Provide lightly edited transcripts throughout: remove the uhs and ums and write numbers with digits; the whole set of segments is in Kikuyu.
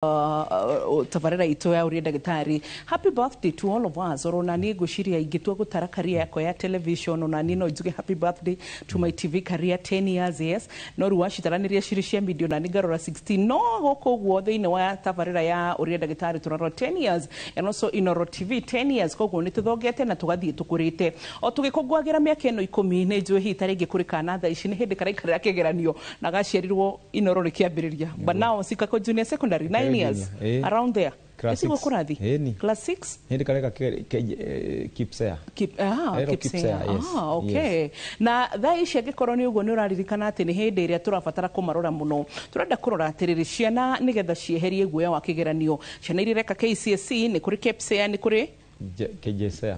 Tabarĩra itũ ya Ũria Ndagĩtarĩ. Happy birthday to all of us. Oro naniĩ ngwĩciria ingĩtua gũtara career yakwa ya television, ona niĩ no njuge happy birthday to my TV career, 10 years, yes. No rĩu wacitaranĩria cirĩ cia media, ona nĩ ngarora 16. No gũkũ ũguo thĩinĩ wa tabarĩra ya Ũria Ndagĩtarĩ tũrarora 10 years and also Inoro TV 10 years. Koguo nĩ tũthongete na tũgathiĩ tũkũrĩte o tũgĩkũngũagĩra mĩaka ĩno 10. Nĩ njũĩ hihi ta rĩngĩ kũrĩ kana thaa ici nĩ hĩndĩ karaikarĩra kĩgeranio na gaciarirwo Inoro rĩkĩambĩrĩria, but now cikako junior secondary, 9 years. Junior, eh. Around there. Class Ĩtiguo six. Kũrathi Ĩni. class 6. Hĩndĩ kareka KPSEA. Keep, ah, Ero KPSEA. KPSEA, yes. Ah, okay. Na thaa ici angĩkorwo nĩ ũguo nĩ ũraririkana atĩ nĩ hĩndĩ ĩrĩa tũrabatara kũmarora mũno. Tũrenda kũrora atĩrĩrĩ, ciana nĩgetha cieherie guoya wa kĩgeranio. Ciana iria ireka KCSE, nĩ kũrĩ KPSEA, nĩ kũrĩ KJSEA,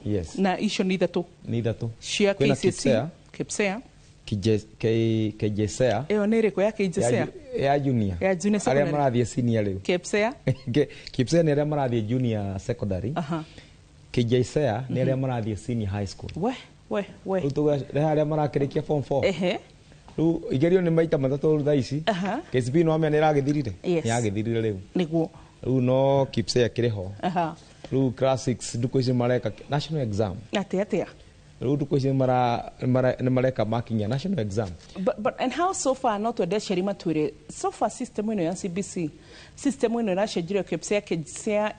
yes. Na icio nĩ ithatũ Nĩ ithatũ cia Kwĩna KCSE. KPSEA. KPSEA. KJSEA. Ĩyo nĩ ĩrĩkũ ya KJSEA? Ya junior. Ya junior Arĩa secondary. marathiĩ senior rĩu. KPSEA. KPSEA nĩ arĩa marathiĩ junior secondary. KJSEA nĩ arĩa marathiĩ senior high school. We we we. Rĩu tũgarehe arĩa marakĩrĩkia form 4. Rĩu igerio nĩ maita matatũ thaa ici. KCPE no amenya nĩ ĩragĩthirire. Yes. Nĩ yagĩthirire rĩu. Rĩu no KPSEA kĩrĩ ho. Rĩu class 6 ndukũ ici mareka national exam. Atĩ atĩa? Rĩu ndukũ ici nĩ mareka marking ya national exam. But and how so far, no twende aciari matwĩre so far system ĩno ya CBC, system ĩno ĩracenjirio KPSEA, KJSEA,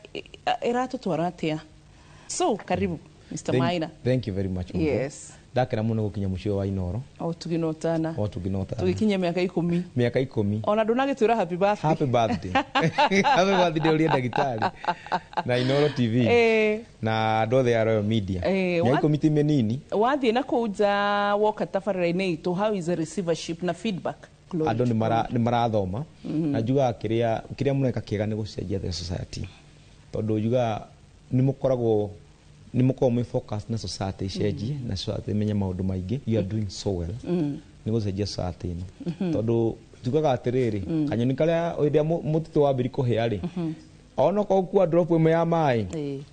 ĩratũtwara atĩa? So karibu, Mr. Maina. Thank you very much, Mungu. Yes. Ndakena mũno gũkinya mũciĩ wa Inoro. O tũginotana. O tũginotana. Tũgĩkinyia mĩaka 10. Mĩaka 10. Ona ndũnagĩtwĩra happy birthday. Happy birthday, happy birthday Ũria Ndagĩtarĩ na Inoro TV na andũ othe a Royal Media. Mĩaka 10 ti mĩnini. Wathiĩ na kũu nja woka tabarĩra-inĩ itũ, how is the receivership na feedback? Glory Andũ to nĩ marathoma na njugaga kĩrĩa mũreka kĩega nĩ gũcenjia the society, tondũ njugaga nĩ mũkoragwo mwĩ focus na society icenjie na society imenye maũndũ maingĩ. You are doing so well nĩ gũcenjia society ĩno, tondũ njugaga atĩrĩrĩ, kanyoni karĩa hĩndĩ ĩrĩa mũtitũ wambĩrĩria kũhĩa rĩ, onokorwo ũkua drop ĩmwe ya maĩ,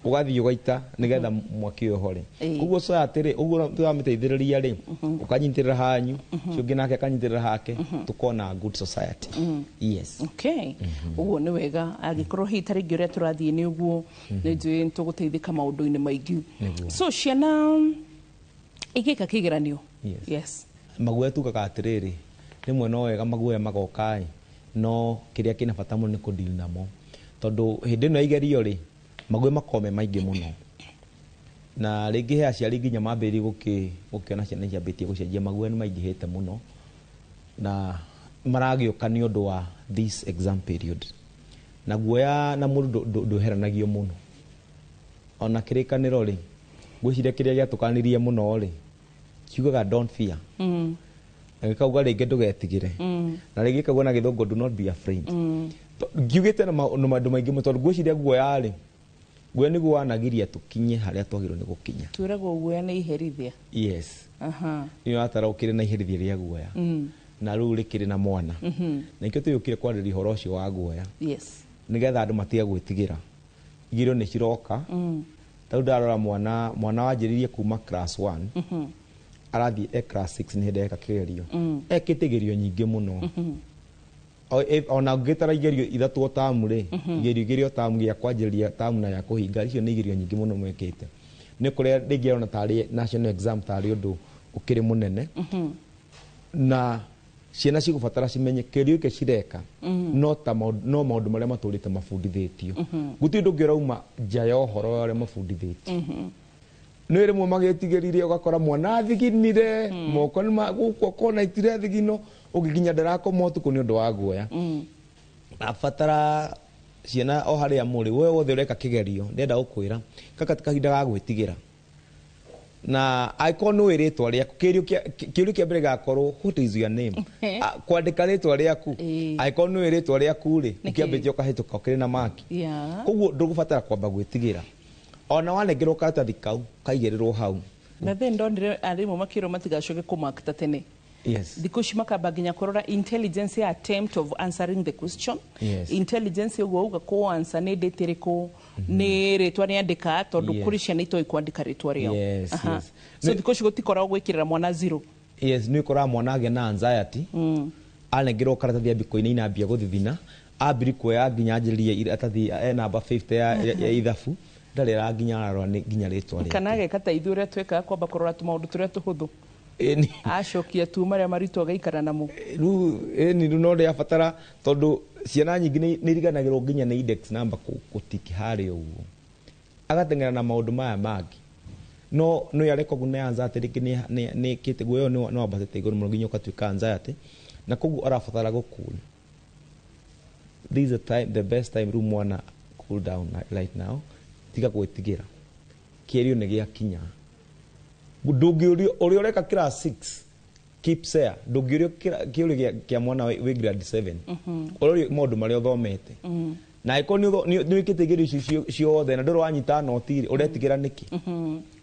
ũgathiĩ ũgaita nĩgetha mwaki ũyũ ũhore. Koguo society rĩ, ũguo tũramĩteithĩrĩria rĩ, ũkanyitĩrĩra hanyu ũcio ũngĩ nake akanyitĩrĩra hake, tũkona good society, yes. Okay, ũguo nĩ wega. Angĩkorwo hihi ta rĩngĩ ũrĩa tũrathiĩ nĩ ũguo, nĩ njũĩ nĩ tũgũteithĩka maũndũ-inĩ maingĩ. Nĩguo. So ciana igĩka kĩgeranio. Yes. Yes. Maguoya tugaga atĩrĩrĩ, rĩmwe no wega maguoya magoka ĩ, no kĩrĩa kĩna bata mũno nĩ kũdeal namo, tondũ hĩndĩ ĩno ya igerio rĩ, maguoya makoragwo me maingĩ mũno, na rĩngĩ he aciari nginya mambĩrĩrie gũkĩona ciana ciambĩtie gũcenjia. Maguoya nĩ maingĩhĩte mũno na maragĩũka nĩ ũndũ wa this exam period, na guoya na mũndũ ndweheranagio mũno. Ona kĩrĩkanĩro rĩ, ngwĩciria kĩrĩa gĩatũkanirie mũno rĩ, kiugaga "Don't fear", na gĩkauga rĩngĩ "Ndũgetigĩre", na rĩngĩ gĩkauga na Gĩthũngũ, "Do not be afraid". Ngiugĩte na maũndũ maingĩ mũno, tondũ ngwĩciria guoya rĩ, guoya nĩguo wanagiria tũkinye harĩa twagĩrĩirwo nĩ gũkinya. Twĩragwo guoya nĩ iherithia. Yes. Nĩ ũratara ũkĩrĩ na iherithia rĩa guoya, na rĩu rĩkĩrĩ na mwana, na ikĩo tũyũkire kwarĩrĩria ũhoro ũcio wa guoya, nĩgetha andũ matige gwĩtigĩra. Igerio nĩ ciroka. Ta rĩu ndarora mwana wanjĩrĩirie kuma class 1, arathiĩ e class 6, nĩ hĩndĩ eka kĩgerio, ekĩte igerio nyingĩ mũno. Ona ũngĩtara igerio ithatũ o tamu rĩ, igerio igĩrĩ o tamu, gĩa kwanjĩrĩria tamu na ya kũhinga, icio nĩ igerio nyingĩ mũno mwĩkĩte. Nĩ kũrĩa rĩngĩ arona tarĩ national exam, tarĩ ũndũ ũkĩrĩ mũnene, na ciana cigũbatara cimenye kĩũria gĩkĩ cireka no ta no maũndũ marĩa matũrĩte mabundithĩtio. Gũtirĩ ũndũ ũngĩ ũrauma nja ya ũhoro wa ũrĩa mabundithĩtio. Nĩ rĩmwe magĩtigĩrire, ũgakora mwana athiginire moko nĩ gũkũ akona itire thigino, ũngĩ nginya ndarakoma ũtukũ nĩ ũndũ wa guoya. Abatara ciana o harĩa mũrĩ, we wothe ũreka kĩgerio, ndĩrenda gũkwĩra kaka ti kahinda ga gwĩtigĩra, na angĩkorwo nĩ ũĩ rĩtwa rĩaku, kĩũria kĩa mbere gĩgakorwo, "What is your name?" Ah, kwandĩka rĩtwa rĩaku. Angĩkorwo nĩ ũĩ rĩtwa rĩaku rĩ, Nĩkĩ? ũkĩambĩtie ũkahĩtũka ũkĩrĩ na maki. Koguo ndũgũbatara kwamba gwĩtigĩra ona wanengerwo karatathi kau kaigĩrĩrwo hau. Na then ndonire arimũ makĩrwo matigacoke kũmark ta tene. Thikũ ici makamba nginya kũrora intelligence ya attempt of answering the question. Intelligence ũguo uga kũ answer nĩ date ĩrĩkũ, nĩ rĩtwa nĩ andĩka, tondũ kũrĩ ciana itoĩ kwandĩka rĩtwa rĩao. So thikũ ici gũtikoragwo gwĩkĩrĩra mwana zero. Yes, nĩ ũkoraga mwana agĩa na anxiety, anengerwo karatathi ambia kũinaina, ambia gũthithina. Ambiri kuoya nginya anjĩrĩrie iratathi e namba 50 ya ithabu, ndarĩ ara nginya ararora nĩ nginya rĩtwa rĩake. Kana ageka ta ithuĩ ũrĩa twĩkaga, kwamba kũrora tũmaũndũ tũrĩa tũhũthũ. Ĩni. Acokia tu marĩa maritũ agaikara namo. Rĩu ĩni, rĩu no rĩabatara, tondũ ciana nyingĩ nĩ iriganagĩrwo nginya nĩ index number gũtiki harĩa ũguo, agateng'era na maũndũ maya mangĩ, no no yareka ũguo nĩ anxiety rĩngĩ nĩ ĩkĩte guoya ũyũ nĩ wambatĩte igũrũ mũno nginya ũgatuĩka anxiety, na koguo arabatara gũcool. This is the time, the best time rĩu mwana cool down right now. Tiga gwĩtigĩra, kĩerio nĩ gĩakinya. Ndũngĩũrio ũrĩa ũreka class 6 KPSEA, ndũngĩũrio kĩũrio kĩa mwana wĩ grade 7. Ũrorio maũndũ marĩa ũthomete, na angĩkorwo nĩ wĩkĩte igerio icio ciothe na ndũrĩ wanyita noti rĩ, ũretigĩra nĩkĩ?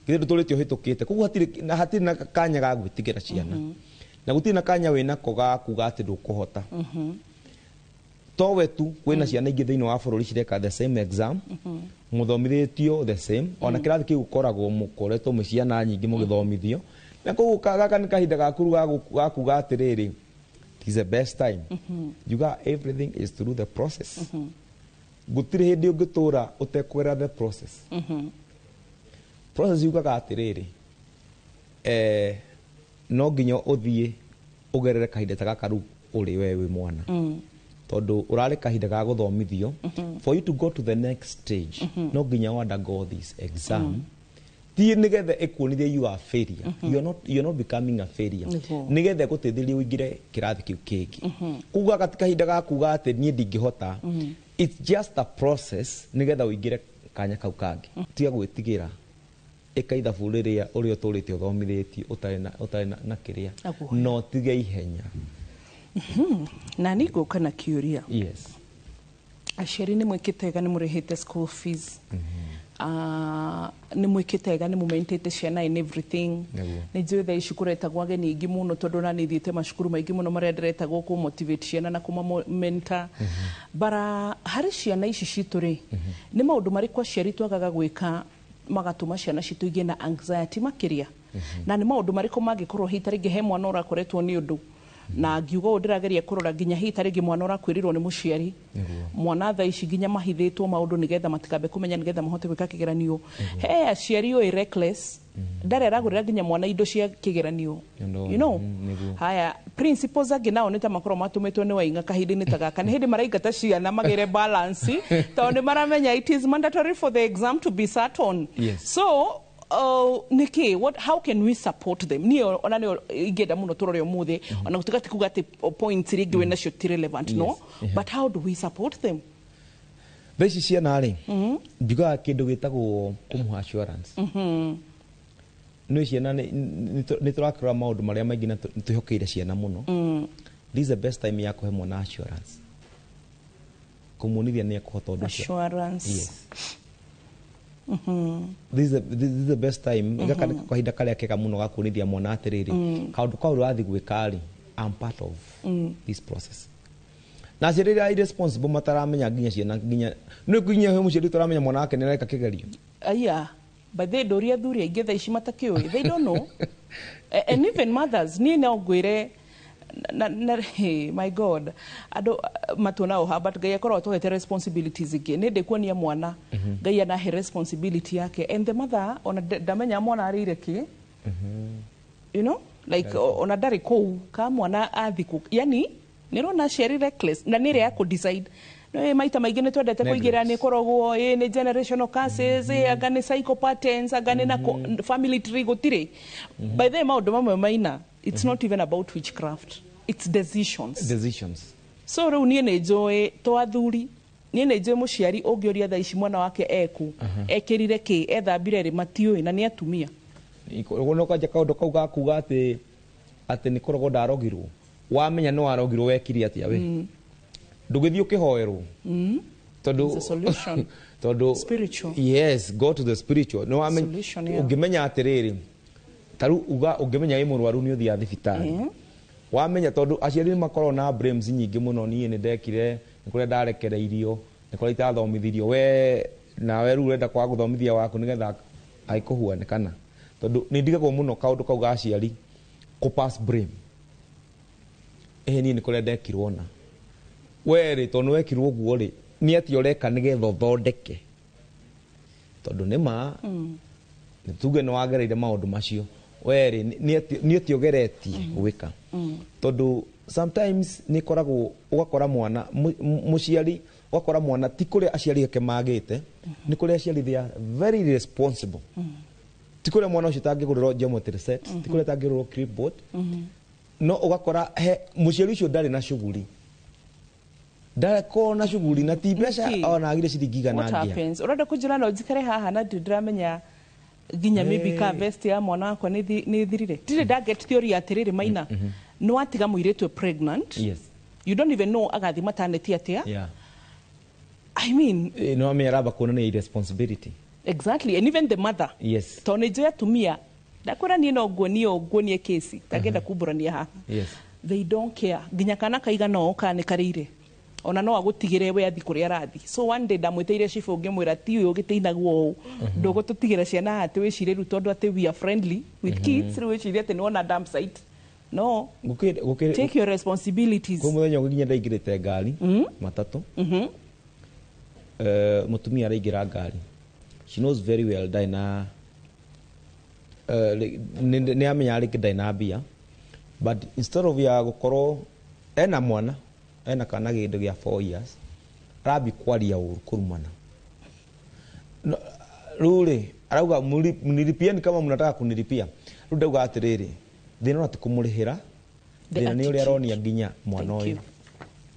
Githĩ ndũtũrĩte ũhĩtũkĩte? Koguo hatirĩ na kanya ga gwĩtigĩra ciana, na gũtirĩ na kanya wĩnako ga kuga atĩ ndũkũhota. Towe tu, kwĩna ciana ingĩ thĩinĩ wa bũrũri cireka the same exam, mũthomithĩtio the same, ona kĩrathi kĩu ũkoragwo mũkoretwo mwĩ ciana nyingĩ mũgĩthomithio, na koguo gaka nĩ kahinda gaku rĩu ga kuga atĩrĩrĩ, it is the best time. You got everything is through the process. Gũtirĩ hĩndĩ ũngĩtũra ũtekũgerera the process. Process yugaga atĩrĩrĩ, no nginya ũthiĩ ũgerere kahinda ta gaka rĩu ũrĩ we wĩ mwana, tondũ ũrarĩ kahinda ga gũthomithio. For you to go to the next stage, no nginya undergo this exam. Ti nĩgetha ĩkuonithie you are failure, you are not becoming a failure. Nĩgetha ĩgũteithĩrĩrie ũingĩre kĩrathi kĩu kĩngĩ. Koguo gaka ti kahinda ga kuga atĩ niĩ ndingĩhota. It's just a process nĩgetha ũingĩre kanya kau kangĩ. Tiga gwĩtigĩra, ĩka ithabu rĩrĩa ũrĩa ũtũrĩte ũthomithĩtio ũtarĩ na kĩrĩa. Na guoya. No tige ihenya. Na nĩ ngũka na kĩũria. Yes. Aciari, nĩ mwĩkĩte wega nĩ mũrĩhĩte school fees. Nĩ mwĩkĩte wega nĩ mũmaintĩte ciana in everything. Nĩ njũĩ thaa ici kũretagwo ageni aingĩ mũno, tondũ na nĩ thiĩte macukuru maingĩ mũno marĩa ndĩretagwo kũ motivate ciana na kũma mentor bara. Harĩ ciana ici citũ rĩ, nĩ maũndũ marĩkũ aciari twagaga gwĩka magatũma ciana citũ igĩe na anxiety makĩria, na nĩ maũndũ marĩkũ mangĩkorwo hihi ta rĩngĩ he mwana ũrakoretwo nĩ ũndũ, na ngiuga ũũ ndĩrageria kũrora nginya hihi ta rĩngĩ mwana ũrakwĩrĩrwo nĩ mũciari, mwana thaa ici nginya mahithĩtwo maũndũ nĩgetha matikambe kũmenya, nĩgetha mahote gwĩka kĩgeranio. He aciari ũĩ reckless, ndarĩ aragũrĩra nginya mwana indo cia kĩgeranio. Haya, principals angĩ nao nĩ ta makorwo matũmĩtwo nĩ Waing'a kahinda-inĩ ta gaka, nĩ hĩndĩ maraingata ciana magĩre balance, tondũ nĩ maramenya it is mandatory for the exam to be sat on. So nĩkĩ, what, how can we support them? Niĩ ona nĩ ingĩenda mũno tũrore ũmũthĩ, ona gũtuĩka ti kuga atĩ points iria ingĩ wĩ nacio ti relevant, no, but how do we support them? Thaa ici ciana rĩ, njugaga kĩndũ gĩtagwo kũmũha assurance. Nĩ ciana nĩ tũrakĩrora maũndũ marĩa maingĩ na nĩ twĩhokeire ciana mũno. This is the best time ya kũhe mwana assurance, kũmuonithia nĩ ekũhota ũndũ ũcio. Assurance. Yes, this is the best time. Gaka nĩ kahinda karĩa kega mũno ga kuonithia mwana atĩrĩrĩ, kaũndũ kau ũrathiĩ gwĩka rĩ, I'm part of this process. Na aciari arĩa irresponsible mataramenya nginya ciana, nginya nĩ nginya he mũciari ũtaramenya mwana wake nĩ areka kĩgerio. Aya, but they ndũria athuri aingĩ thaa ici matakĩũĩ, they don't know. And even mothers, niĩ no ngwĩre na hey, my God, andũ matuona oha, but Ngai akorwo atũhete responsibilities ingĩ. Nĩ ndĩkuonia mwana Ngai anahe responsibility yake, and the mother ona ndamenya mwana arĩire kĩ, like ona ndarĩ kũu ka mwana athi kũ, yani nĩrona aciari reckless na nĩ ĩrĩa ya kũ-decide. Nĩ maita maingĩ nĩ twendete kũigĩrĩra nĩ ĩkoragwo ĩ nĩ generational curses, ĩ anga nĩ psycho patterns, anga nĩ na family tree. Gũtirĩ, by the way, maũndũ mamwe maina, it's not even about witchcraft, it's decisions. Decisions. So rĩu niĩ nĩ njũĩ to athuri, niĩ nĩ njũĩ mũciari ũngĩũria thaa ici mwana wake eku ekĩrire kĩ, ethambire rĩ, matiũĩ, na nĩ atumia. Ũguo kwanja kaũndũ kau ga kuga atĩ nĩ kũrogwo ndarogirwo, wamenya nĩ warogirwo, wekire atĩa? We ndũgĩthiĩ ũkĩhoerwo tondũ It's a solution. Tondũ Spiritual. Yes, go to the spiritual. Nĩ wamenya Solution, yeah. ũngĩmenya atĩrĩrĩ, ta rĩu uga ũngĩmenya wĩ mũrwaru, nĩ ũthiaga thibitarĩ. Wamenya, tondũ aciari nĩ makoragwo na blames nyingĩ mũno, niĩ nĩ ndekire, nĩ kũrĩa ndarekereirio, nĩ kũrĩa itathomithirio, we nawe rĩu ũrenda kwaga gũthomithia waku nĩgetha agĩkũhuane kana tondũ nĩ ndigagwo mũno kaũndũ kau ga aciari kũ pass blame. Ĩhĩ, niĩ nĩ kũrĩa ndekirwo na We rĩ, tondũ wekirwo ũguo rĩ, nĩ atĩa ũreka nĩgetha ũthondeke? Tondũ nĩ ma nĩ tuge nĩ wagereire maũndũ macio, we rĩ, nĩ atĩa ũgeretie gwĩka? Tondũ sometimes nĩ ĩkoragwo ũgakora mwana mũciari, ũgakora mwana ti kũrĩa aciari ake magĩte, nĩ kũrĩa aciari they are very irresponsible. Ti kũrĩa mwana ũcio tangĩgũrĩrwo geometry set, ti kũrĩa tangĩgũrĩrwo clipboard, no ũgakora he mũciari ũcio ndarĩ na shughuli, ndakorwo na shughuli na ti mbeca. Nĩkĩ? Ona agire ciringi igana What ngĩa. happens? Ũrenda kũnjĩra no njikare haha na ndirĩ ndĩramenya nginya maybe ka vest ya mwana wakwa nĩ thirire? Ndirĩ ndaget theory atĩrĩrĩ, Maina, nĩ watiga mũirĩtu e pregnant. You don't even know agathiĩ maternity atĩa. I mean, No amenya aramba kuonania irresponsibility. Exactly, and even the mother. Tondũ nĩ njũĩ atumia, ndakwĩra niĩ no nguonie ũũ, nguonie kesi tangĩenda kumbũrania haha. They don't care nginya kana kaigana ũũ kana nĩ karĩire, ona no agũtigĩre we athi kũrĩa arathi. So one day ndamwĩtĩire cibũ, ngĩmwĩra ti ũyũ ũgĩtĩinagwo ũũ, ndũgũtũtigĩra ciana haha atĩ wĩcirie rĩu tondũ atĩ we are friendly with kids, rĩu wĩcirie atĩ nĩwona dump site. No Gũkĩrĩ take your responsibilities. Kwĩ mũthenya ũngĩ nginya ndaingĩrĩte ngari matatũ. Mũtumia araingĩra ngari, she knows very well ndarĩ na nĩ amenya rĩngĩ ndarĩ na mbia, but instead of ya gũkorwo ena mwana, ena kana kĩndũ gĩa 4 years, arambi kwaria ũru, kũrumana. No, rĩu rĩ arauga, "Mnilipieni kama mnataka kunilipia." Rĩu ndauga atĩrĩrĩ, thĩna ona ti kũmũrĩhĩra. The Thĩna nĩ ũrĩa attitude. aronia nginya mwana Thank ũyũ. you.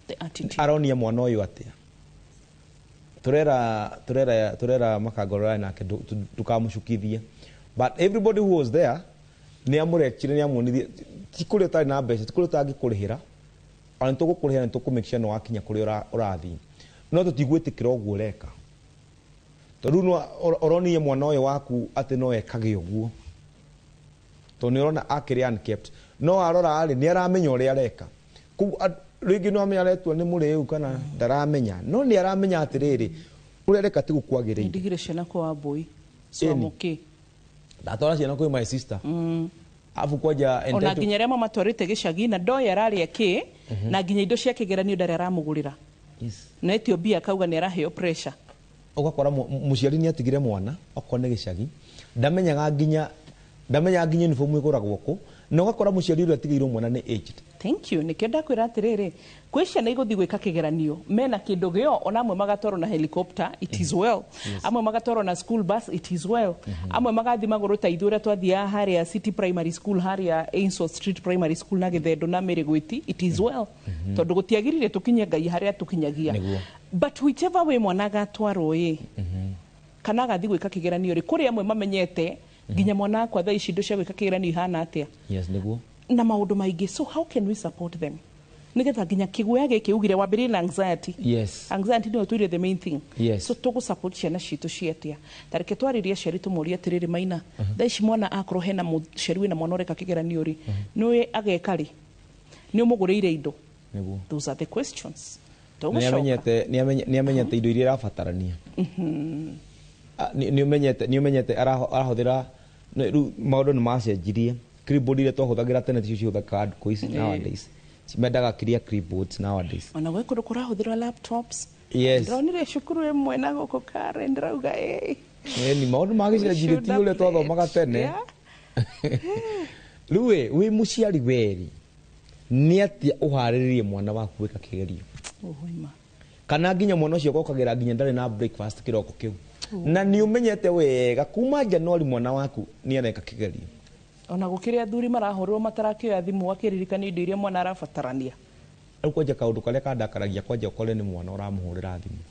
The attitude. Aronia mwana ũyũ atĩa? Turera makangorora nake ndukamũcukithie, but everybody who was there nĩ amũrekire, nĩ amuonithie ti kũrĩa ũtarĩ na mbeca, ti kũrĩa ũtangĩkũrĩhĩra, ona nĩ tũgũkũrĩhĩra, nĩ tũkũ make sure nĩ wakinya kũrĩa ũrathiĩ, no tũtigwĩtĩkĩra ũguo ũreka, tondũ rĩu no ũronie mwana ũyũ waku atĩ no ekage ũguo, tondũ nĩ ũrona akĩrĩ unkept, no arora rĩ, nĩ aramenya ũrĩa areka. Koguo rĩngĩ no amenya aretua nĩ mũrĩu kana ndaramenya, no nĩ aramenya atĩrĩrĩ, ũrĩa areka ti gũkwagĩrĩire. Ndigire ciana kwa Wambui. Ĩni. Swamuki. Ndatwara ciana kwĩ my sister, afu kwanja Ona nginya arĩa mamatwarĩte gĩcagi na ndoĩ ararĩa kĩ, na nginya indo cia kĩgeranio ndarĩ aramũgũrĩra. Na etio mbia akauga nĩ araheo pressure. Ũgakora mũciari nĩ atigire mwana okorwo nĩ gĩcagi, ndamenyaga nginya uniform ĩgũragwo kũ, na ũgakora mũciari ũrĩa atigĩirwo mwana nĩ aged. Thank you. Nĩkĩo ndakwĩra atĩrĩrĩ, kwĩ ciana igũthiĩ gwĩka kĩgeranio mena kĩndũ gĩo, ona amwe magatwarwo na helicopter, it is well. Amwe magatwarwo na school bus, it is well. Amwe magathiĩ magũrũ ta ithuĩ ũrĩa twathiaga harĩa City Primary School, harĩa Ainsworth Street Primary School na Gĩthendo na Mĩrĩgwĩti, it is well, tondũ gũtiagĩrĩire tũkinye Ngai harĩa tũkinyagia. But whichever way mwana agatwarwo ĩ kana agathiĩ gwĩka kĩgeranio rĩ, kũrĩ amwe mamenyete nginya mwana wakwa thaa ici indo cia gwĩka kĩgeranio ihana atĩa Yes, nĩguo. Na maũndũ maingĩ. So how can we support them nigetha nginya kĩguoya gĩkĩ ugire wambĩrĩrie na anxiety? Anxiety nĩyo tũire the main thing. So tũgũ support ciana citũ ciatia? Tareke twarĩrie aciari, tũmorie atĩrĩrĩ, Maina, thaa ici mwana akorwo hena mũciari wĩna mwana ũreka kĩgeranio rĩ, nĩũĩ ageka rĩ, nĩ ũmũgũrĩire indo? Those are the questions. Nĩ Tũgũcoka. Nĩ amenyete indo iria irabatarania. Nĩ ũmenyete arahũthĩra rĩu maũndũ nĩ macenjirie. Clipboard iria twahũthagĩra tene ticio cihũthĩkaga thikũ ici. Nowadays mendaga clear clipboards nowadays. Ona gwĩ kũndũ kũrahũthĩrwo laptops. Ndĩronire cukuru ĩmwe na gũkũ Karen, ndĩrauga ĩ. Ni maũndũ magĩcenjirie, ti ũrĩa twathomaga tene. Rĩu ĩ wĩ mũciari weri, nĩ atĩa ũharĩrĩrie mwana waku gwĩka kĩgerio? Ũima. Kana nginya mwana ũcio gokagĩra nginya ndarĩ na breakfast kĩroko kĩu, na nĩ ũmenyete wega kuma Januari mwana waku nĩ areka kĩgerio. Ona gũkĩrĩ athuri marahũrĩrwo matarakĩoya thimũ akĩririkania indo iria mwana arabatarania. Rĩu kwanja kaũndũ karĩa kandakaragia, kwanja ũkore nĩ mwana ũramũhũrĩra thimũ.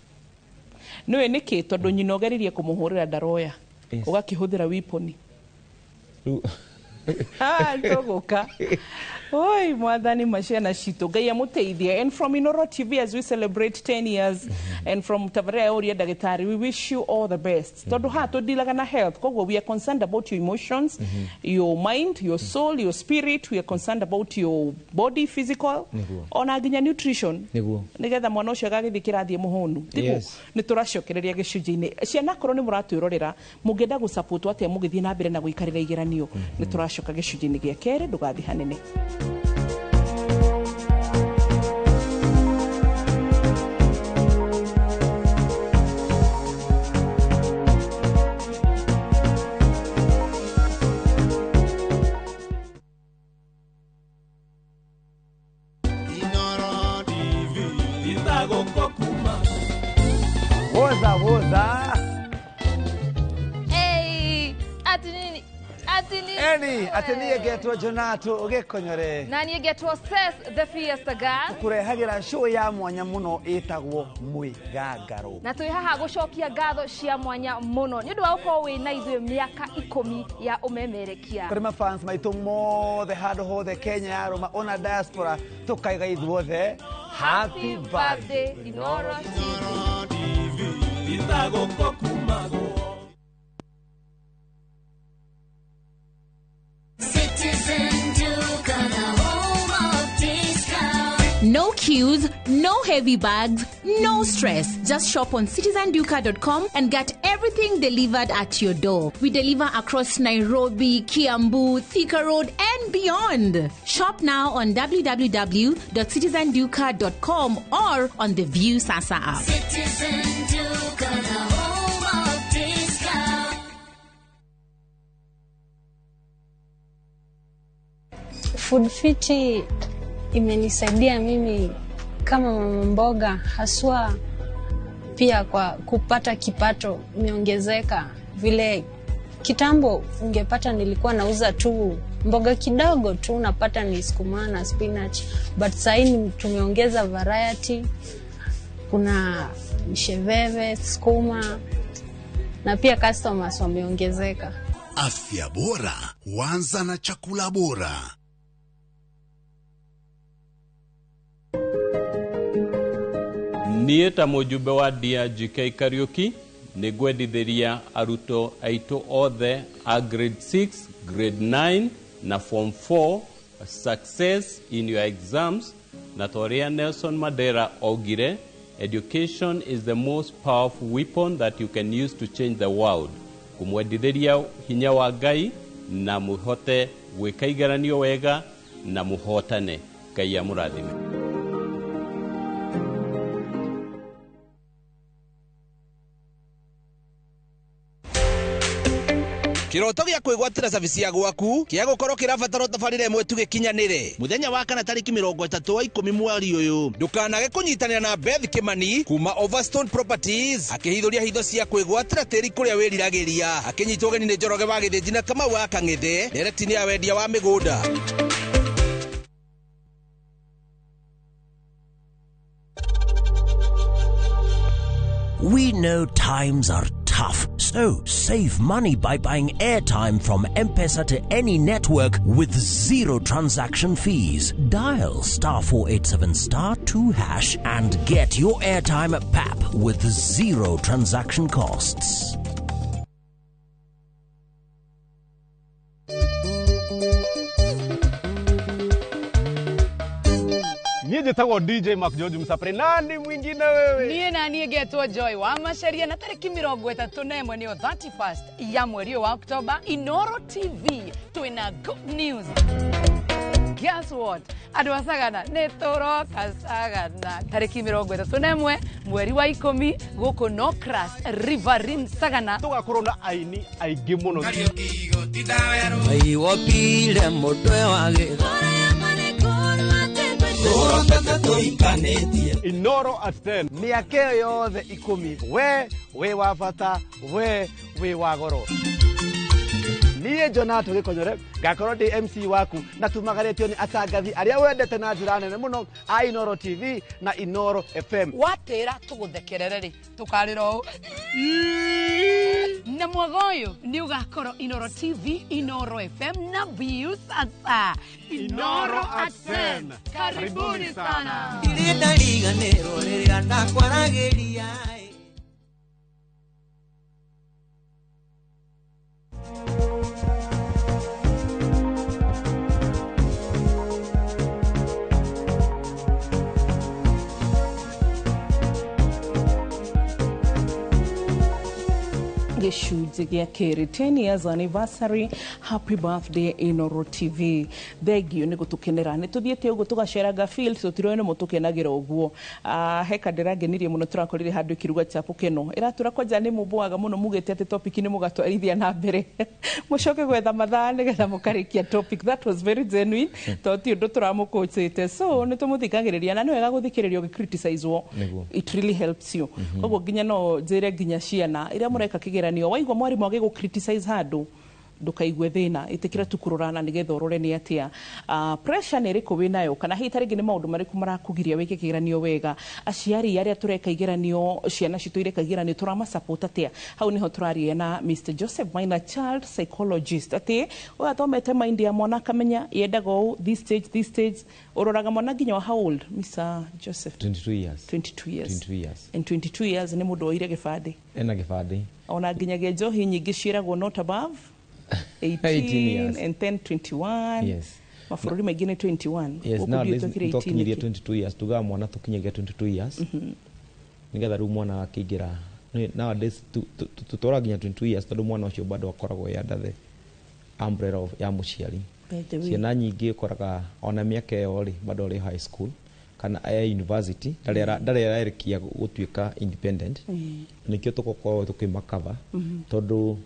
Nĩũĩ nĩkĩ? Tondũ nyina ũgeririe kũmũhũrĩra ndaroya. Ũgakĩhũthĩra weapon. Rĩu Ah, tũgũka oi mwathani maciana citũ, Ngai amũteithie. And from Inoro TV, as we celebrate 10 years, and from tabarĩra ya Ũria Ndagĩtarĩ, we wish you all the best, tondũ haha tũdilaga na health. Koguo we are concerned about your emotions, your mind, your soul, your spirit. We are concerned about your body, physical, ona nginya nutrition, nigetha mwana ũcio agagĩthiĩ kĩrathiĩ mũhũnu, tiguo? Yes. Nĩ tũracokereria gĩcunjĩ-inĩ. Ciana, akorwo nĩ mũratwĩrorera, mũngĩenda gũsupport atĩa mũgĩthiĩ na mbere na gũikarĩra igeranio? Nĩ tũracoka gĩcunjĩ-inĩ gĩa kerĩ, ndũgathiĩ hanene. Woza woza. Hey, ati nini? Ati nini? Eni, ati niye getwo Jonato Gikonyore. Na niye getwo Sess the Fiesta Girl. Tukurehagira show ya mwanya muno itagwo Mwigangaro. Na twi haha gucokia ngatho cia mwanya muno ni undu wa gukorwo wi na ithuĩ miaka 10 ya umemerekia. Kuri mafans maitu mothe handu hothe Kenya ya Roma ona diaspora tukaiga ithuothe happy birthday Inoro TV. No queues, no heavy bags, no stress. Just shop on citizenduka.com and get everything delivered at your door. We deliver across Nairobi, Kiambu, Thika Road, and beyond. Shop now on www.citizenduka.com or on the View Sasa app. Citizen Duka, the home of discount. Food Fiti imenisaidia mimi kama mama mboga, haswa pia kwa kupata kipato imeongezeka. Vile kitambo ungepata nilikuwa nauza tu mboga kidogo tu, unapata ni sukuma na spinach, but sasa tumeongeza variety. Kuna msheveve, sukuma na pia customers wameongezeka. Afya bora huanza na chakula bora. Niĩ ta mũjumbe wa DRGK Kariuki nĩ ngwendithĩria arutwo aitũ othe a grade 6, grade 9 na form 4 success in your exams, na ta ũrĩa Nelson Mandela augire, education is the most powerful weapon that you can use to change the world. Kũmwendithĩria hinya wa Ngai na mũhote gwĩka igeranio wega na mũhotane. Ngai amũrathime. Kiroto gĩa kwĩgwatĩra cabici ya gwaku kĩa gũkorwo kĩrabatara tabarĩra ĩmwe tu gĩkinyanĩre mũthenya wa kana tarĩki 30 wa 10 mweri ũyũ. Ndũkanage kũnyitanĩra na Beth Kimani kuma Overstone Properties akĩhithũria hitho cia kwĩgwatĩra tĩri kũrĩa wĩriragĩria, akĩnyitwo ũgeni nĩ Njoroge wa Gĩthĩnji na Kamau wa Kang'ethe, ndereti-inĩ ya wendia wa mĩgũnda. We know times are tough, so save money by buying airtime from M-Pesa to any network with zero transaction fees. Dial *487*2# and get your airtime at PAP with zero transaction costs. Niĩ DJ Mark George Msapre. Nani mwingine wewe? Niĩ na niĩ ngetwo Joy wa Macharia na tarĩki 31 nĩyo 31st ya mweri wa October Inoro TV twina good news. Guess what? Andũ a Sagana nĩ tũroka Sagana tarĩki 31 mweri wa 10 gũkũ Nocras Riverine Sagana. Tũgakorwo na aini aingĩ mũno. Aiwopile mũtwe wa gĩtho. Inoro at 10. Miaka ĩyo yothe 10 we wĩ wa bata, we wĩ wa goro. Niĩ Jonato Gikonyore ngakorwo ndĩ MC waku na tumagarĩtio nĩ atangathi arĩa wendete na njĩra nene mũno a Inoro TV na Inoro FM. Watĩra tũgũthekerere rĩ tũkarĩra ũũ na mwaga ũyũ nĩ ũgakorwo Inoro TV, Inoro FM na View Sasa. Inoro at 10. Karibuni sana. Ndirĩ ndariganĩrwo rĩrĩa ndakwaragĩria. Gĩcunjĩ gĩa kerĩ, 10 years anniversary, happy birthday Inoro TV. Thengio nĩ gũtũkenera. Nĩ tũthiĩte ũguo tũgaceranga field, tũtiroĩ nĩ mũtũkenagĩra ũguo. Ah, he kandĩrangenirie mũno, tũrakorire handũ ĩkĩruga chapo keno ĩratũra kwanja. Nĩ mũmboaga mũno mugĩte atĩ topic nĩ mũgatwarithia na mbere, mũcoke gwetha mathaa nĩgetha mũkarĩkia topic. That was very genuine, tondũ ti ũndũ tũramũkũcĩte, so nĩ tũmũthikagĩrĩria na nĩ wega gũthikĩrĩrio ũgĩcriticizewo. It really helps you. Koguo nginya no njĩre nginya ciana iria mũreka kĩgeranio, waigua mwarimũ agĩgũ criticize handũ, ndũkaigue thĩna, ĩtĩkĩra tu kũrorana nĩgetha ũrore nĩ atĩa, pressure nĩ ĩrĩkũ wĩnayo, kana hihi ta rĩngĩ nĩ maũndũ marĩkũ marakũgiria wĩke kĩgeranio wega. Aciari arĩa tũreka igeranio, ciana citũ ireka igeranio, tũramasupport atĩa? Hau nĩho tũraria na Mr Joseph Maina, child psychologist, atĩ ũyũ athomete mind ya mwana akamenya yendaga ũũ this stage, this stage. Ũroraga mwana nginya wa how old, Mr Joseph? 22 years. 22 years. 22 years. And 22 years nĩ mũndũ oire gĩbandĩ? Ena gĩbandĩ. Ona nginyagia njohi nyingĩ ciĩragwo not above 18, 18 years. And then 21. Yes. Mabũrũri maingĩ nĩ 21. Yes. Gũkũ Nowadays ndiũĩ twekire 18 twakinyirie nĩkĩ. 22 years, tugaga mwana tũkinyagia 22 years nĩgetha rĩu mwana akĩingĩra. Nowadays tũtwaraga nginya 22 years tondũ mwana ũcio bado akoragwo e under the umbrella of ya mũciari. By the way. Ciana nyingĩ ũkoraga ona mĩaka ĩyo rĩ, bado arĩ high school kana e university, ndarĩ ararĩkia gũtuĩka independent. Nĩkĩo tũgũkorwo tũkĩmakava, tondũ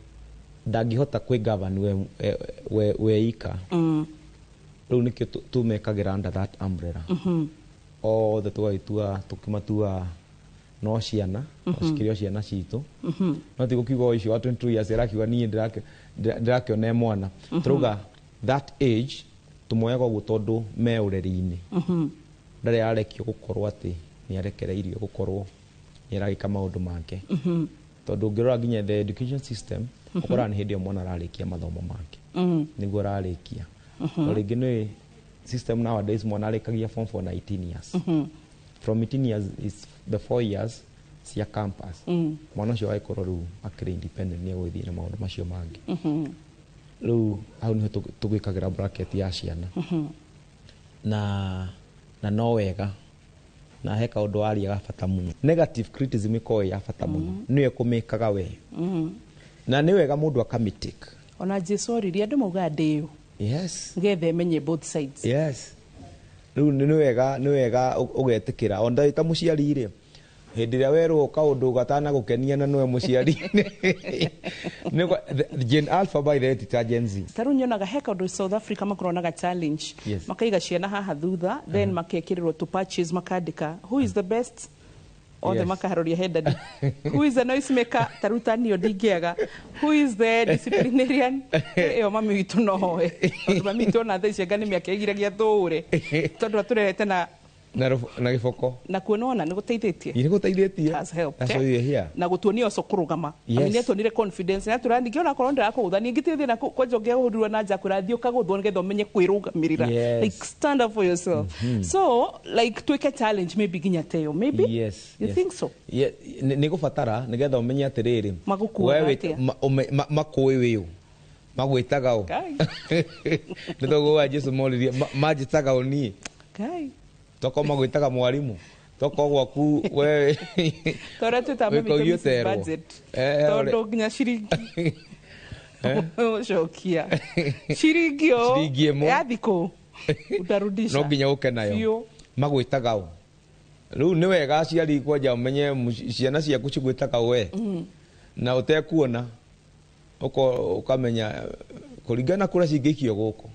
ndangĩhota kwĩ govern we ika. Rĩu nĩkĩo tũmekagĩra under that umbrella othe, tũgagĩtua tũkĩmatua no ciana, no cikĩrĩ o ciana citũ. No ti gũkiuga o icio wa 22 years arakiuga niĩ ndĩrakĩona e mwana. Tũrauga that age tũmoyaga ũguo tondũ me ũreri-inĩ, ndarĩ arekio gũkorwo atĩ nĩ arekereirio gũkorwo nĩ aragĩka maũndũ make, tondũ ũngĩrora nginya the education system, ũkoraga nĩ hĩndĩ ĩyo mwana ararĩkia mathomo make, nĩguo ararĩkia. No rĩngĩ nĩ system nowadays mwana arĩkagia form 4 na 18 years. From 18 years is the 4 years cia campus. Mwana ũcio agĩkorwo rĩu akĩrĩ independent, nĩ egũgĩthiĩ na maũndũ macio mangĩ. Rĩu hau nĩho tũgwĩkagĩra bracket ya ciana. Na no wega na he kaũndũ waria ga bata mũno. Negative criticism ĩkoragwo ĩ ya bata mũno, nĩyo ĩkũmĩkaga we, na nĩ wega mũndũ akamĩtake. Ona Jesu oririe andũ maugaga ndĩũ, nĩgetha emenye both sides. Yes, rĩu nĩ wega ũgetĩkĩra ona ta mũciari rĩ, hĩndĩ ĩrĩa werwo kaũndũ gatanagũkenia na nĩwe mũciari. Gen Alpha, by the way, ti ta Gen Z. Ta rĩu nyonaga he kaũndũ South Africa makorwo challenge, makaiga ciana haha thutha, then makekĩrĩrwo tu patches, makandĩka who is the best, othe makaharoria he daddy, who is the noise maker, ta rĩu ta niĩ ndingĩaga, who is the disciplinarian, ĩyo mami witũ nowe, tondũ mami witũ ona thaa ici anga nĩ mĩaka ĩgiragia tũũre tondũ atũrerete na na gĩboko. Na kuona ona nĩ gũteithĩtie. Nĩ gũteithĩtie. Has helped, That's eh? why you're here. Na gũtuonia ũco kũrũgama. Yes. Nĩ atuonire confidence na tũrani ngĩona korwo ndĩrakũgũtha niĩ ngĩthiĩ na kwanja ũngĩahũrirwo na nja kwĩra thiĩ ũkagũthwo nĩgetha ũmenye kwĩrũgamĩrĩra. Like, stand up for yourself. So like twĩke challenge maybe nginya teyo maybe. You think so? Yeah, nĩ gũbatara nĩgetha ũmenye atĩrĩrĩ, Magũkuaga we atĩa? makũĩ wĩũ magwĩtaga ũ. Ngai. Nĩ toguo wa Jesu moririe, manjĩtaga ũ niĩ? Ngai. Tokorwo magwĩtaga mwarimũ, tokorwo gwaku we Torĩa twĩtaga mami wĩka witũ Mrs. ũterwo. Budget. Eh, Tondũ nginya ciringi cokia ciringi o Ciringi ĩmwe. ya thikũ utarudisha. No nginya ũke nayo. Biũ. Magwĩtaga ũ? Rĩu nĩ wega aciari kwanja ũmenye ciana ciaku cigwĩtaga we, na ũtekuona ũkamenya kũringana kũrĩa cingĩikio gũkũ.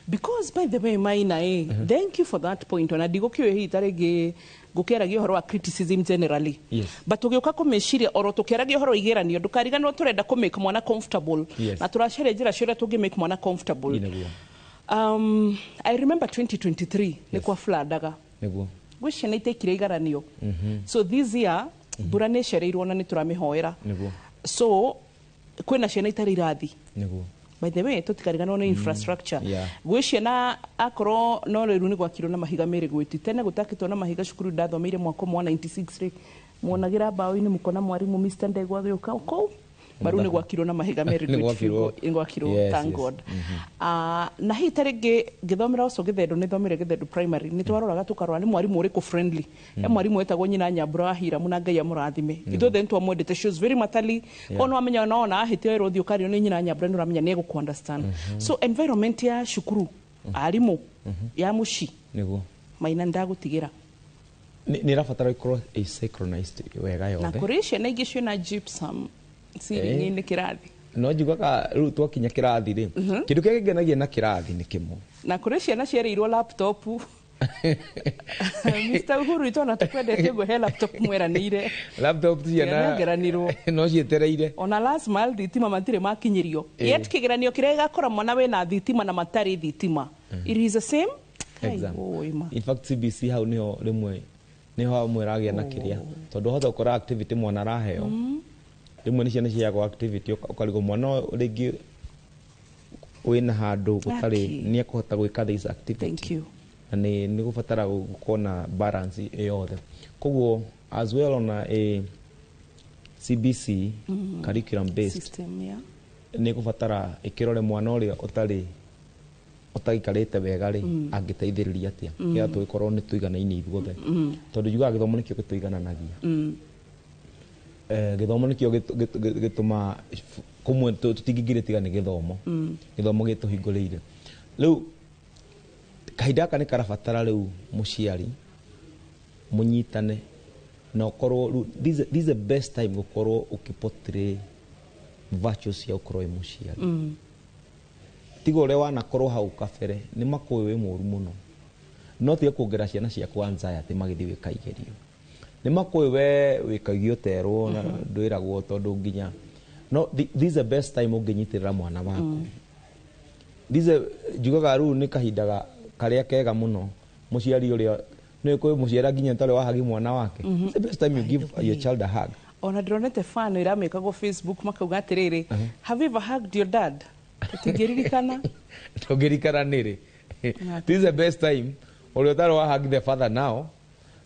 Because by the way, Maina, thank you for that point. Ona ndigũkĩũĩ hihi ta rĩngĩ ngũkĩaragia ũhoro wa criticism generally, but ũgĩũka kũmĩciria oro tũkĩaragia ũhoro wa igeranio, ndũkariganĩrwo tũrenda kũmake mwana comfortable, na tũracaria njĩra cia ũrĩa tũngĩ make mwana comfortable. Nĩguo. I remember 2023 nĩ kwa flood-aga, gwĩ ciana itaikire igeranio. So this year mbura nĩ ĩcereirwo na nĩ tũramĩhoera. So kwĩna ciana itarĩ irathi. By the way, tũtikariganĩrwo nĩ infrastructure. Gwĩ ciana akorwo no rĩu nĩ gwakirwo na mahiga merĩ gwĩti tene gũtakĩtwo na mahiga. Cukuru ndathomeire mwaka ũmwe wa 96 rĩ, muonagĩra mbaũ-inĩ, mũkona mwarimũ Mr. Ndegwa agĩũka kũu Baru nĩ gwakirwo na mahiga merĩ. Nĩ gwakirwo. Nĩ gwakirwo, thank God. Na hihi ta rĩngĩ ngĩthomera ũcio Gĩthendu, nĩ thomire Gĩthendu Primary, nĩ twaroraga tũkarora nĩ mwarimũ ũrĩkũ friendly. He mwarimũ wetagwo Nyina Nyambura wa Hiramu, na Ngai amũrathime. Ithuothe nĩ twamwendete. She was very motherly. Ona wamenya ona ona ahĩtia ĩrwo ũthiĩ ũkario nĩ Nyina Nyambura, nĩ ũramenya nĩ egũkũ understand. So environment ya cukuru, arimũ, ya mũciĩ, Nĩguo. Maina, ndagũtigĩra. Nĩ ĩrabatara ĩkorwo ĩ synchronized wega Na yothe. Kũrĩ ciana ingĩ ciĩna gypsum ceiling-inĩ kĩrathi. No njugaga rĩu twakinya kĩrathi rĩ, kĩndũ kĩrĩa kĩngenagia na kĩrathi nĩ kĩmwe. Na kũrĩ ciana cierĩirwo laptop. Mr. Uhuru itona tukwendete ũguo, he laptop mweranĩire. Laptop ciana Cianengeranirwo. No cietereire. Ona last mile thitima matirĩ makinyĩrio. Yet kĩgeranio kĩrĩa gĩgakora mwana wĩna thitima na matarĩ thitima, it is the same. Kai, Exam. oi ma. In fact, CBC hau niho rĩmwe niho hamwe ĩragĩa na kĩrĩa, tondũ hota gũkora activity mwana araheo, rĩmwe nĩ ciana ciheagwo activity, ũkarigwo mwana ũyũ rĩngĩ wĩna handũ gũtarĩ Aki. nĩ ekũhota gwĩka this activity. Thank you. Na nĩ gũbatara gũkorwo na balance yothe. Koguo as well ona a CBC, curriculum based system, yeah. Nĩ gũbatara ĩkĩrore mwana ũrĩa ũtarĩ ũtaikarĩte wega rĩ, angĩteithĩrĩria atĩa nĩgetha tũgĩkorwo nĩ tũiganaine ithuothe, tondũ njugaga gĩthomo nĩkĩo gĩtũigananagia. Gĩthomo nĩkĩo gĩtũmaga kũmwe tũtingĩingĩria tiga nĩ gĩthomo. Gĩthomo gĩtũhingũrĩire. Rĩu kahinda gaka nĩ karabatara rĩu mũciari mũnyitane na ũkorwo rĩu this is the best time gũkorwo ũkĩportray virtues cia gũkorwo wĩ mũciari. Tiga ũrĩa wanakorwo hau kabere nĩ makũĩ wĩ mũru mũno, no tiga kuongerera ciana ciaku anxiety magĩthiĩ gwĩka igerio. Nĩ makũĩ we wĩkagia ũterwo na ndwĩragwo, tondũ nginya no this is the best time ũngĩnyitĩrĩra mwana waku. This is njugaga rĩu nĩ kahinda karĩa kega mũno mũciari ũrĩa nĩ kwĩ mũciari nginya tarĩ wahagi mwana wake. It's the best time you give your child a hug. Ona ndĩronete fan ĩramĩkagwo Facebook, makauga atĩrĩrĩ, "Have you ever hugged your dad?" Tũtingĩririkana. Ndũngĩrikana nĩrĩ. This is the best time ũrĩa ũtarĩ wa hug the father now,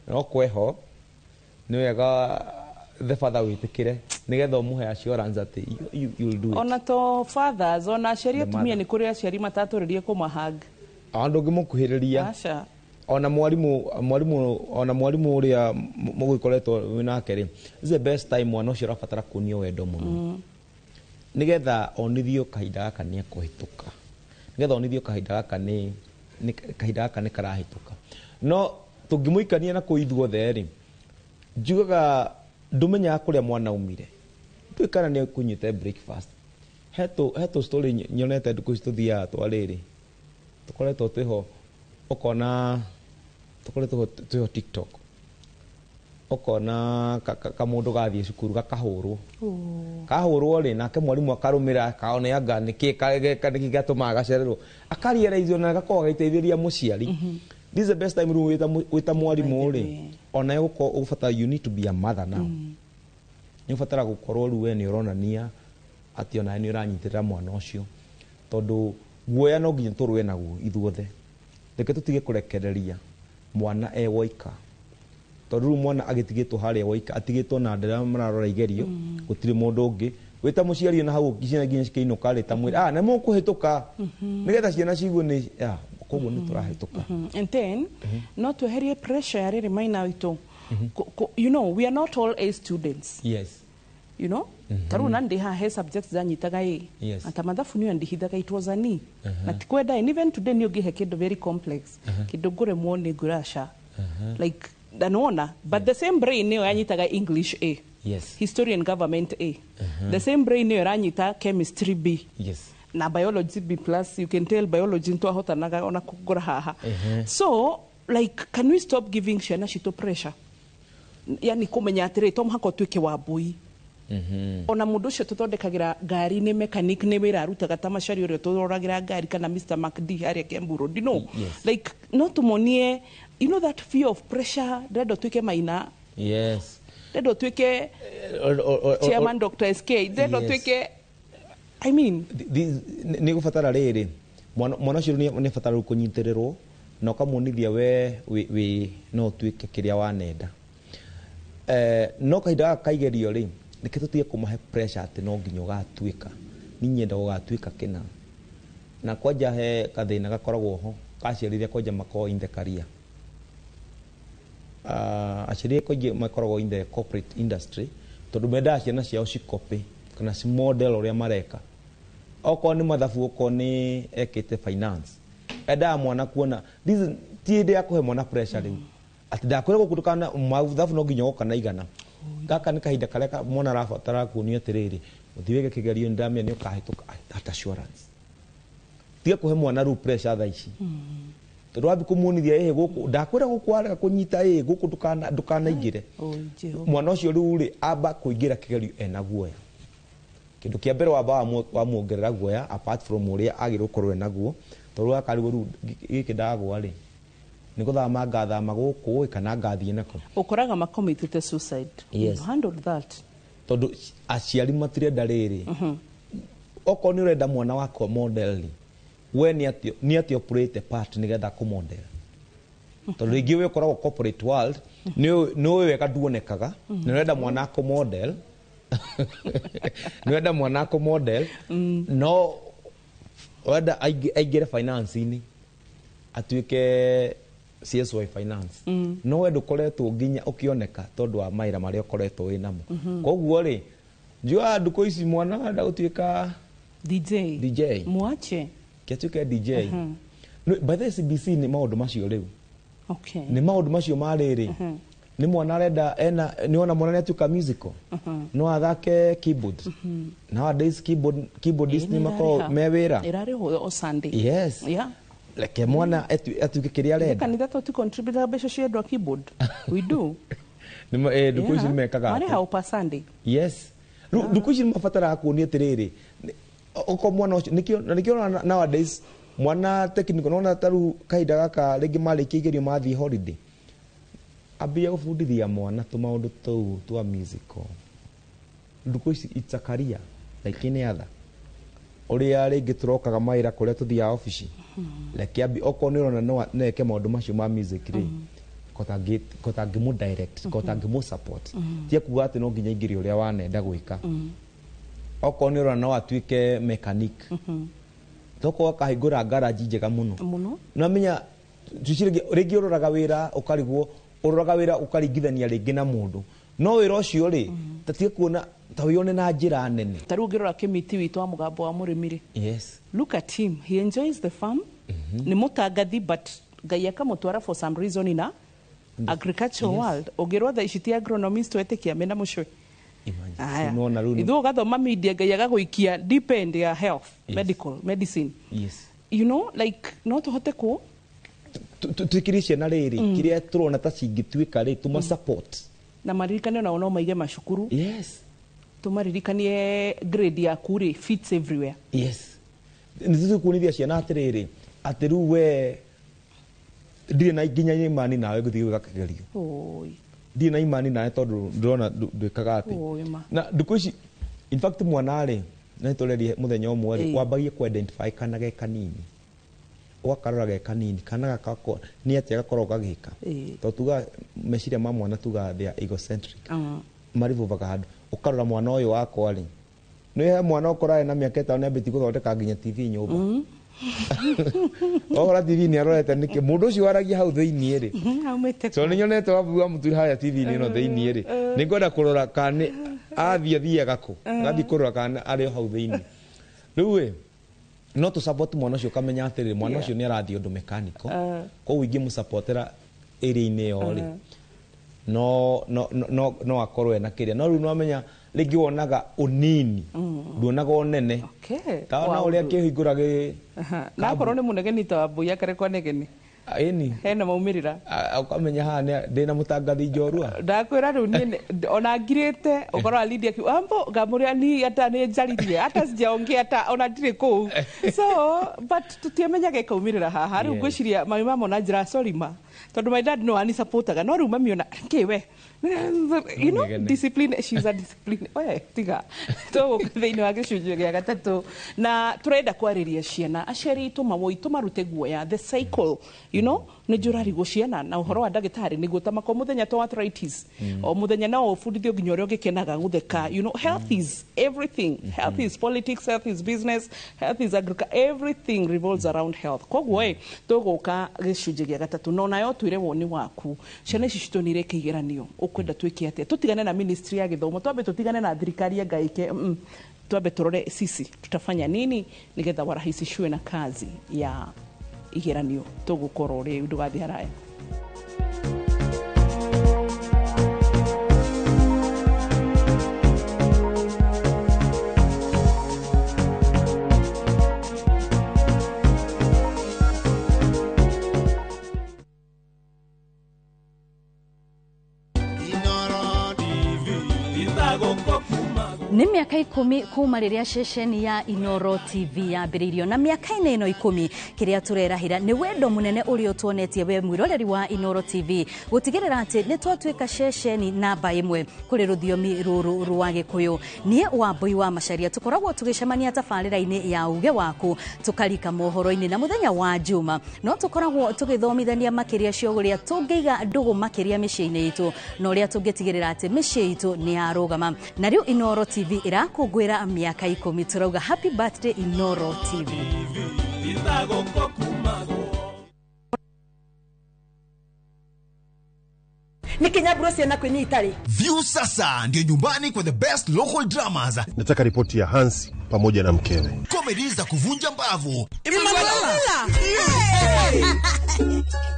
no kweho nĩ wega the father wĩtĩkĩre nĩgetha ũmũhe assurance atĩ you'll do it. Ona to fathers, ona aciari The atumia, mother. nĩ kũrĩ aciari matatũrĩrie kũmahug. Ona ndũngĩmũkuhĩrĩria. Aca. Ona mwarimũ, ona mwarimũ ũrĩa mũgĩkoretwo wĩ nake rĩ, this is the best time mwana ũcio ũrabatara kuonio wendo mũno, nĩgetha onithio kahinda gaka nĩ ekũhĩtũka, nĩgetha onithio kahinda gaka nĩ kahinda gaka nĩ karahĩtũka. No tũngĩmũikania na kũu ithuothe rĩ, njugaga ndũmenyaga kũrĩa mwana aumire, ndũĩ kana nĩ ekũnyuĩte breakfast. He tũ story nyonete ndukũ ici tũthiaga twa rĩrĩ tũkoretwo twĩho, ũkona tũkoretwo twĩho TikTok, ũkona kamũndũ gathiĩ cukuru gakahũrwo. Kahũrwo rĩ, nake mwarimũ akarũmĩra akaone anga nĩkĩ nĩkĩ gĩatũmaga gacererwo, akarealize ona gakorwo agĩteithĩrĩria mũciari. This is the best time rĩu wĩta mwarimũ rĩ, ona gũkorwo ũgũbatara, you need to be a mother now. Nĩ ũbatara gũkorwo rĩu we nĩ ũronania atĩ onawe nĩ ũranyitĩrĩra mwana ũcio, tondũ guoya no nginya tũrũe naguo ithuothe. Reke tũtige kũrekereria mwana e woika, tondũ rĩu mwana agĩtigĩtwo harĩa woika, atigĩtwo na andũ arĩa mararora igerio, gũtirĩ mũndũ ũngĩ. Wĩta mũciari ona hau ciana nginya cikĩinũka rĩ, ta mwĩre nĩ mũkũhĩtũka, nĩgetha ciana cigue nĩ koguo nĩ tũrahĩtũka. And then no tweherie pressure ya rĩrĩ maina witũ. We are not all A students. Ta rĩu na ndĩ haha he subjects ndanyitaga ĩ, ata mathabu nĩyo ndihithaga, it was a ni na tikwenda. And even today nĩ ũngĩhe kĩndũ very complex, kĩndũ ngũremwo nĩ ngũraca like ndanona, but the same brain nĩyo yanyitaga English A, history and government A, the same brain nĩyo ĩranyita chemistry B na biology B plus. You can tell biology ntwahotanaga ona kũgũra haha. So like, can we stop giving ciana citũ pressure, yani kũmenya atĩrĩ to mũhaka ũtuĩke wa mbui? Ona mũndũ ũcio tũthondekagĩra ngari nĩ mechanic, nĩ wĩra arutaga, ta macari ũrĩa tũroragĩra ngari kana Mr. MacD harĩa Kiambu Road, like no tũmonie that fear of pressure. Ndĩrenda ũtuĩke Maina, ndĩrenda ũtuĩke chairman Dr. SK, ndĩrenda ũtuĩke, I mean, Nĩ gũbatara rĩrĩ mwana ũcio nĩ abatara rĩu kũnyitĩrĩrwo na ũkamuonithia we wĩ no ũtuĩke kĩrĩa wanenda. No kahinda gaka kaigerio rĩ, Reke tũtige kũmahe pressure atĩ no nginya ũgatuĩka, niĩ nyenda gũgatuĩka kĩna. Na kwanja he gathĩna gakoragwo ho ka aciari arĩa kwanja makoragwo in the career. Aciari arĩa kaingĩ makoragwo in the corporate industry, tondũ mendaga ciana ciao cicopy kana cimodel ũrĩa mareka. Okorwo nĩ mathabu, okorwo nĩ ekĩte finance, endaga mwana kuona this ti hĩndĩ ya kũhe mwana pressure rĩu atĩ ndakwĩra gũkũ ndũkana mathabu no nginya ũgoka na igana. Gaka nĩ kahinda karĩa mwana arabatara kuonio atĩrĩrĩ, ũthiĩ wĩke kĩgerio, nĩndamenya nĩ ũkahĩtũka, that assurance. Tiga kũhe mwana rĩu pressure thaa ici, tondũ wathiĩ kũmuonithia ĩhĩ gũkũ ndakwĩra gũkũ warega kũnyita ĩĩ gũkũ ndũkanaingĩre. Mwana ũcio rĩu rĩ amba kũingĩra kĩgerio ena guoya. Kĩndũ kĩa mbere wamba wamuongerera guoya apart from ũrĩa agĩrĩirwo gũkorwo enaguo, tondũ akarigwo rĩu gĩkĩ ndagwa rĩ nĩ gũthama ngathama gũkũ kana ngathiĩ nako. Ũkoraga makomitĩte suicide. Yes. You've handled that. Tondũ aciari matirenda rĩrĩ, okorwo nĩ ũrenda mwana wakwa model rĩ, we nĩ atĩa ũpurĩte part nĩgetha kũmodel. Tondũ rĩngĩ we ũkoragwo corporate world, nĩ ũĩ wega nduonekaga, nĩ ũrenda mwana akũmodel, nĩ ũrenda mwana akũmodel, no ũrenda aingĩre finance-inĩ atuĩke CSY finance, no we ndũkoretwo nginya ũkĩoneka tondũ wa mawĩra marĩa ũkoretwo wĩ namo. Koguo rĩ njugaga ndukũ ici mwana arenda gũtuĩka DJ, DJ mwache kĩatuĩke DJ. By the way, CBC nĩ maũndũ macio rĩu. Okay. Nĩ maũndũ macio ma rĩrĩ, nĩ mwana arenda ena nĩ ona mwana nĩ atuĩka musical, no athake keyboard. Nowadays keyboardist nĩ makoragwo me wĩra. Ĩrarĩhwo o Sunday. Yes. Yeah. Reke mwana atuĩke kĩrĩa arenda. Kanitha tũ contribute mbeca cia andũ a keyboard. We do. Ndukũ ici nĩ mekaga. Marĩhagwo per Sunday. Yes. Rĩu ndukũ ici nĩ mabataraga kuonio atĩrĩrĩ, okorwo mwana ũcio nĩkĩo nowadays mwana technical nona ta rĩu kahinda gaka rĩngĩ marĩkia igerio mathiĩ holiday, ambia gũbundithia mwana tũmaũndũ tũu twa musical. Ndukũ ici it's a career like any other. Ũrĩa rĩngĩ tũrokaga mawĩra kũrĩa tũthiaga obici, reke ambie okorwo nĩ ũrona no eke maũndũ macio ma music rĩ, kota ngĩmũ direct, kota ngĩmũ support. Tiga kuga atĩ no nginya aingĩre ũrĩa wanenda gwĩka. Okorwo nĩ ũrona no atuĩke mechanic, tokorwo akahingũra garage njega mũno. No menya rĩngĩ ũroraga wĩra ũkarigwo, ũroraga wĩra ũkaringithania rĩngĩ na mũndũ, no wĩra ũcio rĩ ta tiga kuona ta wĩone na njĩra nene. Ta rĩu ũngĩrora Kĩmiti witũ wa mũgambo wa mũrĩmi rĩ, yes, look at him, he enjoys the farm. Nĩ mũtangathi, but Ngai akamũtwara for some reason in a agricultural world. Ũngĩrora thaa ici ti agronomist wetĩkia mena mũcwe. Ithuĩ ũgathoma media Ngai agagũikia deep end ya health, medical medicine. Yes. You know, like no tũhote kũ twĩkĩrie ciana rĩrĩ kĩrĩa tũrona ta cingĩtuĩka rĩ, tũma support na maririkane onao no maige macukuru. Yes. Tũmaririkanie grade yaku rĩ fits everywhere. Yes. Nĩ tũkuonithia ciana atĩrĩrĩ atĩ rĩu we ndirĩ na nginya imani nawe gũthiĩ gwĩka kĩgerio. Ndirĩ na imani nawe tondũ ndĩrona ndwĩkaga atĩ. Na ndukũ ici in fact mwana rĩ, na nĩtũrerie mũthenya ũmwe rĩ, wambagie kũ identify kana ge kanini, ũgakarora ge kanini kana gakako nĩ atĩa gakoragwo gagĩka, tondũ tuga meciria ma mwana tuga they are egocentric, marivovaga handũ. Ũkarora mwana ũyũ wakwa rĩ, nĩ he mwana ũkoraga na mĩaka 5 nĩambĩtie gũthondeka nginya TV nyũmba. Ohora TV nĩ arorete nĩkĩ mũndũ ũcio waragia hau thĩiniĩ rĩ, so nĩ nyonete wabu wa mũturi harĩa TV-inĩ ĩno thĩiniĩ rĩ, nĩ ngwenda kũrora kana athiĩ athiaga kũ, ngathiĩ kũrora kana arĩ o hau thĩiniĩ. Rĩu ĩ no tũ support mwana ũcio ũkamenya atĩrĩrĩ mwana ũcio nĩ arathiĩ ũndũ mechanical, koguo ingĩmũsupportera area-inĩ ĩyo rĩ, no akorwo ena kĩrĩa. No rĩu nĩwamenya rĩngĩ wonaga ũnini, nduonaga ũnene. Ta ona ũrĩa kĩhingũra gĩ na akorwo nĩ mũnegeni ta Wambui akarekwo anegene. Ĩni hena maumĩrĩra. Ũkamenya haha ndĩna mũtangathi njorua. Ndakwĩra rĩu niĩ ona ngirĩte ũkorwo Lydia akiuga ambo ngamũrĩa ni hata nĩ njaririe hata sijaongea hata ona ndirĩ kũu, so but tũtiamenyaga ĩkaumĩrĩra haha. Rĩu ngwĩciria mami mamo na njĩra sorry ma Tondu my dad no ani supportaga no riu mami ona ke we, you know, discipline, she's a discipline. Oe tiga to thiini wa gicunjĩ gĩa gatatũ na turenda kwarĩria ciana aciari tũmawoi tũmarute guoya the cycle, you know, nĩ njũrarigwo ciana na ũhoro wa ndagĩtarĩ nĩguo ta mako mũthenya to arthritis o mũthenya no ũbundithio nginya ũrĩa ũngĩkenaga gũtheka, you know, health is everything. Health is politics, health is business, health is agriculture, everything revolves around health. Koguo ĩ tũgũka gĩcunjĩ gĩa gatatũ no nayo twĩre woni waku ciana ici citũ nĩ ireka igeranio ũkwenda twĩke atĩa tũtigane na ministry ya gĩthomo twambe tũtigane na thirikari ya ngaike twambe tũrore sisi tutafanya nini nigetha warahisishiwe na kazi ya igeranio tũgũkorwo rĩu ndũgathiĩ haraya. Nĩ mĩaka 10 kuma rĩrĩa ceceni ya Inoro TV yambĩrĩirio na mĩaka-inĩ ĩno 10 kĩrĩa tũrerahĩra nĩ wendo mũnene ũrĩa ũtuonetie we mwĩroreri wa Inoro TV gũtigĩrĩra atĩ nĩ twatuĩka ceceni namba 1 kũrĩ rũthiomi rũrũ rwa Gĩkũyũ. Niĩ Wambui wa Macharia tũkoragwo tũgĩcemania tabarĩra-inĩ ya uge waku tũkarika mohoro-inĩ na mũthenya wa Juma no tũkoragwo tũgĩthomithania makĩria cia ũrĩa tũngĩiga ndũgũ makĩria mĩciĩ-inĩ itũ na ũrĩa tũngĩtigĩrĩra atĩ mĩciĩ itũ nĩ yarũgama. Na rĩu Inoro TV irakũngũĩra mĩaka 10 tũrauga happy birthday Inoro TV. Nikinyaburo ciana kwĩnyita rĩ. View sasa ndio nyumbani kwa the best local dramas. Nataka ripoti ya Hansi pamoja na mkewe. Comedy za kuvunja mbavu.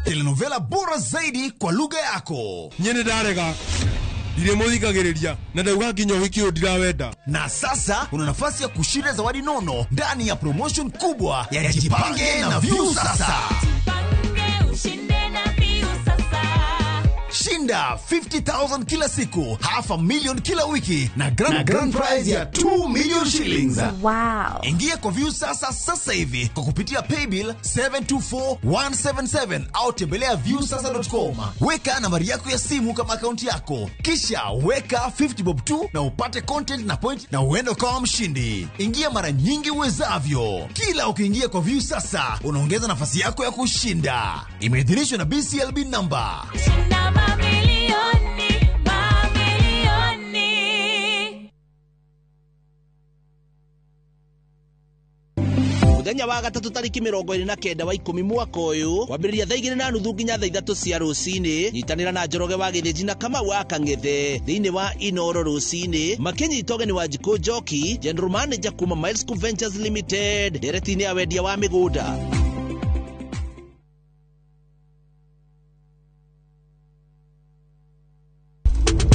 Telenovela bora zaidi kwa lugha yako. Nyene ndarega. Ndiremuthikagiriria na ndauga nginya wiki ũyũ ndirawenda. Na sasa una nafasi ya kushinda zawadi nono ndani ya promotion kubwa ya Jipange na View Sasa. Jipange ushinde na View Sasa. Shinda 50,000 kila siku, 500,000 kila wiki na grand prize ya 2 million shillings. Wow. Ingia kwa View Sasa sasa hivi kwa kupitia paybill 724177 au tembelea viewsasa.com. Weka nambari yako ya simu kama akaunti yako, kisha weka 50 bob tu na upate content na point na uende kama mshindi. Ingia mara nyingi uwezavyo. Kila ukiingia kwa View Sasa unaongeza nafasi yako ya kushinda. Imeidhinishwa na BCLB number. Shinda mamilioni, mamilioni. Muthenya wa gatatu tariki 29 wa 10 mwaka uyu kwambĩrĩria thaa 2:30 nginya thaa 3 cia rũcinĩ nyitanĩra na Njoroge wa Gĩthĩnji na Kamau wa Kang'ethe thĩinĩ wa Inoro rũcinĩ makĩnyita ũgeni wa Njikũ Njoki, General Manager kuma Miles Ventures Limited ndereti-inĩ ya wendia wa mĩgũnda.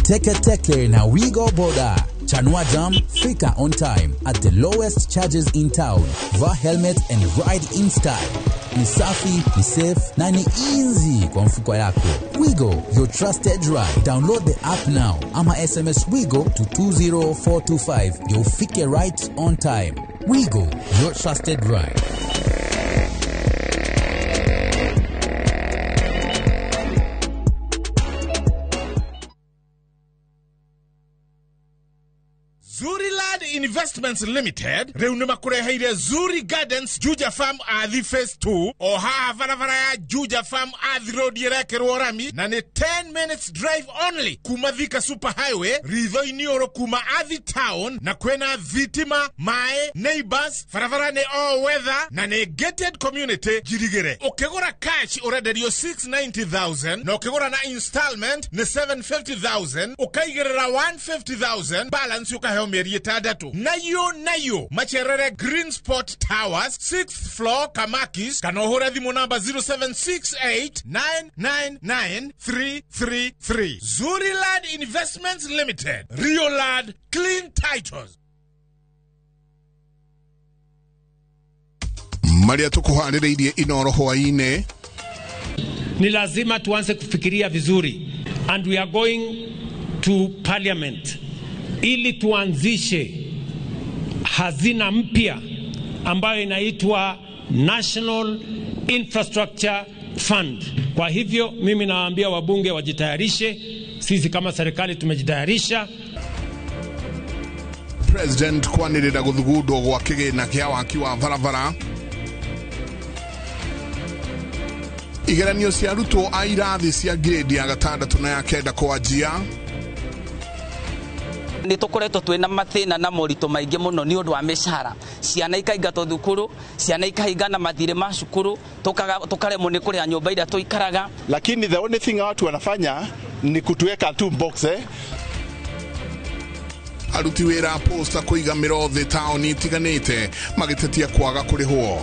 Teke Teke na Wigo Boda. Chanua Jam, fika on time at the lowest charges in town. Vaa helmet and ride in style. Ni safi, ni safe na ni easy kwa mfuko yako. Wigo, your trusted ride. Download the app now ama SMS Wigo to 20425. You'll fike right on time. Wigo, your trusted ride. Zuriland Investments Limited rĩu nĩ makũreheire Zuri Gardens Juja Farm Athi Phase 2 o haha barabara ya Juja Farm Athi Road ĩrekĩrwo rami na nĩ 10 minutes drive only kuma Thika Super Highway ritho-inĩ ũrũ kuma Athi Town na kwĩna thitima, maĩ, neighbors, barabara nĩ all weather na nĩ gated community njirigĩre. Ũkĩgũra cash ũrenderio 690,000 na ũkĩgũra na installment nĩ 750,000 ũkaigĩrĩra 150,000 balance ũkaheo mĩeri 6. Nayo macherere Green Spot Towers 6th floor Kamakis kana ũhũre thimũ namba 0768999333. Zuriland Investments Limited, Riolad Clean Titles. Maria tukuharĩrĩirie Inoro hwaĩ-inĩ. Ni lazima tuanze kufikiria vizuri and we are going to parliament ili tuanzishe hazina mpya ambayo inaitwa National Infrastructure Fund. Kwa hivyo mimi nawaambia wabunge wajitayarishe, sisi kama serikali tumejitayarisha. President kwanĩrĩra gũthugundwo gwa kĩgĩna kĩa waki wa barabara. Igeranio cia arutwo a irathi cia grade ya 6 na ya 9 kwanjia. Nĩ tũkoretwo twĩna mathĩna na moritũ maingĩ mũno nĩ ũndũ wa mĩcara, ciana ikaingatwo thukuru, ciana ikahingana mathirĩ ma cukuru, tũkaremwo nĩ kũrĩha nyũmba iria tũikaraga. Lakini the only thing watu wanafanya ni kutuweka tu box. Aruti wĩra a posta kũiga mĩro thĩ taũni itiganĩte magĩtetia kwaga kũrĩhwo.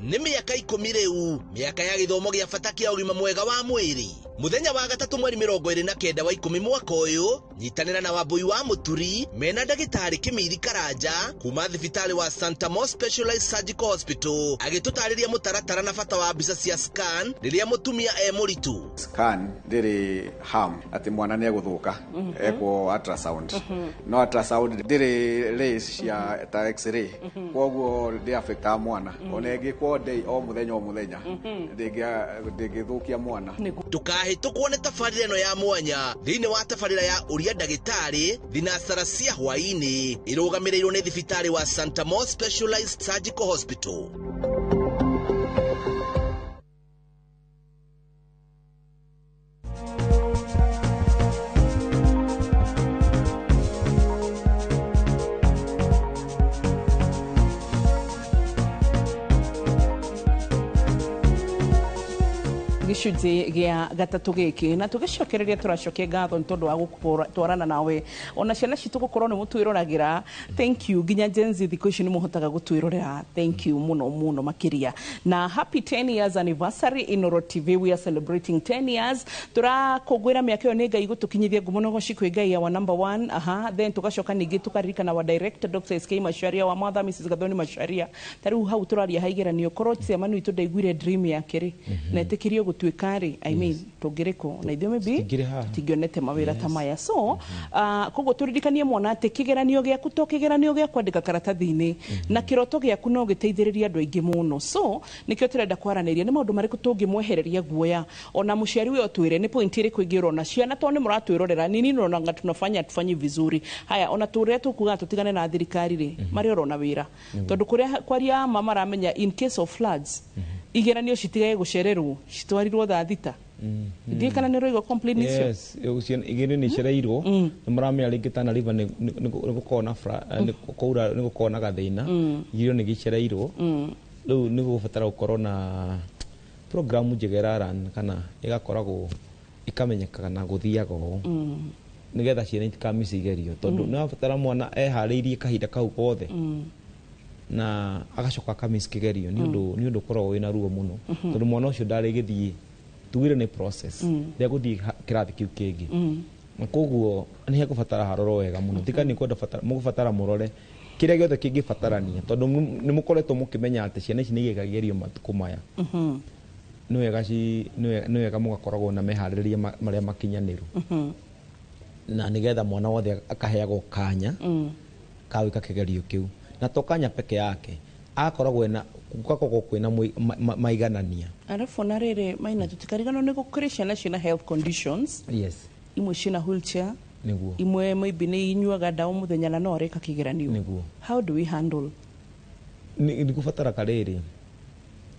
Nĩ mĩaka 10 rĩu, mĩaka ya gĩthomo gĩa bata kĩa ũgima mwega wa mwĩrĩ. Mũthenya wa gatatũ mweri 29 wa 10 mwaka ũyũ, nyitanĩra na Wambui wa Mũturi mena ndagĩtarĩ Kĩmiri Karanja kuma thibitarĩ wa Santa Mo Specialized Surgical Hospital agĩtũtarĩria mũtaratara na bata wa mbica cia scan rĩrĩa mũtumia e mũritũ. Scan ndĩrĩ harm atĩ mwana nĩ egũthũka ekwo ultrasound, no ultrasound ndĩrĩ rays cia ta x-ray, koguo ndĩ affectaga mwana ona ĩngĩkwo day o mũthenya o mũthenya ndĩngĩthũkia mwana. Ndũkahĩtũkwo nĩ tabarĩra ĩno ya mwanya thĩinĩ wa tabarĩra ya Ũria Ndagĩtarĩ thinacara cia hwaĩ-inĩ ĩrũgamĩrĩirwo nĩ thibitarĩ wa Santa Mo Specialized Surgical Hospital. Gĩcunjĩ gĩa gatatũ gĩkĩ na tũgĩcokereria tũracokia ngatho nĩ tondũ wa gũtwarana nawe ona ciana citũ gũkorwo nĩ mũtwĩroragĩra. Thank you nginya Gen Z thikũ ici nĩ mũhotaga gũtwĩrorera, thank you mũno mũno makĩria. Na happy 10 years anniversary Inooro TV, we are celebrating 10 years. Tũrakũngũĩra mĩaka ĩyo nĩ Ngai gũtũkinyithia ngumo na ũgoci kwĩ Ngai our number 1. Aha, then tũgacoka ningĩ tũkaririkana wa director Dr. SK Macharia, wa mother Mrs. Gathoni Macharia. Ta rĩu hau tũraria ha igeranio korwo chairman witũ ndaiguire dream yake rĩ na etĩkirio gũtuĩka rĩ, I mean tũngĩrĩkũ na ithuĩ maybe tingĩonete mawĩra ta maya. So koguo tũririkanie mwana atĩ kĩgeranio gĩaku to kĩgeranio gĩa kwandĩka karatathi-inĩ na kĩroto gĩaku no gĩteithĩrĩrie andũ aingĩ mũno. So nĩkĩo tũrenda kwaranĩria nĩ maũndũ marĩkũ tũngĩmwehereria guoya, ona mũciari ũyũ atwĩre nĩ point ĩrĩkũ ĩngĩ ũrona ciana tondũ nĩ mũratwĩrorera nini nĩũrona tunafanya tufanye vizuri. Haya, ona tũrĩa tũkuga tũtigane na thirikari rĩ marĩa ũrona wĩra tondũ kũrĩa kwaria ma maramenya in case of floods igeranio citigage gũcererwo citwarirwo thaa 6. Ndiĩ kana nĩ ũraigua complain icio? Yes, igeranio nĩ icereirwo nĩ maramenya rĩngĩ Tana River nĩ gũkorwo na nĩ gũkorwo na gathĩna, igeranio nĩ gĩcereirwo. Rĩu nĩ gũbatara gũkorwo na programu njega ĩraran kana ĩgakoragwo ĩkamenyekaga na gũthiaga ũũ nĩgetha ciana itikamiss igerio tondũ nĩ wabatara mwana eharĩirie kahinda kau gothe na agacoka akamiss kĩgerio nĩ ũndũ ũkoragwo wĩna ruo mũno tondũ mwana ũcio ndarĩ gĩthiĩ tugire nĩ process ndegũthiĩ kĩrathi kĩu kĩngĩ na koguo nĩ hekũbatara harorwo wega mũno tika nĩ kwenda mũgũbatara mũrore kĩrĩa gĩothe kĩngĩbatarania tondũ nĩ mũkoretwo mũkĩmenya atĩ ciana ici nĩ igĩka igerio matukũ maya. Nĩ wega mũgakoragwo na meharĩrĩria marĩa makinyanĩru na nĩgetha mwana wothe akaheagwo kanya ka gwĩka kĩgerio kĩu na to kanya peke yake akoragwo na gugakorwo kwĩna maiganania. Arabu na rĩrĩ Maina tũtikariganwo nĩ gũkũrĩ ciana ciĩna health conditions. Yes, imwe ciĩna wheelchair, nĩguo, imwe maybe nĩ inyuaga ndawa mũthenya na no areka kĩgeranio. Nĩguo. How do we handle? Nĩ gũbatara karĩrĩ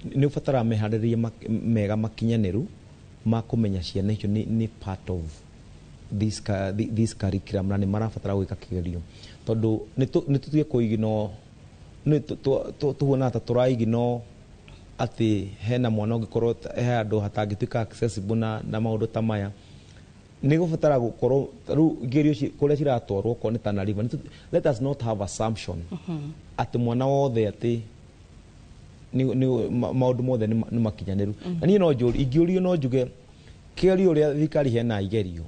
nĩ ũbatara meharĩrĩria mega makinyanĩru ma kũmenya ciana icio nĩ part of this curriculum na nĩ marabatara gwĩka kĩgerio tondũ nĩ tũtige kũignore nĩ tuona ta tũraignore atĩ hena mwana ũngĩkorwo he handũ hatangĩtuĩka accessible na maũndũ ta maya. Nĩ gũbatara gũkorwo rĩu igerio kũrĩa ciratwarwo okorwo nĩ Tana River, let us not have assumption atĩ mwana wothe atĩ maũndũ mothe nĩ makinyanĩru. Na niĩ no njũrie, ingĩũrio no njuge kĩgerio ũrĩa thirikari heanaga igerio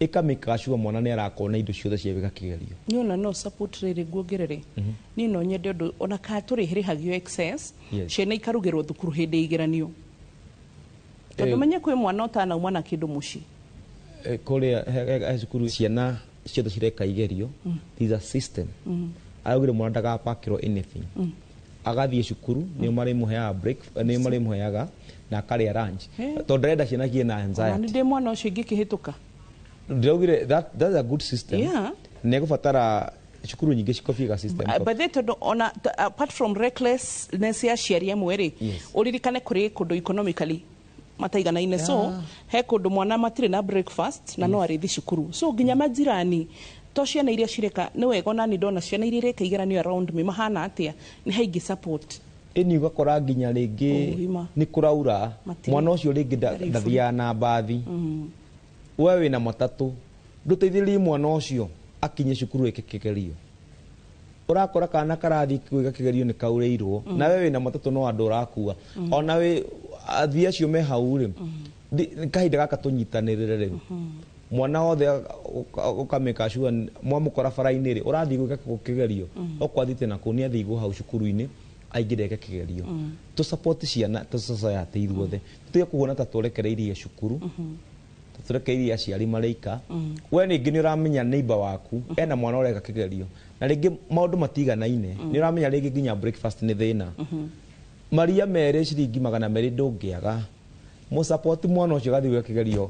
ĩkamĩkaga sure mwana nĩ arakorwo na indo ciothe cia gwĩka kĩgerio. Niĩ ona no support rĩrĩ nguongerere, niĩ no nyende ũndũ ona kana tũrĩhĩrĩhagio excess ciana ikarugĩrwo thukuru hĩndĩ ya igeranio tondũ menye kwĩ mwana ũtanauma na kĩndũ mũciĩ. Kũrĩa he cukuru ciana ciothe cireka igerio, there is a system Araugire mwana ndagapakĩrwo anything. Agathiĩ cukuru nĩo marĩmũheaga break, nĩo marĩmũheaga na akarĩa lunch. Tondũ ndarenda ciana ciĩ na anxiety. Ona nĩ ndĩ mwana ũcio ingĩkĩhĩtũka. Ndĩraugire that's a good system. Nĩ egũbatara cukuru nyingĩ cikobie system. But they tondũ ona apart from recklessness ya aciari amwe rĩ, ũririkane kũrĩ kũndũ economically mataiganaine, so he kũndũ mwana matirĩ na breakfast na no arĩthi cukuru, so nginya majirani to ciana iria cireka nĩ wega. Ona ni ndona ciana iria ireka igeranio around me mahana atĩa, nĩ haingĩ support. Ĩni ũgakora nginya rĩngĩ nĩ kũraura, mwana ũcio rĩngĩ ndathiaga na mbathi, we wĩna matatũ, ndũteithĩrĩrie mwana ũcio akinye cukuru ĩke kĩgerio. Ũrakora kana karathiĩ gwĩka kĩgerio nĩ kaurĩirwo, na we wĩna matatũ no andũ ũrakua. Ona wĩ athii acio me hau rĩ, kahinda gaka tũnyitanĩrĩre rĩu. Mwana wothe ũkamĩka sure mwamũkora bara-inĩ rĩ, ũrathiĩ gwĩka kĩgerio, okorwo athiĩte nakũu nĩ athiĩ hau cukuru-inĩ aingĩre eke kĩgerio. Tũ support ciana tũ society ithuothe, tũtige kuona ta tũrekereirie cukuru, tũrekereirie aciari marĩika. We rĩngĩ nĩ ũramenya neighbor waku ena mwana ũreka kĩgerio, na rĩngĩ maũndũ matiganaine, nĩ ũramenya rĩngĩ nginya breakfast nĩ thĩna. Maria merĩ ciringi 200 ndũngĩaga mũsupport mwana ũcio agathiĩ gwĩka kĩgerio,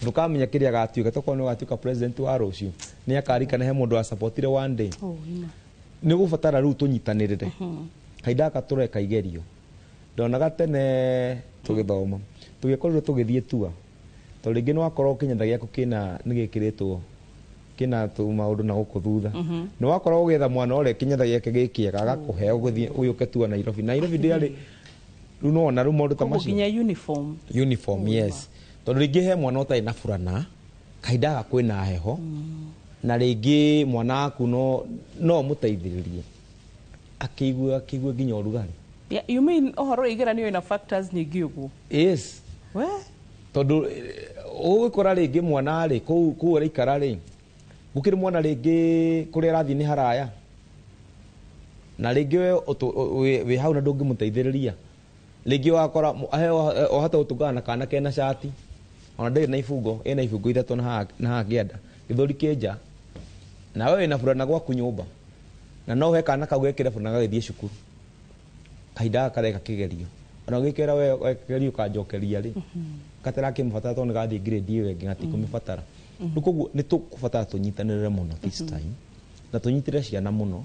ndũkamenya kĩrĩa agatuĩka. Tokorwo nĩ ũgatuĩka president wa rũciũ, nĩ akarikana he mũndũ wasupportire one day. Nĩ gũbatara rĩu tũnyitanĩrĩre. Kahinda gaka tũreka igerio, ndonaga tene tũgĩthoma tũgĩkorirwo tũgĩthiĩ tua, tondũ rĩngĩ nĩ wakorwo kĩnyatha gĩaku kĩna nĩ gĩkĩrĩtwo kĩna maũndũ na gũkũ thutha, nĩ wakorwo ũgĩetha mwana ũrĩa kĩnyatha gĩake gĩ kĩega agakũhe ũgũthiĩ ũyũke tua Nairobi. Nairobi ndĩarĩ rĩu nĩwona rĩu maũndũ ta macio. Nginya uniform. Uniform, yes. Tondũ rĩngĩ he mwana ũtarĩ na burana, kahinda gaka kwĩna heho, na rĩngĩ mwana waku no ũmũteithĩrĩrie akĩigue nginya ũrugarĩ. Yeah, you mean ũhoro wa igeranio ina factors nyingĩ ũguo? Yes. We? Tondũ ũgũkora rĩngĩ mwana rĩ kũu araikara rĩ, gũkĩrĩ mwana rĩngĩ kũrĩa arathiĩ nĩ haraya, na rĩngĩ we wĩ hau na ndũngĩmũteithĩrĩria. Rĩngĩ wakora wahota gũtũngana na kana kena cati, ona ndĩrĩ na ibungo, ĩna ibungo ithatũ na haha kĩanda, gĩthũri kĩ nja, na we wĩna burana gwaku nyũmba, na no ũhe kana kau gekĩre burana gagĩthiĩ cukuru. Kahinda gaka kareka kĩgerio, ona ũgĩkĩra we kĩgerio ũkanjokeria rĩ, gatarakĩmũbatara tondũ nĩ gathiĩ grade ĩyo ĩngĩ gatikũmĩbatara. Rĩu koguo nĩ tũkũbatara tũnyitanĩrĩre mũno this time, na tũnyitĩrĩre ciana mũno.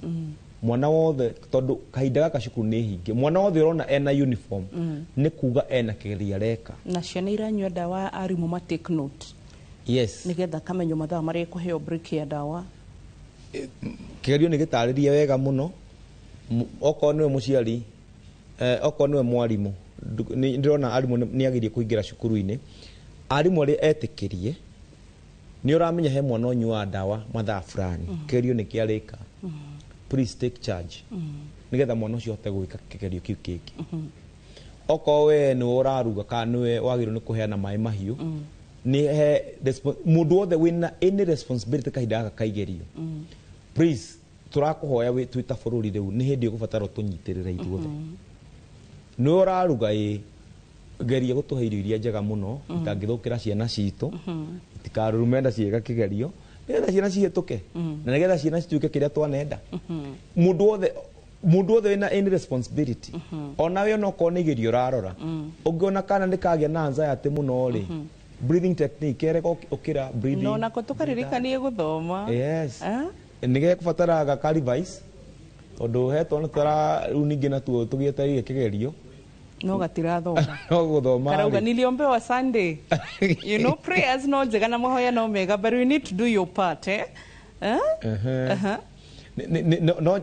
Mwana wothe, tondũ kahinda gaka cukuru nĩ hinge, mwana wothe ũrona ena uniform nĩ kuga ena kĩgerio areka. Na ciana iranyua ndawa, arimũ ma take note. Yes. Nĩgetha kamenyo mathaa marĩa kũheo break ya ndawa. Kĩgerio nĩ gĩtarĩrie wega mũno. Okorwo nĩwe mũciari, okorwo nĩwe mwarimũ, ndĩrona arimũ nĩ agirie kũingĩra cukuru-inĩ. Arimũ arĩa etĩkĩrie, nĩ ũramenya he mwana ũnyuaga ndawa mathaa fulani, kĩgerio nĩ kĩarĩka. Please take charge. Nĩgetha mwana ũcio ahote gwĩka kĩgerio kĩu kĩngĩ. Okorwo we nĩwe ũraruga kana nĩwe wagĩrĩirwo nĩ kũheana maĩ mahiũ, nĩ he mũndũ wothe wĩna any responsibility kahinda gaka ka igerio. Please, tũrakũhoya twĩ ta bũrũri rĩu nĩ hĩndĩ ũgũbatara tũnyitĩrĩre ithuothe. Nĩwe ũraruga ĩ, geria gũtũhe irio iria njega mũno itangĩthũkĩra ciana citũ, itikarũrume nda ciĩka kĩgerio, nĩgetha ciana cihĩtũke, na nĩgetha ciana cituĩke kĩrĩa twanenda. Mũndũ wothe wĩna any responsibility, ona we onokorwo nĩ igerio ũrarora, ũngĩona kana nĩ kagĩa na anxiety mũno rĩ, breathing technique kere ũkĩra breathing. No nako tũkaririkanie gũthoma. Yes. Nĩ gegũbatara gaka revise, tondũ he twana tũra rĩu ningĩ natuo tũgĩetereire kĩgerio. No gatirathoma. No gũthoma. Karauga niliombewa Sunday. You know, prayers no njega na mahoya no mega, but you need to do your part, eh?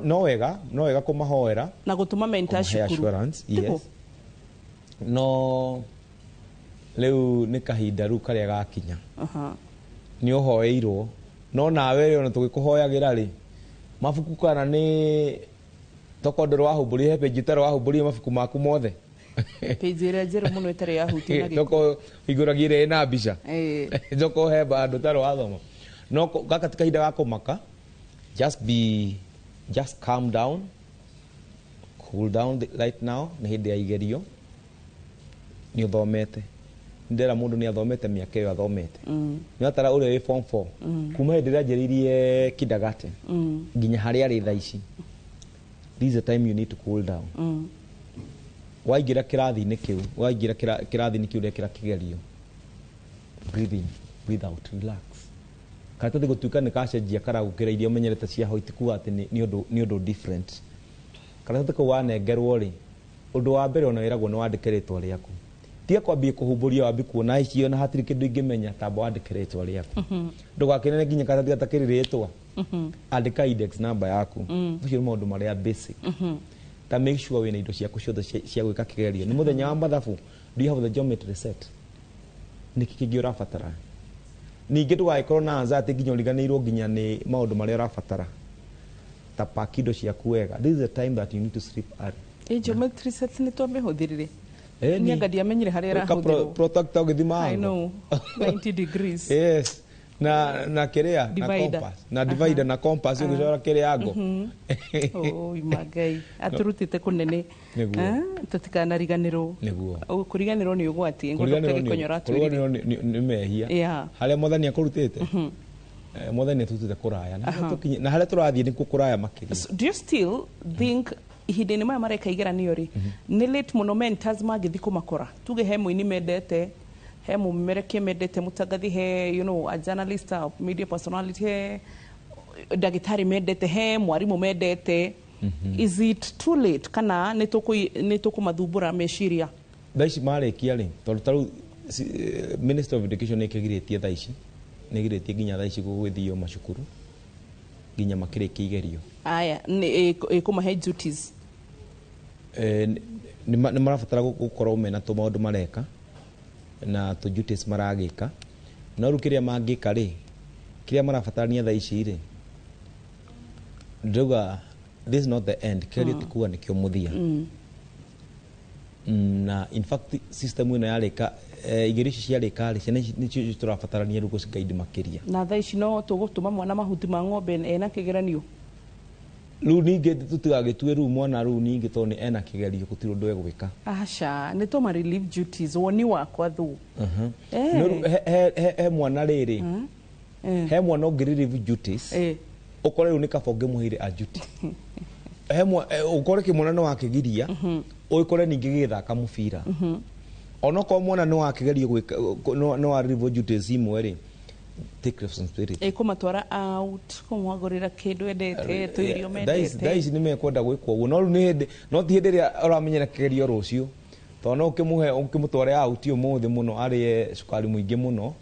No wega, no wega kũmahoera na gũtũma mentor cukuru. Assurance, yes. No rĩu nĩ kahinda rĩu karĩa gakinya. Nĩ ũhoeirwo, no nawe ona tũgĩkũhoyagĩra rĩ, mabuku kana nĩ tokorwo ndũrĩ wahũmbũria, he page ĩtarĩ wahũmbũria mabuku maku mothe. Page ĩrĩa njerũ mũno ĩtarĩ yahutio na gĩko. Tokorwo hingũragia ĩrĩa ĩna mbica. Tokorwo he handũ ũtarĩ wathoma. No gaka ti kahinda ga kũmaka. Just calm down, cool down right now. Nĩ hĩndĩ ya igerio, nĩ ũthomete. Ndera mundu ni athomete miaka iyo athomete. Ni atara uria wi form 4. Kuma hindi ria njiririe kindergarten. Nginya haria ari thaa ici. This is the time you need to cool down. Waingira kirathi-inĩ kĩu, waingira kirathi-inĩ kĩu ũrekĩra kĩgerio. Breathe in, breathe out, relax. Karatathi gũtuĩka nĩ kacenjia karagũkĩra iria ũmenyerete cia white kuga atĩ nĩ ũndũ different. Karatathi kau wanengerwo rĩ, ũndũ wa mbere ona wĩragwo nĩ wandĩke rĩtwa rĩaku. Tiga kwambia kũhumbũria wambie kuona icio na hatirĩ kĩndũ ingĩmenya tamba wandĩke rĩtwa rĩaku. Ndũgakĩnene nginya karatathi gatakĩrĩ rĩtwa. Andĩka index number yaku. Macio nĩ maũndũ marĩa basic. Ta make sure wĩna indo ciaku ciothe cia gwĩka kĩgerio. Nĩ mũthenya wa mathabu, do you have the geometry set? Nĩkĩ kĩngĩ ũrabatara? Ningĩ ndũgagĩkorwo na anxiety nginya ũriganĩirwo nginya nĩ maũndũ marĩa ũrabatara. Ta pack indo ciaku wega. This is the time that you need to sleep early. Geometry set nĩ twamĩhũthĩrire. Niĩ anga ndiamenyire harĩa ĩrahũthĩrwo. Protector ũgĩthima I know, 90 degrees. Yes. Na kĩrĩa na compass na divider na compass ũgĩcora kĩrĩa ango. Oh imagai aturutite kunene tutikanariganirwo. Nĩguo kũriganĩrwo nĩ ũgwati ngũkonyora twĩrire nĩ mehia harĩa Mwathani akũrutĩte. Mwathani atũrutĩte kũraya na harĩa tũrathiĩ nĩkuo kũraya makĩria. Do you still think ihinda-inĩ maya mareka igeranio rĩ nĩ late mũno mentors mangĩthiĩ kũmakora? Tuge he mũini mendete, he mũmerekia mendete mũtangathi, he you know a journalist, a media personality, he ndagĩtarĩ mendete, he mwarimũ mendete. Is it too late kana nĩ tũkũmathumbũra meciria? Thaa ici marĩkia rĩ, tondũ ta rĩu Minister of Education nĩ ĩkĩgirĩtie thaa ici, nĩ ĩgirĩtie nginya thaa ici gũgĩthio macukuru nginya makĩrĩkia igerio. Aya nĩ ĩkũmahe duties. Nĩ marabatara gũkorwo mena tũmaũndũ mareka na tũ duties maragĩka. No rĩu kĩrĩa mangĩka rĩ, kĩrĩa marabatarania thaa ici rĩ, ndauga this is not the end. Kĩgerio ti kuga nĩkĩo mũthia. Na in fact system ĩno yarĩka, igerio ici ciarĩka rĩ, ciana ici nĩcio tũrabatarania rĩu gũcigaidi makĩria. Na thaa ici no tũgũtũma mwana mahuti ma ng'ombe ena kĩgeranio. Rĩu ningĩ tũtigagĩtue rĩu mwana rĩu ningĩ tondũ nĩ ena kĩgerio gũtirĩ ũndũ egwĩka. Aca, nĩ tũma relieve duties woni wakwa thu. He mwana rĩrĩ, he mwana ũngĩ relieve duties, ũkore rĩu nĩ kaba ũngĩmũheire a duty. He ũkore kĩmwana nĩ wakĩgiria, ũkore ningĩ gĩgĩthaka mũbira. Onokorwo mwana nĩ wakĩgerio gwĩka, nĩ wa relieve duties imwe rĩ, take responsibility. Ĩkũmatwara out, kũmwagũrĩra kĩndũ endete, tũirio mendete. Thaa ici nĩ mekwenda gwĩkwo ũguo, no rĩu nĩ hĩndĩ, no ti hĩndĩ ĩrĩa ũramenyera kĩgerio rũciũ. Tondũ no ũkĩmũhe, ũkĩmũtware out ũmũthĩ mũno arĩe cukari mũingĩ mũno,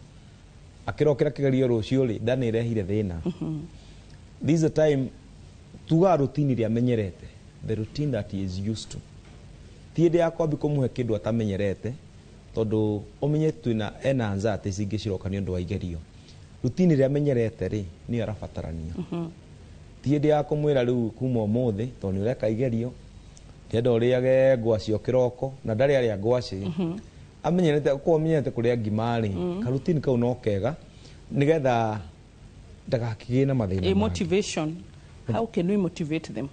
akĩrokera kĩgerio rũciũ rĩ, nda nĩ ĩrehire thĩna. This is the time tugaga routine ĩrĩa amenyerete, the routine that he is used to. Ti hĩndĩ ya kwambia kũmũhe kĩndũ atamenyerete, tondũ ũmenye twĩna ena anxiety cingĩ ciroka nĩ ũndũ wa igerio. Routine ĩrĩa amenyerete rĩ, nĩyo arabatarania. Ti hĩndĩ ya kũmwĩra rĩu kuma ũmũthĩ, tondũ nĩ ũreka igerio, ndĩrenda ũrĩage ngwacĩ o kĩroko, na ndarĩ arĩa ngwacĩ. Amenyerete, okorwo amenyerete kũrĩa ngima rĩ, karutini kau no kega, nĩgetha ndagakĩgĩe na mathĩna mangĩ. Motivation. How can we motivate them?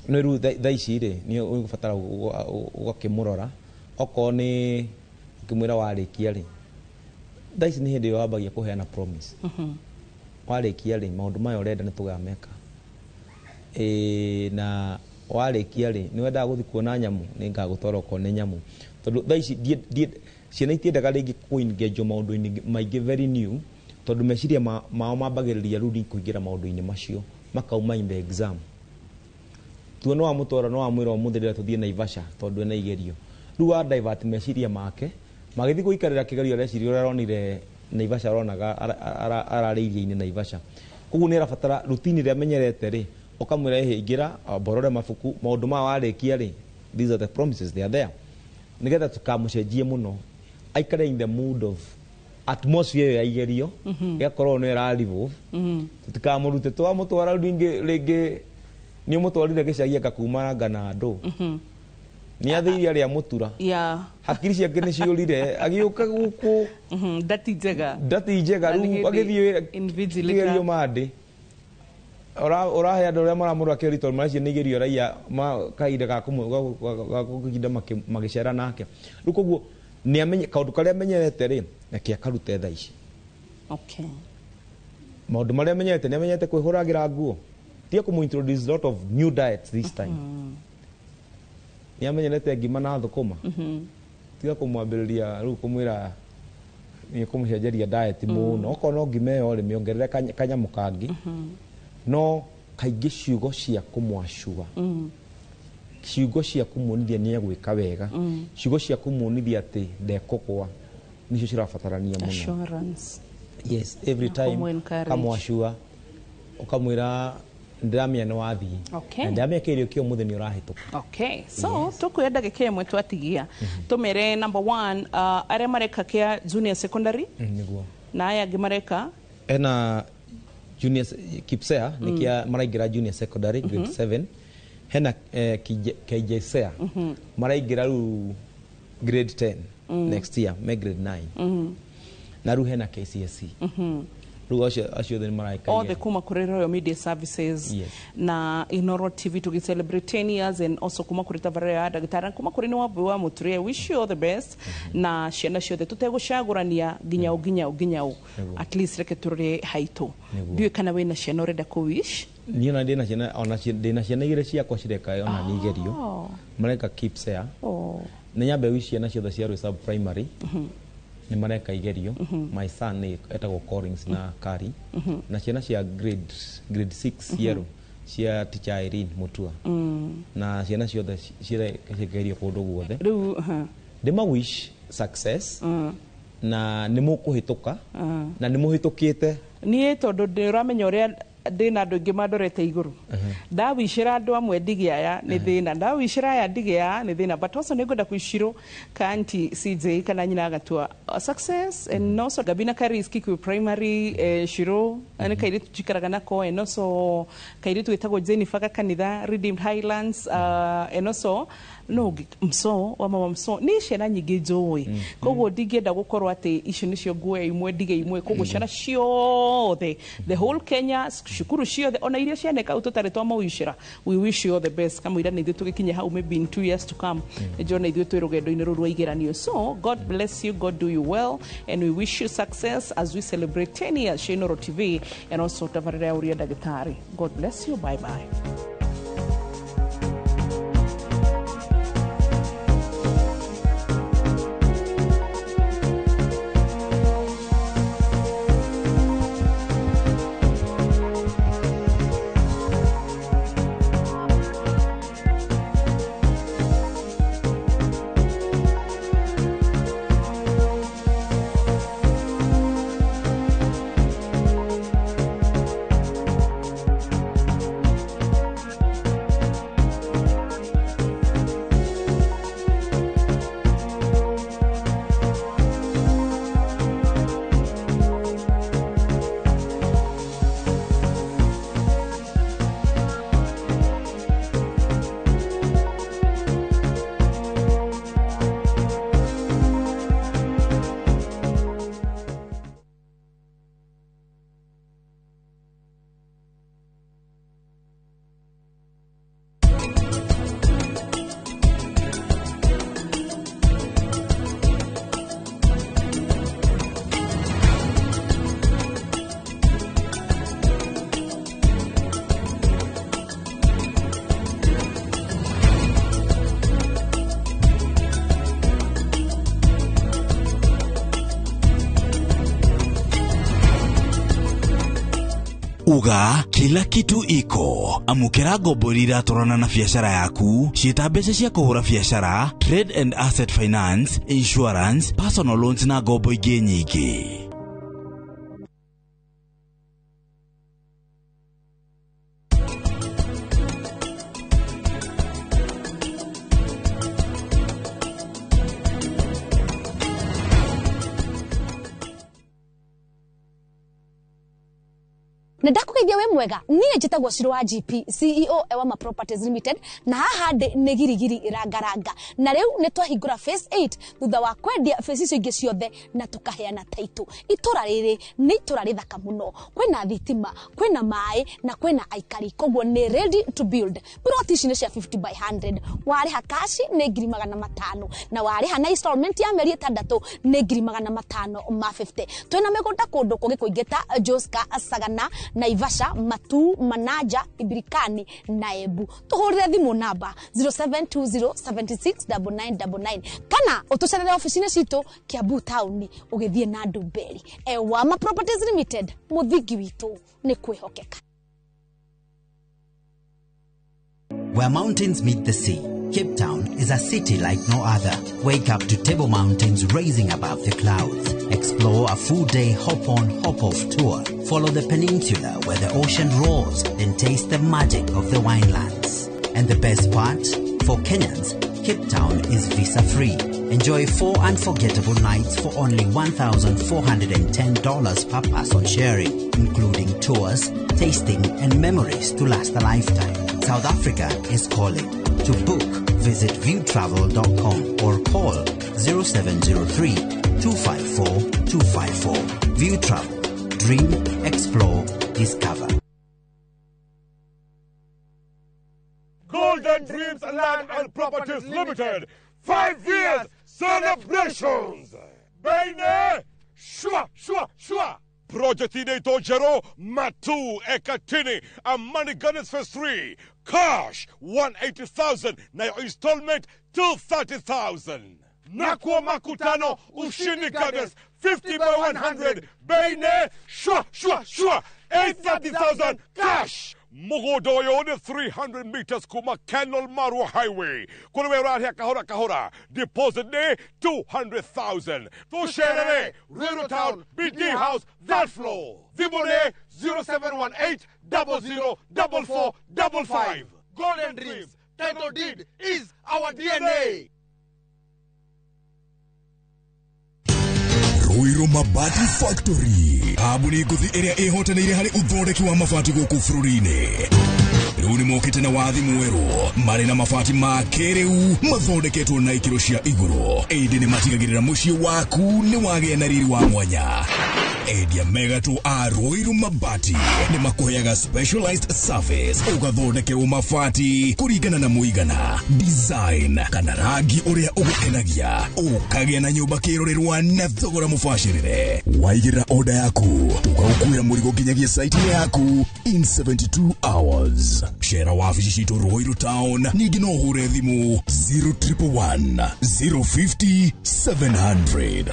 No rĩu thaa ici rĩ, nĩ ũgũbatara ũgakĩmũrora, okorwo nĩ ũkĩmwĩra warĩkia rĩ, thaa ici nĩ hĩndĩ ĩyo wambagia kũheana promise. Warĩkia rĩ, maũndũ maya ũrenda nĩ tũgameka. Na warĩkia rĩ, nĩ wendaga gũthiĩ kuona nyamũ, nĩ ngagũtwara ũkone nyamũ. Tondũ thaa ici ciana itiendaga rĩngĩ kũ-engage maũndũ-inĩ maingĩ very new, tondũ meciria mao mambagĩrĩria rĩu kũingĩra maũndũ-inĩ macio, makauma in the exam. Tuo no wamũtwara, no wamwĩra ũmũthĩ rĩrĩa tũthiĩ Naivasha tondũ ena igerio. Rĩu wa divert meciria make, magĩthiĩ gũikarĩra kĩgerio areciria ũrĩa aronire Naivasha, aronaga ararĩ iria-inĩ Naivasha. Koguo nĩ arabatara routine ĩrĩa amenyerete rĩ, ũkamwĩra ĩhĩ ingĩra, mborore mabuku, maũndũ maya warĩkia rĩ, these are the promises, they are there. Nĩgetha tũkamũcenjie mũno, aikare in the mood of atmosphere ya igerio, ĩgakorwo nĩ ĩra revolve. Tũtikamũrute, twamũtwara rĩngĩ rĩngĩ nĩ ũmũtwarire gĩcagi akakumanga na andũ. Nĩ athĩire arĩa mũtura. Hakiri ciake nĩ ciũrire, agĩũka gũkũ. Ndati njega. Ndati njega, rĩu agĩthiĩ kĩgerio mandĩ. Ũrahe andũ arĩa maramũrora kĩgerio tondũ maracio nĩ igerio raiya kahinda ga kũhinda magĩcera nake. Rĩu koguo Nĩ amenye kaũndũ karĩa amenyerete rĩ, reke akarute thaa ici. Maũndũ marĩa amenyerete, nĩ amenyerete kwĩhũragĩra nguo, tiga kũmũ introduce lot of new diets this time. Nĩ amenyerete ngima na thũkũma, tiga kũmwambĩrĩria rĩu kũmwĩra nĩ kũmũcenjeria diet mũno. Okorwo no ngima ĩyo rĩ, mĩongerere kanyamũ kangĩ. No kaingĩ ciugo cia kũmwacua, ciugo cia kũmuonithia nĩ egwĩka wega, ciugo cia kũmuonithia atĩ ndekũgwa, nĩcio cirabatarania mũno. Assurance. Yes, every time Kũmũ-encourage. Kamwacua, ũkamwĩra ndĩramenya nĩ wathiĩ, na ndĩramenya kĩgerio kĩa ũmũthĩ nĩ ũrahĩtũka. Okay, so tukuoya ndagĩka ĩmwe twatigia tũmere number one, arĩa mareka kĩa junior secondary Nĩguo. na aya angĩ mareka Ena junior KPSEA nĩ kĩa maraingĩra junior secondary grade 7, hena KJSEA maraingĩra rĩu grade 10 next year, me grade 9, na rĩu hena KCSE. Rĩu acio othe nĩ mareka othe igerio. Kuma kũrĩ Royal Media Services na Inoro TV tugi celebrate 10 years, and also kuma kũrĩ tabarĩra ya ndagĩtarĩ na kuma kũrĩ nĩ Wambui wa Mũturia. Wish you all the best na ciana ciothe, tũtegũcagũrania nginya ũ nginya ũ nginya ũ. At least reke tũrore haitũ. Ndiũĩ kana wĩna ciana ũrenda kũ wish. Niĩ ona ndĩna ciana, ona ndĩna ciana igĩrĩ ciakwa cireka ona nĩ igerio. Mareka KPSEA. Nĩ nyambe wish ciana ciothe cia Rwĩsab Primary nĩ mareka igerio. My son nĩ etagwo Collins na Kari, na ciana cia grade 6 yellow cia teacher Irene Mutua, na ciana ciothe cireka igerio kũndũ guothe. Rĩu Ndĩma wish success na nĩ mũkũhĩtũka na nĩ mũhĩtũkĩte. Niĩ tondũ ndĩramenya ũrĩa ndĩna andũ aingĩ mandorete igũrũ, ndawicĩra andũ amwe ndige aya nĩ thĩna, ndawicĩra aya ndige aya nĩ thĩna, but also nĩ ngwenda kwicirwo ka aunty CJ kana nyina agatua success, and also Gabina Karis Kikuyu Primary, Shiro nĩ kairĩtu njikaraga nako, and also kairĩtu gĩtagwo Jennifer Gakanitha Redeemed Highlands, and also no mso wa mama mso nĩ ciana nyingĩ njũĩ, koguo ndingĩenda gũkorwo atĩ icio nĩcio nguoya imwe ndige imwe. Koguo ciana ciothe, the whole Kenya, cukuru ciothe, ona iria cianeka hau tũtarĩ twamawicĩra, we wish you all the best. Kamũira nĩ ithuĩ tũgĩkinye hau, maybe in 2 years to come, nĩnjona ithuĩ twĩ rũgendo-inĩ rũu rwa igeranio. So God bless you, God do you well, and we wish you success as we celebrate 10 years cia Inooro TV and also tabarĩra ya ũria ndagĩtarĩ. God bless you, bye bye. Uga kila kitu iko. Amukira ngombo iria iratwarana na biacara yaku, ciĩta mbeca cia kũhũra biacara, trade and asset finance, insurance, personal loans na ngombo ingĩ nyingĩ. Na ndakũgeithia wĩ mwega, niĩ njĩtagwo Shiro wa GP, CEO Ewama Properties Limited, na haha ndĩ nĩ girigiri rangaranga. Na rĩu nĩ twahingũra phase 8 thutha wa kwendia phase icio ingĩ ciothe na tũkaheana title. Itũra rĩrĩ nĩ itũra rĩthaka mũno, kwĩna thitima, kwĩna maĩ na kwĩna aikari, koguo nĩ ready to build. Plot ici nĩ cia 50 by 100, warĩha cash nĩ 500,000 na warĩha na installment ya mĩeri 6 nĩ 550,000. Twĩna mĩgũnda kũndũ kũngĩ kũingĩ ta Joska, Sagana, Naivasha, Matu, Manaja, Ibirikani na Embu. Tũhũrĩre thimũ namba 0720769999 kana ũtũcerere ofici-inĩ citũ Kiambu taũni ũgĩthiĩ na Ndumberi. Ewama Properties Limited, mũthingi witũ nĩ kwĩhokeka. Where mountains meet the sea, Cape Town is a city like no other. Wake up to Table Mountains rising above the clouds. Explore a full-day hop-on, hop-off tour. Follow the peninsula where the ocean roars and taste the magic of the winelands. And the best part? For Kenyans, Cape Town is visa-free. Enjoy 4 unforgettable nights for only $1,410 per person sharing, including tours, tasting, and memories to last a lifetime. South Africa is calling. To book, visit viewtravel.com or call 0703 254 254. View Travel. Dream, explore, discover. Golden Dreams Land and Properties Limited. 5 years celebrations. Baine, shwa, shwa, shwa. Project inaitwa Jero Matu Ekatini Amani Gardens Phase 3. Cash 180,000 na your installment 230,000. Nakuwa Makutano Ushindi Gardens 50 by 100. Baine, shwa, shwa, shwa. 830,000 cash. Mugodoyo ni 300 meters kuma Kenol Marua Highway. Kulewe rahia kahora kahora. Deposit ni 200,000. Tusherere, Ruiru Town, BD House, that floor. Thimũ 0718 00 44 55. Golden Dreams, title deed is our DNA. Ruiru Mabati Factory, kambuni ngũthi ĩrĩa ĩhotanĩire harĩ ũthondeki wa mabati gũkũ bũrũri-inĩ. Rĩu nĩmokĩte na wathi mwerũ marĩ na mabati ma kĩrĩu mathondeketwo na ikĩro cia igũrũ, ĩndĩ nĩmatigagĩrĩra mũciĩ waku nĩ wagĩa na riri wa mwanya. Endia megatũ a Ruiru Mabati nĩmakũheaga specialized service, ũgathondekerwo mabati kũringana na mũigana, design kana rangi ũrĩa ũgũkenagia, ũkagĩa na nyũmba kĩrorerwa na thogora mũbacĩrĩre. Waigĩrĩra order yaku tũgagũkuĩra mũrigo nginyagia site yaku in 72 hours. Cera wabici citũ Ruiru Town, ningĩ no ũhũre thimũ 0111 050 700.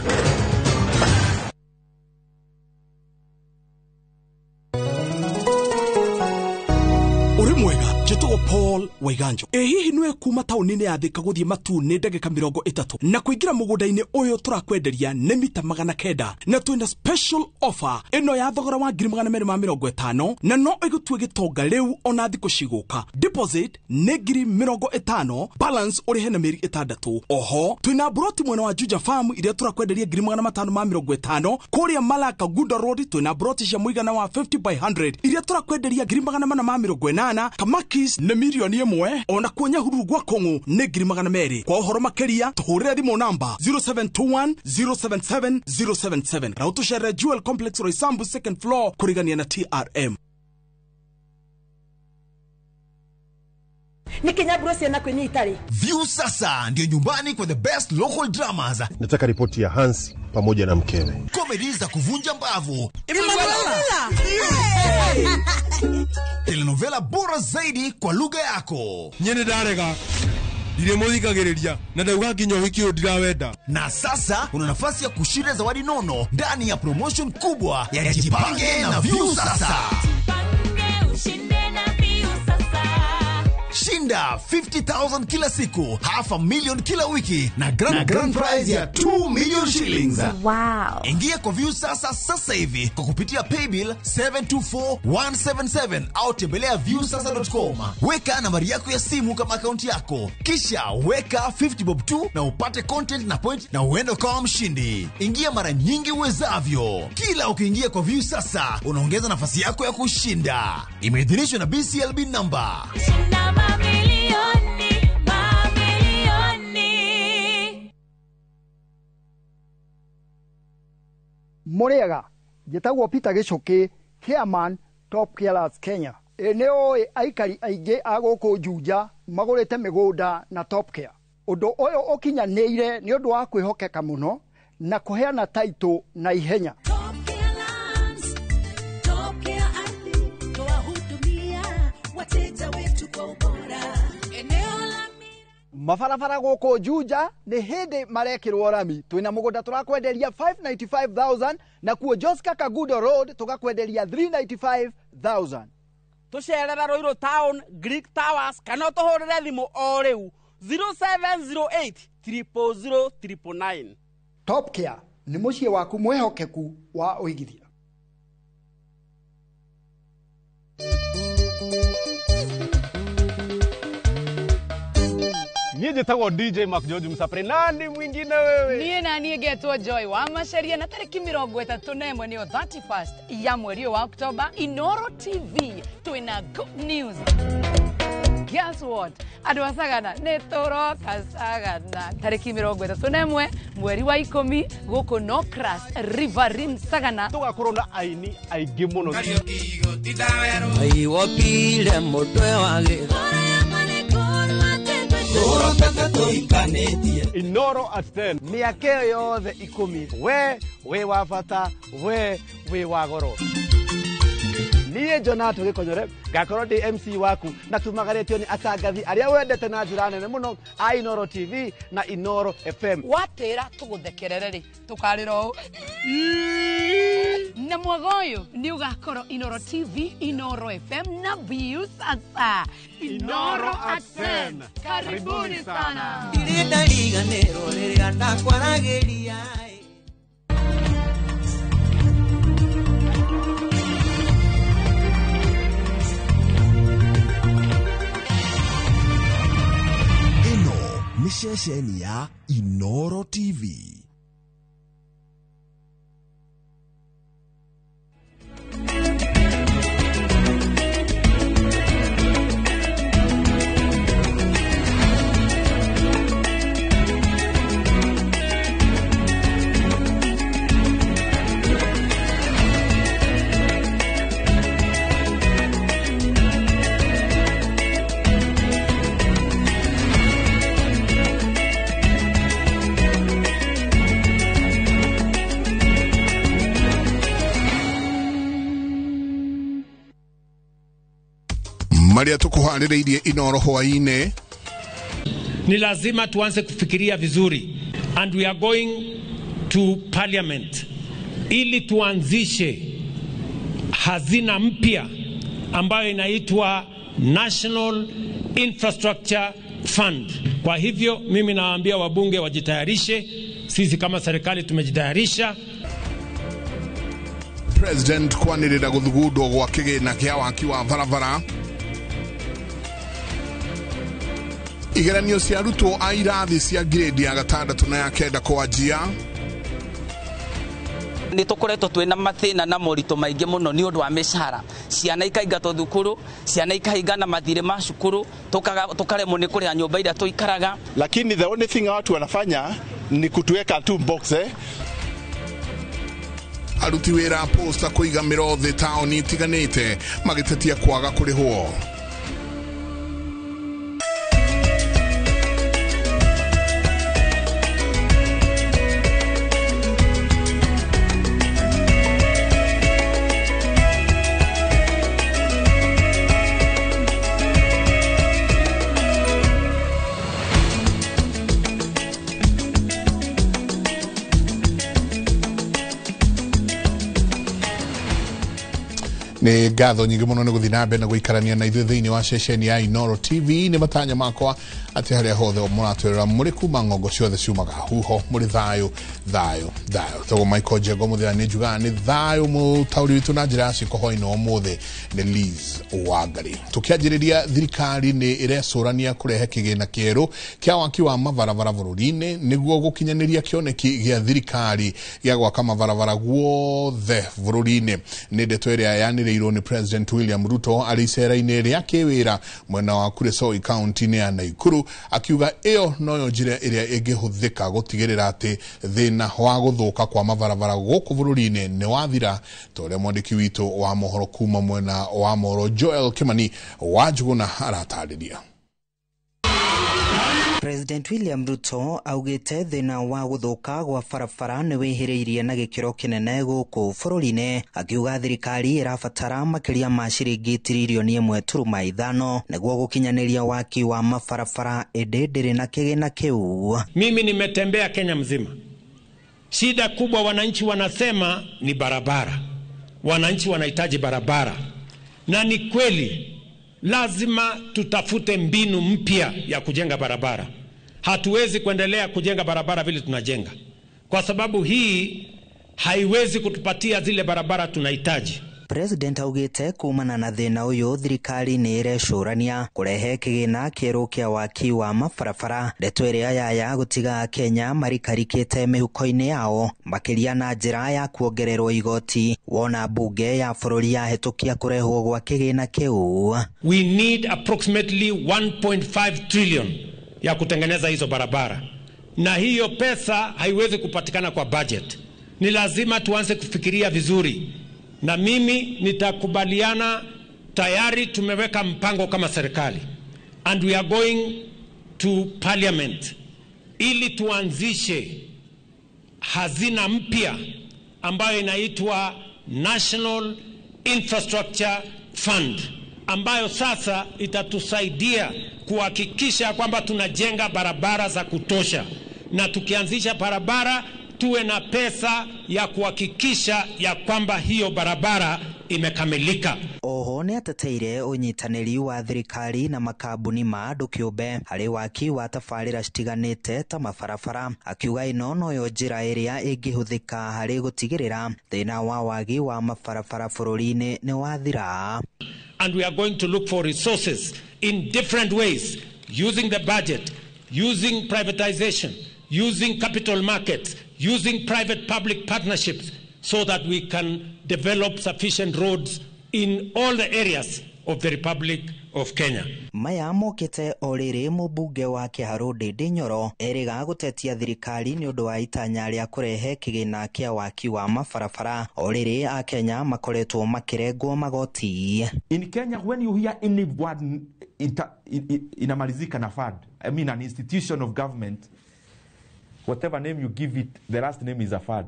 Njĩtagwo Paul Waiganjo. Ĩ hihi nĩwe kuma taũni-inĩ ya Thika gũthiĩ Matu nĩ ndagĩka 30 na kũingĩra mũgũnda-inĩ ũyũ tũrakwenderia nĩ mita 900 na twĩna special offer ĩno ya thogora wa 250,000 na no ĩgũtue gĩtonga rĩu ona thikũ cigũka. Deposit nĩ 50,000, balance ũrĩhe na mĩeri 6. Oho twĩna broti mwena wa Juja Farm iria tũrakwenderia 550,000. Kũrĩa Malaka Gunda Road twĩna broti cia mũigana wa 50 by 100 iria tũrakwenderia 480,000. Kamakis nĩ 1,000,000, ona kuo Nyahururu gwa Kong'u nĩ 200,000. Kwa ũhoro makĩria tũhũrĩre thimũ namba 0721 077 077 na ũtũcerere Jewel Complex Roysambu second floor kũrigania na TRM. Nĩ ciana kwĩni itarĩ. View sasa ndio nyumbani kwa the best local dramas. Nataka ripoti ya Hansi pamoja na mkewe. Comedy za kuvunja mbavu. Telenovela bora zaidi kwa lugha yako. Nyene ndarega. Ndirĩ mũthikagĩrĩria na ndauga nginya ũhiki ũyũ ndirawenda. Na sasa una nafasi ya kushinda zawadi nono ndani ya promotion kubwa ya Jipange na View Sasa. Jipange ushinde na View Sasa. Shinda Shinda 50,000 kila siku, 500,000 kila wiki na grand prize ya 2 million shillings. Wow. Ingia kwa Viusasa sasa hivi kwa kupitia paybill 724177 au tembelea viusasa.com. Weka nambari yako ya simu kama akaunti yako, kisha weka 50 bob tu na upate content na point na uende ukawa mshindi. Ingia mara nyingi uwezavyo. Kila ukiingia kwa Viusasa unaongeza nafasi yako ya kushinda. Imeidhinishwa na BCLB number. Shinda mamilioni, mamilioni. Muriaga njĩtagwo Peter Gĩcũkĩ, chairman Top Carers Kenya. Ĩ nĩ ũĩ aikari aingĩ a gũkũ Juja magũrĩte mĩgũnda na Top Care. Ũndũ ũyũ ũkinyanĩire nĩ ũndũ wa kwĩhokeka mũno na kũheana taitũ na ihenya. Mabarabara gũkũ Juja nĩ hĩndĩ marekĩrwo rami. Twĩna mũgũnda tũrakwenderia 595,000 na kuo Joska Kagudo Road tũgakwenderia 395,000. Tũcerera Ruiru Town, Greek Towers kana ũtũhũrĩre thimũ o rĩu 0708 000 999. Top Care nĩ mũciĩ waku mwĩhokeku wa ũigithia. Niĩ njĩtagwo DJ Mark George Msapre. Nani mwingine wewe? Niĩ na niĩ ngetwo Joy wa Maceria na tarĩki 31 nĩyo 31st ya mweri wa Oktoba Inoro TV twĩna good news. Guess what? Andũ a Sagana nĩ tũroka Sagana tarĩki 31 mweri wa 10 gũkũ Nocras Riverine Sagana. Tũgakorwo na aini aingĩ mũno. Aiwopile mũtwe wa gĩtho. Inoro at 10. Mĩaka ĩyo yothe 10 we wĩ wa bata, we wĩ wa goro. Niĩ Jonato Gĩkonyore ngakorwo ndĩ MC waku na tumagarĩtio nĩ atangathi arĩa wendete na njĩra nene mũno a Inoro TV na Inoro FM. Watĩra tũgũthekerere rĩ tũkarĩra ũũ na mwaga ũyũ nĩ ũgakorwo Inoro TV, Inoro FM na Viusasa. Inoro at 10. Karibuni sana. Ndirĩ ndariganĩrwo rĩrĩa ndakwaragĩria. Nĩ ceceni ya Inoro TV. Maria tukuharĩrĩirie Inoro hwaĩ-inĩ. Ni lazima tuanze kufikiria vizuri, and we are going to parliament ili tuanzishe hazina mpya ambayo inaitwa National Infrastructure Fund. Kwa hivyo mimi nawaambia wabunge wajitayarishe, sisi kama serikali tumejitayarisha. President kwanĩrĩra gũthugundwo gwa kĩgĩna kĩa waki wa barabara. Igeranio cia arutwo a irathi cia grade ya 6 na ya 9 kwanjia. Nĩ tũkoretwo twĩna mathĩna na moritũ maingĩ mũno nĩ ũndũ wa mĩcara. Ciana ikaingatwo thukuru, ciana ikahingana mathirĩ ma cukuru, tũkaremwo nĩ kũrĩha nyũmba iria tũikaraga. Lakini the only thing watu wanafanya ni kutuweka tu box Aruti wĩra a posta kũiga mĩro thĩ taũni itiganĩte magĩtetia kwaga kũrĩhwo. Nĩ ngatho nyingĩ mũno nĩ gũthiĩ na mbere na gũikarania na ithuĩ thĩinĩ wa ceceni ya Inooro TV. Nĩ matanya makwa atĩ harĩa hothe mũratwĩrora mũrĩ kuma ng'ongo ciothe ciumaga huho mũrĩ thayũ thayũ thayũ. Togo Michael Njengo mũthenya nĩ njugaga nĩ thayũ. Mũtaũri witũ na njĩra ya ciĩko hwaĩ-inĩ wa ũmũthĩ nĩ Liz Wangari. Tũkĩanjĩrĩria, thirikari nĩ ĩrecũrania kũrehe kĩgĩna kĩerũ kĩa waki wa mabarabara bũrũri-inĩ nĩguo gũkinyanĩria kĩoneki gĩa thirikari gĩa gwaka mabarabara guothe bũrũri-inĩ. Nĩ ndeto ĩrĩa yanĩrĩirwo nĩ President William Ruto arĩ icera-inĩ rĩa kĩwĩra mwena wa Kuresoi kaunti-inĩ ya Naikuru, akiuga ĩyo noyo njĩra ĩrĩa ĩngĩhũthĩka gũtigĩrĩra atĩ thĩna wa gũthũka kwa mabarabara gũkũ bũrũri-inĩ nĩ wathira, ta ũrĩa mwandĩki witũ wa mohoro kuma mwena wa Moro Joel Kimani wa Njuguna aratarĩria. President William Ruto augĩte thĩna wa gũthũka gwa barabara nĩ wĩhĩrĩirie na gĩkĩro kĩnene gũkũ bũrũri-inĩ, akiuga thirikari ĩrabatara makĩria ma ciringi tiririoni 1.5 nĩguo gũkinyanĩria waki wa mabarabara, ĩndĩ ndĩrĩ na kĩgĩna kĩu. Mimi nimetembea Kenya mzima. Shida kubwa wananchi wanasema ni barabara. Wananchi wanahitaji barabara, na ni kweli lazima tutafute mbinu mpya ya kujenga barabara. Hatuwezi kuendelea kujenga barabara vile tunajenga, kwa sababu hii haiwezi kutupatia zile barabara tunahitaji. President augĩte kumana na thĩna ũyũ thirikari nĩ ĩrecũrania kũrehe kĩgĩna kĩerũ kĩa waki wa mabarabara, ndeto ĩrĩa yaya gũtiga Kenya marikarikĩte mĩhuko-inĩ yao makĩria na njĩra ya kuongererwo igoti wona bunge ya bũrũri yahĩtũkia kũrehwo gwa kĩgĩna kĩu. We need approximately 1.5 trillion ya kutengeneza hizo barabara, na hiyo pesa haiwezi kupatikana kwa budget. Ni lazima tuanze kufikiria vizuri, na mimi nitakubaliana. Tayari tumeweka mpango kama serikali, and we are going to parliament ili tuanzishe hazina mpya ambayo inaitwa National Infrastructure Fund, ambayo sasa itatusaidia kuhakikisha kwamba tunajenga barabara za kutosha, na tukianzisha barabara tuwe na pesa ya kuhakikisha ya kwamba hiyo barabara imekamilika. Oho nĩ ateteire ũnyitanĩri wa thirikari na makambuni ma andũ kĩũmbe harĩ waki wa tabarĩra citiganĩte ta mabarabara, akiuga ĩno noyo njĩra ĩrĩa ĩngĩhũthĩka harĩ gũtigĩrĩra thĩna wa wagi wa mabarabara bũrũri-inĩ nĩ wathira. And we are going to look for resources in different ways, using the budget, using privatization, using capital markets, using private-public partnerships, so that we can develop sufficient roads in all the areas of the Republic of Kenya. Maya mokĩte o rĩrĩ mũmbunge wa Kĩharũ Ndĩndĩ Nyoro erĩga gũtetia thirikari nĩ ũndũ wa itanya rĩa kũrehe kĩgĩna kĩa waki wa mabarabara o rĩrĩ Akenya makoretwo makĩrengwo magoti. In Kenya, when you hear any word inamalizika na fund, I mean an institution of government, whatever name you give it, the last name is a fund.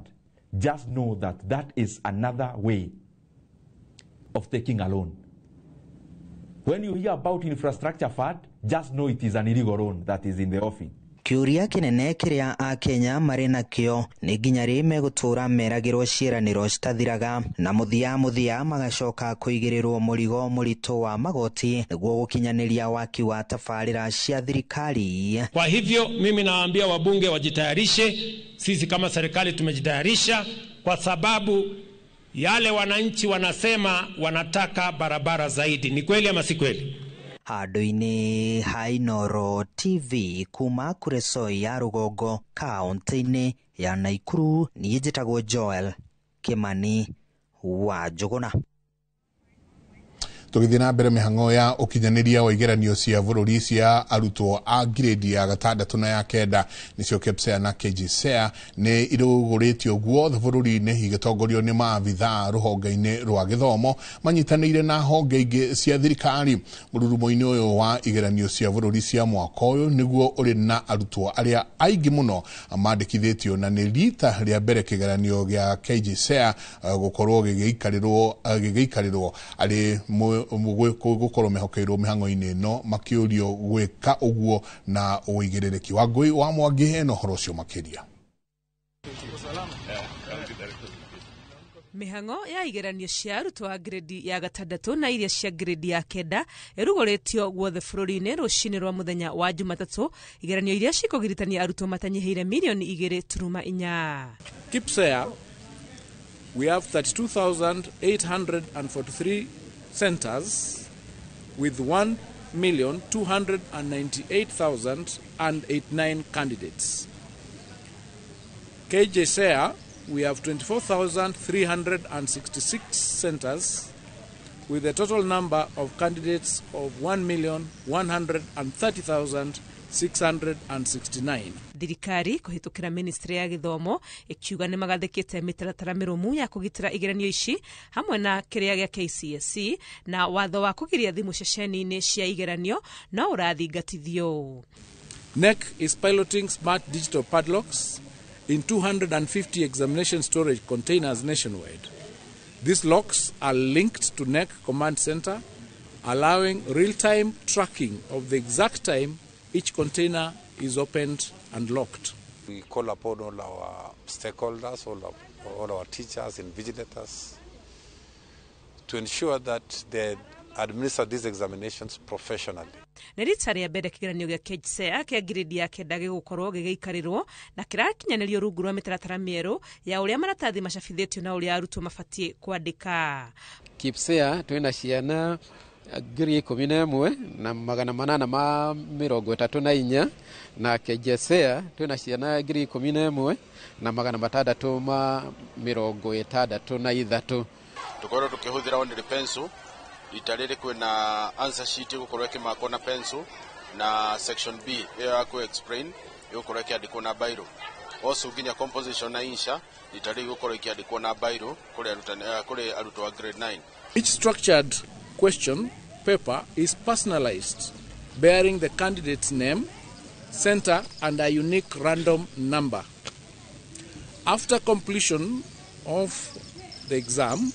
Just know that that is another way of taking a loan. When you hear about infrastructure fund, just know it is an illegal loan that is in the offing. Kĩũria kĩnene kĩrĩa Akenya marĩ nakĩo nĩ nginya rĩ megũtũũra meragĩrwo ciĩranĩro citathiraga na mũthia mũthia magacoka kũigĩrĩrwo mũrigo mũritũ wa magoti nĩguo gũkinyanĩria waki wa tabarĩra cia thirikari. Kwa hivyo mimi nawaambia wabunge wajitayarishe. Sisi kama serikali tumejitayarisha, kwa sababu yale wananchi wanasema wanataka barabara zaidi. Ni kweli ama si kweli? Handũ-inĩ ha Inooro TV kuma Kuresoi ya rũgongo kaunti-inĩ ya Naikuru, niĩ njĩtagwo Joel Kimani wa Njuguna. Tũgĩthiĩ na mbere mĩhang'o ya ũkinyanĩria wa igeranio cia bũrũri cia arutwo a grade ya 6 na ya 9 nĩcio KPSEA na KJSEA nĩ irũgũrĩtio guothe bũrũri-inĩ igĩtongorio nĩ maabithaa rũhonge-inĩ rwa gĩthomo manyitanĩire na honge ingĩ cia thirikari. Mũrurumo-inĩ ũyũ wa igeranio cia bũrũri cia mwaka ũyũ nĩguo ũrĩ na arutwo arĩa aingĩ mũno mandĩkithĩtio, na nĩ rita rĩa mbere kĩgeranio gĩa KJSEA gũkorwo gĩgĩikarĩrwo arĩ gũkorwo mehokeirwo mĩhang'o-inĩ ĩno makĩũrio gwĩka ũguo na ũigĩrĩrĩki. Wangũi wa Mwangi ena ũhoro ũcio makĩria. Mĩhang'o ya igeranio cia arutwo a grade ya gatandatũ na iria cia grade ya kenda ĩrugũrĩtio guothe bũrũri-inĩ rũcinĩ rwa mũthenya wa Jumatatũ. Igeranio iria cikũgiritania arutwo matanyihĩire mirioni 2.4. KPSEA, we have 32,843 centers with 1,298,089 candidates. KJSEA, we have 24,366 centers with a total number of candidates of 1,130,669. Thirikari kũhĩtũkĩra ministry ya gĩthomo ĩkiuga nĩ magathĩkĩte mĩtaratara mĩrũmu ya kũgitĩra igeranio ici hamwe na kĩrĩa gĩa KCSE na watho wa kũgiria thimũ ceceni-inĩ cia igeranio no ũrathingatithio. KNEC is piloting smart digital padlocks in 250 examination storage containers nationwide. These locks are linked to KNEC Command Center, allowing real-time tracking of the exact time each container is opened and locked. We call upon all our stakeholders, all our teachers and invigilators to ensure that they administer these examinations professionally. Nĩ rita rĩa mbere kĩgeranio gĩa KJSEA kĩa grade ya kenda gĩgũkorwo gĩgĩikarĩrwo na kĩrakinyanĩrio rungu rwa mĩtaratara mĩerũ ya ũrĩa maratathi macabithĩtio na ũrĩa arutwo mabatiĩ kwandĩka. KPSEA twĩna ciana 11,834 na KJSEA twĩna ciana 11,663. Tukorwo tukĩhũthĩra only pencil rita rĩrĩ kwĩna answer sheet ĩgũkorwo ĩkĩmakwo na pencil na section B ĩyo ya ku explain ĩgũkorwo ĩkĩandĩkwo na biro. Also nginya composition na insha rita rĩrĩ ĩgũkorwo ĩkĩandĩkwo na biro kũrĩ arutwo a grade 9. Each structured question paper is personalized, bearing the candidate's name, center, and a unique random number. After completion of the exam,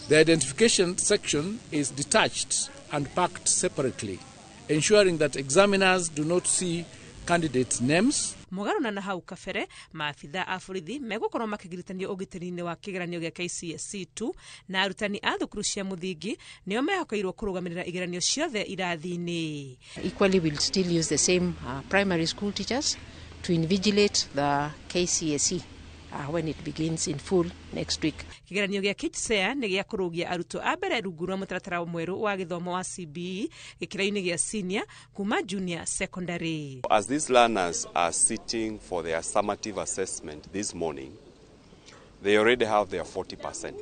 the identification section is detached and packed separately, ensuring that examiners do not see candidates' names. Mũgarũna na hau kabere maabitha a borithi megũkorwo makĩgiritanio ũgitĩri-inĩ wa kĩgeranio gĩa KCSE 2 na arutani a thukuru cia mũthingi nĩo mehokeirwo kũrũgamĩrĩra igeranio ciothe irathi-inĩ. Equally, we'll still use the same primary school teachers to invigilate the KCSE when it begins in full next week. Kĩgeranio gĩa KJSEA nĩ gĩa kũrũgia arutwo a mbere rungu rwa mũtaratara mwerũ wa gĩthomo wa CBE gĩkĩro-inĩ gĩa senior kuma junior secondary. As these learners are sitting for their summative assessment this morning, they already have their 40%.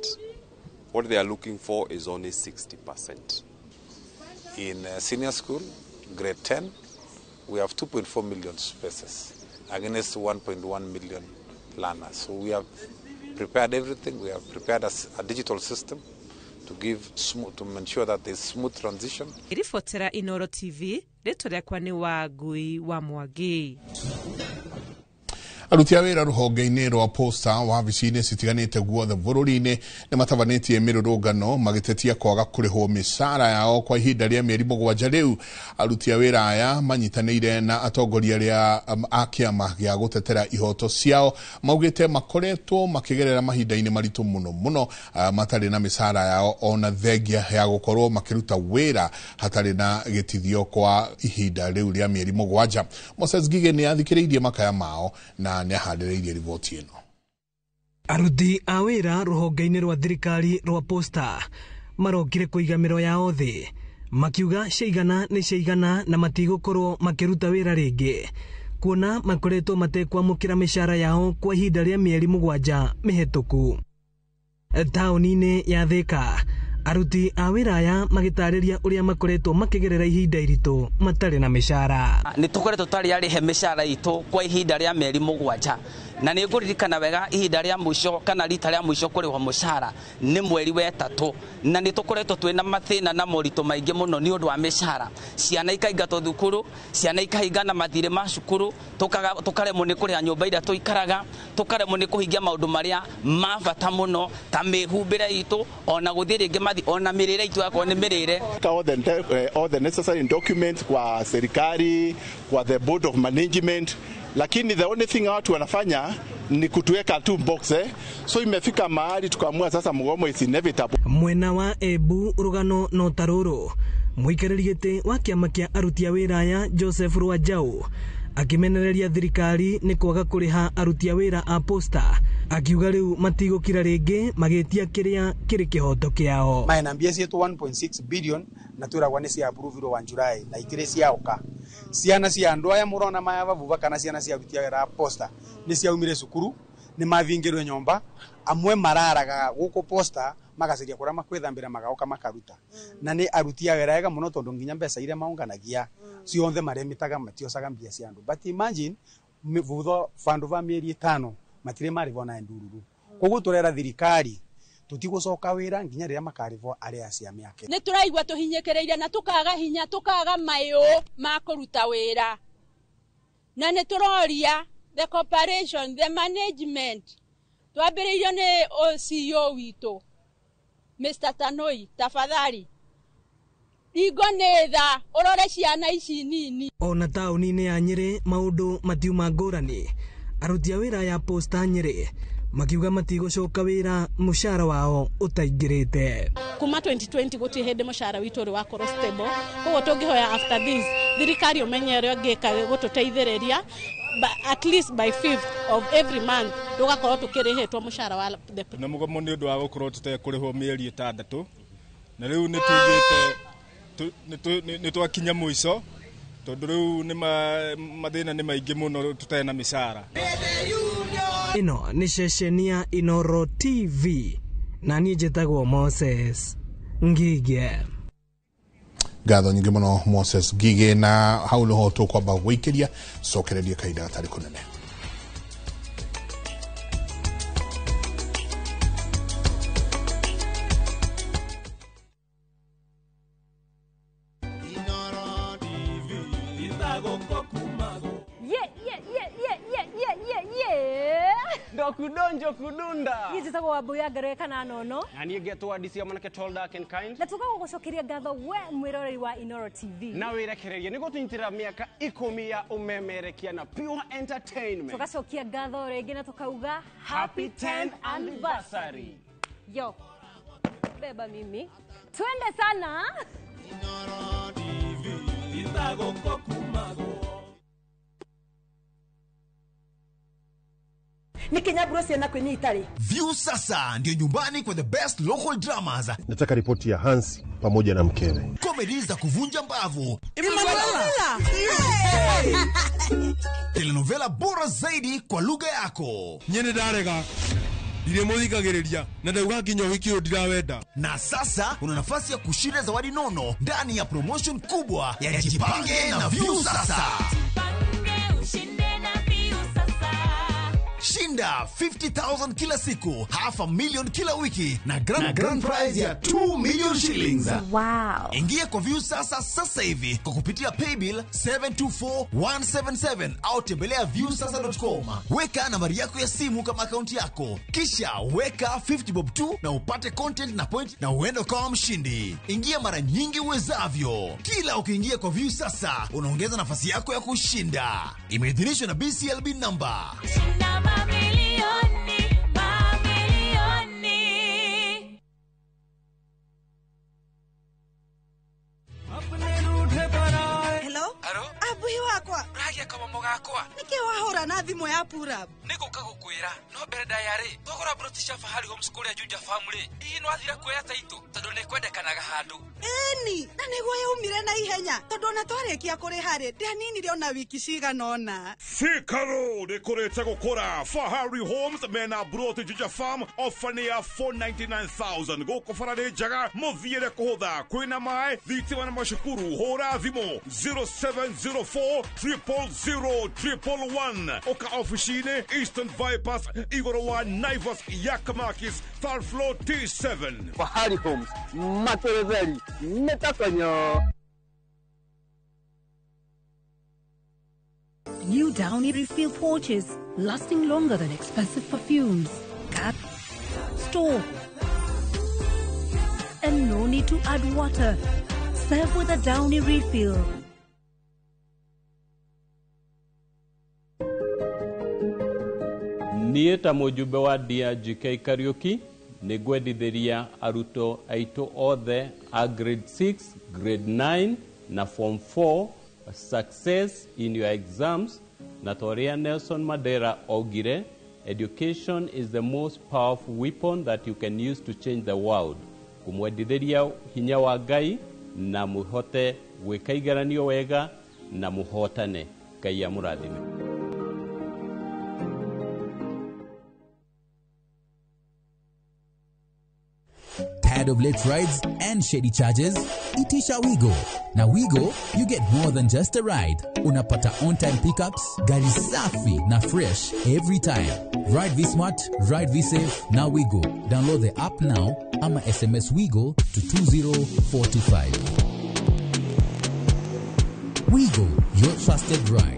What they are looking for is only 60%. In senior school, grade 10, we have 2.4 million spaces against 1.1 million learners. So we have prepared everything. We have prepared a digital system to give smooth, to ensure that there's smooth transition. Ribotera Inoro TV, rĩtwa rĩakwa nĩ Wangui wa Mwangi. Aruti a wĩra rũhonge-inĩ rwa posta wabici-inĩ citiganĩte guothe bũrũri-inĩ nĩ matabanĩtie mĩrũrũngano magĩtetia kwaga kũrĩhwo mĩcara yao kwa ihinda rĩa mĩeri 7 rĩu. Aruti a wĩra aya manyitanĩire na atongoria arĩa a kĩama gĩa gũtetera ihoto ciao maugĩte makoretwo makĩgerera mahinda-inĩ maritũ mũno mũno matarĩ na mĩcara yao ona thengia ya gũkorwo makĩruta wĩra hatarĩ na gĩtithio kwa ihinda rĩu rĩa mĩeri 7. Moses Ngige nĩ athikĩrĩirie makaya mao na nĩaharĩrĩirie riboti ĩno. Aruti a wĩra rũhonge-inĩ rwa thirikari rwa posta marokire kũiga mĩro yao thĩ makiuga ciaigana nĩ ciaigana na matigũkorwo makĩruta wĩra rĩngĩ kuona makoretwo matekwamũkĩra mĩcara yao kwa ihinda rĩa mĩeri 7 mĩhetũku. Taũni-inĩ ya Thika aruti a wĩra aya magĩtarĩria ũrĩa makoretwo makĩgerera ihinda iritũ matarĩ na mĩcara. Nĩ tũkoretwo tũtarĩ arĩhe mĩcara itũ kwa ihinda rĩa mĩeri 7 na nĩ ngũririkana wega ihinda rĩa mũico kana rita rĩa mũico kũrĩhwo mũcara nĩ mweri wa 3 na nĩ tũkoretwo twĩna mathĩna na moritũ maingĩ mũno nĩ ũndũ wa mĩcara. Ciana ikaingatwo thukuru, ciana ikahingana mathirĩ ma cukuru, tũkaremwo nĩ kũrĩha nyũmba iria tũikaraga, tũkaremwo nĩ kũhingia maũndũ marĩa ma bata mũno ta mĩhumbĩre itũ ona gũthiĩ rĩngĩ mathi ona mĩrĩre itũ yakorwo nĩ mĩrĩre. All the necessary documents kwa serikali, kwa the board of management, lakini the only thing watu wanafanya ni kutuweka tu box So imefika mahali tukaamua sasa mgomo is inevitable. Mwena wa Embu rugano no taruru muikarĩri gĩtĩ wa kĩama kĩa aruti a wĩra aya Joseph Rwanjau akimenereria thirikari nĩ kwaga kũrĩha aruti a wĩra a posta, akiuga rĩu matigũkira rĩngĩ magĩtia kĩrĩa kĩrĩ kĩhoto kĩao. Maena mbia cietu 1.6 billion na twiragwa nĩ cia approve wa July na itirĩ ciaoka. Ciana cia andu aya murona maya bavuva kana ciana cia aruti a wĩra a posta nĩ ciaumire cukuru, nĩ mavingirwe nyomba, amwe mararaga guku posta magaceria kuria makwithambira magaoka makaruta. Na ni aruti a wĩra ega muno tondu nginya mbeca iria maunganagia cionthe maremitaga matiocaga mbia cia andu. But imagine thutha vandu va mieri 5 matire marivwo na ndururu. Koguo turera thirikari tutigucoka wira nginya riria makarivwo aria cia miake. Ni turaigua tuhinyekereire na tukaga hinya tukaga mayo ma kuruta wira, na ni turoria the corporation, the management twambiriirio ni CEO witu Mr. Tanoi, tafadhali ingo nĩ tha ũrore ciana ici nini. Ona taũni-inĩ ya Nyĩrĩ maũndũ matiuma ngũrani, aruti a wĩra ya posta Nyĩrĩ makiuga matigũcoka wĩra mũcara wao ũtaingĩrĩte. Kuma 2020 gũtirĩ hĩndĩ mũcara witũ ũrĩ wakorwo stable, koguo tũngĩhoya after this thirikari ũmenye ũrĩa ũngĩka gũtũteithĩrĩria at least by 5th of every month tũgakorwo tũkĩrĩhĩtwo mũcara wa the na mũgomo nĩ ũndũ wa gũkorwo tũtekũrĩhwo mĩeri 6 na rĩu nĩ tuugĩte nĩ twakinya mũico tondũ rĩu nĩ mathĩna nĩ maingĩ mũno tũtarĩ na mĩcara. Ĩno nĩ ceceni ya Inoro TV na niĩ njĩtagwo Moses Ngige. Ngatho nyingĩ mũno Moses Ngige, na hau nĩho tũkwamba gũikĩria cokereria kahinda gatarĩ kũnene. Kudonjo kudunda. Niĩ njĩtagwo Wambui ya Ngerekana kana nono. Na niĩ ngetwo DC mwanake tall dark and kind. Na tũgagũcokeria ngatho we mwĩroreri wa Inoro TV. Na wĩrekererie nĩguo tũnyitĩrĩra mĩaka 10 ya ũmemerekia na pure entertainment. Tũgacokia ngatho rĩngĩ na tũkauga happy 10th anniversary. Yo. Beba mimi. Twende sana. Inoro TV. Nikinyaburo ciana kwinyi itari. View sasa ndio nyumbani kwa the best local dramas. Nataka ripoti ya Hansi pamoja na mkewe. Comedy za kuvunja mbavu. Emanuela. Telenovela bora zaidi kwa lugha yako. Nyene ndarega. Ndiremuthikagiriria na ndauga nginya wiki uyu ndirawenda. Na sasa una nafasi ya kushinda zawadi nono ndani ya promotion kubwa ya Jipange na View sasa. Jipange ushinde na View sasa. Shinda 50,000 kila siku, 500,000 kila wiki na grand prize ya 2 million shillings. Wow. Ingia kwa View sasa sasa hivi kwa kupitia paybill 724177 au tembelea viewsasa.com. Weka nambari yako ya simu kama akaunti yako. Kisha weka 50 bob 2 na upate content na point na uende kama mshindi. Ingia mara nyingi uwezavyo. Kila ukiingia kwa View sasa unaongeza nafasi yako ya kushinda. Imeidhinishwa na BCLB number. Shinda mamilioni, mamilioni. Hello? Abuhi wakwa. Uragia kama mugakwa. Niki wahura na thimu ya Purab. Niguka gukwira no mbere ndayari twagura broti cia Fahari Homes kuria Juja Family. Hihi no athira kuoya taito tondu ni kwendekanaga handu. Eni, na niguo yaumire na ihenya tondu ona twarikia kuriha ri ndianinire ona wiki cigana ona. Thika Road ikurite gukura. Fahari Homes mena broti Juja Farm ofa ni ya 499,000 guku bara ni njega muthiire kuhutha kwina mai thitima na macukuru. Hura thimu 0704 000 111 oka ofici-inĩ Eastern Bypass igũrũ wa Naivas Yakamakis third floor T7. Fahari Homes materetheri metakonyo. New Downy refill pouches lasting longer than expensive perfumes. Cap, store, and no need to add water. Serve with a Downy refill. Niĩ ta mũjumbe wa DRGK Kariuki nĩ ngwendithĩria arutwo aitũ othe a grade 6, grade 9 na form 4 success in your exams, na ta ũrĩa Nelson Mandela augire, education is the most powerful weapon that you can use to change the world. Kũmwendithĩria hinya wa Ngai na mũhote gwĩka igeranio wega na mũhotane. Ngai amũrathime. Tired of late rides and shady charges? Itisha Wigo. Now Wigo, you get more than just a ride. Unapata on-time pickups, gari safi na fresh every time. Ride V-Smart, ride V-Safe, now Wigo. Download the app now ama SMS Wigo to 20425. Wigo, your trusted ride.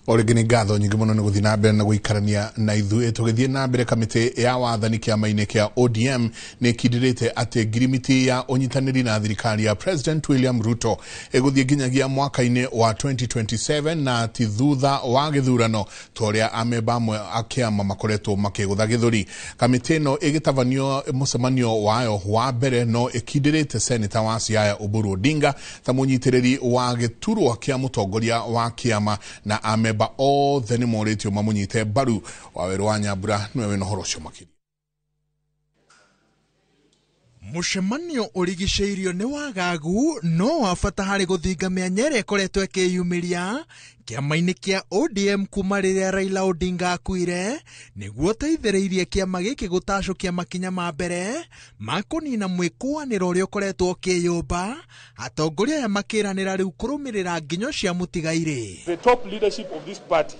O rĩngĩ nĩ ngatho nyingĩ mũno nĩ gũthiĩ na mbere na gũikarania na ithuĩ. Tũgĩthiĩ na mbere, kamĩtĩ ya wathani kĩama-inĩ kĩa ODM nĩ ĩkindĩrĩte atĩ ngirimiti ya ũnyitanĩri na thirikari ya President William Ruto ĩgũthiĩ nginyagia mwaka-inĩ wa 2027 na ti thutha wa gĩthurano ta ũrĩa amemba amwe a kĩama makoretwo makĩgũtha gĩthũri. Kamĩtĩ ĩno ĩgĩtabanio mũcemanio wayo wa mbere no ĩkindĩrĩte Seneta wa Siaya Oburu Odinga ta mũnyitĩrĩri wa gĩturwa kĩa mũtongoria wa kĩama na amemba othe nĩ morĩtio mamũnyite mbaru. Wawerũ wa Nyambura nĩwe wĩna ũhoro ũcio makĩria. Mũcemanio ũrigicĩirio nĩ wagagu no wa bata harĩ gũthinga mĩanya ĩrĩa ĩkoretwo ĩkĩyumĩria kĩama-inĩ kĩa ODM kuma rĩrĩa Raila Odinga akuire, nĩguo ũteithĩrĩirie kĩama gĩkĩ gũtacũkia makinya ma mbere ma kũnina mwĩkũanĩro ũrĩa ũkoretwo ũkĩyũmba. Atongoria aya makĩranĩra rĩu kũrũmĩrĩra nginyo cia mũtigairĩ. The top leadership of this party,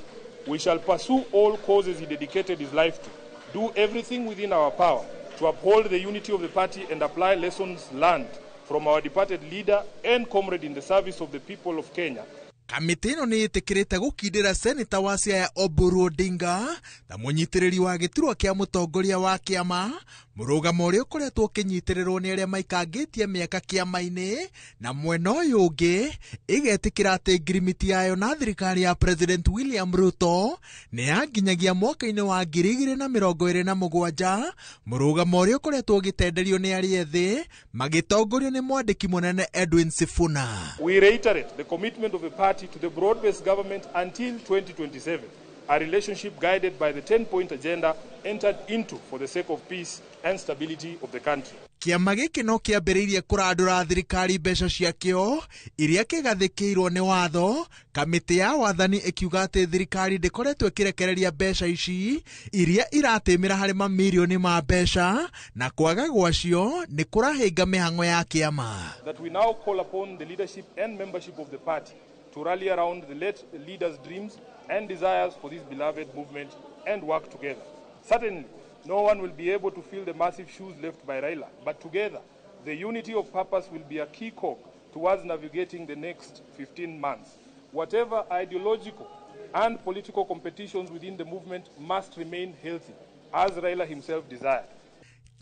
we shall pursue all causes he dedicated his life to, do everything within our power to uphold the unity of the party and apply lessons learned from our departed leader and comrade in the service of the people of Kenya. Kamĩtĩ ĩno nĩ ĩtĩkĩrĩte gũkindĩra Seneta wa Siaya Oburu Odinga ta mũnyitĩrĩri wa gĩturwa kĩa mũtongoria wa kĩama, mũrũgamo ũrĩa ũkoretwo ũkĩnyitĩrĩrwo nĩ arĩa maikangĩtie mĩaka kĩama-inĩ, na mwena ũyũ ũngĩ ĩgetĩkĩra atĩ ngirimiti yayo na thirikari ya President William Ruto nĩ yanginyagia mwaka-inĩ wa 2027, mũrũgamo ũrĩa ũkoretwo ũgĩtenderio nĩ arĩa ethĩ magĩtongorio nĩ mwandĩki mũnene Edwin Sifuna. We reiterate the commitment of the party to the broad-based government until 2027, a relationship guided by the 10-point agenda entered into for the sake of peace and stability of the country. Kĩama gĩkĩ no kĩambĩrĩirie kũrandũra thirikari mbeca ciakĩo iria kĩgathĩkĩirwo nĩ watho, kamĩtĩ ya wathani ĩkiuga atĩ thirikari ndĩkoretwo ĩkĩrekereria mbeca ici iria iratĩmĩra harĩ mamirioni ma mbeca, na kwaga gwacio nĩ kũrahĩnga mĩhang'o ya kĩama. That we now call upon the leadership and membership of the party to rally around the late leader's dreams and desires for this beloved movement and work together. Certainly, no one will be able to fill the massive shoes left by Raila, but together, the unity of purpose will be a key cog towards navigating the next 15 months. Whatever ideological and political competitions within the movement must remain healthy, as Raila himself desired.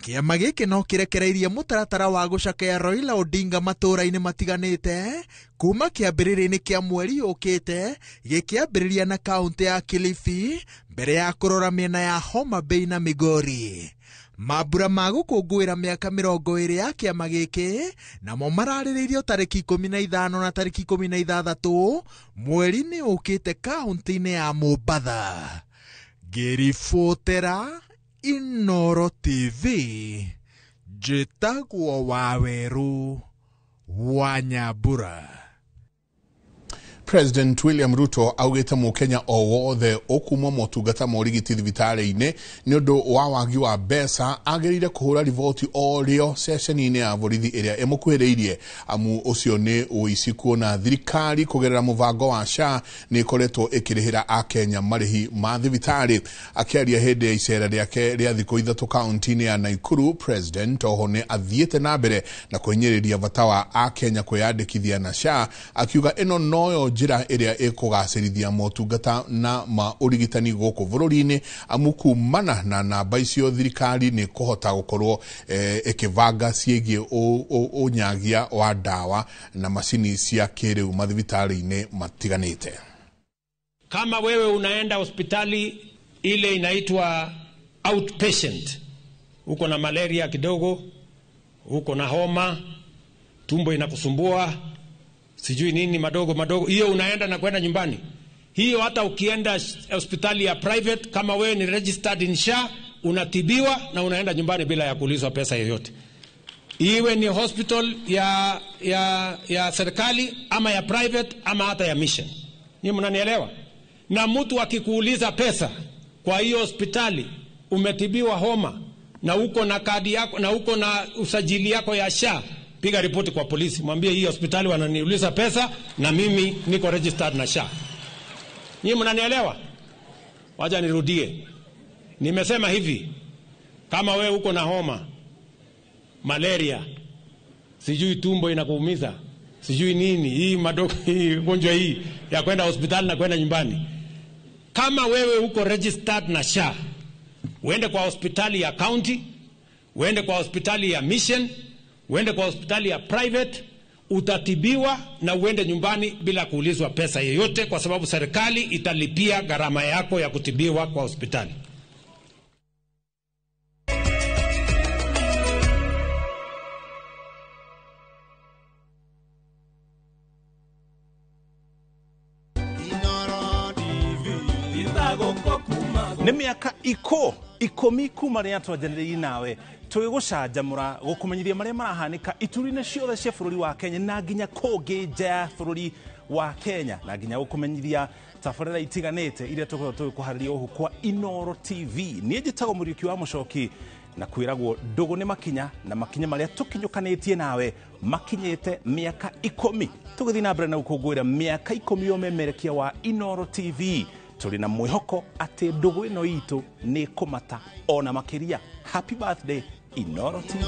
Kĩama gĩkĩ no kĩrekereirie mũtaratara wa gũcakaya Raila Odinga matũũra-inĩ matiganĩte kuma kĩambĩrĩria-inĩ kĩa mweri ũkĩte, gĩkĩambĩrĩria na kaũntĩ ya Kilifi mbere ya kũrora mĩena ya Homa Bay na Migori. Mambura ma gũkũngũĩra mĩaka 20 ya kĩama gĩkĩ namo mararĩrĩirio tarĩki 15 na tarĩki 16 mweri-inĩ ũkĩte kaũntĩ-inĩ ya Mombatha. Ngĩribotera Inoro TV, njĩtagwo Wawerũ wa Nyambura. President William Ruto augĩte mũkenya o wothe ũkumwo motungata ma ũrigiti thibitarĩ-inĩ nĩ ũndũ wa wagi wa mbeca agĩrĩire kũhũra riboti o rĩo ceceni-inĩ ya borithi ĩrĩa ĩmũkuhĩrĩirie, amu ũcio nĩ ũici kuona thirikari kũgerera mũbango wa SHA nĩ ĩkoretwo ĩkĩrĩhĩra akenya marĩhi ma thibitarĩ. Akĩaria hĩndĩ ya icera rĩake rĩa thikũ 3 kaunti-inĩ ya Nakuru, President oho nĩ athiĩte na mbere na kũhinyĩrĩria bata wa akenya kwĩyandĩkithia na SHA, akiuga ĩno noyo njĩra ĩrĩa ĩkũgacĩrithia motungata na ma ũrigitani gũkũ bũrũri-inĩ amu kumana na namba icio thirikari nĩ kũhota gũkorwo ĩkĩbanga ciĩgiĩ ũnyagia wa ndawa na macini cia kĩrĩu mathibitarĩ-inĩ matiganĩte. Kama wewe unaenda hospitali ile inaitwa outpatient, uko na malaria kidogo, uko na homa, tumbo inakusumbua, sijui nini madogo madogo, hiyo unaenda na kwenda nyumbani. Hiyo hata ukienda hospitali ya private, kama wewe ni registered in SHA, unatibiwa na unaenda nyumbani bila ya kuulizwa pesa yoyote. Iwe ni hospital ya serikali ama ya private ama hata ya mission. Ni mnanielewa? Na mtu akikuuliza pesa kwa hiyo hospitali, umetibiwa homa na uko na kadi yako na uko na usajili yako ya SHA, piga ripoti kwa polisi, mwambie hii hospitali wananiuliza pesa na mimi niko registered na SHA. Ni mnanielewa? Wacha nirudie. Nimesema hivi, kama wewe uko na homa, malaria, sijui tumbo inakuumiza, sijui nini, hii madogo, hii ugonjwa hii ya kwenda hospitali na kwenda nyumbani. Kama wewe uko registered na SHA, uende kwa hospitali ya county, uende kwa hospitali ya mission, uende kwa hospitali ya private, utatibiwa na uende nyumbani bila kuulizwa pesa yoyote, kwa sababu serikali italipia gharama yako ya kutibiwa kwa hospitali. Nĩ mĩaka ikũmi kuma rĩrĩa twanjanĩrĩire nawe tũgĩgũcanjamũra gũkũmenyithia marĩa marahanĩka ituri-inĩ ciothe cia bũrũri wa Kenya na nginya kũngĩ nja ya bũrũri wa Kenya na nginya gũkũmenyithia tabarĩra itiganĩte iria tũkoragwo tũgĩkũharĩria gũkũ kwa Inooro TV. Niĩ njĩtagwo Mũriũki wa Mũcoki na kwĩragwo ndũgũ nĩ makinya na makinya marĩa tũkinyũkanĩtie nawe makinyĩte mĩaka 10 tũgĩthiĩ na mbere na gũkũngũĩra mĩaka 10 ya ũmemerekia wa Inooro TV. Tũrĩ na mwĩhoko atĩ ndũgũ ĩno itũ nĩ kũmata ona makĩria. Happy birthday Inooro TV.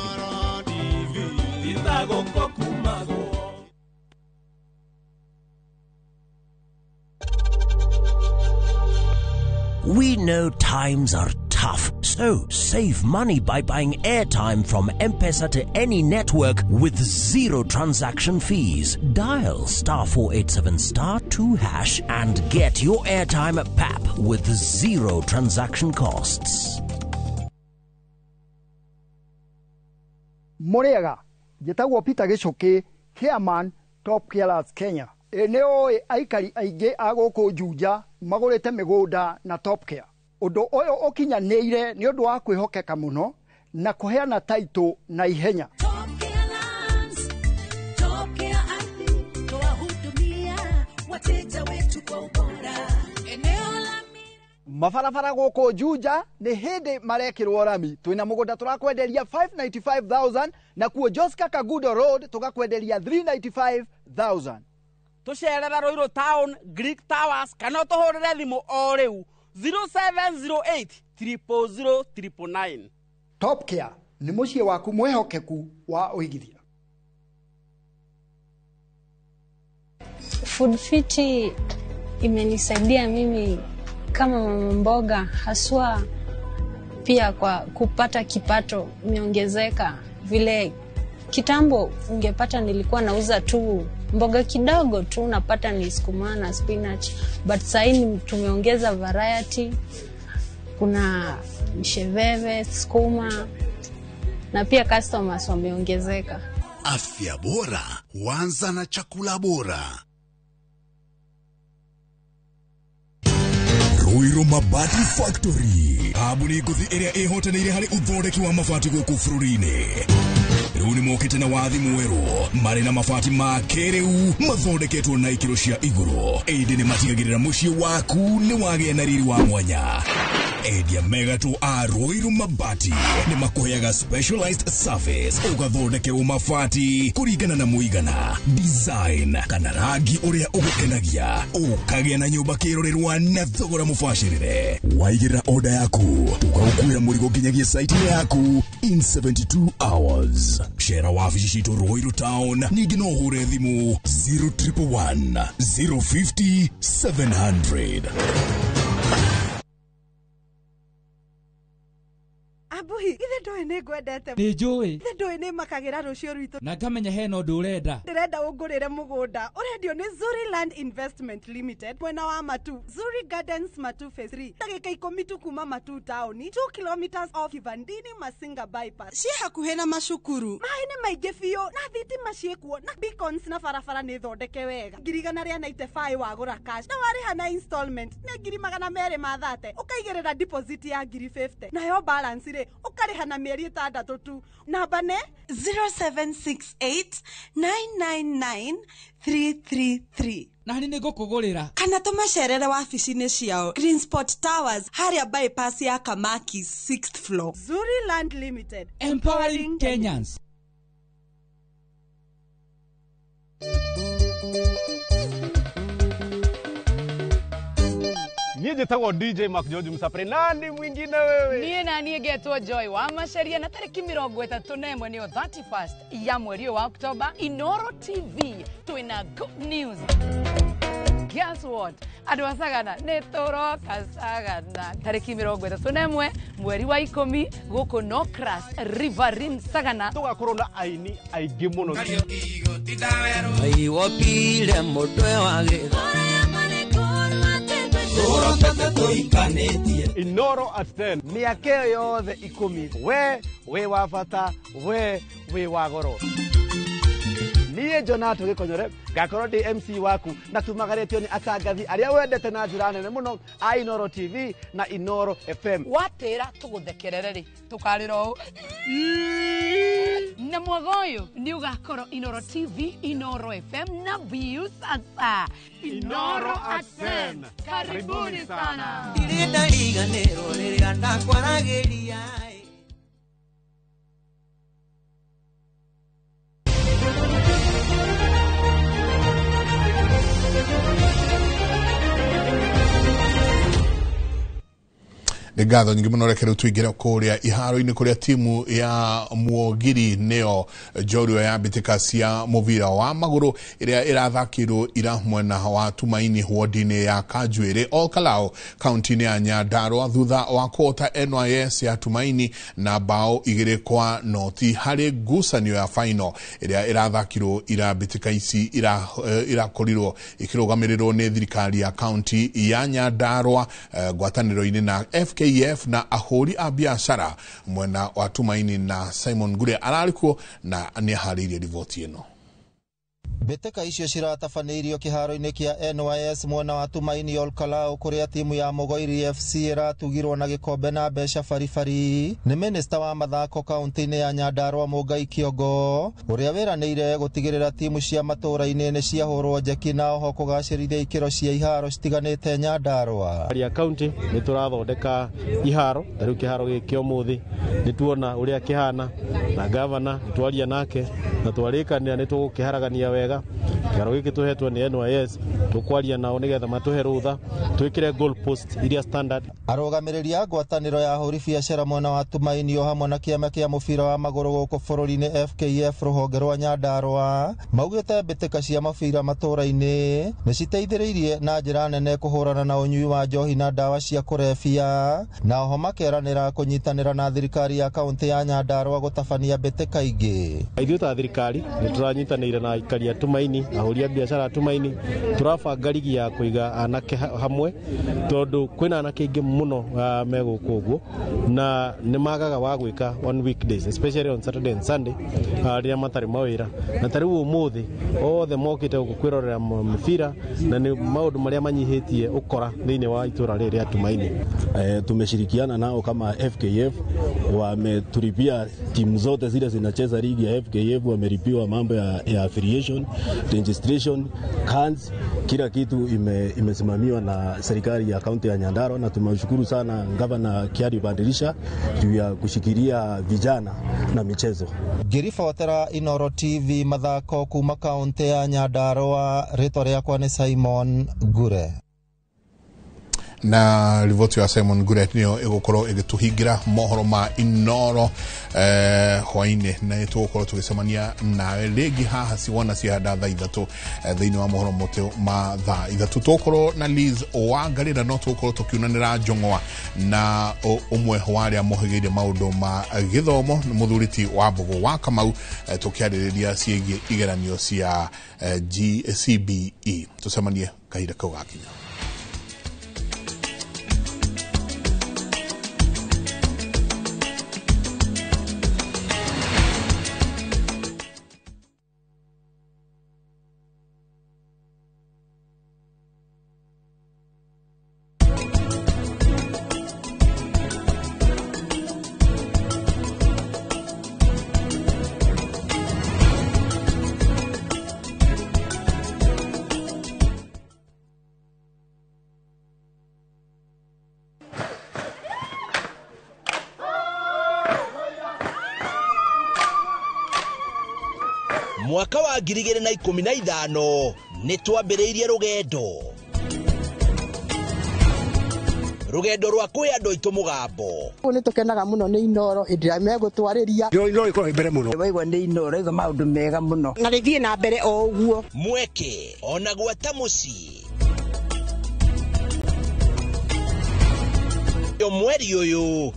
We know times are tough, so save money by buying airtime from M-Pesa to any network with zero transaction fees. Dial *487*2# and get your airtime at PAP with zero transaction costs. Muriaga, njĩtagwo Peter Gichuki, chairman Top Carers Kenya. Nĩ ũĩ aikari aingĩ a gũkũ Juja magũrĩte mĩgũnda na Top Care. Ũndũ ũyũ ũkinyanĩire nĩ ũndũ wa kwĩhokeka mũno na kũheana taitũ na ihenya. Mabarabara gũkũ Juja nĩ hĩndĩ marekĩrwo rami. Twĩna mũgũnda tũrakwenderia 595,000 na kuo Joska Kagudo Road tũgakwenderia 395,000. Tũcerera Ruiru Town, Greek Towers kana ũtũhũrĩre thimũ o rĩu 0708 000 999. Top Care nĩ mũciĩ waku mwĩhokeku wa ũigithia. Food Fiti imenisaidia mimi kama mama mboga, haswa pia kwa kupata kipato imeongezeka. Vile kitambo ungepata nilikuwa nauza tu mboga kidogo tu, unapata ni sukuma na spinach, but sasa tumeongeza variety, kuna msheveve, sukuma na pia customers wameongezeka. Afya bora huanza na chakula bora. Ruiru Mabati Factory kambuni ngũthi ĩrĩa ĩhotanĩire harĩ ũthondeki wa mabati gũkũ bũrũri-inĩ. Rĩu nĩ mokĩte na wathi mwerũ marĩ na mabati ma kĩrĩu mathondeketwo na ikĩro cia igũrũ, ĩndĩ nĩ matigagĩrĩra mũciĩ waku nĩ wagĩa na riri wa mwanya. Endia megatũ a Ruiru Mabati nĩ makũheaga specialized service, ũgathondekerwo mabati kũringana na mũigana, design kana rangi ũrĩa ũgũkenagia, ũkagĩa na nyũmba kĩrorerwa na thogora mũbacĩrĩre. Waigĩrĩra order yaku tũgagũkuĩra mũrigo nginyagia site-inĩ yaku. in 72 hours. Cera wabici citũ Ruiru Town, ningĩ no ũhũre thimũ 0111 050 700. Abuhi, ithe ndoĩ nĩ ngwendete. Nĩ njũĩ. Ithe ndoĩ nĩ makagĩra rũciũ rwitũ. Na ngamenya hena ũndũ ũrenda. Ndĩrenda ũngũrĩre mũgũnda. Ũrendio nĩ Zuri Land Investment Limited mwena wa Matu, Zuri Gardens Matu Phase 3. Ndagĩka 10 tu kuma Matu town, 2 kilometers off Kivandini Masinga bypass. Ciĩ hakuhĩ na macukuru. Maĩ nĩ maingĩ biũ na thitima ciĩkuo na beacons na barabara nĩ thondeke wega. 195,000 wagũra cash na warĩha na installment nĩ 230,000 ũkaigĩrĩra deposit ya 50,000 nayo balance rĩ ũkarĩha na mĩeri 6 tu. Namba nĩ 0768 999 333. Na nĩ ngũkũgũrĩra. Kana tũmacerere wabici-inĩ ciao Green Spot Towers harĩa bypass ya Kamaki 6th floor. Zuri Land Limited, empowering Kenyans. Niĩ njĩtagwo DJ Mark George Msapre. Nani mwingine wewe? Niĩ na niĩ ngetwo Joy wa Maceria na tarĩki 31 nĩyo 31st ya mweri wa Oktoba, Inoro TV twĩna good news. Guess what? Andũ a Sagana nĩ tũroka Sagana tarĩki 31 mweri wa 10 gũkũ Nocras Riverine Sagana. Tũgakorwo na aini aingĩ mũno. Aiwopile mũtwe wa gĩtho. Inoro at 10. Mĩaka ĩyo yothe 10 we wĩ wa bata, we wĩ wa goro. Niĩ Jonato Gĩkonyore ngakorwo ndĩ MC waku na tumagarĩtio nĩ atangathi arĩa wendete na njĩra nene mũno a Inoro TV na Inoro FM. Watĩra tũgũthekerere rĩ tũkarĩra ũũ na mwaga ũyũ nĩ ũgakorwo Inoro TV, Inoro FM na Viusasa. Inoro at 10. Karibuni sana. Ndirĩ ndariganĩrwo rĩrĩa ndakwaragĩria. Nĩ ngatho nyingĩ mũno. Reke rĩu tũingĩre kũrĩa iharo-inĩ kũrĩa timu ya Mwogiri nĩyo njorua ya mbĩtĩka cia mũbira wa magũrũ ĩrĩa ĩrathakĩirwo ira mwena wa Tumaini ward-inĩ ya Kanjuĩrĩ Olkalou kaunti-inĩ ya Nyandarua thutha wa kũhota NYS ya Tumaini na bao 2-0 harĩ ngucanio ya final ĩrĩa ĩrathakirwo ira. Mbĩtĩka ici irakorirwo ikĩrũgamĩrĩrwo nĩ thirikari ya kaunti ya Nyandarua ngwatanĩro-inĩ na FKF na ahũri a biacara mwena wa Tumaini na Simon Ngure ararĩ kuo na nĩ aharĩirie riboti ĩno. Mbĩtĩka icio ciratabanĩirio kĩharo-inĩ kĩa NYS mwena wa Tumaini Olkalou kũrĩa timu ya Mũgoiri FC ĩratugirwo na gĩkombe na mbeca baribari nĩ minista wa mathako kaunti-inĩ ya Nyandarua Mũngai Kĩongo ũrĩa wĩranĩire gũtigĩrĩra timu cia matũũra-inĩ nĩ ciahũrwo njeki na oho kũgacĩrithia ikĩro cia iharo citiganĩte Nyandarua. Ya kaunti nĩ tũrathondeka iharo ta rĩu kĩharo gĩkĩ ũmũthĩ nĩ tuona ũrĩa kĩhana na gavana nĩ twaria nake na twarĩkanĩra nĩ tũgũkĩharagania wega. Kĩharo gĩkĩ tũhetwo nĩ NYS tũkwaria nao nĩgetha matũhe rũtha twĩkĩre goal post iria standard. Arũgamĩrĩri a ngwatanĩro ya ahũri biacara mwena wa Tumaini o hamwe na kĩama kĩa mũbira wa magũrũ gũkũ bũrũri-inĩ FKF rũhonge rwa Nyandarua maugĩte mbĩtĩka cia mabira matũũra-inĩ nĩ citeithĩrĩirie na njĩra nene kũhũrana na ũnyui wa njohi na ndawa cia kũrebia na oho makeranĩra kũnyitanĩra na thirikari ya kaũntĩ ya Nyandarua gũtabania mbĩtĩka ingĩ. Ithuĩ ta thirikari nĩ tũranyitanĩire na aikari a Tumaini, ahũri a biacara a Tumaini, tũrabanga rigi ya kũiga anake hamwe tondũ kwĩna anake aingĩ mũno me gũkũ ũguo na nĩ magaga wa gwĩka on weekdays especially on Saturday and Sunday rĩrĩa matarĩ mawĩra, na ta rĩu ũmũthĩ othe mokĩte gũkũ kwĩrorera mĩbira na nĩ maũndũ marĩa manyihĩtie ũkora thĩinĩ wa itũra rĩrĩ rĩa Tumaini. Tumeshirikiana nao kama FKF, wametulipia timu zote zile zinacheza ligi ya FKF, wamelipiwa mambo ya affiliation, registration, cards, kila kitu imesimamiwa na serikali ya kaunti ya Nyandarua, na tumeshukuru sana Gavana Kiari Bandirisha juu ya kushikilia vijana na michezo. Ngĩribotera Inoro TV mathako kuma kaunti ya Nyandarua, rĩtwa rĩakwa nĩ Simon Ngure. Na riboti ya Simon Guret nĩyo ĩgũkorwo ĩgĩtũhingĩra mohoro ma Inoro hwainĩ, na nĩtũgũkorwo tũgĩcemania nawe rĩngĩ haha ciwona cihanda thaa 3 thĩinĩ wa mohoro mothe ma thaa 3. Tũgũkorwo na Liz Wangarĩ na no tũgũkorwo tũkiunanĩra njong'oa na ũmwe wa arĩa mohĩgĩire maũndũ ma gĩthomo, mũthuri ti wa Mbũgũ wa Kamau, tũkĩarĩrĩria ciĩgiĩ igeranio cia GCBE. Tũcemanie kahinda kau gakinya. Mwaka wa 2015 nĩ twambĩrĩirie rũgendo rwa kwĩ andũ aitũ mũgambo. Nĩ tũkenaga mũno nĩ Inoro hĩndĩ ĩrĩa megũtwarĩria. Inoro ĩkoragwo mbere mũno. Waigua nĩ Inoro ĩga maũndũ mega mũno. Na rĩthiĩ na mbere o ũguo. Mweke ona gwata mũciĩ. Mweri ũyũ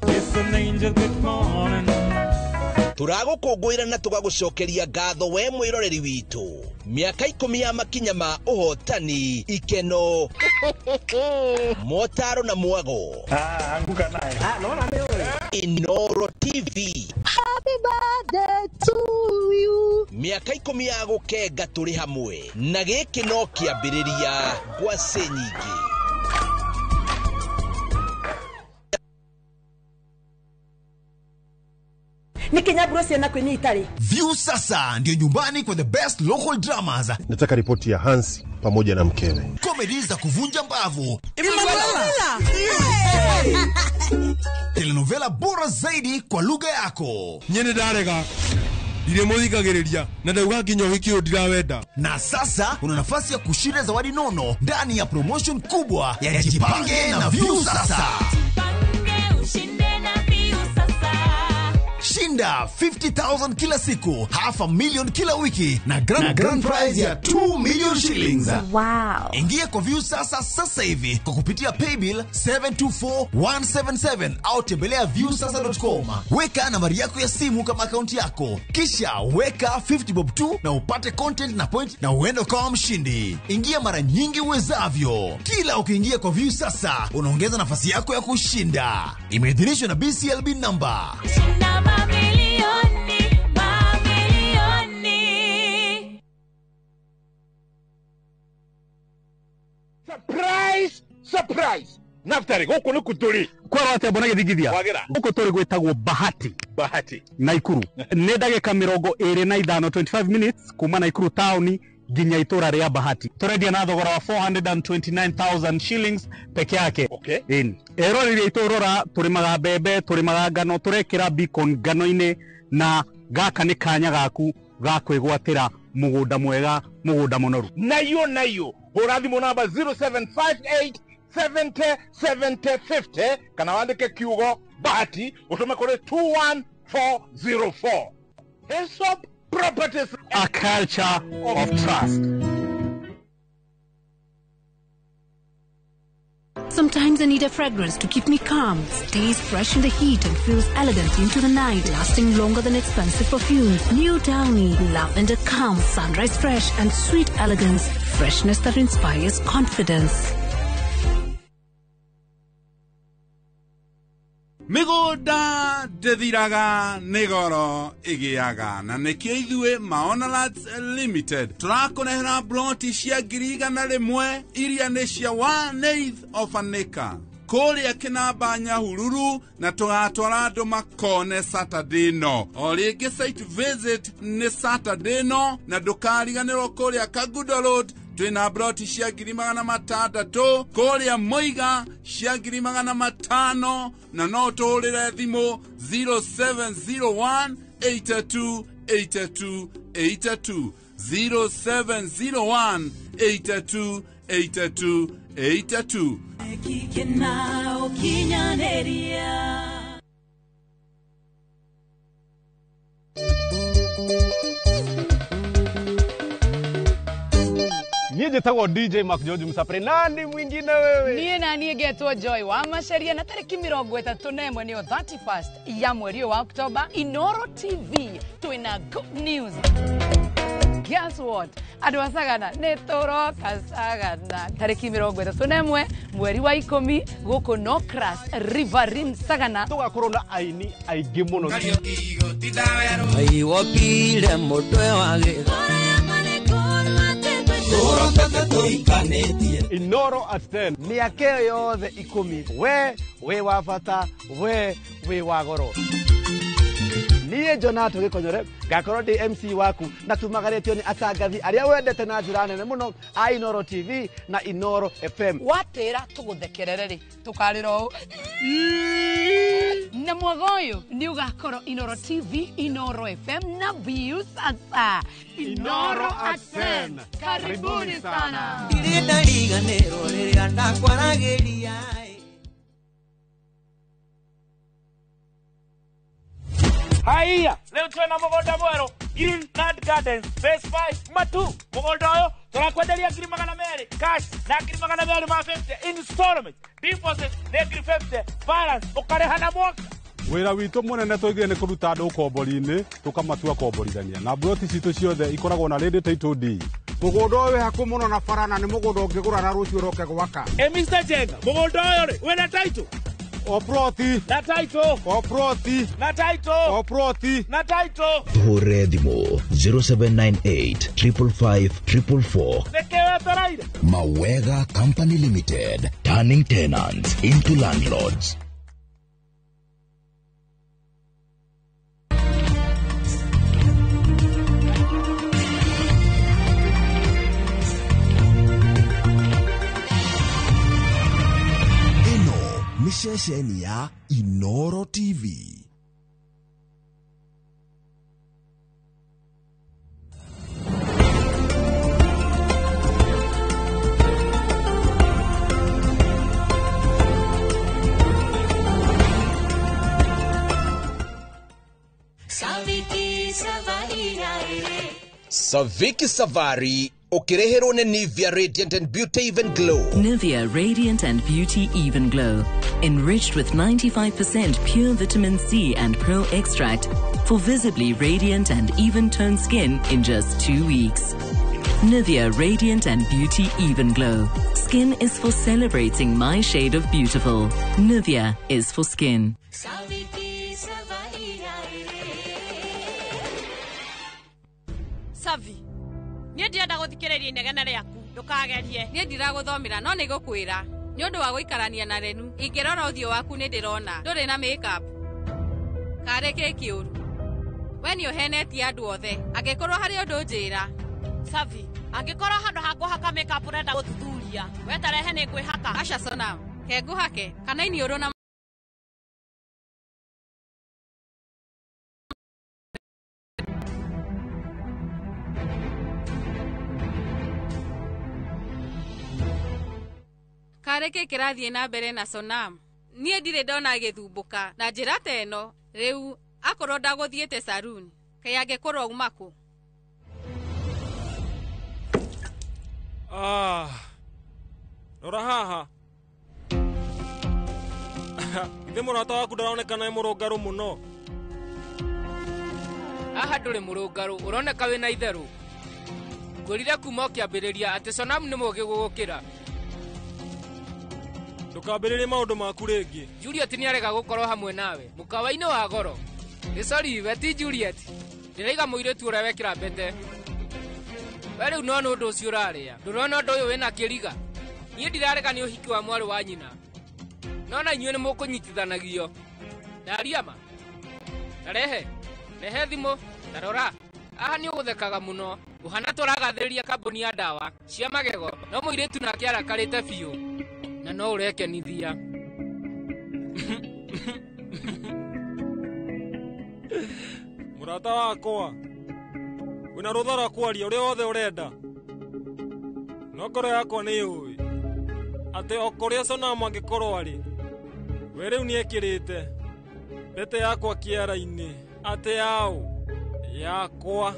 tũragũkũngũĩra na tũgagũcokeria ngatho we mwĩroreri witũ. Mĩaka 10 ya makinya ma ũhotani, ikeno, motaro na mwago. Inoro TV. Happy birthday to you. Mĩaka 10 ya gũkenga tũrĩ hamwe, na gĩkĩ no kĩambĩrĩria ngwacĩ nyingĩ. Nikinyaburo ciana kwini itari. View sasa ndio nyumbani kwa the best local dramas. Nataka ripoti ya Hansi pamoja na mkewe. Comedy za kuvunja mbavu. Telenovela bora zaidi kwa lugha yako. Nyene ndarega. Ndiremuthikagiriria na ndauga nginya uhiki uyu ndirawenda. Na sasa una nafasi ya kushinda zawadi nono ndani ya promotion kubwa ya Jipange na View Sasa. Jipange ushinde na View Sasa. Shinda 50,000 kila siku, 500,000 kila wiki na grand prize ya 2 million shillings. Wow. Ingia kwa View Sasa sasa hivi kwa kupitia paybill 724177 au tembelea viewsasa.com. Weka nambari yako ya simu kama akaunti yako, kisha weka 50 bob 2 na upate content na point na uende kama mshindi. Ingia mara nyingi uwezavyo. Kila ukiingia kwa View Sasa unaongeza nafasi yako ya kushinda. Imeidhinishwa na BCLB number. Shinda mamilioni, mamilioni. Surprise, surprise. Naftari, gũkũ nĩ kũtũrĩ. Kwĩrwo atĩa mbona gĩthingithia? Gũkũ tũrĩ gwĩtagwo Bahati. Bahati. Naikuru. Nĩ ndagĩka 25, 25 minutes kuma Naikuru town nginya itũra rĩa Bahati. Tũrendia na thogora wa 429,000 shillings peke yake. Okay. Eroreri aitũ rora, tũrĩmaga mbembe, tũrĩmaga ngano, tũrekĩra beacon ngano-inĩ, na gaka nĩ kanya gaku ga kwĩgwatĩra mũgũnda mwega, mũgũnda mũnoru. Nayo nayo, hũra thimũ namba 0758 70 70 50 kana wandĩke kiugo Bahati ũtũme kũrĩ 21404. Hesop Properties, a culture of trust. Sometimes I need a fragrance to keep me calm, stays fresh in the heat and feels elegant into the night, lasting longer than expensive perfumes. New Downy, lavender calm, sunrise fresh and sweet elegance, freshness that inspires confidence. Mĩgũnda ndĩthiraga nĩ goro ĩgĩaga, na nĩkĩo ithuĩ Maona Lands Limited tũrakũrehera ploti cia 100,000 iria nĩ cia 1/8 of an acre kũrĩa Kĩnamba Nyahururu, na tũgatwara andũ makone Saturday no. O rĩngĩ site visit nĩ Saturday no, na ndũkariganĩrwo kũrĩa Kagudo Road twĩna ploti cia 600,000, kũrĩa Moiga cia 500,000, na no tũhũrĩre thimũ 0701 82 82 82, 0701 82 82 82. Niĩ njĩtagwo DJ Mark George Msapre. Nani mwingine wewe? Niĩ na niĩ ngetwo Joy wa Macharia na tarĩki 31 nĩyo 31st ya mweri ũyũ wa Oktoba, Inoro TV twĩna good news. Guess what? Andũ a Sagana nĩ tũroka Sagana tarĩki 31 mweri wa 10 gũkũ Nocras Riverine Sagana. Tũgakorwo na aini aingĩ mũno. Aiwokire mũtwe wa gĩtho. Inoro at 10. Mĩaka ĩyo yothe 10 we wĩ wa bata, we wĩ wa goro. Niĩ Jonato Gĩkonyore ngakorwo ndĩ MC waku na tumagarĩtio nĩ atangathi arĩa wendete na njĩra nene mũno a Inoro TV na Inoro FM. Watĩra tũgũthekerere rĩ tũkarĩra ũũ na mwaga ũyũ nĩ ũgakorwo Inoro TV, Inoro FM na Viusasa. Inoro at 10. Karibuni sana. Ndirĩ ndariganĩrwo rĩrĩa ndakwaragĩria. Haiya, leo twena mũgũnda mwerũ Green Land Gardens Phase 5 Matu. Mũgũnda ũyũ tũrakwenderia 200,000 cash na 250,000 installment. Deposit nĩ 50,000, balance ũkarĩha na mwaka. Wĩra witũ mũnene tũigire nĩ kũruta andũ ũkombori-inĩ tũkamatua komborithania na mburoti citũ ciothe ikoragwo na ready title deed. Mũgũnda ũyũ wĩ hakuhĩ mũno na bara na nĩ mũgũnda ũngĩgũra na rũciũ ũroke gwaka. Ĩ Mr. Jenga, mũgũnda ũyũ rĩ wĩna title? O ploti. Na title. O ploti. Na title. O ploti. Na title. Hũre thimũ 0798 555 444. Nĩkĩ wetereire? Mawega Company Limited, turning tenants into landlords. Ceceni ya Inoro TV. Saviki Savari ukireherwo nĩ Nivea Radiant and Beauty Even Glow. Nivea Radiant and Beauty Even Glow, enriched with 95% pure vitamin C and pearl extract for visibly radiant and even-toned skin in just 2 weeks. Nivea Radiant and Beauty Even Glow. Skin is for celebrating my shade of beautiful. Nivea is for skin. Savi, niĩ ndienda gũthikĩrĩria inegene rĩaku, ndũkagerie. Niĩ ndiragũthomera no nĩngũkwĩra nĩ ũndũ wa gũikarania na Renu. Ingĩrora ũthiũ waku nĩ ndĩrona ndũrĩ na makeup. Karĩ kĩ kĩũru? We nĩ ũhenetie andũ othe. Angĩkorwo harĩ ũndũ njĩra. Savi, angĩkorwo handũ ha kũhaka makeup ũrenda gũthuthuria, we tarehe nĩ ngwĩhaka. Aca Sonam, ke ngũhake kana iniũrũ na Karĩ kĩ kĩrathiĩ na mbere na Sonam? Niĩ ndirĩ ndona agĩthumbũka na njĩra ta ĩno. Rĩu akorwo ndagũthiĩte saruni, kaĩ angĩkorwo auma kũ? Ah, rora haha. Githĩ mũrata waku ndaronekana nĩ mũrũngarũ mũno? Haha ndũrĩ mũrũngarũ, ũroneka wĩna itherũ. Ngwĩrire kuma ũkĩambĩrĩria atĩ Sonam nĩ mũũgĩ gũgũkĩra. Ndũkambĩrĩrie maũndũ maku rĩngĩ. Juliet nĩarega gũkorwo hamwe nawe mũkawa-inĩ wa goro. Nĩ sorry, we ti Juliet. Ndĩraiga mũirĩtu ũrĩa wekĩra mbete. We rĩu no nĩ ũndũ ũcio ũrarĩa. Ndũrona ũndũ ũyũ wĩna kĩriga? Niĩ ndirarega nĩ ũhiki wa mwarĩ wa nyina. No na inyuĩ nĩ mũkũnyitithanagio. Ndaria ma. Tarehe. Rehe thimũ. Tarora. Haha nĩ ũgũthekaga mũno. Ũhana tũragathĩrĩria kambuni ya ndawa cia magego. No mũirĩtu nake arakarĩte biũ. Na no ũrekenithia. Mũrata wakwa, wĩna rũtha rwa kwaria ũrĩa wothe ũrenda. No ngoro yakwa nĩ yũĩ atĩ o kũrĩa Sonamu angĩkorwo arĩ, we rĩu nĩekĩrĩte mbete yakwa kĩara-inĩ atĩ yaũ yakwa.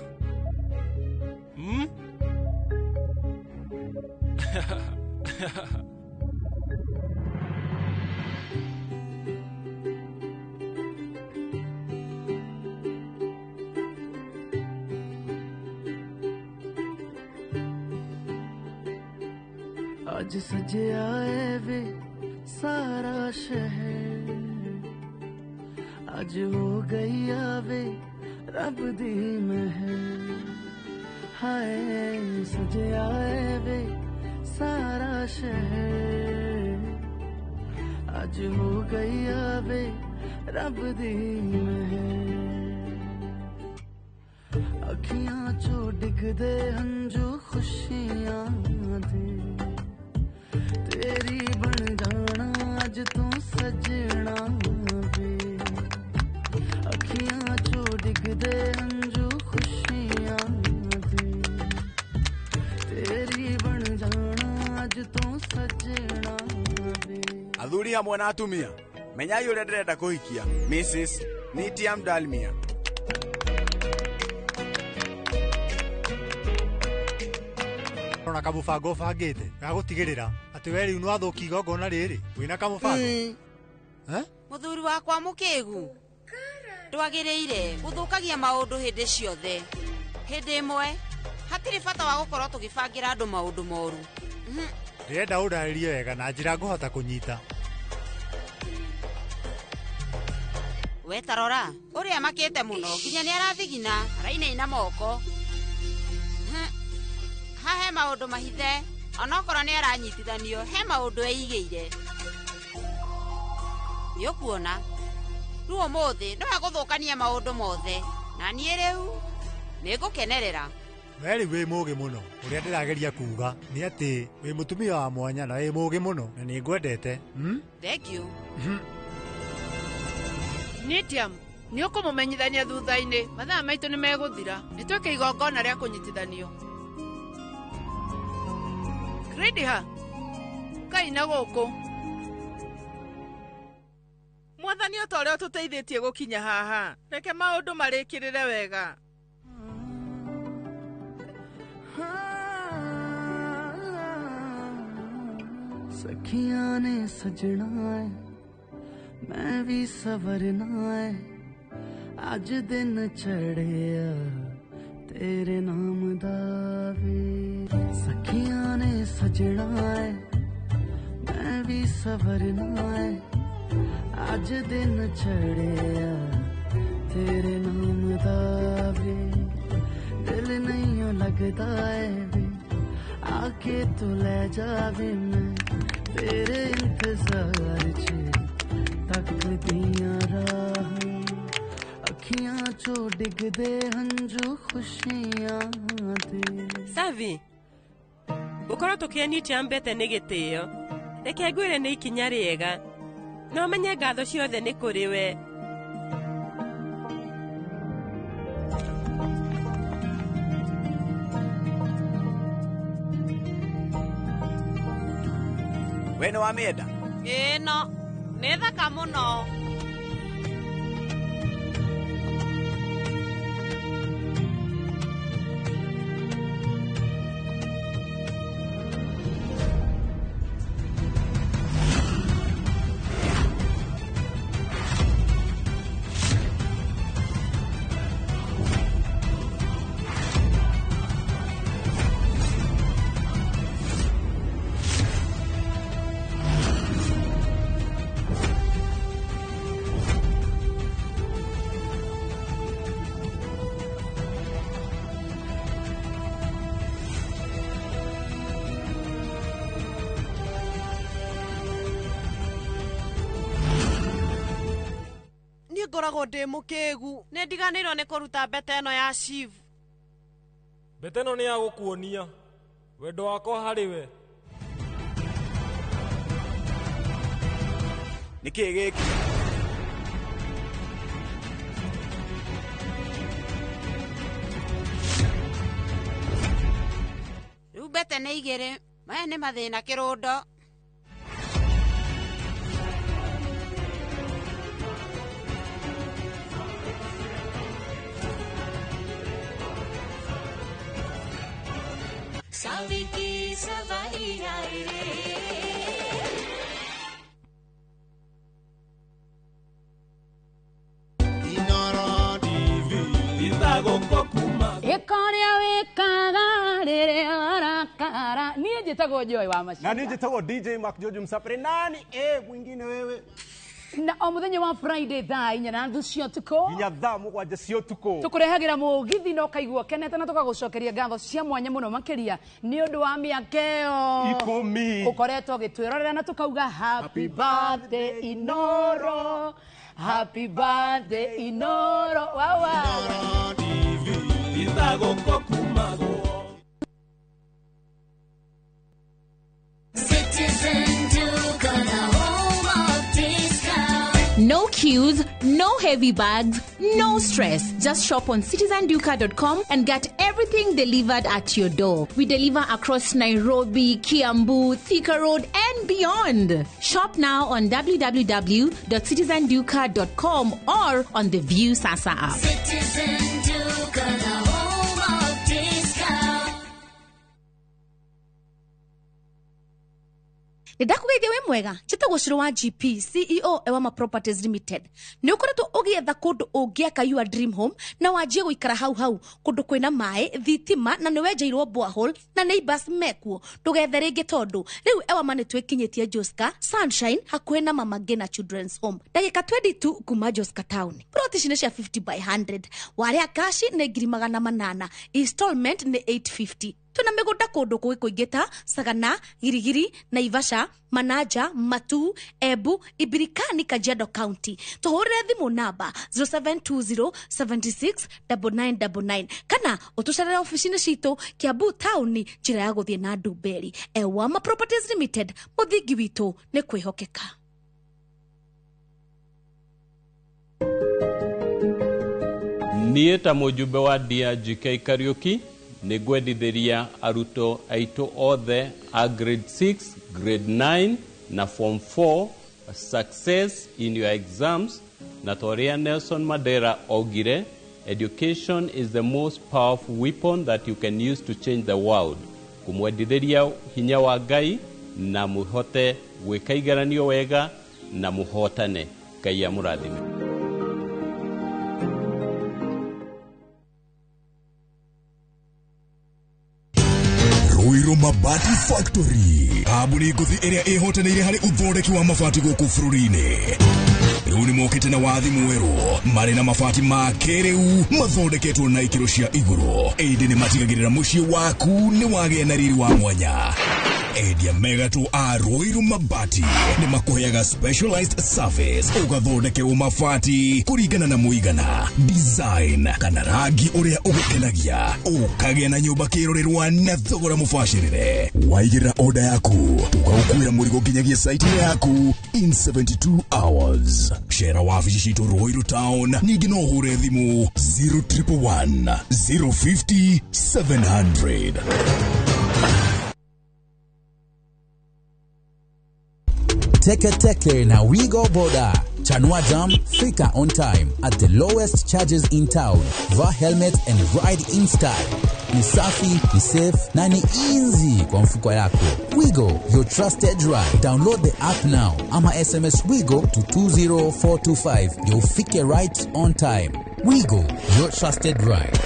अज सजया है वे सारा शहर, अज हो गई आवे रब दी महर। हाय सजया है वे सारा शहर, अज हो गई आवे रब दी महर। अखियां चो डिगदे हंजू खुशियां दे, तेरी बन जाना अज तू सजना वे। अखियां चो डिगदे हंजू खुशियां दे, तेरी बन जाना अज तू सजना वे। Athuri hamwe na atumia, menyai uria ndirenda kuhikia Mrs. Nitiam Dalmia. Na kamũbango ũbangĩte ga gũtigĩrĩra atĩ we rĩu nĩwathũkia igongona rĩrĩ wĩna kamũbango? Mũthuri wakwa mũkĩgu ndwagĩrĩire gũthũkagia maũndũ hĩndĩ ciothe. Hĩndĩ ĩmwe hatirĩ bata wa gũkorwo tũgĩbangĩra andũ maũndũ moru. Ndĩrenda ũndarĩrie wega na njĩra ngũhota kũnyita. We ta rora ũrĩa makĩte mũno nginya nĩ arathigina arainaina moko. Ha he maũndũ mahithe onokorwo nĩ aranyitithanio he maũndũ eigĩire. Nĩ ũkuona rĩu ũmũthĩ nĩwe gũthũkania maũndũ mothe na niĩ rĩu nĩngũkenerera. We rĩu wĩ mũũgĩ mũno. Ũrĩa ndĩrageria kuuga nĩ atĩ wĩ mũtumia wa mwanya na wĩ mũũgĩ mũno na nĩ ngwendete. Thank you. Nitiam, nĩ ũkũmũmenyithania thutha-inĩ mathaa maitũ nĩ megũthira. Nĩ twĩke igongona rĩa kũnyitithanio. Gridha, ũkaina gũkũ. Mwathani o ta ũrĩa ũtũteithĩtie gũkinya haha, reke maũndũ marĩkĩrĩre wega. सखियां ने सजना है, मैं भी सवरना है, अज दिन चढ़िया तेरे नाम दा वे। सखियां ने सजना है, मैं भी सवरना है, अज दिन चढ़िया तेरे नाम दा वे। दिल नहीं लगदा है वे, आके तू ले जावे मैं तेरे इंतजार च तकदियां राहां। अखियां चो डिगदे हंजू खुशियां दे। Savi, gũkorwo tũkĩenitia mbete nĩ gĩtĩo. Reke ngwĩre nĩ ikinya rĩega. No menye ngatho ciothe nĩ kũrĩ we. We nĩ wamĩenda? Ĩĩ no, nĩ thaka mũno. Ngoragwo ndĩ mũkĩgu nĩ ndiganĩirwo nĩ kũruta mbete ĩno ya Shiv. Mbete ĩno nĩ ya gũkuonia wendo wakwa harĩ we. Nĩ kĩĩ gĩkĩ? Rĩu mbete nĩ igĩrĩ. Maya nĩ mathĩna kĩrũndo. Saviki सवारी आए रे Ĩkorĩa wĩkaga rĩrĩa warakara. Niĩ njĩtagwo Joy wa Maciria. Na niĩ njĩtagwo DJ Mark George Msapere. Nani mwingine wewe? Na o mũthenya wa Friday thaa 4:30 cia ũtukũ nginya thaa 7 cia ũtukũ tũkũrehagĩra mũgithi na ũkaigua ũkenete na tũkagũcokeria ngatho cia mwanya mũno makĩria nĩ ũndũ wa mĩaka ĩyo 10 ũkoretwo ũgĩtwĩrorera na tũkauga happy birthday Inoro, happy birthday Inoro wawa. Citizen Duka, the home of discount. No queues, no heavy bags, no stress. Just shop on citizenduka.com and get everything delivered at your door. We deliver across Nairobi, Kiambu, Thika Road, and beyond. Shop now on www.citizenduka.com or on the View Sasa app. Citizen Duka, the home of discount. Nĩ ndakũgeithia wĩ mwega njĩtagwo Cũrũ wa GP CEO Ewama Properties Limited. Nĩ ũkoretwo ũgĩetha kũndũ ũngĩaka your dream home na wanjie gũikara hau hau kũndũ kwĩna maĩ thitima na nĩ wenjeirwo borehole na neighbors mekuo. Ndũgethe rĩngĩ tondũ rĩu Ewama nĩ twĩkinyĩtie Joska Sunshine hakuhĩ na Mama Ngina Children's Home, ndagĩka 22 kuma Joska town. Plot ici nĩ cia 50 by 100, warĩa kashi nĩ 800,000, installment nĩ 850. Twĩna mĩgũnda kũndũ kũngĩ kũingĩ ta Sagana, Girigiri, Naivasha, Manaja, Matu, Embu, Ibirikani, Kajiado County. Tũhũrĩre thimũ namba 0720769999 kana ũtũcerere ofici-inĩ citũ Kiambu taũni njĩra ya gũthiĩ na Ndumberi. Ewama Properties Limited, mũthingi witũ nĩ kwĩhokeka. Niĩ ta mũjumbe wa DRGK Kariuki nĩ ngwendithĩria arutwo aitũ othe a grade 6, grade 9 na form 4 success in your exams, na ta ũrĩa Nelson Mandela augire, education is the most powerful weapon that you can use to change the world. Kũmwendithĩria hinya wa Ngai na mũhote gwĩka igeranio wega na mũhotane. Ngai amũrathime. Ruiru Mabati Factory, kambuni ngũthi ĩrĩa ĩhotanĩire harĩ ũthondeki wa mabati gũkũ bũrũri-inĩ. Rĩu nĩ mokĩte na wathi mwerũ marĩ na mabati ma kĩrĩu mathondeketwo na ikĩro cia igũrũ, ĩndĩ nĩ matigagĩrĩra mũciĩ waku nĩ wagĩa na riri wa mwanya. Endia megatũ a Ruiru Mabati nĩ makũheaga specialized service ũgathondekerwo mabati kũringana na mũigana, design kana rangi ũrĩa ũgũkenagia, ũkagĩa na nyũmba kĩrorerwa na thogora mũbacĩrĩre. Waigĩrĩra oda yaku tũgagũkuĩra mũrigo nginyagia site yaku in 72 hours. Cera wabici citũ Ruiru town, ningĩ no ũhũre thimũ 0111 050 700. Teke Teke na Wigo Boda. Chanua Jam, fika on time at the lowest charges in town. Vaa helmet and ride in style. Ni safi, ni safe na ni easy kwa mfuko yako. Wigo, your trusted ride. Download the app now ama SMS Wigo to 20425. You'll fike right on time. Wigo, your trusted ride.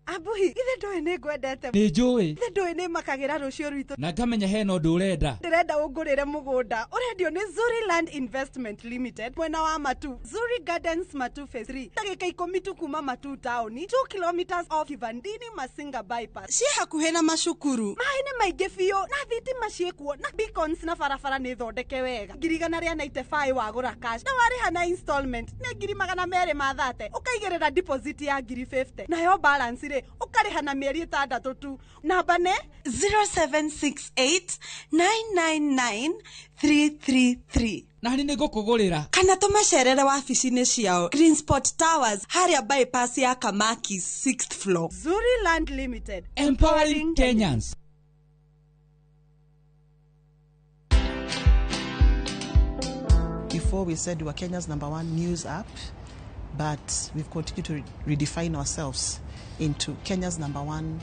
Abuhi, ithe ndoĩ nĩ ngwendete. Nĩ njũĩ. Ithe ndoĩ nĩ makagĩra rũciũ rwitũ. Na ngamenya hena ũndũ ũrenda. Ndĩrenda ũngũrĩre mũgũnda ũrendio nĩ Zuri Land Investment Limited mwena wa Matu, Zuri Gardens Matu Phase 3, ndagĩka 10 tu kuma Matu town, 2 kilometers off Kivandini Masinga bypass. Ciĩ hakuhĩ na macukuru, maĩ nĩ maingĩ biũ na thitima ciĩkuo na beacons na barabara nĩ thondeke wega. 195,000 wagũra cash na warĩha na installment nĩ 230,000, ũkaigĩrĩra deposit ya 50,000 nayo balance rĩ ũkarĩha na mĩeri 6 tu. Namba nĩ 0768 999 333. Nani nĩ ngũkũgũrĩra. Kana tũmacerere wabici-inĩ ciao Green Spot Towers harĩa bypass ya Kamaki 6th floor. Zuri Land Limited, empowering Kenyans. Before we said we were Kenya's #1 news app, but we've continued to redefine ourselves into Kenya's #1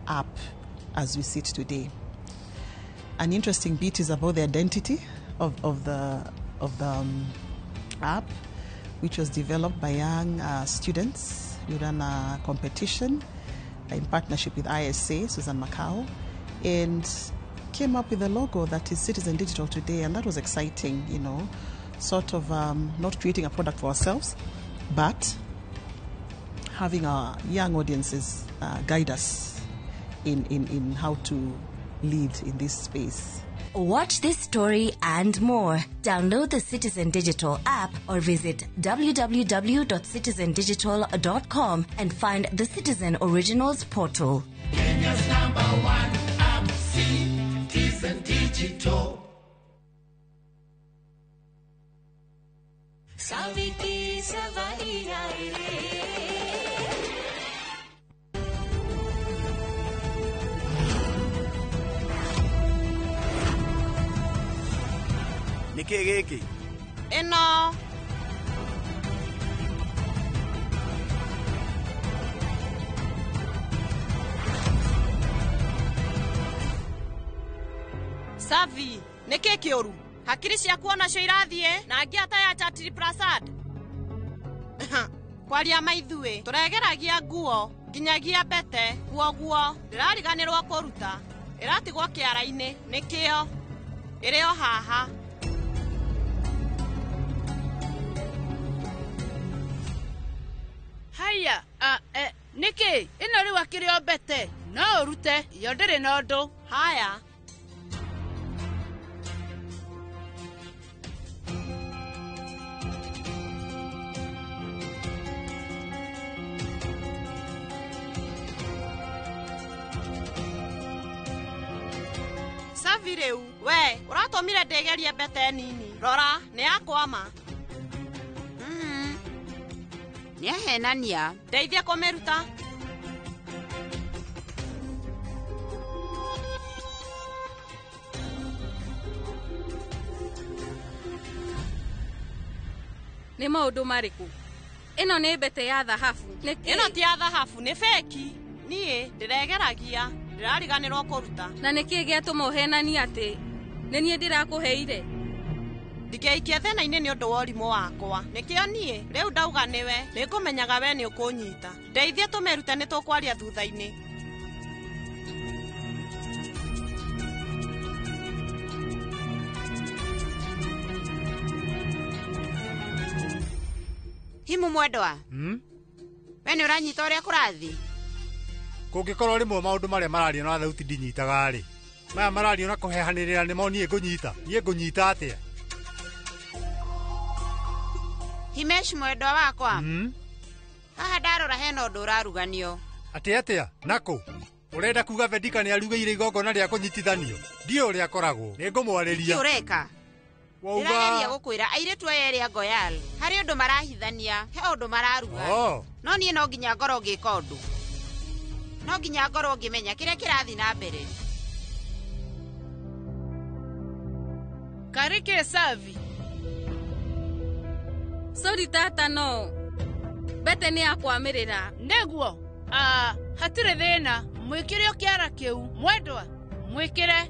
app as we sit today. An interesting bit is about the identity of the app, which was developed by young students. We ran a competition in partnership with ISA, Susan Macau, and came up with a logo that is Citizen Digital today, and that was exciting, you know, sort of not creating a product for ourselves, but having our young audiences guide us in how to lead in this space. Watch this story and more. Download the Citizen Digital app or visit www.citizendigital.com and find the Citizen Originals portal. Kenya's #1 app, Citizen Digital. Saviti Savari Re. Nĩ kĩ gĩkĩ? Ĩno. Savi, nĩ kĩ kĩũru? Hakiri ciaku onacio irathiĩ na ngĩa ta ya Chatri Prasad. Kwaria maithuĩ tũregeragia nguo nginyagia mbete kuoguo ndĩrariganĩrwo kũruta ĩratigwo kĩara-inĩ nĩkĩo ĩrĩ o haha. Haya, nĩkĩ ĩno rĩu akĩrĩ o mbete no ũrute yo ndĩrĩ na ũndũ. Haya. Savi rĩu we ũratũmire ndĩgerie mbete nini, rora nĩ yakwama. Nĩahenania. Ndeithia kũmĩruta. Nĩ maũndũ marĩkũ? Ĩno nĩ mbete ya thahabu. Ĩno ti ya thahabu, nĩ feki. Niĩ ndĩregeragia, ndĩrariganĩrwo kũruta. Na nĩkĩ gĩatũma ũhenanie atĩ nĩ niĩ ndĩrakũheire? Ndingĩikia thĩna-inĩ nĩ ũndũ wa ũrimũ wakwa. Nĩkĩo niĩ rĩu ndauga nĩwe, nĩngũmenyaga we nĩ ũkũnyita. Ndeithia tũmĩrute nĩ tũkwaria thutha-inĩ. Himu mwendwa. We nĩ ũranyita ũrĩa kũrathiĩ? Kũngĩkorwo rĩmwe maũndũ marĩa marario na thauti ndinyitaga rĩ, maya marario na kũhehanĩrĩra nĩmo niĩ ngũnyita. Niĩ ngũnyita atĩa? Himesh mwendwa wakwa. Haha ndarora hena ũndũ ũraruganio. Atĩ atĩa? Nakũ? Ũrenda kuga Vedika nĩ arugĩire igongona rĩa kũnyitithanio? Ndiũĩ ũrĩa akoragwo. Nĩ ngũmwarĩria. Kĩ ũreka? Ndĩrageria gũkwĩra airĩtu aya erĩ a Goyal harĩ ũndũ marahithania, he ũndũ mararuga. No niĩ no nginya ngorwo ngĩka ũndũ. No nginya ngorwo ngĩmenya kĩrĩa kĩrathiĩ na mbere. Karĩ kĩ Savi? Sorry tata, no mbete nĩ yakwamĩrĩra. Nĩguo. Hatirĩ thĩna, mwĩkĩre o kĩara kĩu mwendwa, mwĩkĩre.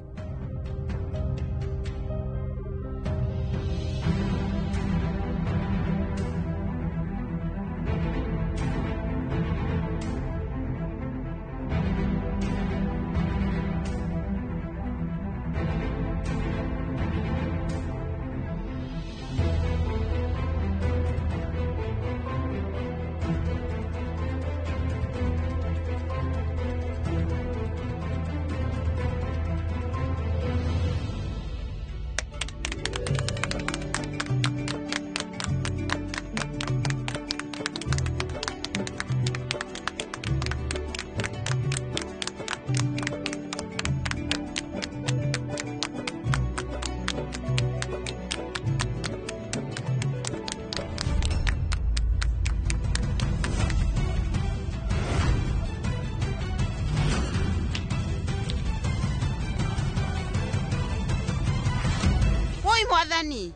Mwathani.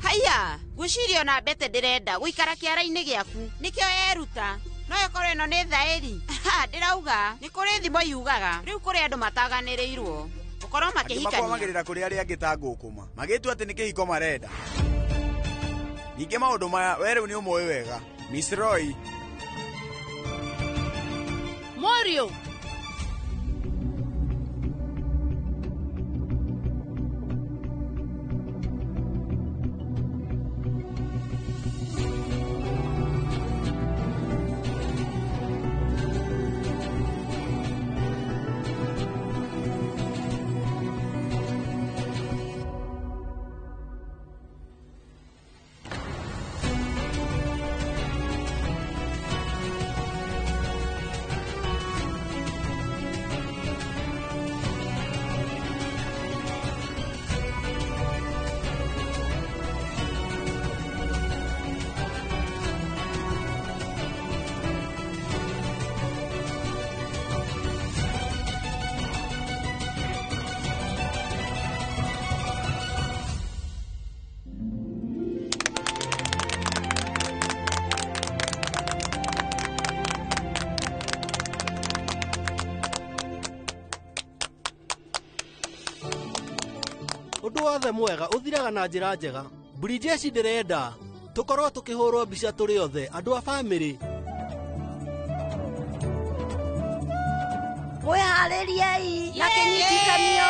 Haiya, ngwĩciria ona Mbete ndĩrenda gũikara kĩara-inĩ gĩaku nĩkĩo eruta. No ĩkorwo ĩno nĩ thaĩri. Ndĩrauga nĩ kũrĩ thimo yugaga rĩu kũrĩ andũ mataganĩrĩirwo gũkorwo makĩhikania. Makwamagĩrĩra kũrĩ arĩa angĩ ta ngũkũma magĩtua atĩ nĩ kĩhiko marenda. Ningĩ maũndũ maya we rĩu nĩ ũmoĩ wega. Miss Roy. Mũriũ. Ũndũ wothe mwega ũthiraga na njĩra njega. Bridgeshi ndĩrenda tũkorwo tũkĩhũrwo mbica tũrĩ othe andũ a bamĩrĩ. Mwĩharĩriei na kĩnyitanio.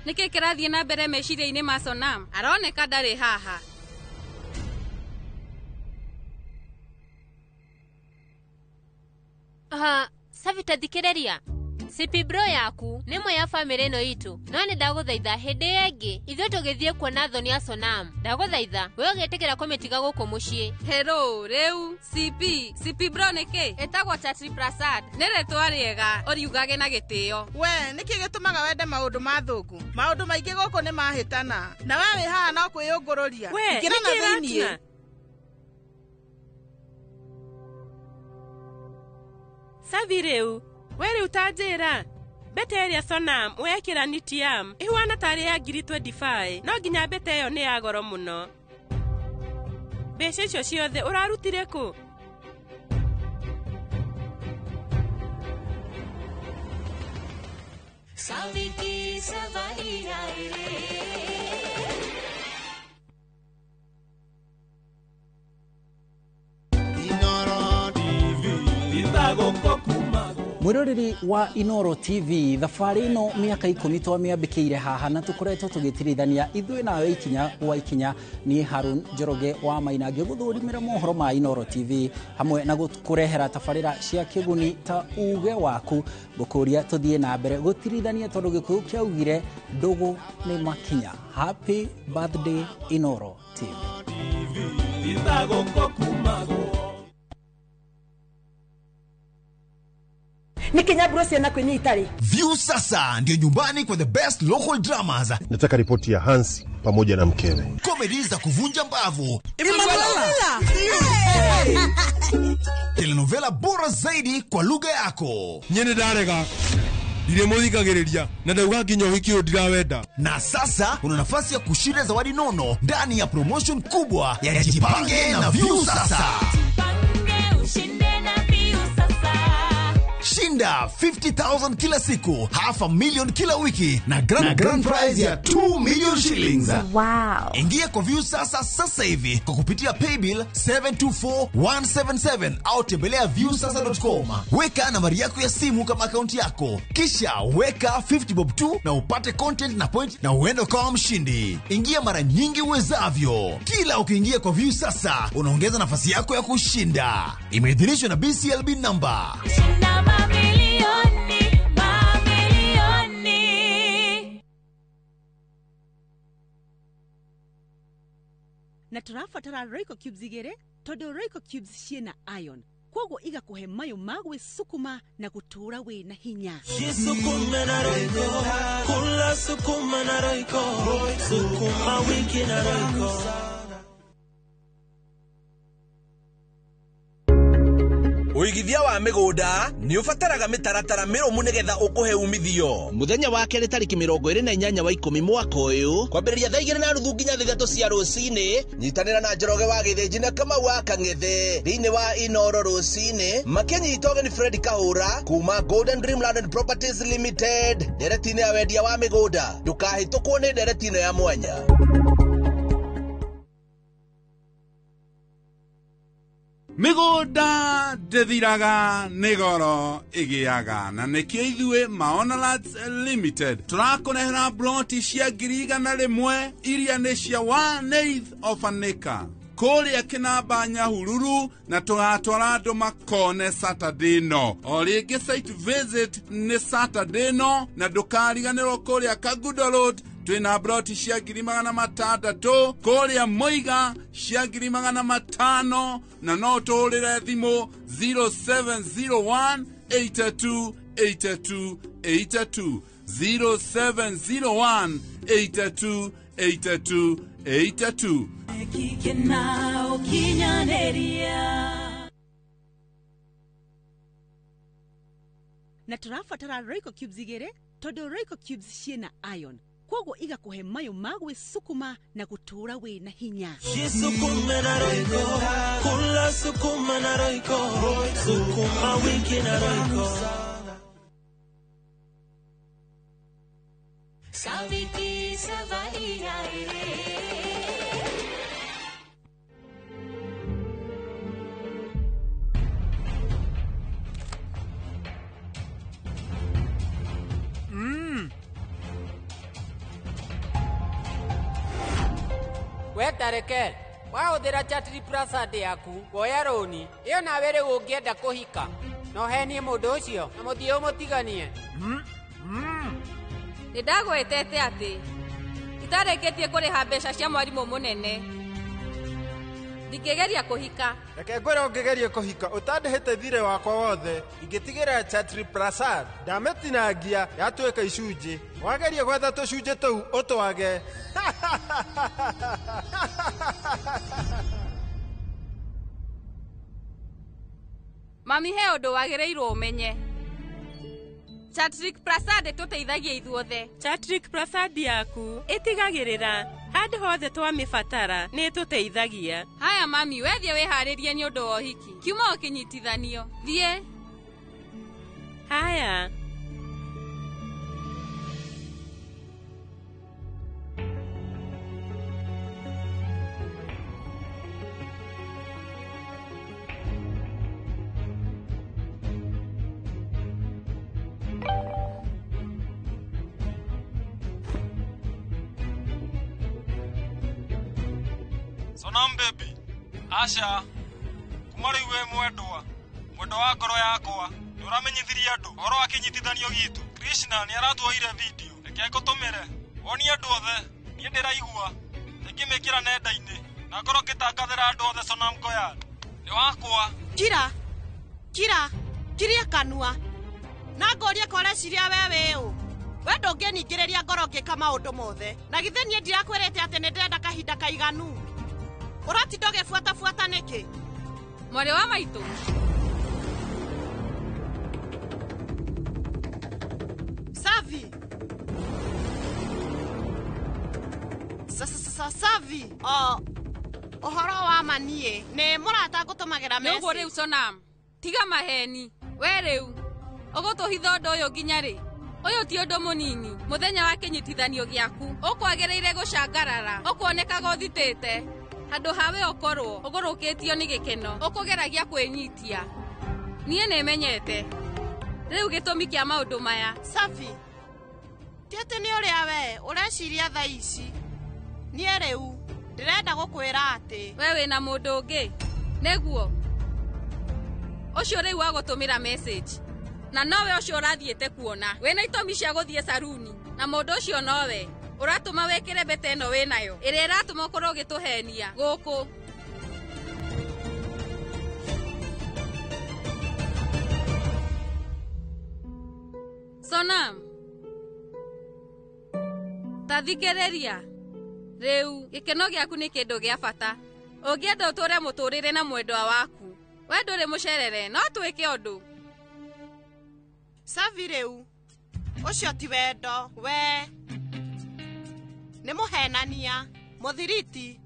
Nĩkĩ kĩrathiĩ na mbere meciria-inĩ ma Sonam? Aroneka ndarĩ haha. Savita thikĩrĩria. CP bro yaku nĩ ĩmwe ya bamĩrĩ ĩno itũ, no nĩ ndagũthaitha hĩndĩ ĩngĩ ithuĩ tũgĩthiĩ kuona thoni ya Sonam. Ndagũthaitha we ũgĩtĩkĩra kũmĩtiga gũkũ mũciĩ. Hello, rĩu CP bro nĩkĩ? Ĩtagwo Chatri Prasad. Nĩ rĩtwa rĩega ũriugage na gĩtĩo. We nĩkĩ gĩtũmaga wende maũndũ ma thũngũ? Maũndũ maingĩ gũkũ nĩ mahĩtana na we wĩ haha no kwĩyũngũrũria. Ingĩra na thĩiniĩ. Savi rĩu, we rĩu ta njĩra mbete ĩrĩa Sonam wekĩra Nitiam ĩhuana tarĩ ya 25,000 no nginya mbete ĩyo nĩ ya goro mũno. Mbeca icio ciothe ũrarutire kũ? Saviki savari रे. Mwiroreri wa Inoro TV thabarĩ ĩno mĩaka 10 twamĩambĩkĩire haha na tũkoretwo tũgĩtirithania ithuĩ nawe ikinya gwa ikinya. Niĩ Harun Njoroge wa Maina ngĩgũthũrimĩra mohoro ma Inoro TV hamwe na gũkũrehera tabarĩra cia kĩguni ta uge waku. Ngũkũria tũthiĩ na mbere gũtirithania tondũ Gĩkũyũ kĩaugire ndũgũ nĩ makinya. Happy birthday Inoro TV. Nikinyaburo ciana kwinyi itari. View sasa ndio nyumbani kwa the best local dramas. Nataka ripoti ya Hansi pamoja na mkewe. Comedy za kuvunja mbavu. Emanuela. Telenovela bora zaidi kwa lugha yako. Nyene ndarega. Ndire muthikagiriria na ndauga nginya uhiki uyu ndirawenda. Na sasa una nafasi ya kushinda zawadi nono ndani ya promotion kubwa ya Jipange na View sasa. Jipange ushinde na View sasa. Shinda 50,000 kila siku, 500,000 kila wiki na grand prize ya 2 million shillings. Wow. Ingia kwa View sasa sasa hivi kwa kupitia paybill 724177 au tembelea viewsasa.com. Weka nambari yako ya simu kama akaunti yako, kisha weka 50 bob tu na upate content na point na uende ukawa mshindi. Ingia mara nyingi uwezavyo. Kila ukiingia kwa View sasa unaongeza nafasi yako ya kushinda. Imeidhinishwa na BCLB number. Shinda mamilioni, mamilioni. Na tũrabatara Royco cubes igĩrĩ, Tondũ Royco Cubes ciĩna iron, kwoguo igakũhe mayũ ma gwĩsukuma na gũtũũra wĩna hinya. Jisukume na Royco, kula sukuma na Royco, sukuma wiki na Royco. Ũigithia wa mĩgũnda nĩ ũbataraga mĩtaratara mĩrũmu nĩgetha ũkũhe umithio. Mũthenya wa kerĩ tarĩki 28 wa 10 mwaka ũyũ kwambĩrĩria thaa 2:30 nginya 3 cia rũcinĩ, nyitanĩra na Njoroge wa Gĩthĩnji na Kamau wa Kang'ethe thĩinĩ wa Inoro rũcinĩ makĩnyita ũgeni Fred Kahũra kuma Golden Dream Land and Properties Limited ndereti-inĩ ya wendia wa mĩgũnda. Ndũkahĩtũkwo nĩ ndereti ĩno ya mwanya. Mĩgũnda ndĩthiraga nĩ goro ĩgĩaga, na nĩkĩo ithuĩ Maona Lands Limited tũrakũrehera broti cia 100,000 iria nĩ cia 1/8 of an acre kũrĩa Kĩnamba Nyahururu, na tũgatwara andũ makone Saturday no. O rĩngĩ site visit nĩ Saturday no, na ndũkariganĩrwo kũrĩa Kagudo Road twĩna broti cia 600,000, kũrĩa Mũiga cia 500,000, na no tũhũrĩre thimũ 0701 82 82 82 0701 82 82 82. Na tũrabatara Royco Cubes 2 tondũ Royco Cubes ciĩna iron, kwoguo igakũhe mayũ ma gwĩsukuma na gũtũũra wĩna hinya. Jisukume na Royco, kula sukuma na Royco, sukuma wiki na Royco. Saviti savari ai re. We tareke wahũthĩra Chatri Prasad yaku kuoya rũni ĩyo nawe rĩu ũngĩenda kũhika no henie mũndũ ũcio na mũthiĩ ũmũtiganie. Nĩ ndagwetete atĩ itarĩkĩtie kũrĩha mbeca cia mwarimũ mũnene, ndingĩgeria kũhika. Reke ngwĩre ũngĩgeria kũhika ũtandĩhĩte thirĩ wakwa wothe, ingĩtigĩra Chatri Prasad ndamĩtinangia yatuĩka icunjĩ. Wageria gwetha tũcunjĩ tũu ũtwage. Mami, he ũndũ wagĩrĩirwo ũmenye. Chatrik Prasad ĩtũteithagia ithuothe. Chatrik Prasad yaku ĩtigagĩrĩra handũ hothe twamĩbatara nĩ ĩtũteithagia. Haya mami, wethiĩ wĩharĩrie nĩ ũndũ wa ũhiki. Kiuma ũkĩnyitithanio. Thiĩ. Haya. Sonam baby, Asha, kuma rĩu wĩ mwendwa, mwendwa wa ngoro yakwa, nĩ ũramenyithirie andũ ũhoro wa kĩnyitithanio gitũ. Krishna nĩ aratuoire video, reke ngũtũmĩre wonie andũ othe. Niĩ ndĩraigua ingĩmĩkĩra nenda-inĩ na ngorwo ngĩtangathĩra andũ othe Sonam Goyal nĩ wakwa. Kira, kira, kiria kanua na ngũrie ko ũreciria we wĩ ũ. We ndũngĩningĩrĩria ngoro ngĩka maũndũ mothe, na githĩ niĩ ndirakwĩrĩte atĩ nĩ ndĩrenda kahinda kaiganu. Ũratinda ũgĩbuatabuata nĩkĩ? Mwarĩ wa maitũ. Savi. Savi. O ũhoro wa ma niĩ nĩ mũrata ngũtũmagĩra Nĩũguo message. rĩu Sonam, tiga maheni. We rĩu ũgũtũhitha ũndũ ũyũ nginya rĩ? Ũyũ ti ũndũ mũnini. Mũthenya wa kĩnyitithanio gĩaku ũkwagĩrĩire gũcangarara, ũkuonekaga ũthitĩte. Handũ hawe ũkorwo ũgũrũkĩtio nĩ gĩkeno, ũkũgeragia kwĩnyitia. Niĩ nĩmenyete rĩu gĩtũmi kĩa maũndũ maya. Safi, ti atĩ nĩ ũrĩa we ũreciria thaa ici. Niĩ rĩu ndĩrenda gũkwĩra atĩ we wĩna mũndũ ũngĩ. Nĩguo ũcio rĩu wagũtũmĩra message, na nowe ũcio ũrathiĩte kuona. Wĩna itũmi cia gũthiĩ saruni, na mũndũ ũcio nowe ũratũma wĩkĩre mbete ĩno wĩnayo, ĩrĩa ĩratũma ũkorwo ũgĩtũhenia gũkũ. Sonam, ta thikĩrĩria. Rĩu gĩkeno gĩaku nĩ kĩndũ gĩa bata. Ũngĩenda ũtũre mũtũrĩre na mwendwa waku, we ndũrĩ mũcerere, no twĩke ũndũ. Savi rĩu ũcio ti wendo we nĩ mũhenania mũthiriti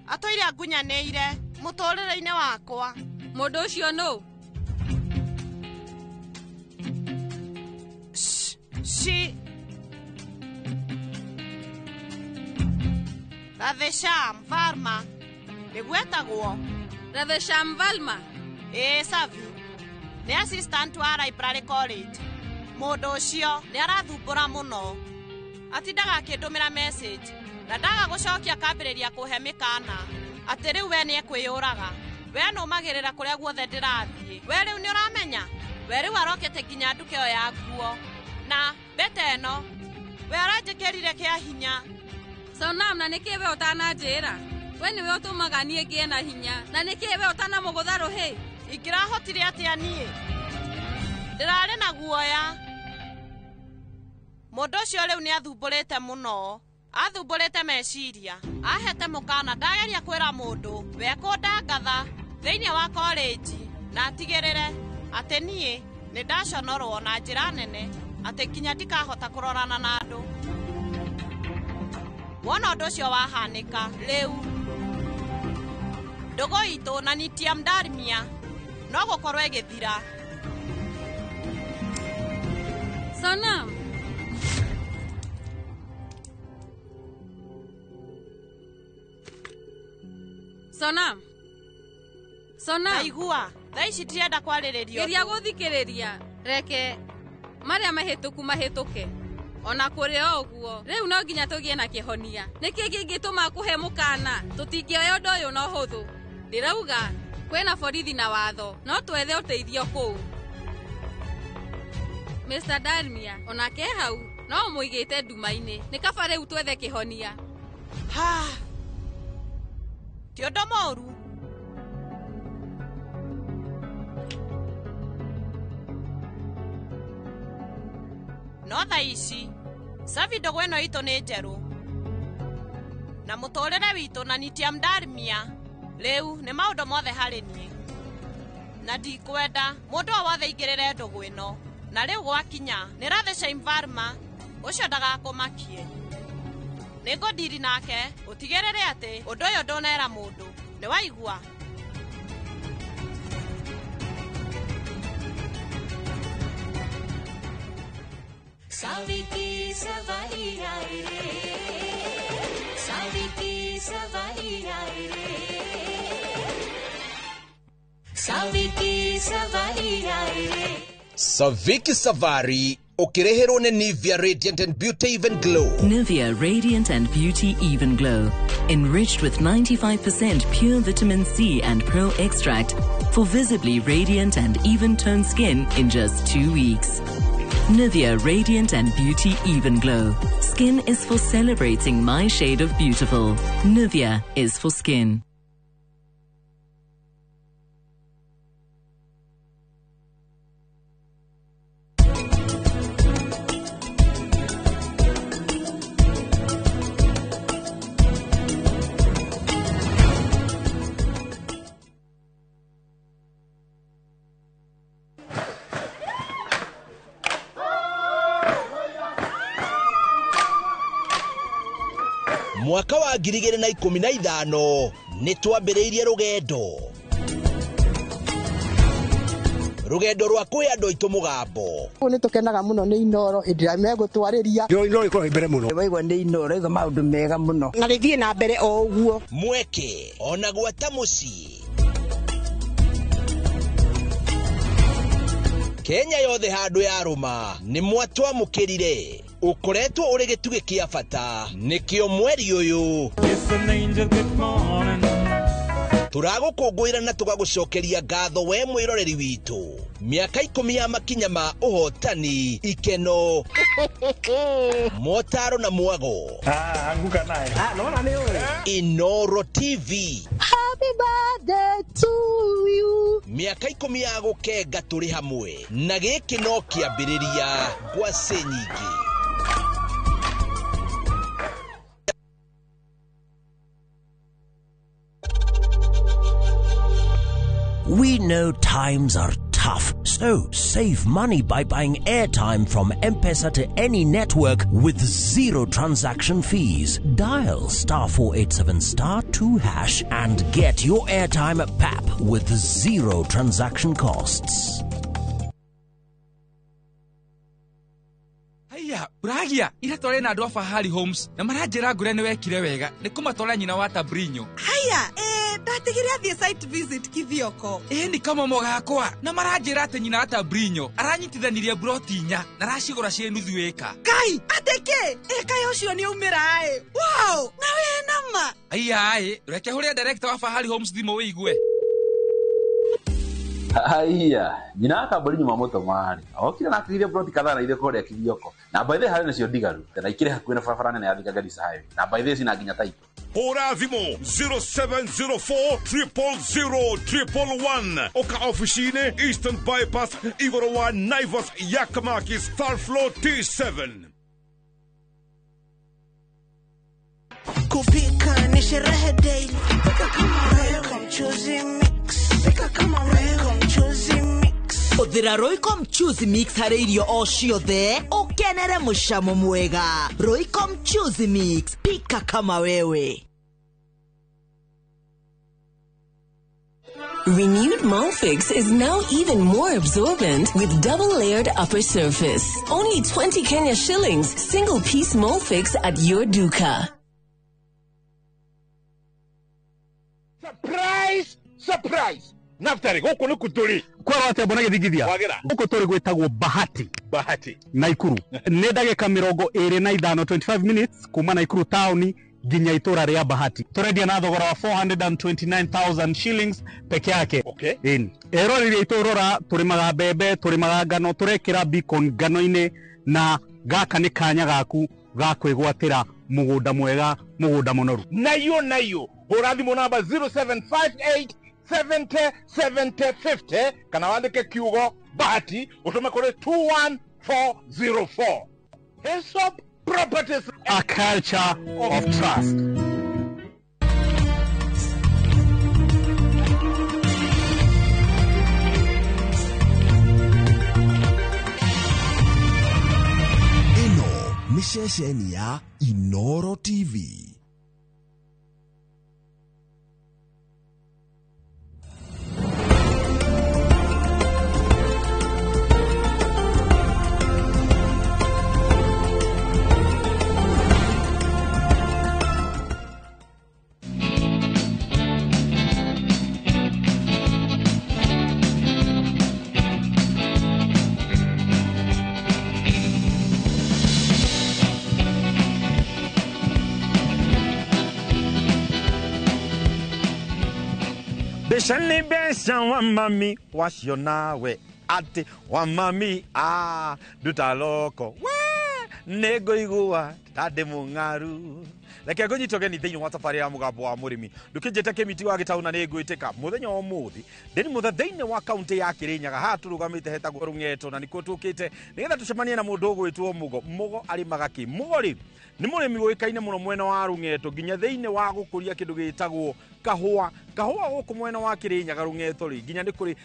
atũire angunyanĩire mũtũrĩre-inĩ wakwa. Mũndũ ũcio nũ? Shi Radhesham Varma nĩguo etagwo. Radhesham Varma? Ĩĩ Savi, nĩ assistant wa library college. Mũndũ ũcio nĩ arathumbũra mũno, atindaga akĩndũmĩra message na ndaga gũcokia akambĩrĩria kũhe mĩkana atĩ rĩu we nĩekwĩyũraga. We nũmagĩrĩra kũrĩa guothe ndĩrathiĩ. We rĩu nĩ ũramenya, we rĩu arokĩte nginya nduka ĩyo ya nguo na mbete ĩno we aranjĩkĩrire kĩa hinya. Sonam, na nĩkĩ we ũtananjĩra? We nĩwe ũtũmaga niĩ ngĩe na hinya, na nĩkĩ we ũtanamũgũtha rũhĩ? Ingĩrahotire atĩa niĩ? Ndĩrarĩ na guoya. Mũndũ ũcio rĩu nĩ athumbũrĩte mũno, athumbũrĩte meciria, ahete mũkana ndageria kwĩra mũndũ we kũndangatha thĩinĩ wa college na atigĩrĩre atĩ niĩ nĩ ndaconorwo na njĩra nene atĩ nginya ndikahota kũrorana na andũ. Wona ũndũ ũcio wahanĩka rĩu ndũgũ itũ na Nitiam Darmia no gũkorwo ĩgĩthira. Sonam, Sonam, Sonam, Aigua, thaa ici ndirenda kwarĩrĩria. Geria gũthikĩrĩria. Reke marĩa mahĩtũku mahĩtũke. Ona kũrĩ o ũguo, rĩu no nginya tũgĩe na kĩhonia. Nĩkĩ kĩngĩtũma kũhe mũkana? Tũtingĩoya ũndũ ũyũ na ũhũthũ. Ndĩrauga kwĩna borithi na watho, no twethe ũteithio kũu. Mr. Darmia, onake hau no ũmũigĩte nduma-inĩ. Nĩ kaba rĩu twethe kĩhonia. Ha, ti ũndũ mũũru. No thaa ici Savi ndũgũ ĩno itũ nĩ njerũ na mũtũrĩre witũ na Nitiam Darmia rĩu nĩ maũndũ mothe harĩ niĩ, na ndikwenda mũndũ o wothe aingĩrĩre ndũgũ ĩno. Na rĩu gwakinya nĩ Radhesham Varma ũcio ndagakũmakie. Nĩngũndiri nake ũtigĩrĩre atĩ ũndũ ũyũ ndũnera mũndũ. Nĩ waigua? Saviki सवारी आए रे, Saviki सवारी आए रे, Saviki सवारी आए रे। Saviki Safari ũkĩreherwo nĩ Nivea Radiant and Beauty Even Glow. Nivea Radiant and Beauty Even Glow, enriched with 95% pure vitamin C and pearl extract for visibly radiant and even-toned skin in just 2 weeks. Nivea Radiant and Beauty Even Glow. Skin is for celebrating my shade of beautiful. Nivea is for skin. Mwaka wa 2015 nĩ twambĩrĩirie rũgendo. Rũgendo rwa kwĩ andũ aitũ mũgambo. Nĩ tũkenaga mũno nĩ Inoro hĩndĩ ĩrĩa megũtwarĩria. Inoro ĩkoragwo mbere mũno. Waigua nĩ Inoro ĩga maũndũ mega mũno. Na rĩthiĩ na mbere o ũguo. Mweke ona gwata mũciĩ. Kenya yothe handũ yarũma nĩ mwatwamũkĩrire. Ũkoretwo ũrĩ gĩtugĩ kĩa bata nĩkĩo mweri ũyũ tũragũkũngũĩra na tũgagũcokeria ngatho we mwĩroreri witũ. Mĩaka 10 ya makinya ma ũhotani, ikeno, motaro na mwago. Anguka naye. Nona nĩ ũĩ. Inoro TV. Happy birthday to you. Mĩaka 10 ya gũkenga tũrĩ hamwe na gĩkĩ no kĩambĩrĩria ngwacĩ nyingĩ. We know times are tough, so save money by buying airtime from M-Pesa to any network with zero transaction fees. Dial *487*2# and get your airtime at PAP with zero transaction costs. Haya, Bragia, ira tware na andũ a Fahari Homes na maranjĩra ngũrĩa nĩ wekire wega nĩ kũmatwara nyina wa Tabrinyo. Haya, ndatigire athiĩ site visit Kithioko. Ĩ nĩ kamomo gakwa na maranjĩra atĩ nyina wa Tabrinyo aranyitithanirie broti 4 na aracigũra ciĩ nuthu ĩka. Kai, atĩ kĩ? Ĩka ũcio nĩ aumĩra ĩ. Wow, na wĩ nama. Aya ĩ, reke hũrĩre director wa Fahari Homes thimũ wĩigue. Haiya, nyina wa Kaburi nyuma mũtũmarĩ okire na akĩgithia broti kadhaa na irĩ kũrĩa Kithioko na by the harĩ nacio ndigaru na ikĩrĩ hakuhĩ na barabara nene ya Thika Garissa Highway na by the cina nginya taito. Hũra thimũ 0704 000 111 oka ofici-inĩ Eastern Bypass igũrũ wa Naivas Yakamakis third floor T7. Kupika ni sherehe daily. Pika kama Royco mchuzi mix. Pika kama Royco mchuzi mix. Hũthĩra Royco mchuzi mix harĩ irio o ciothe ũkenere mũcamo mwega. Royco mchuzi mix, pika kama wewe. Renewed Molfix is now even more absorbent with double-layered upper surface. Only 20 Kenya shillings, single-piece Molfix at your duka. Surprise! Surprise! Naftari, gũkũ nĩ kũtũrĩ. Kwĩrwo atĩa mbona gĩthingithia? Wagĩra. Gũkũ tũrĩ gwĩtagwo Bahati. Bahati. Naikuru. Nĩ ndagĩka 25, 25 minutes kuma Naikuru taũni nginya itũra rĩa Bahati. Tũrendia na thogora wa 429,000 shillings peke yake. Okay. Ĩni. Eroreri aitũ rora, tũrĩmaga mbembe, tũrĩmaga ngano, tũrekĩra beacon ngano-inĩ na gaka nĩ kanya gaku ga kwĩgwatĩra mũgũnda mwega, mũgũnda mũnoru. Nayo nayo. Hũra thimũ namba 0758 70 70 50 kana wandĩke kiugo Bahati ũtũme kũrĩ 21404. Hesop Properties, a culture of trust. Ĩno nĩ ceceni ya Inoro TV. Mbeca nĩ mbeca wa mami wacio nawe atĩ wa mami a nduta loko we nĩ ngũigua ta ndĩ mũng'aru. Reke ngũnyite ũgeni thĩinĩ wa thabarĩ ya mũgambo wa mũrĩmi. Ndũkĩnjĩte kĩmiti wa gĩtaũ na nĩ ngwĩtĩka mũthenya wa ũmũthĩ ndĩ mũthe thĩinĩ wa kaũntĩ ya Kĩrĩnyaga. Haha tũrũgamĩte hetagwo Rũng'eto na nĩkuo tũkĩte nĩgetha tũcemanie na mũndũ ũgwĩtwo Mũgo. Mũgo arĩmaga kĩ? Mũgo rĩ nĩ mũrĩmi ũĩkaine mũno mwena wa Rũng'eto nginya thĩinĩ wa gũkũria kĩndũ gĩtagwo kahũa. Kahũa gũkũ mwena wa Kĩrĩnyaga Rũng'eto rĩ nginya nĩ kũrĩ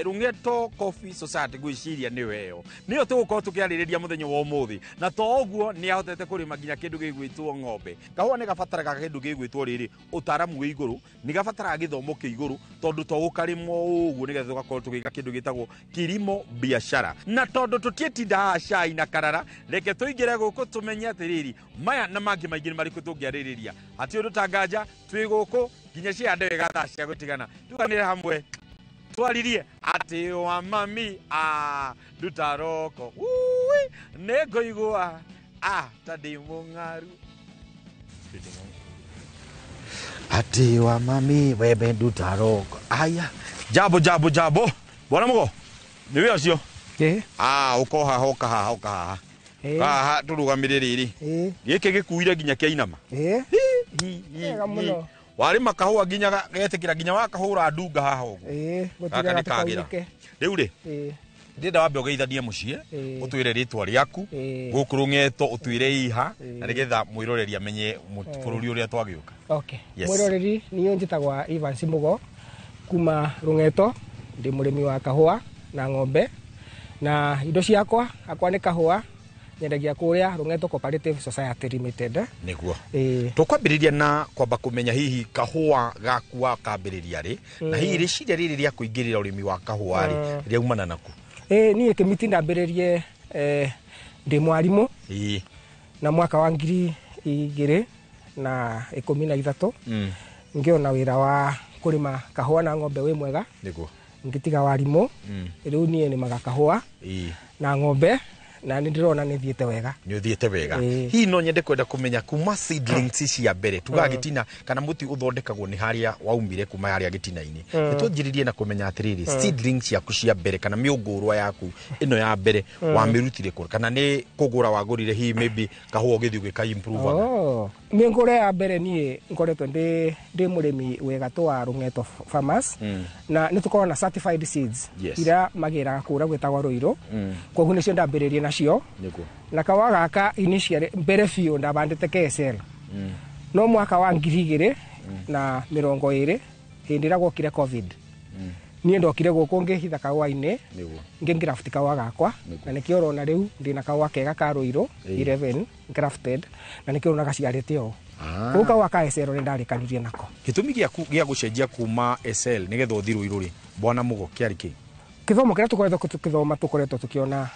Rũng'eto Coffee Society ngwĩciria nĩyo ĩyo nĩyo tũgũkorwo tũkĩarĩrĩria mũthenya wa ũmũthĩ. Na to ũguo nĩ ahotete kũrĩma nginya kĩndũ gĩgwĩtwo ng'ombe. Kahũa nĩ gabataraga kĩndũ gĩgwĩtwo rĩrĩ ũtaaramu wĩ igũrũ, nĩ gabataraga gĩthomo kĩa igũrũ tondũ to gũkarĩmwo ũguo nĩgetha tũgakorwo tũgĩka kĩndũ gĩtagwo kilimo biashara. Na tondũ tũtiĩtinda haha cai na karara, reke tũingĩre gũkũ tũmenye atĩrĩrĩ maya na mangĩ maingĩ nĩ marĩkũ tũngĩarĩrĩria. Hatirĩ ũndũ tanganja, twĩ gũkũ nginya ciande wega thaa cia gũtigana. Tuganĩre hamwe twaririe atĩ wa mami a nduta roko ui nĩ ngũigua a ta ndĩ mũng'aru. Ati wa mami webe nduta roko. Aya jabo jabo jabo bwana Mugo nĩ wĩ ũcio? Ah ũko haha ũka haha ũka haha haha tũrũgamĩre rĩrĩ gĩkĩ gĩkuire nginya kĩainama. Warĩma kahũa nginya getĩkĩra nginya wakahũra ndunga haha ũguo. Ĩĩ, Gaka gũtirĩ nĩ kagĩra. gataunĩke. Rĩu rĩ, Ĩĩ. ndĩrenda wambe ũgeithanie mũciĩ, Ĩĩ. ũtwĩre rĩtwa rĩaku, Ĩĩ. gũkũ Rũng'eto ũtwĩre iha, Ĩĩ. na nĩgetha mwĩroreri amenye bũrũri ũrĩa twagĩũka. Okay. Yes. Mwĩroreri niĩ njĩtagwa Evans Mugo kuma Rũng'eto, ndĩ mũrĩmi wa kahũa na ng'ombe na indo ciakwa akwa nĩ kahũa nyendagia kũrĩa Rũng'eto Cooperative Society Limited. Nĩguo. Ĩĩ. Tũkwambĩrĩria na kwamba kũmenya hihi kahũa gaku wakambĩrĩria rĩ, na hihi rĩciria rĩrĩ rĩa kũingĩrĩra ũrĩmi wa kahũa rĩ, rĩaumana naku? Ĩĩ, niĩ kĩmiti ndambĩrĩrie ndĩ mwarimũ. Ĩĩ. Na mwaka wa 2013 ngĩona wĩra wa kũrĩma kahũa na ng'ombe wĩ mwega. Nĩguo. Ngĩtiga warimũ. Rĩu niĩ nĩmaga kahũa na ng'ombe na nĩ ndĩrona nĩ thiĩte wega. Nĩ ũthiĩte wega. Ĩĩ. Hihi no nyende kwenda kũmenya kuma seedlings cia mbere tugaga gĩtina kana mũtĩ ũthondekagwo nĩ harĩa waumire kuma harĩa gĩtina-inĩ. Nĩ twanjĩrĩrie na kũmenya atĩrĩrĩ, seedlings ciaku cia mbere kana mĩũngũrwa yaku ĩno ya mbere wamĩrutire kũ, kana nĩ kũgũra wagũrire hihi maybe kahũa ũgĩthiĩ ũgĩka improve? Oh. Mĩũngũrwa ya mbere niĩ ngoretwo ndĩ mũrĩmi wĩ gatũ wa Rũng'eto Farmers. Na nĩ tũkoragwo na certified seeds iria magĩraga kũrĩa gwĩtagwo Rũirũ. Koguo nĩcio ndambĩrĩrie nacio. Nĩguo. Na kahũa gaka initially mbere biũ ndabandĩte KSL. No mwaka wa 2020 hĩndĩ ĩrĩa gwokire COVID, niĩ ndokire gũkũ ngĩhitha kahũa-inĩ. Nĩguo. Ngĩ graft kahũa gakwa na nĩkĩo ũrona rĩu ndĩna kahũa kega ka Rũirũ 11 grafted, na nĩkĩo ũrona gaciarĩte ũũ. Koguo kahũa ka SL nĩ ndarĩkanirie nako. Gĩtũmi gĩaku gĩa gũcenjia kuma SL nĩgetha ũthiĩ Rũirũ rĩ, bwana Mugo, kĩarĩ kĩ? Gĩthomo kĩrĩa tũkoretwo tũkĩthoma, tũkoretwo tũkĩona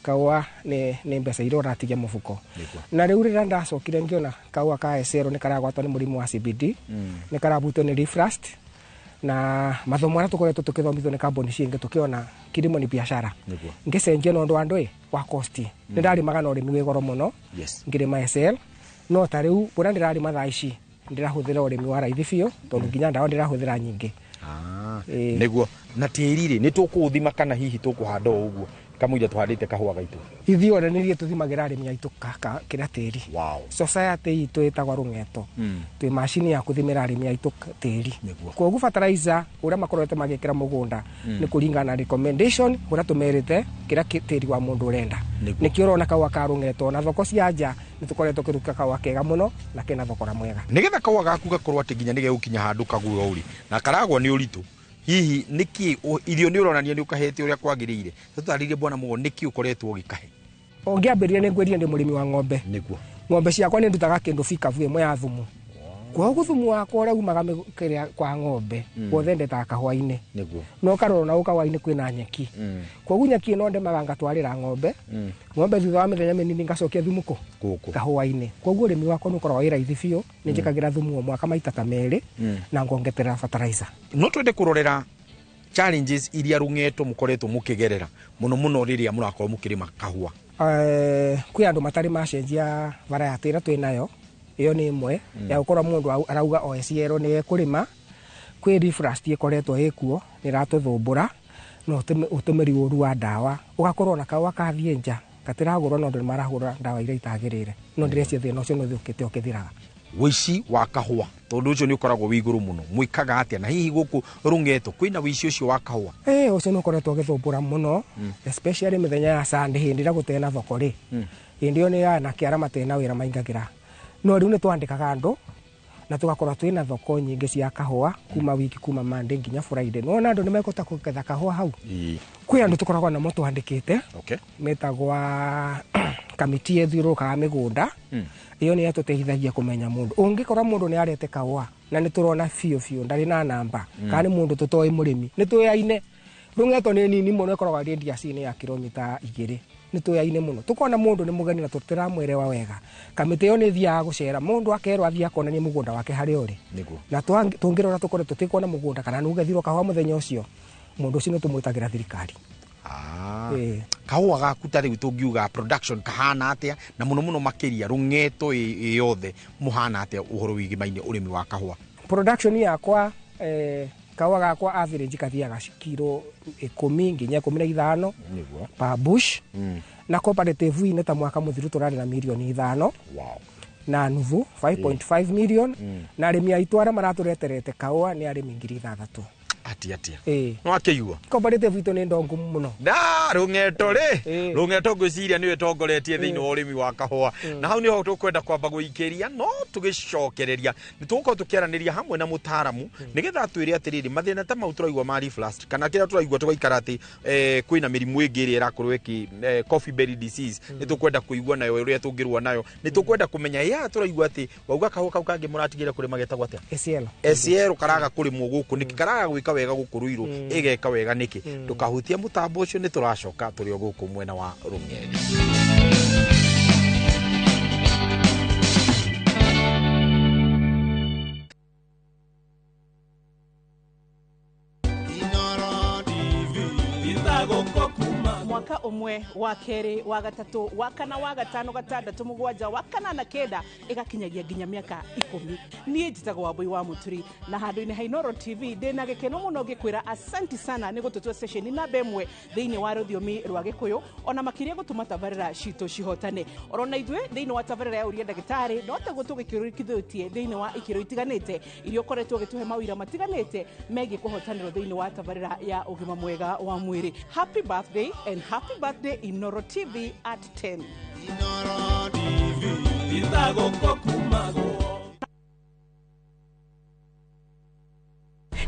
kahũa nĩ mbeca iria ũratigia mũbuko. Na rĩu rĩrĩa ndacokire ngĩona kahũa ka SL nĩ karagwatwo nĩ mũrimũ wa CBD, nĩ karabutwo nĩ leaf rust, na mathomo marĩa tũkoretwo tũkĩthomithio nĩ kambuni cingĩ, tũkĩona kilimo ni biashara. Ngĩcenjia na ũndũ wa ndũĩ wa cost. Nĩ ndarĩmaga na ũrĩmi wĩ goro mũno. Ngĩrĩma SL, no ta rĩu ũrĩa ndĩrarĩma thaa ici ndĩrahũthĩra ũrĩmi wa raithi biũ, tondũ nginya ndawa ndĩrahũthĩra nyingĩ. Ĩĩ. Nĩguo. Na tĩri rĩ, nĩ tũkũũthima kana hihi tũkũhanda o ũguo kamũira tũhandĩte kahũa gaitũ? Ithuĩ ona nĩ ithuĩ tũthimagĩra arĩmi aitũ kĩrĩa tĩri. Society itũ ĩtagwo Rũng'eto. Twĩ macini ya kũthimĩra arĩmi aitũ tĩri. Koguo fertilizer ũrĩa makoretwo magĩkĩra mũgũnda nĩ kũringana na recommendation ũrĩa tũmerĩte kĩrĩa tĩri wa mũndũ ũrenda. Nĩkĩo ũrona kahũa ka Rũng'eto na thoko cia nja nĩ tũkoretwo tũkĩruta kahũa kega mũno na kena thogora mwega. Nĩgetha kahũa gaku gakorwo atĩ nginya nĩgegũkinya handũ kagũa ũrĩ na karagwa nĩ ũritũ, hihi nĩkĩ irio nĩ ũronania nĩ ũkahete ũrĩa kwagĩrĩire? Tũtarĩrie bwana Mugo nĩkĩ ũkoretwo ũgĩkahe. Ũngĩambĩrĩria nĩ ngwĩrire ndĩ mũrĩmi wa ng'ombe. Nĩguo. Ng'ombe ciakwa nĩ ndutaga kĩndũ bikabu ĩmwe ya thumu. Koguo thumu wakwa ũrĩa umaga kĩrĩa kwa ng'ombe wothe ndetaga kahũa-inĩ. Nĩguo. No karora na kahũa-inĩ kwĩna nyeki. Koguo nyeki ĩno ndemaga ngatwarĩra ng'ombe. Ng'ombe thutha wa mĩthenya mĩnini ngacokia thumu kũ? Gũkũ. Kahũa-inĩ. Koguo ũrĩmi wakwa nĩ ũkoragwo wĩ raithi biũ, nĩ njĩkagĩra thumu o mwaka maita ta merĩ na ngongerera fertilizer. No twende kũrorera challenges iria Rũng'eto mũkoretwo mũkĩgerera mũno mũno rĩrĩa mũrakorwo mũkĩrĩma kahũa. Kwĩ andũ matarĩ macenjia variety ĩrĩa twĩ nayo, ĩyo nĩ ĩmwe ya gũkorwo mũndũ arauga o SL nĩ ekũrĩma. Kwĩ leaf rust ĩkoretwo ĩkuo nĩ ĩratũthũmbũra, na ũtũmĩri ũru wa ndawa ũgakorwo na kahũa kathiĩ nja gatiragũrwo no andũ nĩ marahũra ndawa iria itagĩrĩire, no ndĩreciria thĩna ũcio nĩ ũthũkĩte ũkĩthiraga. Wĩici wa kahũa, tondũ ũcio nĩ ũkoragwo wĩ igũrũ mũno, mwĩkaga atĩa? Na hihi gũkũ Rũng'eto kwĩna wĩici ũcio wa kahũa? Ĩĩ, ũcio nĩ ũkoretwo ũgĩthũmbũra mũno, especially mĩthenya ya Sunday hĩndĩ ĩrĩa gũtarĩ na thoko rĩ. Hĩndĩ ĩyo nĩ anake arĩa matarĩ na wĩra maingagĩra. No rĩu nĩ twandĩkaga andũ na tũgakorwo twĩna thoko nyingĩ cia kahũa kuma wiki, kuma Monday nginya Friday. Nĩwona andũ nĩ mekũhota kũgetha kahũa hau. Kwĩ andũ tũkoragwo namo twandĩkĩte metagwa kamiti ĩthiũrũrũkaga mĩgũnda. Ĩyo nĩ ĩtũteithagia kũmenya mũndũ. Ũngĩkora mũndũ nĩ arete kahũa na nĩ tũrona biũ biũ ndarĩ na namba, kana nĩ mũndũ tũtoĩ mũrĩmi, nĩ tũyaine. Rũng'eto nĩ nini mũno, ĩkoragwo radius-inĩ ya kilomita 2. Nĩ tũyaine mũno. Tũkona mũndũ nĩ mũgeni na tũtiramwelewa wega, kamĩtĩ ĩyo nĩ ĩthiaga gũcera mũndũ, akerwo athiĩ akonania mũgũnda wake harĩa ũrĩ. Nĩguo. Na tũngĩrora tũkore tũtikuona mũgũnda kana nĩ ũgethirwo kahũa mũthenya ũcio, mũndũ ũcio nĩ tũmwĩtagĩra thirikari. Ĩĩ. Kahũa gaku ta rĩu tũngiuga production kahana atĩa, na mũno mũno makĩria Rũng'eto ĩ yothe mũhana atĩa ũhoro wĩgimaine ũrĩmi wa kahũa? Production yakwa, kahũa gakwa average kathiaga kiro 10 nginya 15 per bush. Na cooperative-inĩ ta mwaka mũthiru tũrarĩ na mirioni 5. Na nuthu, 5.5 million. Na arĩmi aitũ arĩa maratũreterete kahũa nĩ arĩmi 6,000. Atia atia. Ĩĩ. No akĩigua. Cooperative itũ nĩ ndongu mũno. Na rũng'eto rĩ, rũng'eto ngwĩciria nĩwe ĩtongoretie thĩinĩ wa ũrĩmi wa kahũa, na hau nĩho tũkwenda kwamba gũikĩria, no tũgĩcokereria nĩ tũgũkorwo tũkĩaranĩria hamwe na mũtaaramu nĩgetha atwĩre atĩrĩrĩ, mathĩna ta mau tũraigua ma leaf rust, kana kĩrĩa tũraigua tũgaikara atĩ kwĩna mĩrimũ ĩngĩ ĩrĩa ĩrakorwo ĩkĩ coffee berry disease, nĩ tũkwenda kũigua nayo ũrĩa tũngĩrũa nayo, nĩ tũkwenda kũmenya ya tũraigua atĩ wauga kahũa kau kangĩ mũratigĩra kũrĩma getagwo atĩa? ACL. ACL karaga kũrĩmwo gũkũ nĩkĩ, karaga gwĩka wega gũkũ Ruiru, ĩgeka wega nĩkĩ? Ndũkahutie mũtambo ũcio, nĩ tũracoka tũrĩ o gũkũ mwena wa Rũng'endi. Mwaka ũmwe, wa kerĩ, wa gatatũ, wa kana, wa gatano, gatandatũ, mũgwanja, wa kanana, kenda, ĩgakinyagia nginya mĩaka 10. Niĩ njĩtagwo Wambui wa Mũturi, na handũ-inĩ ha Inooro TV ndĩna gĩkeno mũno ngĩkwĩra asanti sana nĩ gũtũtua ceceni namba 1 thĩinĩ wa rũthiomi rwa Gĩkũyũ, ona makĩria gũtũma tabarĩra citũ cihotane. Orona ithuĩ thĩinĩ wa tabarĩra ya Ũria Ndagĩtarĩ no taguo tũgĩkĩrũkithĩtie thĩinĩ wa ikĩro itiganĩte iria ũkoretwo ũgĩtũhe mawĩra matiganĩte megiĩ kũhotanĩrwo thĩinĩ wa tabarĩra ya ũgima mwega wa mwĩrĩ. Happy birthday and happy birthday Inooro TV at 10. Inooro TV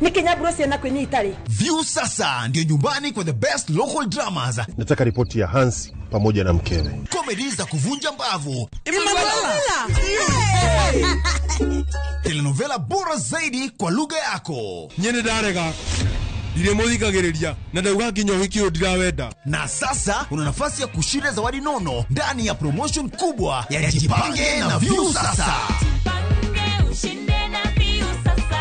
Nĩ kinyamburo ciana kwĩnyita rĩ. View sasa ndio nyumbani kwa the best local dramas. Nataka ripoti ya Hansi pamoja na mkewe. Comedy za kuvunja mbavu. Emanuela. Telenovela bora zaidi kwa lugha yako. Nyene ndarega. Ndiremuthikagiriria na ndauga nginya ũhiki ũyũ ndirawenda. Na sasa una nafasi ya kushinda zawadi nono ndani ya promotion kubwa ya Jipange na View Sasa. Jipange ushinde na View Sasa.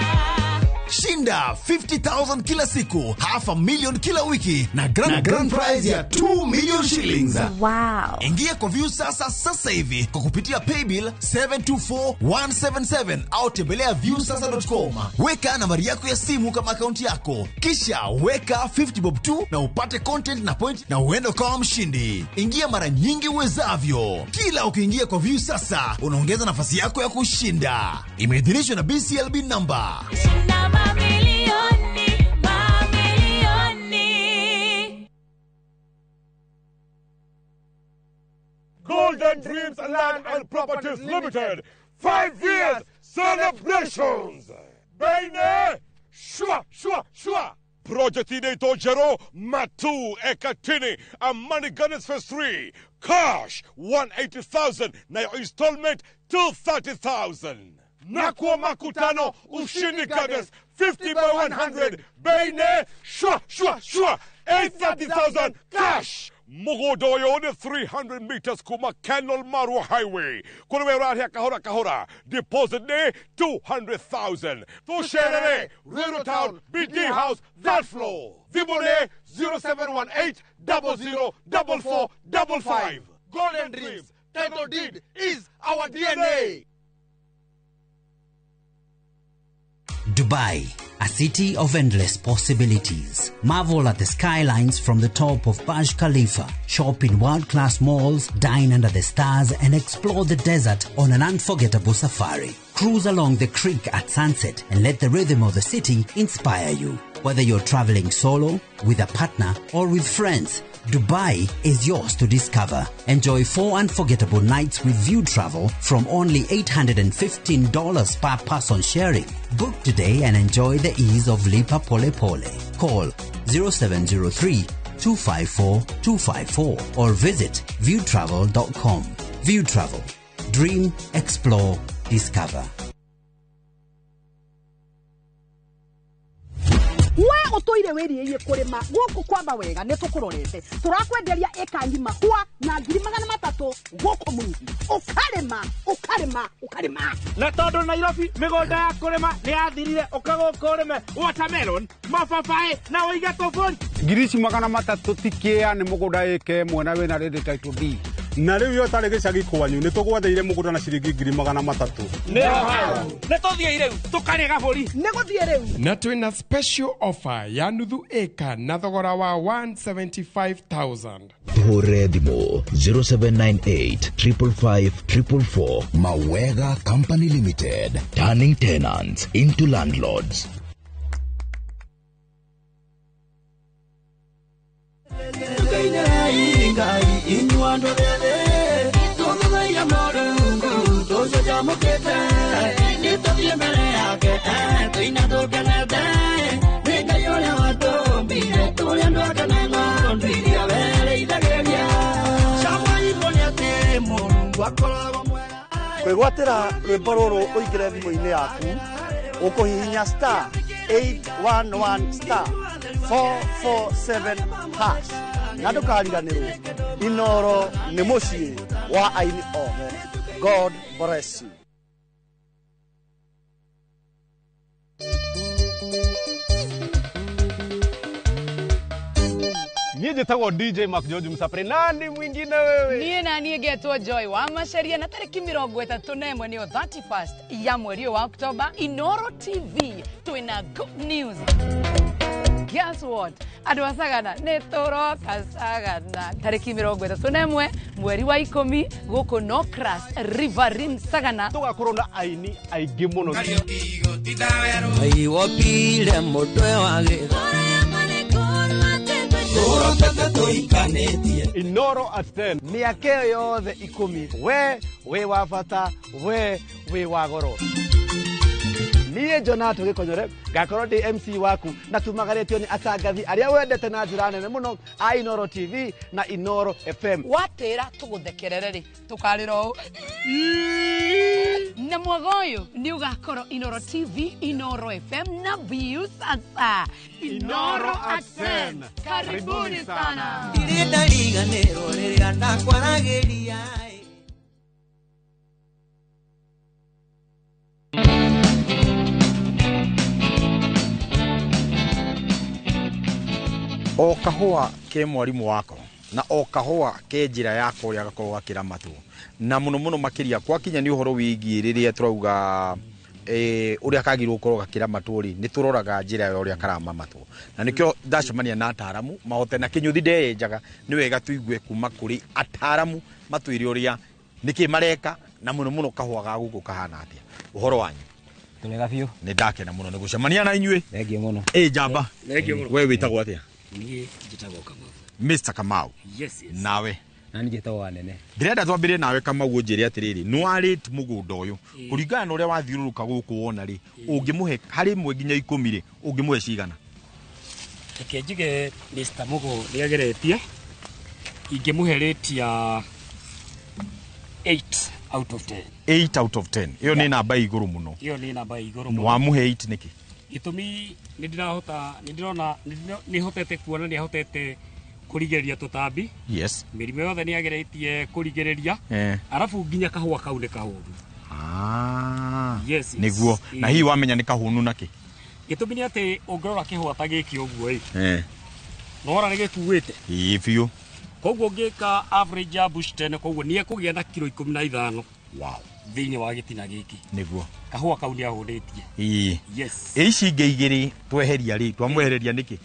Shinda 50,000 kila siku, 500,000 kila wiki na grand prize ya 2 million shillings. Wow. Ingia kwa View Sasa sasa hivi kwa kupitia paybill 724177 au tembelea viewsasa.com. Weka nambari yako ya simu kama akaunti yako, kisha weka 50 bob tu na upate content na point na uende ukawa mshindi. Ingia mara nyingi uwezavyo. Kila ukiingia kwa View Sasa unaongeza nafasi yako ya kushinda. Imeidhinishwa na BCLB number. Shinda mamilioni, mamilioni. Golden Dreams Land and Properties Limited, 5 years celebrations. Baine, shua, shua, shua. Project inaitwa Jero Matu Ekatini Amani Gardens Phase 3. Cash 180,000 na your installment 230,000. Nakuwa makutano Ushindi Gardens 50 by 100. Baine, shua, shua, shua. 830,000 cash. Mugodoyo ni 300 meters kuma Kenol Marua Highway. Kuna wewe kahora kahora. Deposit ni 200,000. Tusherere, Ruiru Town, BD House, that floor. Vibone 0718 00 44 55. Golden Dreams, title deed is our DNA. Dubai, a city of endless possibilities. Marvel at the skylines from the top of Burj Khalifa, shop in world-class malls, dine under the stars, and explore the desert on an unforgettable safari. Cruise along the creek at sunset and let the rhythm of the city inspire you. Whether you're traveling solo, with a partner, or with friends, Dubai is yours to discover. Enjoy 4 unforgettable nights with View Travel from only $815 per person sharing. Book today and enjoy the ease of Lipa Pole Pole. Call 0703 254 254 or visit viewtravel.com. View Travel. Dream, explore, discover. We utoire wiriie kurima guku kwamba wega ni tukurorete turakwenderia eka ngima kwa na 300,000 guku mungi ukarima ukarima ukarima na tondu Nairobi migunda ya kurima ni yathirire uka guku urime watermelon mababaĩ na ũige tũbũri 300,000 tikia ni mugunda eke mwena wina ready title deed Na rĩu yo tarĩ gĩcagi kwanyu nĩ tũgwetheire mũgũnda na ciringi 300,000. Nĩ tũthiĩ rĩu tũkarĩe gabũri. Nĩ gũthiĩ rĩu. Na twĩna special offer ya nuthu ĩka na thogora wa 175,000. Tũhũrĩre thimũ 0798 555 444. Mawega Company Limited, turning tenants into landlords. Kwĩgwatĩra rwĩmbo rũrũ ũingĩre thimũ-inĩ yaku ũkũhihinya star 811 star 447 hash na ndũkariganĩrwo Inoro nĩ mũciĩ wa aini othe. God bless you. Niĩ njĩtagwo DJ Mark George Msapre. Nani mwingine wewe? Niĩ na niĩ ngetwo Joy wa Maceria na tarĩki 31 nĩyo 31st ya mweri ũyũ wa Oktoba, Inoro TV twĩna good news. Guess what? Andũ a Sagana nĩ tũroka Sagana tarĩki 31 mweri wa 10 gũkũ Nocras Riverine Sagana. Tũgakorwo na aini aingĩ mũno. Wopire mũtwe wa gĩtha. Inoro at 10. Mĩaka ĩyo yothe 10 we wĩ wa bata, we wĩ wa goro. Niĩ Jonato Gĩkonyore ngakorwo ndĩ MC waku na tumagarĩtio nĩ atangathi arĩa wendete na njĩra nene mũno a Inoro TV na Inoro FM. Watĩra tũgũthekerere rĩ tũkarĩra ũũ na mwaga ũyũ nĩ ũgakorwo Inoro TV, Inoro FM na Viusasa. Inoro at 10. Karibuni sana. Ndirĩ ndariganĩrwo rĩrĩa ndakwaragĩria. O kahũa ke mwarimũ wako na o kahũa ke njĩra yako ũrĩa gakorwo gakĩramatwo na mũno mũno makĩria gwakinya nĩ ũhoro wĩgiĩ rĩrĩa tũrauga ũrĩa kagĩrĩirwo gũkorwo gakĩramatwo rĩ nĩ tũroraga njĩra ya ũrĩa karamamatwo na nĩkĩo ndacemania na ataramu mahote na kĩnyũthi ndeyenjaga nĩ wega tũigue kuma kũrĩ ataramu matwĩre ũrĩa nĩkĩ mareka na mũno mũno kahũa ga gũkũ kahana atĩa. Ũhoro wanyu? Tũrega biũ. Nĩ ndakena mũno nĩ gũcemania na inyuĩ. Thengiũ mũno. Ĩ njamba. Thengiũ mũno. We wĩtagwo atĩa? Niĩ njĩtagwo Kamau. Mr. Kamau. Yes, yes. Nawe? Na niĩ njĩtagwo Wanene. Ndĩrenda twambĩrĩrie nawe Kamau ũnjĩre atĩrĩrĩ, nĩ warĩte mũgũnda ũyũ kũringana na ũrĩa wathiũrũrũka gũkũ wona rĩ, ũngĩmũhe harĩ 1 nginya 10 rĩ, ũngĩmũhe cigana? Reke njuge Mr. Mugo nĩ ageretie, ingĩmũhe rate ya 8 out of 10. 8 out of 10. Ĩyo nĩ namba igũrũ mũno. Ĩyo nĩ namba igũrũ mũno. Wamũhe 8 nĩkĩ? Gĩtũmi nĩ ndĩrahota nĩ ndĩrona nĩ hotete kuona nĩ ahotete kũrigĩrĩria tũtambi. Yes. Mĩrimũ yothe nĩ ageretie kũrigĩrĩria. Arabu nginya kahũa kau nĩ kahũnu. Yes. Nĩguo. Na hihi wamenya nĩ kahũnu nakĩ? Gĩtũmi nĩ atĩ ũngĩrora kĩhũa ta gĩkĩ ũguo ĩ. Nĩwona nĩ gĩkuĩte. Ĩĩ biũ. Koguo ũngĩka average ya bush 10 koguo nĩ ekũgĩa na kiro 15. Wow. Thĩinĩ wa gĩtina gĩkĩ. Nĩguo. Kahũa kau nĩ ahũnĩtie. Ĩĩ. Yes. Ĩ ici ingĩ igĩrĩ tweheria rĩ, twamwehereria nĩkĩ?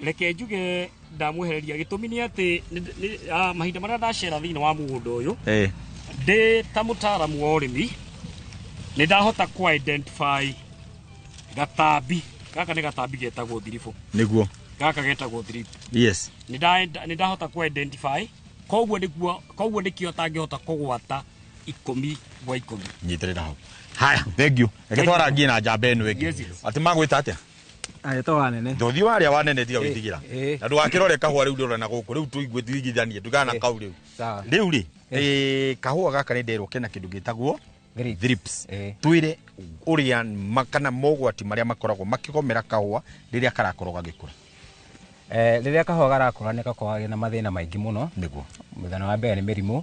Reke njuge ndamwehereria gĩtũmi nĩ atĩ mahinda marĩa ndacera thĩinĩ wa mũgũnda ũyũ ndĩ ta mũtaaramu wa ũrĩmi nĩ ndahota kũ identify gatambi gaka nĩ gatambi getagwo thiribũ. Nĩguo. Gaka getagwo thiribũ. Yes. Nĩ ndahota kũ identify koguo nĩguo koguo nĩkĩo atangĩhota kũgwata 10 gwa 10. Nyitĩrĩra hau. Haya, thank you. Reke twarangie na njamba ĩno ĩngĩ. Atĩ magwĩta atĩa? Aretwo Wanene. Ndothi waria Wanene tiga gwĩtigĩra. Na ndũgakĩrore kahũa rĩu ndĩrona na gũkũ rĩu tũigue tuigithanie ndũgana kau rĩu. Rĩu rĩ, kahũa gaka nĩ nderwo kena kĩndũ gĩtagwo thrips. Twĩre ũrĩa kana mogwati marĩa makoragwo makĩgomera kahũa rĩrĩa karakorwo gagĩkũra. Rĩrĩa kahũa garakũra nĩ gakoragwo na mathĩna maingĩ mũno. Nĩguo. Mũthenya wa mbere nĩ mĩrimũ.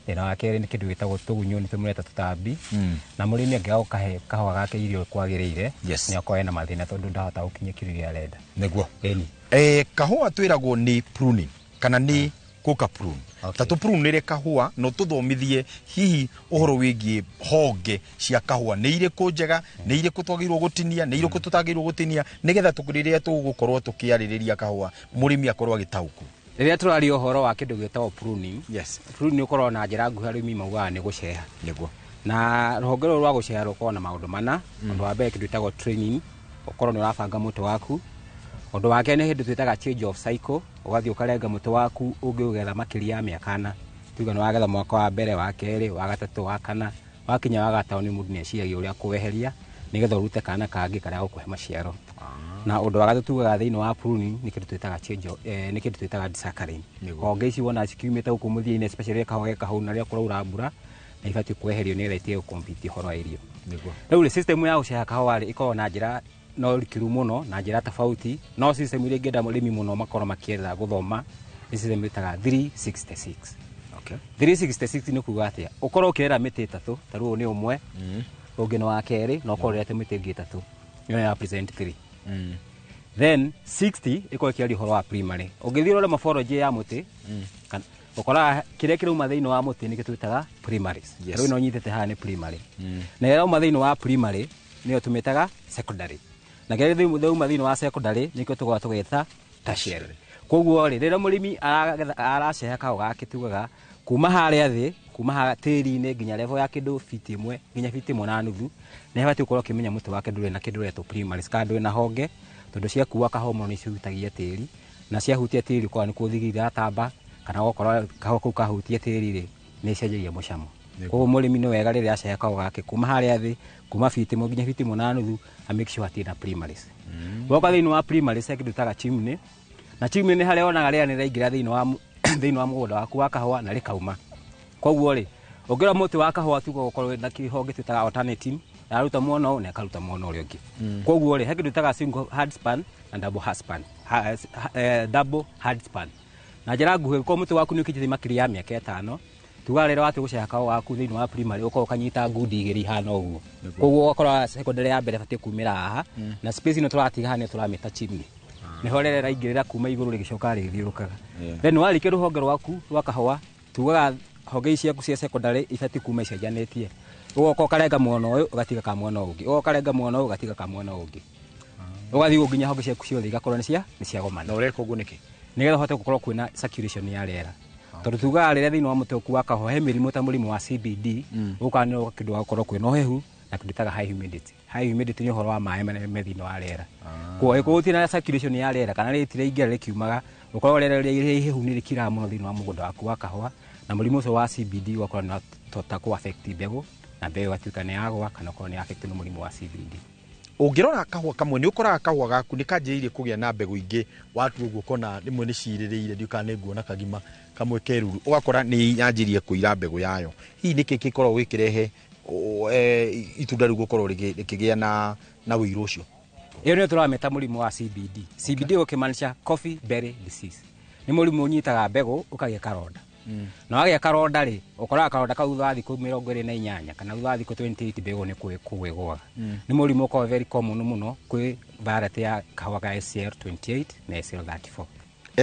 Thĩna wa kerĩ nĩ kĩndũ gĩtagwo tũgunyũ nĩ tũmũreta tũtambi. Na mũrĩmi angĩaga gũkahe kahũa gake irio kwagĩrĩire nĩ akoragwo ena mathĩna tondũ ndahota gũkinyia kĩrĩa kĩrĩa arenda. Nĩguo. Kahũa twĩragwo nĩ pruning kana nĩ Gũka prune. Ta tũ prune kahũa no tũthomithie hihi ũhoro wĩgiĩ honge cia kahũa, nĩ irĩkũ njega, nĩ irĩkũ twagĩrĩirwo gũtinia, nĩ irĩkũ tũtagĩrĩirwo gũtinia, nĩgetha rĩrĩa tũgũkorwo tũkĩarĩrĩria kahũa mũrĩmi akorwo agĩtaũkwo. Rĩrĩa tũraria ũhoro wa kĩndũ gĩtagwo pruning, yes, pruning ũkoragwo na njĩra nguhĩ, arĩmi maugaga nĩ gũceha. Nĩguo. Na rũhonge rũrũ rwa gũceha rũkoragwo na maũndũ mana. Ũndũ wa mbere, kĩndũ gĩtagwo training, ũkorwo nĩ ũrabanga mũtĩ waku. Ũndũ wa kerĩ nĩ hĩndĩ twĩtaga change of cycle, ũgathiĩ ũkarenga mũtĩ waku ũngĩ ũgetha makĩria ya mĩaka 4. Tuge nĩ wagetha mwaka wa mbere, wa kerĩ, wa gatatũ, wa kana, wakinya wa gatano nĩ mũndũ nĩ eciragia ũrĩa kũweheria nĩgetha ũrute kana kangĩ karĩa gũkũhe maciaro. Na ũndũ wa gatatũ tugaga thĩinĩ wa pruning nĩ kĩndũ twĩtaga change of, nĩ kĩndũ twĩtaga desuckering. Honge ici wona cikiumĩte gũkũ mũthia-inĩ, especially rĩrĩa kahũa ge kahau na rĩrĩa kũraura mbura, na ibatiĩ kweherio nĩgetha itige gũcompete ũhoro wa irio. Rĩu rĩ, system ya gũceha kahũa rĩ, ĩkoragwo na njĩra no rikiru mũno na njĩra tofauti, no system iria ingĩenda mũrĩmi mũno makorwo makĩenda gũthoma nĩ system ĩtaga 366. 366 nĩ kuga atĩa? Ũkorwo ũkĩrera mĩtĩ ĩtatũ, ta rĩu ũyũ nĩ ũmwe, ũngĩ nĩ wa kerĩ, na ũkorwo ũrerete mĩtĩ ĩngĩ ĩtatũ, ĩyo ya represent 3. Then 60 ĩkorwo ĩkĩaria ũhoro wa primary. Ũngĩthiĩ ũrore morphology ya mũtĩ, ũkoraga kĩrĩa kĩrauma thĩinĩ wa mũtĩ nĩkĩo twĩtaga primaries. Rĩu ĩno nyitĩte haha nĩ primary. Na ĩrĩa ĩrauma thĩinĩ wa primary nĩyo tũmĩtaga secondary. Na kĩrĩa kĩrauma thĩinĩ wa secondary nĩkĩo tũkoragwo tũgĩta tertiary. Koguo rĩ, rĩrĩa mũrĩmi araceha kahũa gake, tugaga kuma harĩa thĩ, kuma haha tĩri-inĩ nginya level ya kĩndũ fiti 1 nginya fiti 1.5, nĩ abatiĩ gũkorwo akĩmenya mũtĩ wake ndũrĩ na kĩndũ ũretwo primaries kana ndũrĩ na honge, tondũ ciakua kahũa mũno nĩ cihutagia tĩri, na ciahutia tĩri ũkoraga nĩ kuo thigiri iratamba, kana ũgakora kahũa kau kahutia tĩri rĩ, nĩ ĩcenjagia mũcamo. Koguo mũrĩmi nĩ wega rĩrĩa aceha kahũa gake kuma harĩa thĩ, kuma fiti 1 nginya fiti 1.5, a make sure hatirĩ na primaries. Woka thĩinĩ wa primaries he kĩndũ twĩtaga chimney, na chimney nĩ harĩa wonaga rĩera nĩrĩraingĩra thĩinĩ wa mũgũnda waku wa kahũa na rĩkauma. Koguo rĩ, ũngĩrora mũtĩ wa kahũa tuga ũkorwo na kĩhonge twĩtaga alternative, araruta mwena ũyũ na akaruta mwena ũrĩa ũngĩ. Koguo rĩ, he kĩndũ twĩtaga single hard span na double hard span. Double hard span. Na njĩra nguhĩ, ũkorwo mũtĩ waku nĩ ũkinyĩte makĩria ya mĩaka 5, tuga rĩrĩa watua gũceha kahũa gaku thĩinĩ wa primary, ũkorwo ũkanyita ngundi igĩrĩ ihana ũguo. Koguo ũgakora secondary ya mbere ĩbatiĩ kumĩra haha, na space ĩno tũratiga haha nĩyo tũramĩta chimney. Nĩho rĩera rĩraingĩrĩra kuma igũrũ rĩgĩcoka rĩgĩthiũrũrũkaga. Then warĩkia rũhonge rwaku rwa kahũa, tugaga honge ici ciaku cia secondary ibatiĩ kuma icenjanĩtie. Ũgoka ũkarenga mwena ũyũ, ũgatiga ka mwena ũngĩ. Ũgoka ũkarenga mwena ũyũ, ũgatiga ka mwena ũngĩ. Ũgathiĩ ũguo nginya honge ciaku ciothe igakorwo nĩ ciagomana. Na ũreka ũguo nĩkĩ? Nĩgetha ũhote gũkorwo kwĩna circulation ya rĩera. Tondũ tugaga rĩrĩa thĩinĩ wa mũtĩ waku wa kahũa he mĩrimũ ta mũrimũ wa CBD, ũkaga nĩ kĩndũ wa gũkorwo kwĩna ũhehu na kĩndũ ĩtaga high humidity. High humidity nĩ ũhoro wa maĩ marĩa me thĩinĩ wa rĩera. Koguo angĩkorwo gũtirĩ na circulation ya rĩera kana rĩtiraingĩra rĩkiumaga, ũkoragwo rĩera rĩrĩa ihehu nĩ rĩkiraga mũno thĩinĩ wa mũgũnda waku wa kahũa, na mũrimũ ũcio wa CBD ũgakorwo nĩ ũrahota kũ affect mbegũ, na mbegũ ĩgatuĩka nĩ yagwa kana ũkorwo nĩ affect nĩ mũrimũ wa CBD. Ũngĩrora kahũa kamwe nĩ ũkoraga kahũa gaku nĩ kanjĩrĩirie kũgĩa na mbegũ ingĩ, watua ũguo ũkona rĩmwe nĩ cirĩrĩire, ndiũĩ kana nĩ nguona kagima kamwe keruru, ũgakora nĩ yanjirie kũira mbegũ yayo. Hihi nĩkĩ gĩkoragwo gĩkĩrehe itunda rĩu gũkorwo rĩkĩgĩa na ũirũ ũcio? Ĩyo nĩyo tũramĩta mũrimũ wa CBD. CBD ũkĩmaanisha coffee berry disease. Nĩ mũrimũ ũnyitaga mbegũ ũkagĩa karonda. Na wagĩa karonda rĩ, ũkoraga karonda kau thutha wa thikũ 28 kana thutha wa thikũ 28 mbegũ nĩ kũgwĩgwaga. Nĩ mũrimũ ũkoragwo very common mũno kwĩ variety ya kahũa ka SL28 na SL34.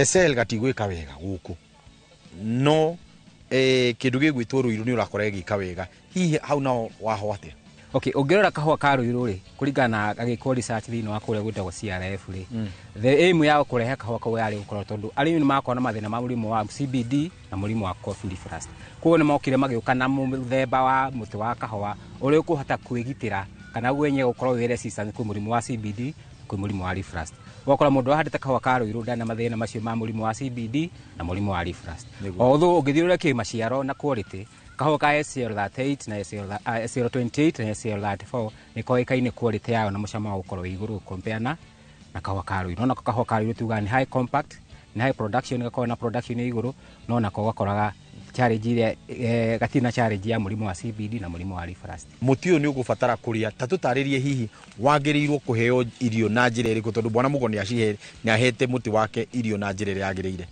SL gatigwĩka wega gũkũ, no kĩndũ gĩgwĩtwo rũirũ nĩ ũrakora gĩgĩka wega. Hihi hau nao waho atĩa? Okay, ũngĩrora kahũa ka rũirũ rĩ, kũringana na agĩkwo research thĩinĩ wa kũrĩa gwĩtagwo CRF rĩ, the aim ya kũrehe kahũa kau yarĩ gũkorwo tondũ arĩmi nĩ makorwo na mathĩna ma mũrimũ wa CBD na mũrimũ wa coffee leaf rust. Koguo nĩ mokire magĩũka na mũthemba wa mũtĩ wa kahũa ũrĩa ũkũhota kwĩgitĩra kana wenyewe gũkorwo wĩ resistant kwĩ mũrimũ wa CBD, kwĩ mũrimũ wa leaf rust. Ũgakora mũndũ ahandĩte kahũa ka rũirũ ndarĩ na mathĩna macio ma mũrimũ wa CBD na mũrimũ wa leaf rust. Although ũngĩthiĩ ũrore kĩmaciaro na quality, kahũa ka SL38 na SL28 na SL34 nĩ koĩkaine quality yayo na mũcamo wa gũkorwo wĩ igũrũ compare na kahũa ka rũirũ. No nako kahũa ka rũirũ tugaga nĩ high compact, nĩ high production, gakorwo na production ĩ igũrũ, no nako ũgakoraga challenge ĩrĩa gatirĩ na challenge ya mũrimũ wa CBD na mũrimũ wa leaf rust. Mũtĩ ũyũ nĩ ũgũbatara kũrĩa, ta tũtarĩrie hihi wagĩrĩirwo kũheo irio na njĩra ĩrĩkũ, tondũ bwana Mũgo nĩ ahete mũtĩ wake irio na njĩra ĩrĩa yagĩrĩire.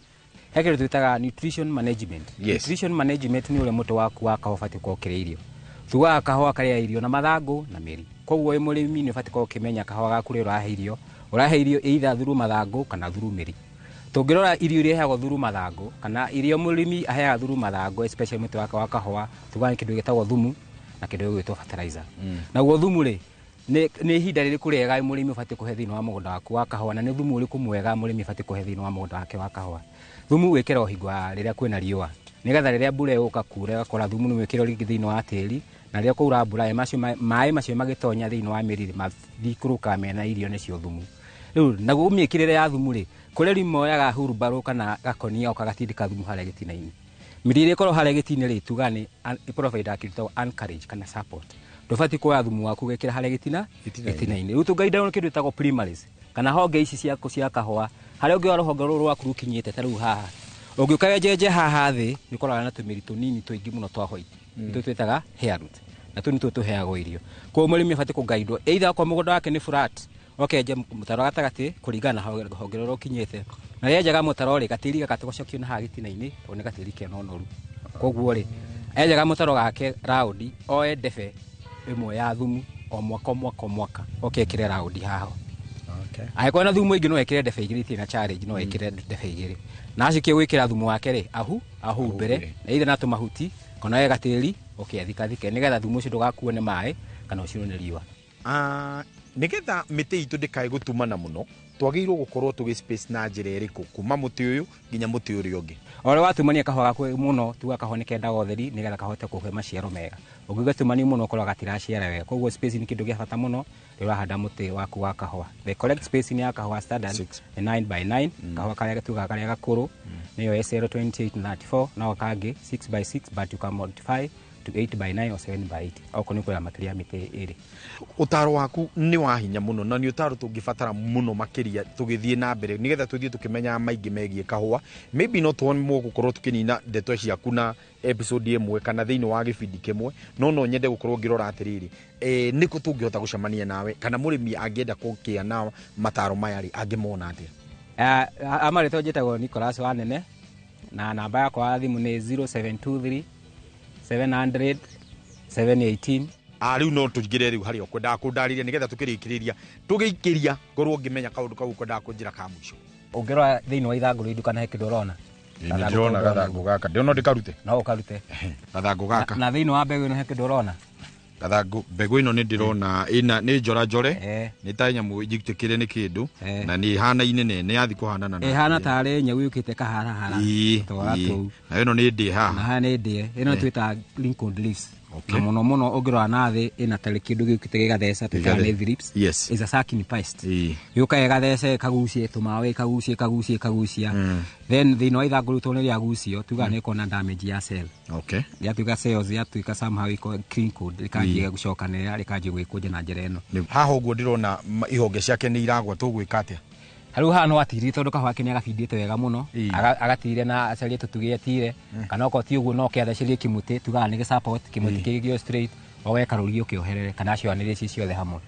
He kĩndũ twĩtaga nutrition management. Nutrition management nĩ ũrĩa mũtĩ waku wa kahũa ũbatiĩ gũkorwo ũkĩrĩa irio. Tugaga kahũa karĩa irio na mathangũ na mĩri. Koguo wĩ mũrĩmi nĩ ũbatiĩ gũkorwo ũkĩmenya kahũa gaku rĩrĩa ũrahe irio, ũrahe irio either through mathangũ kana through mĩri. Tũngĩrora irio iria iheagwo thuru mathangũ kana irio mũrĩmi aheaga thuru mathangũ, especially mũtĩ wake wa kahũa, tugaga nĩ kĩndũ gĩtagwo thumu na kĩndũ gĩgwĩtwo fertilizer. Naguo thumu rĩ, nĩ ihinda rĩrĩkũ rĩega mũrĩmi ũbatiĩ kũhe thĩinĩ wa mũgũnda waku wa kahũa, na nĩ thumu ũrĩkũ mwega mũrĩmi ũbatiĩ kũhe thĩinĩ wa mũgũnda wake wa kahũa? Thumu wĩkĩragwo hingo ya rĩrĩa kwĩna riũa, nĩgetha rĩrĩa mbura ĩgũka kura ĩgakora thumu nĩ mwĩkĩre rĩngĩ thĩinĩ wa tĩri, na rĩrĩa kwaura mbura maĩ macio magĩtonya thĩinĩ wa mĩri mathikũrũkaga mena irio nĩcio thumu. Rĩu naguo mĩkĩrĩre ya thumu rĩ, kũrĩ rĩmwe moyaga hurumbarũ kana gakonia gatindĩka thumu harĩa gĩtina-inĩ. Mĩri ĩrĩa ĩkoragwo harĩa gĩtina rĩ, tugaga nĩ ĩprovide kĩndũ gĩtagwo anchorage kana support. Ndũbatiĩ kuoya thumu waku ũgekĩra harĩa gĩtina-inĩ. Rĩu tũngainda kĩndũ gĩtagwo primaries kana honge ici ciaku cia kahũa, harĩa ũngĩoya rũhonge rũrũ rwaku rũkinyĩte ta rĩu haha, ũngĩũka wenjenje haha thĩ nĩ ũkoraga na tũmĩri tũnini tũingĩ mũno twa white, nĩtũo twĩtaga hair root, na tũu nĩtuo tũheagwo irio. Koguo mũrĩmi abatiĩ kũgaindwo either okorwo mũgũnda wake nĩ flat, okenje mũtaro gatagatĩ kũringana na honge rũrĩa ũkinyĩte, na rĩrĩa enjaga mũtaro rĩ, gatĩri gaka tũgacokio na haha gĩtina-inĩ tondũ nĩ gatĩri kena ũnoru. Koguo rĩ, enjaga mũtaro gake raũndi, oe ndebe ĩmwe ya thumu o mwaka o mwaka o mwaka, oke ekĩre raũndi haha. Angĩkorwo na thumu mũingĩ no ekĩre ndebe igĩrĩ, itirĩ na challenge, no ekĩre ndebe igĩrĩ. Na acokie gwĩkĩra thumu wake rĩ, ahumbĩre na either na tũmahuti kana oe gatĩri oke athikathike, nĩgetha thumu ũcio ndũgakuo nĩ maĩ kana ũcinwo nĩ riũa. Nĩgetha mĩtĩ itũ ndĩkae gũtumana mũno, twagĩrĩirwo gũkorwo tũgĩ space na njĩra ĩrĩkũ kuma mũtĩ ũyũ nginya mũtĩ ũrĩa ũngĩ? O ũrĩa watumania kahũa gaku mũno, tuga kahũa nĩ kendaga ũtheri nĩgetha kahote kũhe maciaro mega. Ũngĩgatumania mũno ũkoraga gatiraciara wega. Koguo spacing nĩ kĩndũ gĩa bata mũno rĩrĩa ũrahanda mũtĩ waku wa kahũa. The correct spacing ya kahũa standard nĩ 9 by 9, kahũa karĩa tugaga karĩa gakũrũ nĩyo SL 2834, no kangĩ 6 by 6, but you can modify to 8 by 9 or 7 by 8. Okorwo nĩ kwĩra makĩria ya mĩtĩ ĩrĩ. Ũtaro waku nĩ wa hinya mũno na nĩ ũtaro tũngĩbatara mũno makĩria tũgĩthiĩ na mbere nĩgetha tũthiĩ tũkĩmenyaga maingĩ megiĩ kahũa. Maybe no tuonwo gũkorwo tũkĩnina ndeto ciaku na episode ĩmwe kana thĩinĩ wa gĩbindi kĩmwe, no nyende gũkorwo ngĩrora atĩrĩrĩ, nĩkũ tũngĩhota gũcemania nawe kana mũrĩmi angĩenda kũgĩa na mataro maya rĩ, angĩmona atĩa? Amarĩtwa njĩtagwo Nicholas Wanene na namba yakwa ya thimũ nĩ 0723 700 718. Rĩu no tũingĩre rĩu harĩa ũkwendaga kũndarĩria nĩgetha tũkĩrĩkĩrĩria tũgĩikĩria ngorwo ngĩmenya kaũndũ kau ũkwendaga kũnjĩra ka mũico. Ũngĩrora thĩinĩ wa ithangũ rĩu kana he kĩndũ ũrona? Nĩ ndĩrona gathangũ gaka, ndĩrona ndĩkarute. No ũkarute. Gathangũ gaka. Na thĩinĩ wa mbegũ ĩno he kĩndũ ũrona? Gathangũ, mbegũ ĩno nĩ ndĩrona ĩna nĩ njora njore, nĩ ta nyamũ ĩnjitĩkĩre nĩ kĩndũ, na nĩ ĩhanaine nĩ yathi kũhanana na. Ĩhana tarĩ nyau yũkĩte kaharahara. Twara tũu. Na ĩno nĩ ndĩe haha. Na haha nĩ ndĩe. Ĩno twĩtaga Lincoln leaves. Na mũno mũno ũngĩrora na thĩ ĩna tarĩ kĩndũ gĩũkĩte gĩgatheca, twĩtaga nĩ thrips. Is a sucking pest. Yũkaga ĩgatheca ĩkagucia tũmaĩ, ĩkagucia, ĩkagucia, ĩkagucia. Then thĩinĩ wa ithangũ rĩu tondũ nĩ rĩagucio, tugaga nĩ ĩkoragwo na damage ya cell. Rĩatuĩka cells, rĩatuĩka somehow ĩko crinkled, rĩkanjia gũcokanĩrĩra, rĩkanjia gwĩkũnja na njĩra ĩno. Haha ũguo ndĩrona ihonge ciake nĩ iragwa, tũgwĩka atĩa? Rĩu haha no atirire tondũ kahũa ke nĩ agabindĩte wega mũno, agatire na acarie tũtugĩ atire, kana okorwo ti ũguo no kĩathecerie kĩmũtĩ, tugaga nĩ gĩ-support, kĩmũtĩ kĩgĩo straight, oe karũrigi ũkĩoherere kana aciohanĩrie ci ciothe hamwe.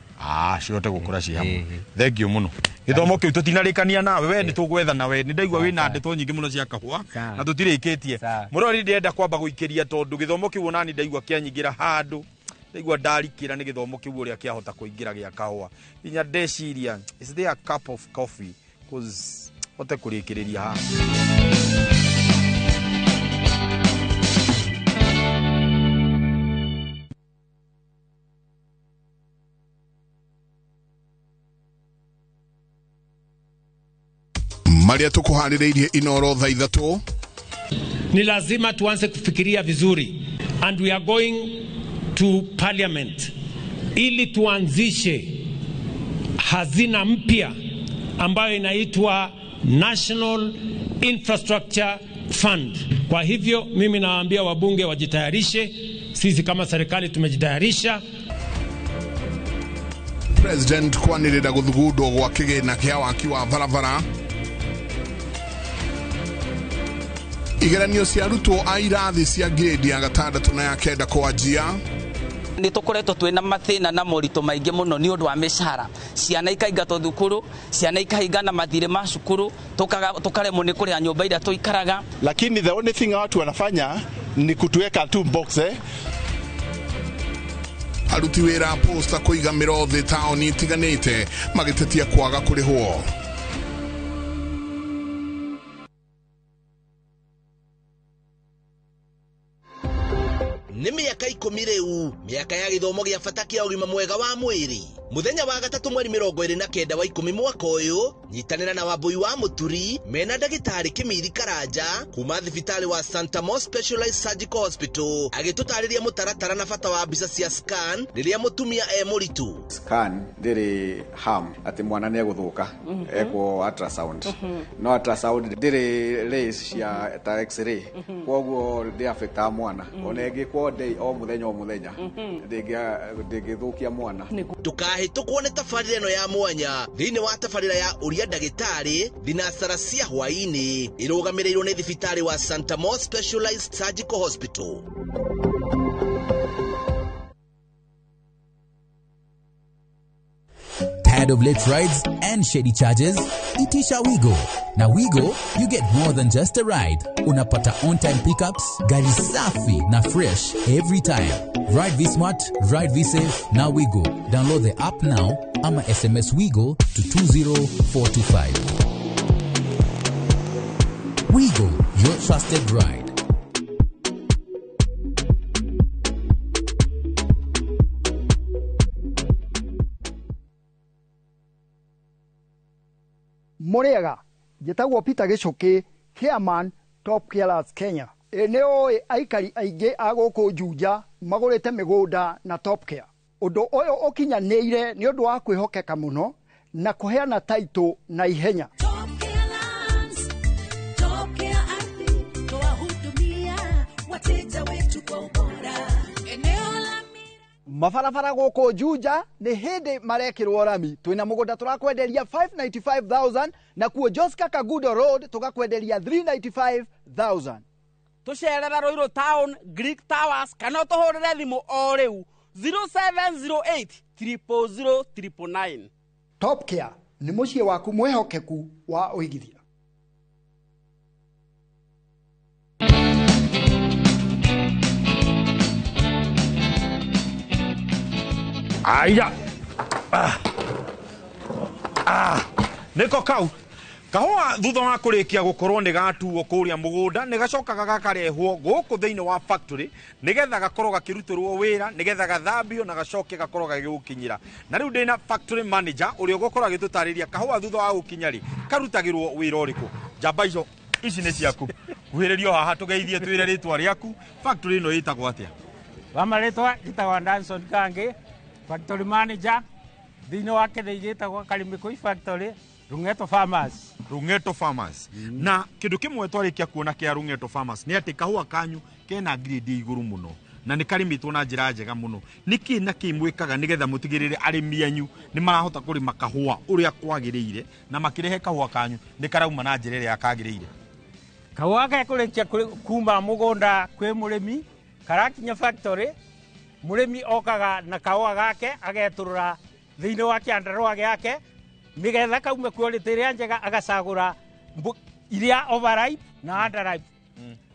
Cihote gũkũra ci hamwe. Thank you mũno. Gĩthomo kĩu tũtinarĩkania nawe, we nĩ tũgwetha nawe, nĩ ndaigua wĩna ndeto nyingĩ mũno cia kahũa na tũtirĩkĩtie. Mũrori ndĩrenda kwamba gũikĩria tondũ gĩthomo kĩu onani ndaigua kĩanyingĩra handũ, ndaigua ndarikĩra nĩ gĩthomo kĩu ũrĩa kĩahota kũingĩra gĩa kahũa. Nginya ndeciria, is there a cup of coffee? Cause hote kũrĩkĩrĩria haha. Marĩa tũkũharĩrĩirie Inoro thaa ithatũ. Ni lazima tuanze kufikiria vizuri, and we are going to parliament ili tuanzishe hazina mpya ambayo inaitwa National Infrastructure Fund. Kwa hivyo mimi nawaambia wabunge wajitayarishe, sisi kama serikali tumejitayarisha. President kwanĩrĩra gũthugundwo gwa kĩgĩna kĩa waki wa barabara. Igeranio cia arutwo a irathi cia grade ya gatandatũ na ya kenda kwanjia. Nĩ tũkoretwo twĩna mathĩna na moritũ maingĩ mũno nĩ ũndũ wa mĩcara, ciana ikaingatwo thukuru, ciana ikahingana mathirĩ ma cukuru, tũkaremwo nĩ kũrĩha nyũmba iria tũikaraga. Lakini the only thing watu wanafanya ni kutuweka tu box. Aruti wĩra a posta kũiga mĩro thĩ taũni itiganĩte magĩtetia kwaga kũrĩhwo. Nĩ mĩaka 10 rĩu, mĩaka ya gĩthomo gĩa bata kĩa ũgima mwega wa mwĩrĩ. Mũthenya wa gatatũ mweri 29 wa 10 mwaka ũyũ, nyitanĩra na Wambui wa Mũturi mena ndagĩtarĩ Kĩmiri Karanja kuma thibitarĩ wa Santa Mo Specialized Surgical Hospital agĩtũtarĩria mũtaratara na bata wa mbica cia scan rĩrĩa mũtumia e mũritũ. Scan ndĩrĩ harm atĩ mwana nĩ egũthũka ekwo ultrasound, no ultrasound ndĩrĩ rays cia ta x-ray, koguo ndĩ affectaga mwana ona ĩngĩkwo day o mũthenya o mũthenya, ndĩngĩthũkia mwana. Ndũkahĩtũkwo nĩ tabarĩra ĩno ya mwanya thĩinĩ wa tabarĩra ya Ũria Ndagĩtarĩ thinacara cia hwaĩ-inĩ ĩrũgamĩrĩirwo nĩ thibitarĩ wa Santa Mo Specialized Surgical Hospital. Tired of late rides and shady charges? Itisha Wigo. Now Wigo, you get more than just a ride. Unapata on-time pickups, gari safi na fresh every time. Ride V-Smart, ride V-Safe, now Wigo. Download the app now ama SMS Wigo to 20425. Wigo, your trusted ride. Mũrĩega, njĩtagwo Peter Gĩcũkĩ, chairman Top Carers Kenya. Ĩ nĩ ũĩ aikari aingĩ a gũkũ Juja magũrĩte mĩgũnda na Top Care. Ũndũ ũyũ ũkinyanĩire nĩ ũndũ wa kwĩhokeka mũno na kũheana taitũ na ihenya. Top Care Ardhi twahudumia wateja wetu kwa ubora. Eneo la Mabarabara gũkũ Juja nĩ hĩndĩ marekĩrwo rami. Twĩna mũgũnda tũrakwenderia 595,000 na kuo Joska Kagudo Road tũgakwenderia 395,000. Tũcerera Ruiru Town, Greek Towers kana ũtũhũrĩre thimũ o rĩu 0708 000 999. Top Care nĩ mũciĩ waku mwĩhokeku wa ũigithia. Aya. Nĩko kau kahũa thutha wa kũrĩkia gũkorwo nĩ gatuo kũrĩa mũgũnda nĩ gacokaga gakarehwo gũkũ thĩinĩ wa factory nĩgetha gakorwo gakĩrutĩrwo wĩra nĩgetha gathambio na gacoke gakorwo gagĩgũkinyĩra. Na rĩu ndĩna factory manager ũrĩa ũgũkorwo agĩtũtarĩria kahũa thutha wa gũkinya rĩ karutagĩrwo wĩra ũrĩkũ. Njamba icio ici nĩ ciaku, kuhĩrĩrio haha tũgeithie twĩre rĩtwa rĩaku. Factory ĩno ĩtagwo atĩa? Wa marĩtwa njĩtagwo Danson Kangi, factory manager thĩinĩ wa kĩthĩi gĩtagwo Karimikui Factory, Rung'eto Farmers. Rung'eto Farmers. Na kĩndũ kĩmwe twarĩkia kuona kĩa Rung'eto Farmers nĩ atĩ kahũa kanyu kena grade igũrũ mũno na nĩ karĩmĩtwo na njĩra njega mũno. Nĩkĩ na kĩ mwĩkaga nĩgetha mũtigĩrĩre arĩmi anyu nĩ marahota kũrĩma kahũa ũrĩa kwagĩrĩire na makĩrehe kahũa kanyu nĩ karauma na njĩra ĩrĩa kagĩrĩire? Kahũa gekũrĩkia kuma mũgũnda kwĩ mũrĩmi karakinya factory, mũrĩmi okaga na kahũa gake agetũrũra thĩinĩ wa kĩandarũa gĩake nĩgetha kaume quality ĩrĩa njega agacagũra iria overripe na underripe.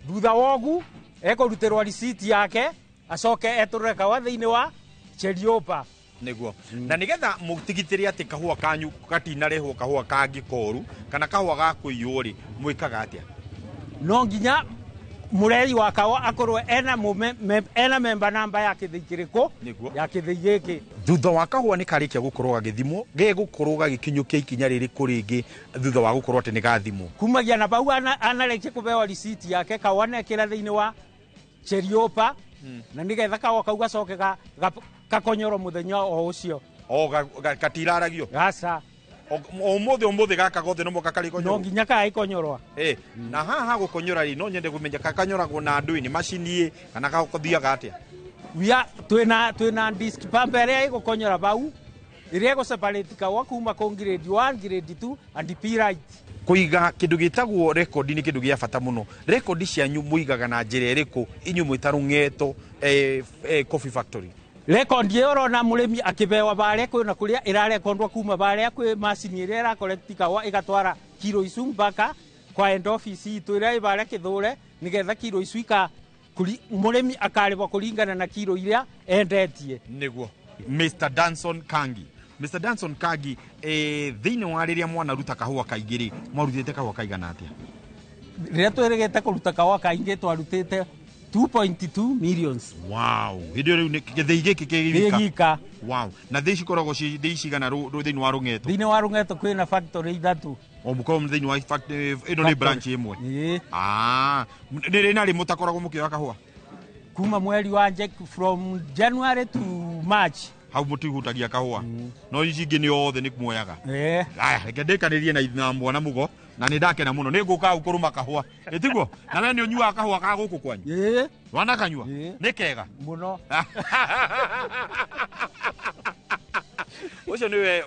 Thutha wogu ekũrutĩrwo receipt yake acoke etũrũre kahũa thĩinĩ wa cheriopa. Nĩguo. Na nĩgetha mũtigitĩre atĩ kahũa kanyu gatinarehwo kahũa kangĩ koru kana kahũa ga kũiywo rĩ, mwĩkaga atĩa? No nginya mũreri wa kahũa akorwo ena memba namba ya kĩthĩi kĩrĩkũ ya kĩthĩi gĩkĩ. Thutha wa kahũa nĩ karĩkia gũkorwo gagĩthimwo, gegũkorwo gagĩkinyũkia ikinya rĩrĩkũ rĩngĩ thutha wa gũkorwo atĩ nĩ gathimwo? Kumagia na bau anarĩkia kũheo receipt yake kahũa nekĩra thĩinĩ wa cheriopa na nĩgetha kahũa kau gacoke gakonyorwo mũthenya o ũcio. O gatiraragio? Gaca. Ũmũthĩ gaka gothe no mũhaka karĩkonyorwo? No nginya karĩkonyorwo. Na haha gũkonyora rĩ, no nyende kũmenya gakanyoragwo na andũ nĩ macini kana gakothiaga atĩa? Wia twĩna disc pump ĩrĩa ĩgũkonyora bau ĩrĩa ĩgũ-separate kahũa kuma kũ grade 1, grade 2 and P right. Kũiga kĩndũ gĩtagwo rekondi nĩ kĩndũ gĩa bata mũno. Rekondi cianyu mũigaga na njĩra ĩrĩkũ inyuĩ mwĩ ta Rung'eto Coffee Factory? Rekondi ĩyo ũrona mũrĩmi akĩbewa barĩa kwĩna kũrĩa ĩrarekondwo kuma barĩa kwĩ macini ĩrĩa ĩrakolekti kahũa ĩgatwara kiro icu mpaka kwa end office itũ ĩrĩa ĩ barĩa Kĩthũre nĩgetha kiro icu mũrĩmi akarĩhwo kũringana na kiro iria endetie. Nĩguo. Mr. Danson Kangi. Mr. Danson Kangi, thĩinĩ wa rĩrĩa mwanaruta kahũa kaingĩ rĩ, mwarutĩte kahũa kaigana atĩa? Rĩrĩa twĩrĩgĩte kũruta kahũa kaingĩ twarutĩte 2.2 millions. Wow, hĩndĩ ĩyo rĩu gĩthĩi gĩkĩ kĩ Gĩ gika. Wow, na thĩi cikoragwo ci thĩi cigana thĩinĩ wa Rũng'eto? Thĩinĩ wa Rũng'eto kwĩna factory 3. O mũkorwo thĩinĩ wa factory ĩno nĩ branch ĩmwe. Ĩĩ. Ah, nĩ rĩ na rĩ mũtakoragwo mũkĩoya kahũa? Kuma mweri wa from January to March. Hau mũtihutagia kahũa. No ici ingĩ nĩ othe nĩ muoyaga. Ĩĩ. Aya, reke ndĩkanĩrie na mwana Mugo na nĩ ndakena mũno. Nĩ ngũka hau kũrũma kahũa. Ĩtiguo? Na we nĩ ũnyuaga kahũa ka gũkũ kwanyu? Ĩĩ. Wanakanyua? Nĩ kega? Mũno. Ũcio nĩwe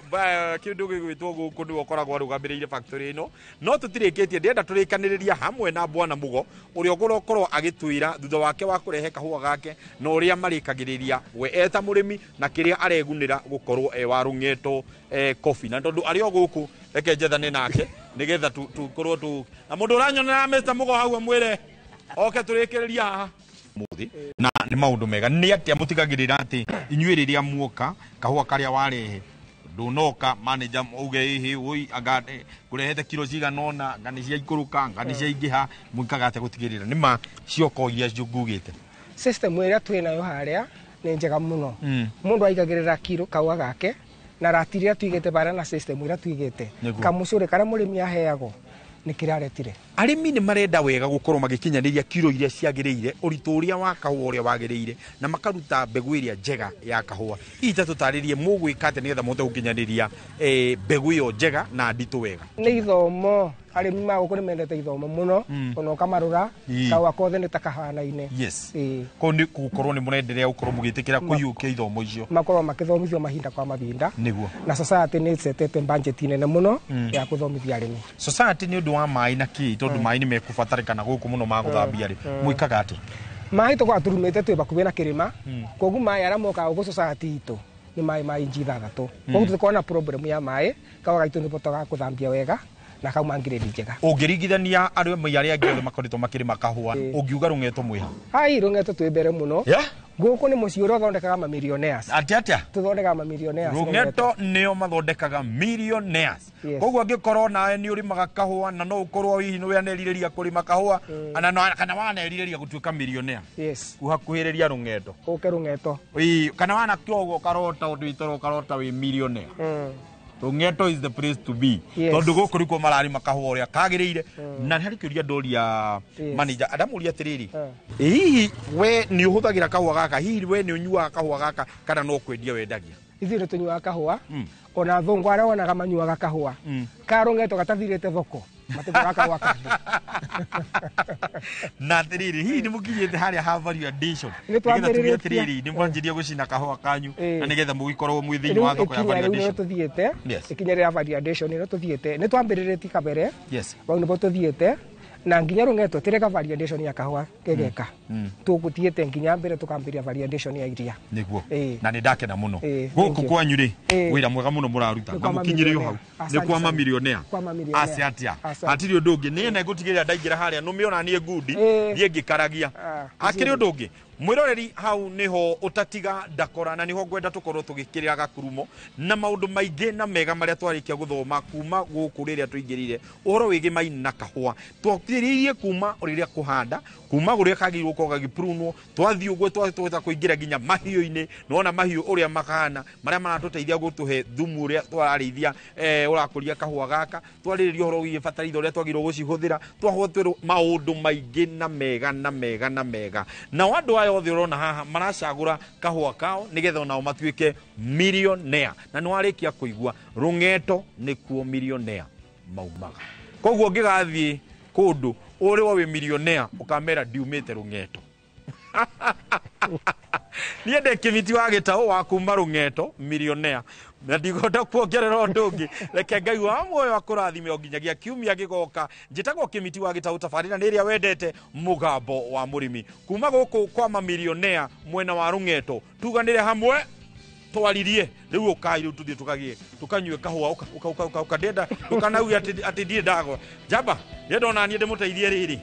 kĩndũ gĩgwĩtwo gũkũ nĩwe ũkoragwo arũgamĩrĩire factory ĩno. No tũtirĩkĩtie, ndĩrenda tũrĩkanĩrĩria hamwe na bwana Mugo ũrĩa ũgũkorwo agĩtwĩra thutha wake wa kũrehe kahũa gake na ũrĩa marĩkagĩrĩria we eta mũrĩmi na kĩrĩa aregunĩra gũkorwo e wa Rũng'eto coffee. Na tondũ arĩ o gũkũ, reke njethane nake nĩgetha tũkorwo tu na mũndũ ũranyonera Mr. Mugo hau amwĩre oke tũrĩkĩrĩria haha mũthĩ. Na nĩ maũndũ mega. Nĩ atĩa mũtigagĩrĩra atĩ inyuĩ rĩrĩa muoka kahũa karĩa warehe ndũnoka manager uge ĩhĩ oi anga ngũrehete kiro cigana ũna, anga nĩ ciaikũrũka, anga nĩ ciaingĩha, mwĩkaga atĩa gũtigĩrĩra nĩ ma cioko iria ngugĩte? System ĩrĩa twĩ nayo harĩa nĩ njega mũno. Mũndũ aigagĩrĩra kiro kahũa gake na ratiri ĩrĩa tũigĩte bara na system ĩrĩa tũigĩte. Kamũcũrĩ karĩa mũrĩmi aheagwo nĩ kĩraretire. Arĩmi nĩ marenda wega gũkorwo magĩkinyanĩria kiro iria ciagĩrĩire, ũritũ ũrĩa wa kahũa ũrĩa wagĩrĩire, na makaruta mbegũ ĩrĩa njega ya kahũa. Hihi ta tũtarĩrie mũgwĩka atĩa nĩgetha mũhote gũkinyanĩria mbegũ ĩyo njega na nditũ wega? Nĩ ithomo, arĩmi ma gũkũ nĩ mendete ithomo mũno, ona ũkamarora kahũa kothe nĩ ta kahanaine. Yes. Koguo nĩ gũkorwo nĩ mũrenderea gũkorwo mũgĩtĩkĩra kũiyũkia ithomo icio. Makorwo makĩthomithio mahinda kwa mahinda. Nĩguo. Na society nĩ ĩcetete budget nene mũno ya gũthomithia arĩmi. Society nĩ ũndũ wa maĩ na kĩ, tondũ maĩ nĩ mekũbatarĩkana gũkũ mũno ma gũthambia rĩ, mwĩkaga atĩa? Maĩ tũkoragwo tũrumĩte twĩ bakubĩ na kĩrĩma, koguo maĩ arĩa mokaga gũkũ society itũ nĩ maĩ ma inji 6. Koguo tũtikoragwo na problem ya maĩ, kahũa gaitũ nĩ botaga gũthambia wega na kauma grade njega. Ũngĩringithania arĩmi arĩa angĩ othe makoretwo makĩrĩma kahũa, ũngiuga Rũng'eto mwĩha? Hai, Rũng'eto twĩ mbere mũno. Gũkũ nĩ mũciĩ ũrĩa ũthondekaga mamillionaires. Atĩa atĩa? Tũthondekaga mamillionaires. Rũng'eto nĩo mathondekaga millionaires. Koguo angĩkorwo nawe nĩ ũrĩmaga kahũa na no ũkorwo hihi nĩ wanerirĩria kũrĩma kahũa, kana wanerirĩria gũtuĩka millionaire. Yes. Kuhakuhĩrĩria Rũng'eto. Ũke Rũng'eto. Ĩĩ, kana wanakĩo ũguo ũkarota ũndũ itoro ũkarota wĩ millionaire. Rũng'eto is the place to be. Tondũ gũkũ nĩkuo mararĩma kahũa ũrĩa kagĩrĩire. Na harĩ kĩũria ndoria manager, ndamũria atĩrĩrĩ, hihi we nĩ ũhũthagĩra kahũa gaka, hihi we nĩ ũnyuaga kahũa gaka kana no kwendia wendagia? Ithuĩ nĩ tũnyuaga kahũa, ona athũngũ arĩa wonaga manyuaga kahũa. Ka Rũng'eto gatathirĩte thoko, matigũraga kahũa kangĩ. Na atĩrĩrĩ, hihi nĩ mũkinyĩte harĩa ha value addition? Nĩ Nĩgetha tuge twambĩrĩrĩtie. atĩrĩrĩ, nĩ mwanjĩria gũcina kahũa kanyu, na nĩgetha mũgĩkorwo mwĩ thĩinĩ wa thoko ya Ikinya value rĩu nĩrĩo addition. tũthiĩte, Yes. ikinya rĩa value addition nĩrĩo tũthiĩte. Nĩ twambĩrĩrĩtie kabere, Yes. bau nĩbo tũthiĩte, na nginya Rũng'eto tĩreka value addition ya kahũa kegeka. Tũgũthiĩte nginya mbere tũkambĩrĩria value addition ya iria. Nĩguo. Na nĩ ndakena mũno. Thank Gũkũ you. kwanyu rĩ, wĩra mwega mũno mũraruta. Nĩ Na kwa mũkinyĩre o hau. mamillionaire. Nĩ Asante kwa sana. mamillionaire. Kwa mamillionaire. Ace atĩa? Asante. Hatirĩ ũndũ ũngĩ. Niĩ nĩngũtigĩrĩra ndaingĩra harĩa nũme ona niĩ ngundi, thiĩ ngĩkaragia. Hakĩrĩ ũndũ ũngĩ. Mwĩroreri hau nĩho ũtatiga ndakora na nĩho ngwenda tũkorwo tũgĩkĩrĩra gakurumo na maũndũ maingĩ na mega marĩa twarĩkia gũthoma kuma gũkũ rĩrĩa tũingĩrire ũhoro wĩgiĩ maini na kahũa. Twakĩrĩirie kuma rĩrĩa kũhanda, kuma ũrĩa kagĩrĩirwo gũkorwo gagĩprunwo, twathiĩ ũguo twahota kũingĩra nginya mahiũ-inĩ, nĩwona mahiũ ũrĩa makahana, marĩa maratũteithia gũtũhe thumu ũrĩa tũrarĩithia, ũrakũria kahũa gaka, twarĩrĩria ũhoro wĩgiĩ bataraitha ũrĩa twagĩrĩirwo gũcihũthĩra, twahotwo maũndũ maingĩ na mega na mega na mega. Nao andũ aya othe ũrona haha maracagũra kahũa kao nĩgetha onao matuĩke millionaire. Na nĩwarĩkia kũigua Rũng'eto nĩkuo millionaire maumaga. Koguo ũngĩgathiĩ kũndũ ũrĩwo wĩ millionaire ũkamera ndiumĩte Rũng'eto. Niĩ ndĩ Kĩmiti wa Gĩtaũ wa kuma Rũng'eto millionaire. Na ndigũhota kuongerera ũndũ ũngĩ. Reke Ngai wa muoyo akũrathime o nginyagia kiumia gĩgoka. Njĩtagwo Kĩmiti wa Gĩtaũ, tabarĩra nĩ ĩrĩa wendete, mũgambo wa mũrĩmi. Kuma gũkũ kwa mamillionaire mwena wa Rũng'eto, tuganĩre hamwe twaririe. Rĩu ũkai rĩu tũthiĩ tũkagĩe tũkanyue kahũa, ũka ũka ũka ũka ũka ndĩenda ndũkanauge atĩ ndirĩ ndagwa. Njamba ndĩrenda ona niĩ ndĩmũteithie rĩrĩ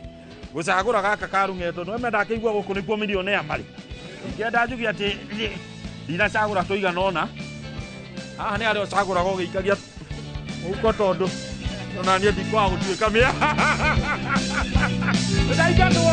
gũcagũra gaka ka Rũng'eto. Nĩwe ndakĩigua gũkũ nĩkuo millionaire marĩ. Ingĩenda njuge atĩ ndinacagũra tũigana ũna. Haha nĩ harĩa ũcagũraga ũgĩikagia mũhuko tondũ Ona niĩ ndikwaga gũtuĩka mĩa. Ndaingatwo.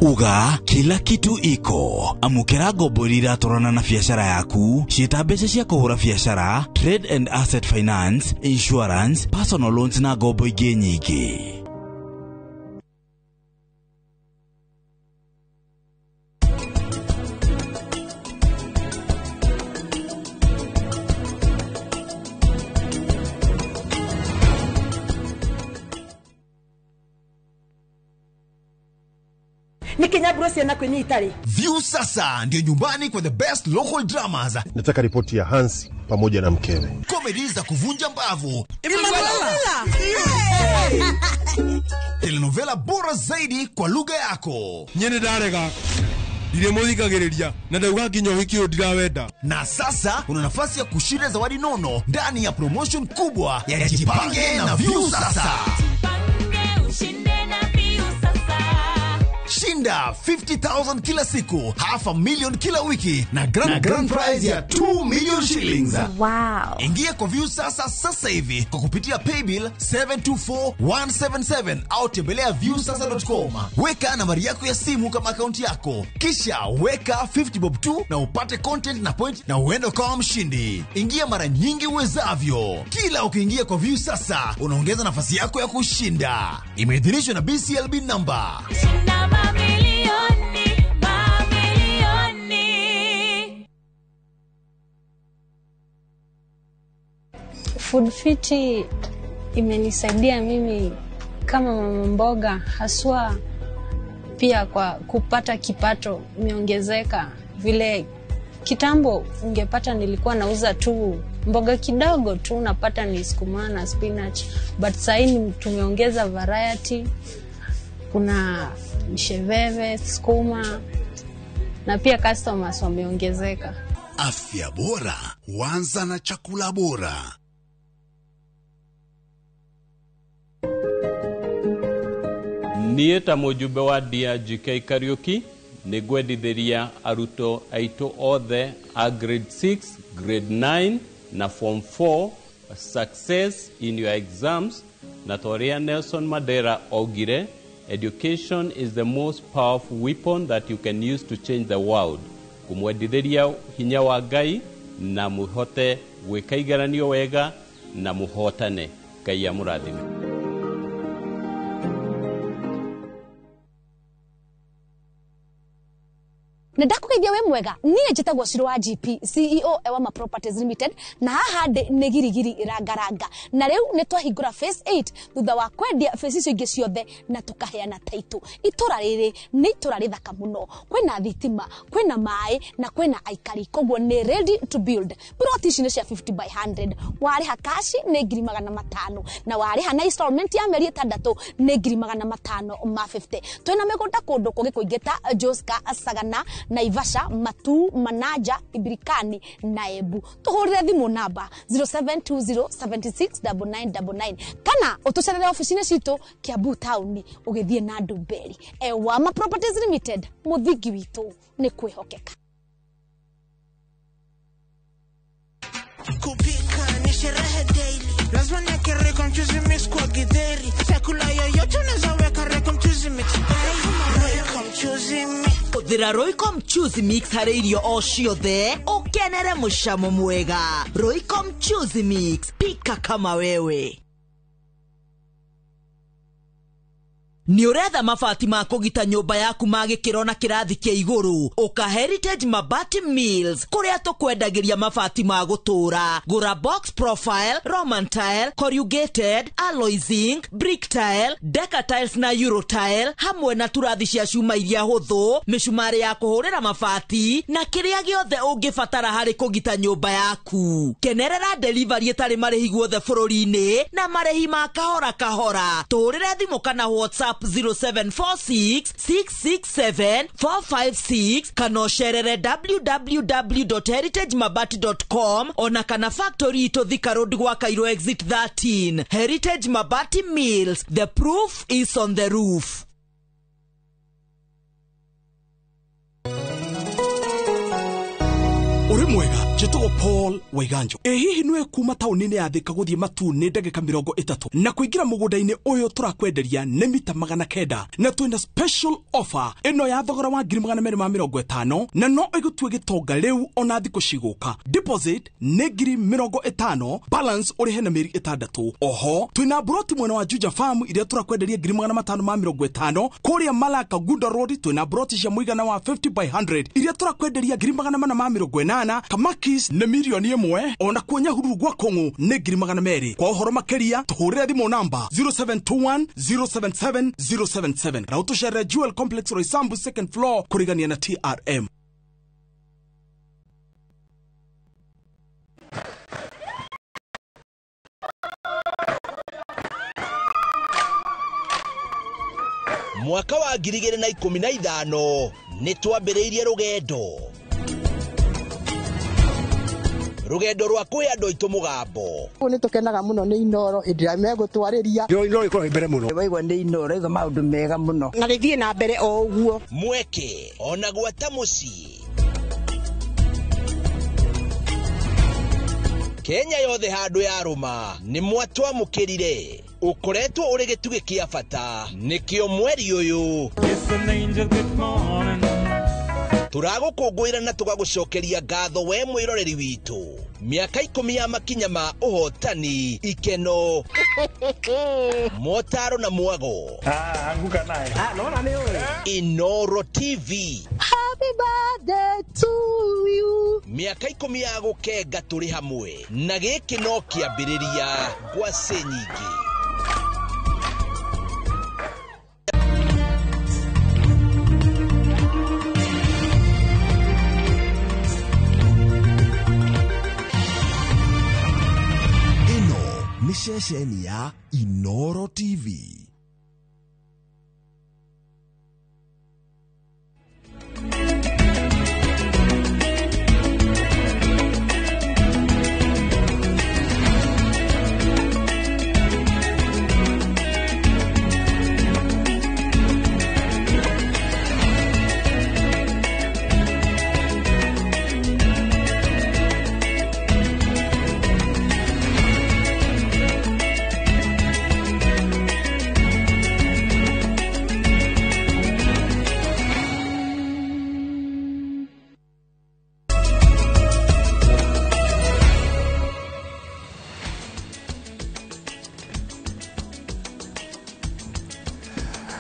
Uga kila kitu iko amukira ngombo iria iratwarana na biacara yaku ciĩta mbeca cia kũhũra biacara, trade and asset finance, insurance, personal loans na ngombo ingĩ nyingĩ. View sasa ndio nyumbani kwa the best local dramas. Nataka ripoti ya Hansi pamoja na mkewe. Comedy za kuvunja mbavu. Telenovela bora zaidi kwa lugha yako. Nyene ndarega. Ndiremuthikagiriria na ndauga nginya uhiki uyu ndirawenda. Na sasa una nafasi ya kushinda zawadi nono ndani ya promotion kubwa ya Jipange na View sasa. Shinda 50,000 kila siku, 500,000 kila wiki na grand prize ya 2 million shillings. Wow. Ingia kwa View sasa sasa hivi kwa kupitia paybill 724177 au tembelea viewsasa.com. Weka nambari yako ya simu kama akaunti yako. Kisha weka 50 bob tu na upate content na point na uende kama mshindi. Ingia mara nyingi uwezavyo. Kila ukiingia kwa View sasa unaongeza nafasi yako ya kushinda. Imeidhinishwa na BCLB number. Mamilioni, mamilioni. Food Fiti imenisaidia mimi kama mama mboga, haswa pia kwa kupata kipato imeongezeka. Vile kitambo ungepata nilikuwa nauza tu mboga kidogo tu, unapata ni sukuma na spinach, but sasa tumeongeza variety. Kuna msheveve, sukuma na pia customers wameongezeka. Afya bora huanza na chakula bora. Niĩ ta mũjumbe wa DRGK Kariuki nĩngwendithĩria arutwo aitũ othe a grade 6, grade 9 na form 4 success in your exams, na ta ũrĩa Nelson Mandela augire, education is the most powerful weapon that you can use to change the world. Kumwendithĩria hinya wa Ngai na mũhote gwĩka igeranio wega na mũhotane. Ngai amũrathime. Na ndakugeithia we mwega, niĩ njĩtagwo Shiro wa GP, CEO Ewama Properties Limited, na haha ndĩ nĩ girigiri rangaranga, na rĩu nĩ twahingũra phase 8 thutha wa kwendia phase icio ingĩ ciothe na tũkaheana title. Itũra rĩrĩ nĩ itũra rĩthaka mũno, kwĩna thitima, kwĩna maĩ na kwĩna aikari, koguo nĩ ready to build. Plot ici nĩ cia 50 by 100, warĩha cash nĩ 500,000 na warĩha na installment ya mĩeri 6 nĩ 550,000. Twĩna mĩgũnda kũndũ kũngĩ kũingĩ ta Joska, Sagana, Naivasha, Matu, Manaja, Ibirikani na Embu. Tuhurire thimu namba 0720769999 kana utucerere ofici-inĩ citũ Kiambu town ũgĩthiĩ na Ndumberi. Ewama Properties Limited, mũthingi witũ nĩ kwĩhokeka. Kupika ni sherehe daily, lazima niweke Royco mchuzi mix kwa githeri. Chakula yoyote unaweza weka Royco mchuzi mix. Royco mchuzi mix. Hũthĩra Royco mchuzi mix harĩ irio o ciothe ũkenere mũcamo mwega. Royco mchuzi mix, pika kama wewe. Nĩ ũretha mabati ma kũgita nyũmba yaku ma gĩkĩro na kĩrathi kĩa igũrũ? Ũka Heritage Mabati Mills kũrĩa tũkwendagĩria mabati ma gũtũũra. Gũra box profile, Roman tile, corrugated, alloy zinc, brick tile, deca tiles na euro tile, hamwe na turathi cia cuma iria hũthũ, mĩcumarĩ ya kũhũrĩra mabati na kĩrĩa gĩothe ũngĩbatara harĩ kũgita nyũmba yaku. Kenerera delivery ĩtarĩ marĩhi guothe bũrũri-inĩ na marĩhi ma kahora kahora. Tũhũrĩre thimũ kana WhatsApp 0746 667 456 kana ũcerere www.heritagemabati.com ona kana factory itũ Thika Road gwa Cairo exit 13. Heritage Mabati Mills, the proof is on the roof. Uri mwega njĩtagwo Paul Waiganjo. Ĩ hihi nĩwe kuma taũni-inĩ ya Thika gũthiĩ Matu nĩ ndagĩka 30 na kũingĩra mũgũnda-inĩ ũyũ tũrakwenderia nĩ mita 900 na twĩna special offer ĩno ya thogora wa 250,000 na no ĩgũtue gĩtonga rĩu ona thikũ cigũka. Deposit nĩ 50,000, balance ũrĩhe na mĩeri 6. Oho twĩna broti mwena wa Juja Farm iria tũrakwenderia 550,000. Kũrĩa Malaka Gunda Road twĩna broti cia mũigana wa 50 by 100 iria tũrakwenderia 480,000. Kamakis nĩ 1,000,000 ona kuo Nyahururu gwa Kũng'ũ nĩ 200,000. Kwa ũhoro makĩria tũhũrĩre thimũ namba 0721 077 077 na ũtũcerere Jewel Complex Roysambu second floor kũrigania na TRM. Mwaka wa 2015 nĩ twambĩrĩirie rũgendo rwa kwĩ andũ aitũ mũgambo. Nĩ tũkenaga mũno nĩ Inooro hĩndĩ ĩrĩa megũtwarĩria. Inooro ĩkoragwo mbere mũno. Waigua nĩ Inooro igua maũndũ mega mũno. Na rĩthiĩ na mbere o ũguo. Mweke ona gwata mũciĩ. Kenya yothe handũ yarũma nĩ mwatwamũkĩrire. Ũkoretwo ũrĩ gĩtugĩ kĩa bata nĩkĩo mweri ũyũ tũragũkũngũĩra na tũgagũcokeria ngatho we mwĩroreri witũ. Mĩaka 10 ya makinya ma ũhotani, ikeno, motaro na mwago. Anguka naye. Nona nĩ ũĩ. Inooro TV. Happy birthday to you. Mĩaka 10 ya gũkenga tũrĩ hamwe na gĩkĩ no kĩambĩrĩria ngwacĩ nyingĩ. Ceceni ya Inooro TV.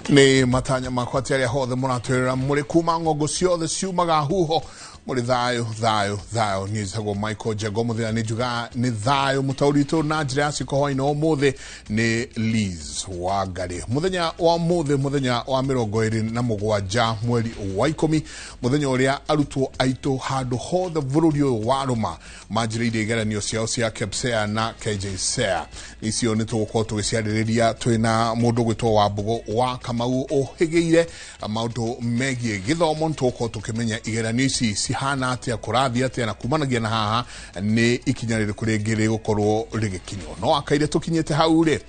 Nĩ matanya makwa atĩ arĩa hothe mũratwĩrĩra mũrĩ kuma ng'ongo ciothe ciumaga huho mũrĩ thayũ thayũ thayũ. Niĩ njĩtagwo Michael Njengo mũthenya nĩ njugaga nĩ thayũ. Mũtaũri witũ na njĩra ya ciĩko hwaĩ-inĩ wa ũmũthĩ nĩ Liz Wangari. Mũthenya wa ũmũthĩ, mũthenya wa 27 mweri wa 10, mũthenya ũrĩa arutwo aitũ handũ hothe bũrũri ũyũ wa rũma manjĩrĩirie igeranio ciao cia KPSEA na KJSEA. Icio nĩ tũgũkorwo tũgĩciarĩrĩria twĩna mũndũ ũgwĩtwo Wambũgũ wa Kamau ũhĩgĩire maũndũ megiĩ gĩthomo. Nĩ tũgũkorwo tũkĩmenya igeranio ici cihana atĩa, kũrathiĩ atĩa, na kumanagia na haha nĩ ikinya rĩrĩkũ rĩngĩ rĩgũkorwo rĩgĩkinywo. No akaire tũkinyĩte hau rĩ,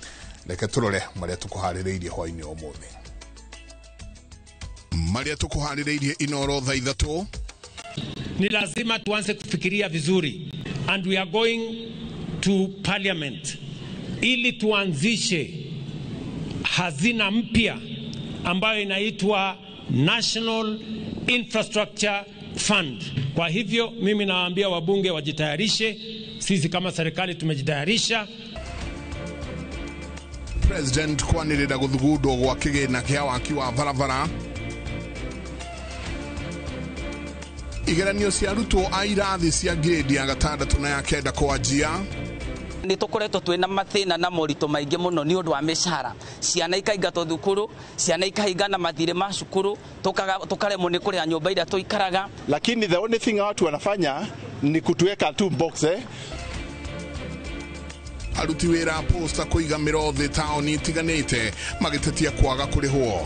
reke tũrore marĩa tũkũharĩrĩirie hwaĩ-inĩ ũmũthĩ. Marĩa tũkũharĩrĩirie Inooro thaa 3. Ni lazima tuanze kufikiria vizuri, and we are going to parliament ili tuanzishe hazina mpya ambayo inaitwa National Infrastructure Fund. Kwa hivyo mimi nawaambia wabunge wajitayarishe, sisi kama serikali tumejitayarisha. President kwanĩrĩra gũthugundwo gwa kĩgĩna kĩa waki wa barabara. Igeranio cia arutwo a irathi cia grade ya 6 na ya 9 kwanjia. Nĩ tũkoretwo twĩna mathĩna na moritũ maingĩ mũno nĩ ũndũ wa mĩcara, ciana ikaingatwo thukuru, ciana ikahingana mathirĩ ma cukuru, tũkaremwo nĩ kũrĩha nyũmba iria tũikaraga. Lakini the only thing watu wanafanya ni kutuweka tu box Aruti wĩra a posta kũiga mĩro thĩ taũni itiganĩte magĩtetia kwaga kũrĩhwo.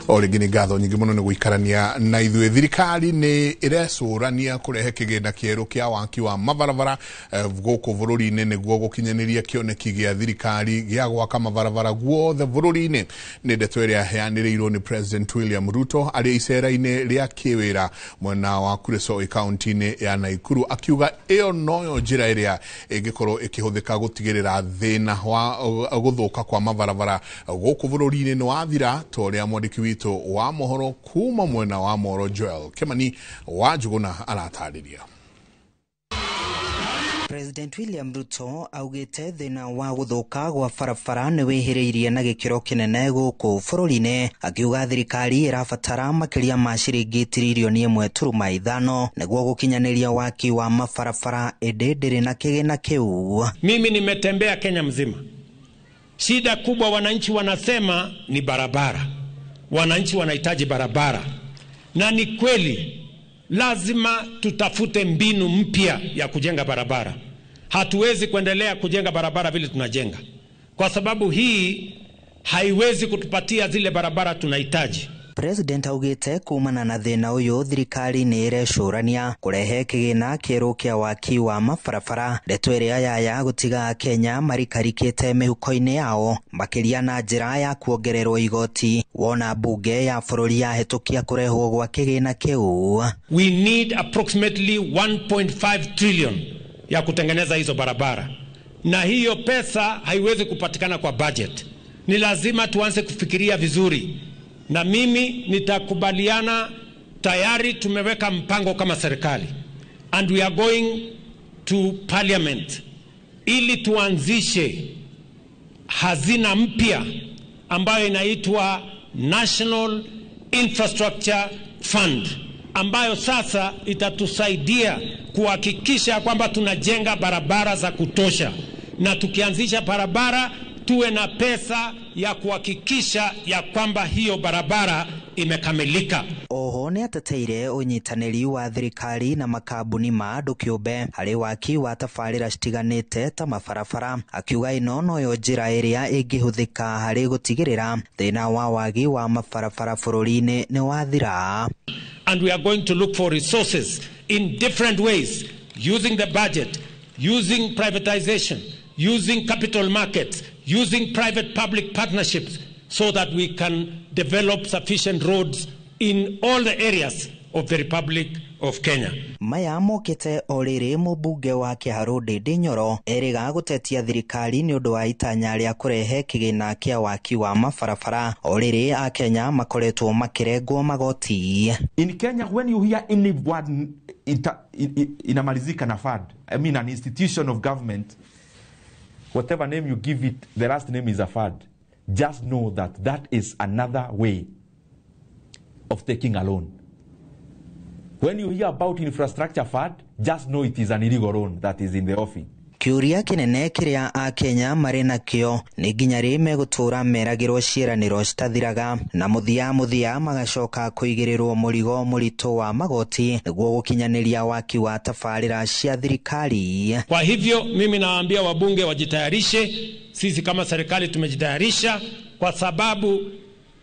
O rĩngĩ nĩ ngatho nyingĩ mũno nĩ gũikarania na ithuĩ. Thirikari nĩ ĩrecũrania kũrehe kĩgĩna kĩerũ kĩa waki wa mabarabara gũkũ bũrũri-inĩ nĩguo gũkinyanĩria kĩoneki gĩa thirikari gĩa gwaka mabarabara guothe bũrũri-inĩ. Nĩ ndeto ĩrĩa yaheanĩrĩirwo nĩ President William Ruto arĩ icera-inĩ rĩa kĩwĩra mwena wa Kuresoi kaunti-inĩ ya Naikuru, akiuga ĩyo noyo njĩra ĩrĩa ĩngĩkorwo ĩkĩhũthĩka gũtigĩrĩra thĩna wa gũthũka kwa mabarabara gũkũ bũrũri-inĩ nĩ wathira, ta ũrĩa mwandĩki witũ wa mohoro kuma mwena wa Moro Joel Kimani wa Njuguna aratarĩria. President William Ruto augĩte thĩna wa gũthũka gwa barabara nĩ wĩhĩrĩirie na gĩkĩro kĩnene gũkũ bũrũri-inĩ, akiuga thirikari ĩrabatara makĩria ma ciringi tiririoni 1.5 nĩguo gũkinyanĩria waki wa mabarabara, ĩndĩ ndĩrĩ na kĩgĩna kĩu. Mimi nimetembea Kenya mzima, shida kubwa wananchi wanasema ni barabara. Wananchi wanahitaji barabara, na ni kweli lazima tutafute mbinu mpya ya kujenga barabara. Hatuwezi kuendelea kujenga barabara vile tunajenga, kwa sababu hii haiwezi kutupatia zile barabara tunahitaji. President augĩte kumana na thĩna ũyũ thirikari nĩ ĩrecũrania kũrehe kĩgĩna kĩerũ kĩa waki wa mabarabara, ndeto ĩrĩa yaya gũtiga Kenya marikarikĩte mĩhuko-inĩ yao makĩria na njĩra ya kuongererwo igoti wona bunge ya bũrũri yahĩtũkia kũrehwo gwa kĩgĩna kĩu. We need approximately 1.5 trillion ya kutengeneza hizo barabara, na hiyo pesa haiwezi kupatikana kwa budget. Ni lazima tuanze kufikiria vizuri, na mimi nitakubaliana. Tayari tumeweka mpango kama serikali, and we are going to parliament ili tuanzishe hazina mpya ambayo inaitwa National Infrastructure Fund, ambayo sasa itatusaidia kuhakikisha kwamba tunajenga barabara za kutosha, na tukianzisha barabara tuwe na pesa ya kuhakikisha ya kwamba hiyo barabara imekamilika. Oho nĩ ateteire ũnyitanĩri wa thirikari na makambuni ma andũ kĩũmbe harĩ waki wa tabarĩra citiganĩte ta mabarabara, akiuga ĩno noyo njĩra ĩrĩa ĩngĩhũthĩka harĩ gũtigĩrĩra thĩna wa wagi wa mabarabara bũrũri-inĩ nĩ wathira. And we are going to look for resources in different ways, using the budget, using privatization, using capital markets, using private-public partnerships, so that we can develop sufficient roads in all the areas of the Republic of Kenya. Maya mokĩte o rĩrĩ mũmbunge wa Kĩharũ Ndĩndĩ Nyoro erĩga gũtetia thirikari nĩ ũndũ wa itanya rĩa kũrehe kĩgĩna kĩa waki wa mabarabara o rĩrĩ Akenya makoretwo makĩrengwo magoti. In Kenya, when you hear any word inamalizika na fund, I mean an institution of government, whatever name you give it, the last name is a fund. Just know that that is another way of taking a loan. When you hear about infrastructure fund, just know it is an illegal loan that is in the offing. Kĩũria kĩnene kĩrĩa Akenya marĩ nakĩo nĩ nginya rĩ megũtũũra meragĩrwo ciĩranĩro citathiraga na mũthia mũthia magacoka kũigĩrĩrwo mũrigo mũritũ wa magoti nĩguo gũkinyanĩria waki wa tabarĩra cia thirikari. Kwa hivyo mimi nawaambia wabunge wajitayarishe. Sisi kama serikali tumejitayarisha, kwa sababu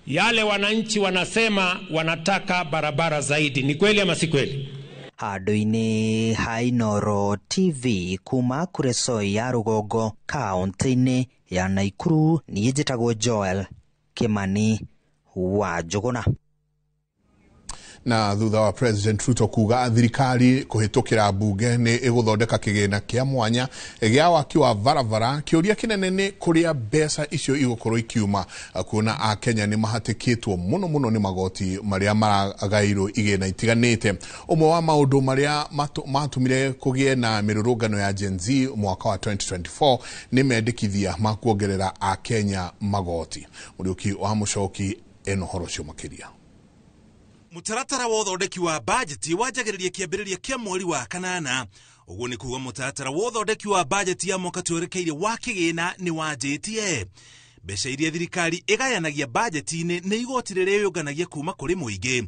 yale wananchi wanasema wanataka barabara zaidi. Ni kweli ama si kweli? Handũ-inĩ ha Inooro TV kuma Kuresoi ya Rũgongo kaunti-inĩ ya Naikuru, niĩ njĩtagwo Joel Kimani wa Njuguna. Na thutha wa President Ruto kuga thirikari kuhitukira bunge ni iguthondeka kigina kia mwanya gia waki wa barabara, kiuria kinene ni kuria mbeca icio igukorwo ikiuma, kuona a Kenya ni mahatikitwo muno muno ni magoti maria maragairwo igina itiganite. Umwe wa maundu maria matumire kugie na mirurungano ya Gen Z mwaka wa 2024 ni mendekithia ma kuongerera a Kenya magoti. Muriuki wa Mucoki eno horo cio makiria. Mutaratara wa uthondeki wa bajeti wanjagĩrĩria kĩambĩrĩria kĩa mweri wa kanana. Ũguo nĩ kuga mũtaratara wa ũthondeki wa bajeti ya mwaka twerekeire wa kĩgĩna nĩ wanjĩtie. Mbeca iria thirikari ĩgayanagia bajeti-inĩ nĩ igoti rĩrĩa yũnganagia kuma kũrĩ mũingĩ.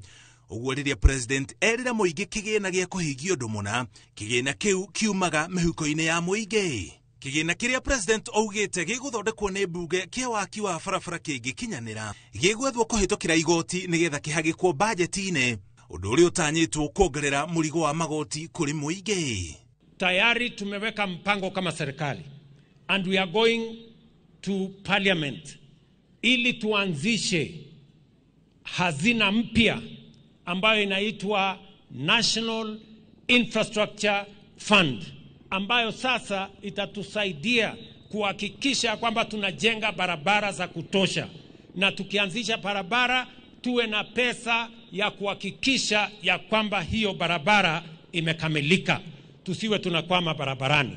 Ũguo rĩrĩa president erĩra mũingĩ kĩgĩna gĩa kũhingia ũndũ mũna, kĩgĩna kĩu kiumaga mĩhuko-inĩ ya mũingĩ. Kĩgĩna kĩrĩa president augĩte gĩgũthondekwo nĩ mbunge kĩa waki wa barabara kĩngĩkinyanĩra gĩgwethwo kũhĩtũkĩra igoti nĩgetha kĩhagĩkwo bajeti-inĩ, ũndũ ũrĩa ũtanyĩtwo kuongerera mũrigo wa magoti kũrĩ mũingĩ. Tayari tumeweka mpango kama serikali and we are going to parliament ili tuanzishe hazina mpya ambayo inaitwa National Infrastructure Fund, ambayo sasa itatusaidia kuhakikisha kwamba tunajenga barabara za kutosha, na tukianzisha barabara tuwe na pesa ya kuhakikisha ya kwamba hiyo barabara imekamilika, tusiwe tunakwama barabarani.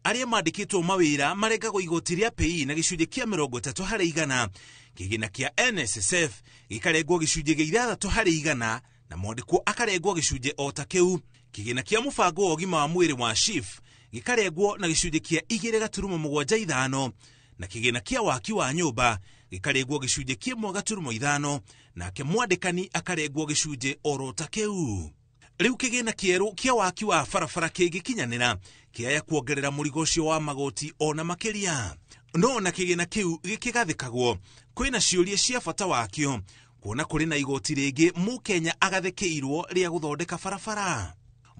Arĩa mandĩkĩtwo mawĩra marengagwo igoti rĩa PAYE na gĩcunjĩ kĩa 30 harĩ igana, kĩgĩna kĩa NSSF gĩkarengwo gĩcunjĩ gĩa 6 harĩ igana na mwandĩkwo akarengwo gĩcunjĩ o ta kĩu. Kĩgĩna kĩa mũbango wa ũgima wa mwĩrĩ wa SHIF gĩkarengwo na gĩcunjĩ kĩa 2.75 na kĩgĩna kĩa waki wa nyũmba gĩkarengwo gĩcunjĩ kĩa 1.5 nake mwandĩkani akarengwo gĩcunjĩ oro ta kĩu. Rĩu kĩgĩna kĩerũ kĩa waki wa barabara kĩngĩkinyanĩra kĩaya kuongerera mũrigo ũcio wa magoti ona makĩria. No ona kĩgĩna kĩu gĩkĩgathĩkagwo kwĩna ciũria cia bata wakĩo, kuona kũrĩ na igoti rĩngĩ mũkenya agathĩkĩirwo rĩa gũthondeka barabara.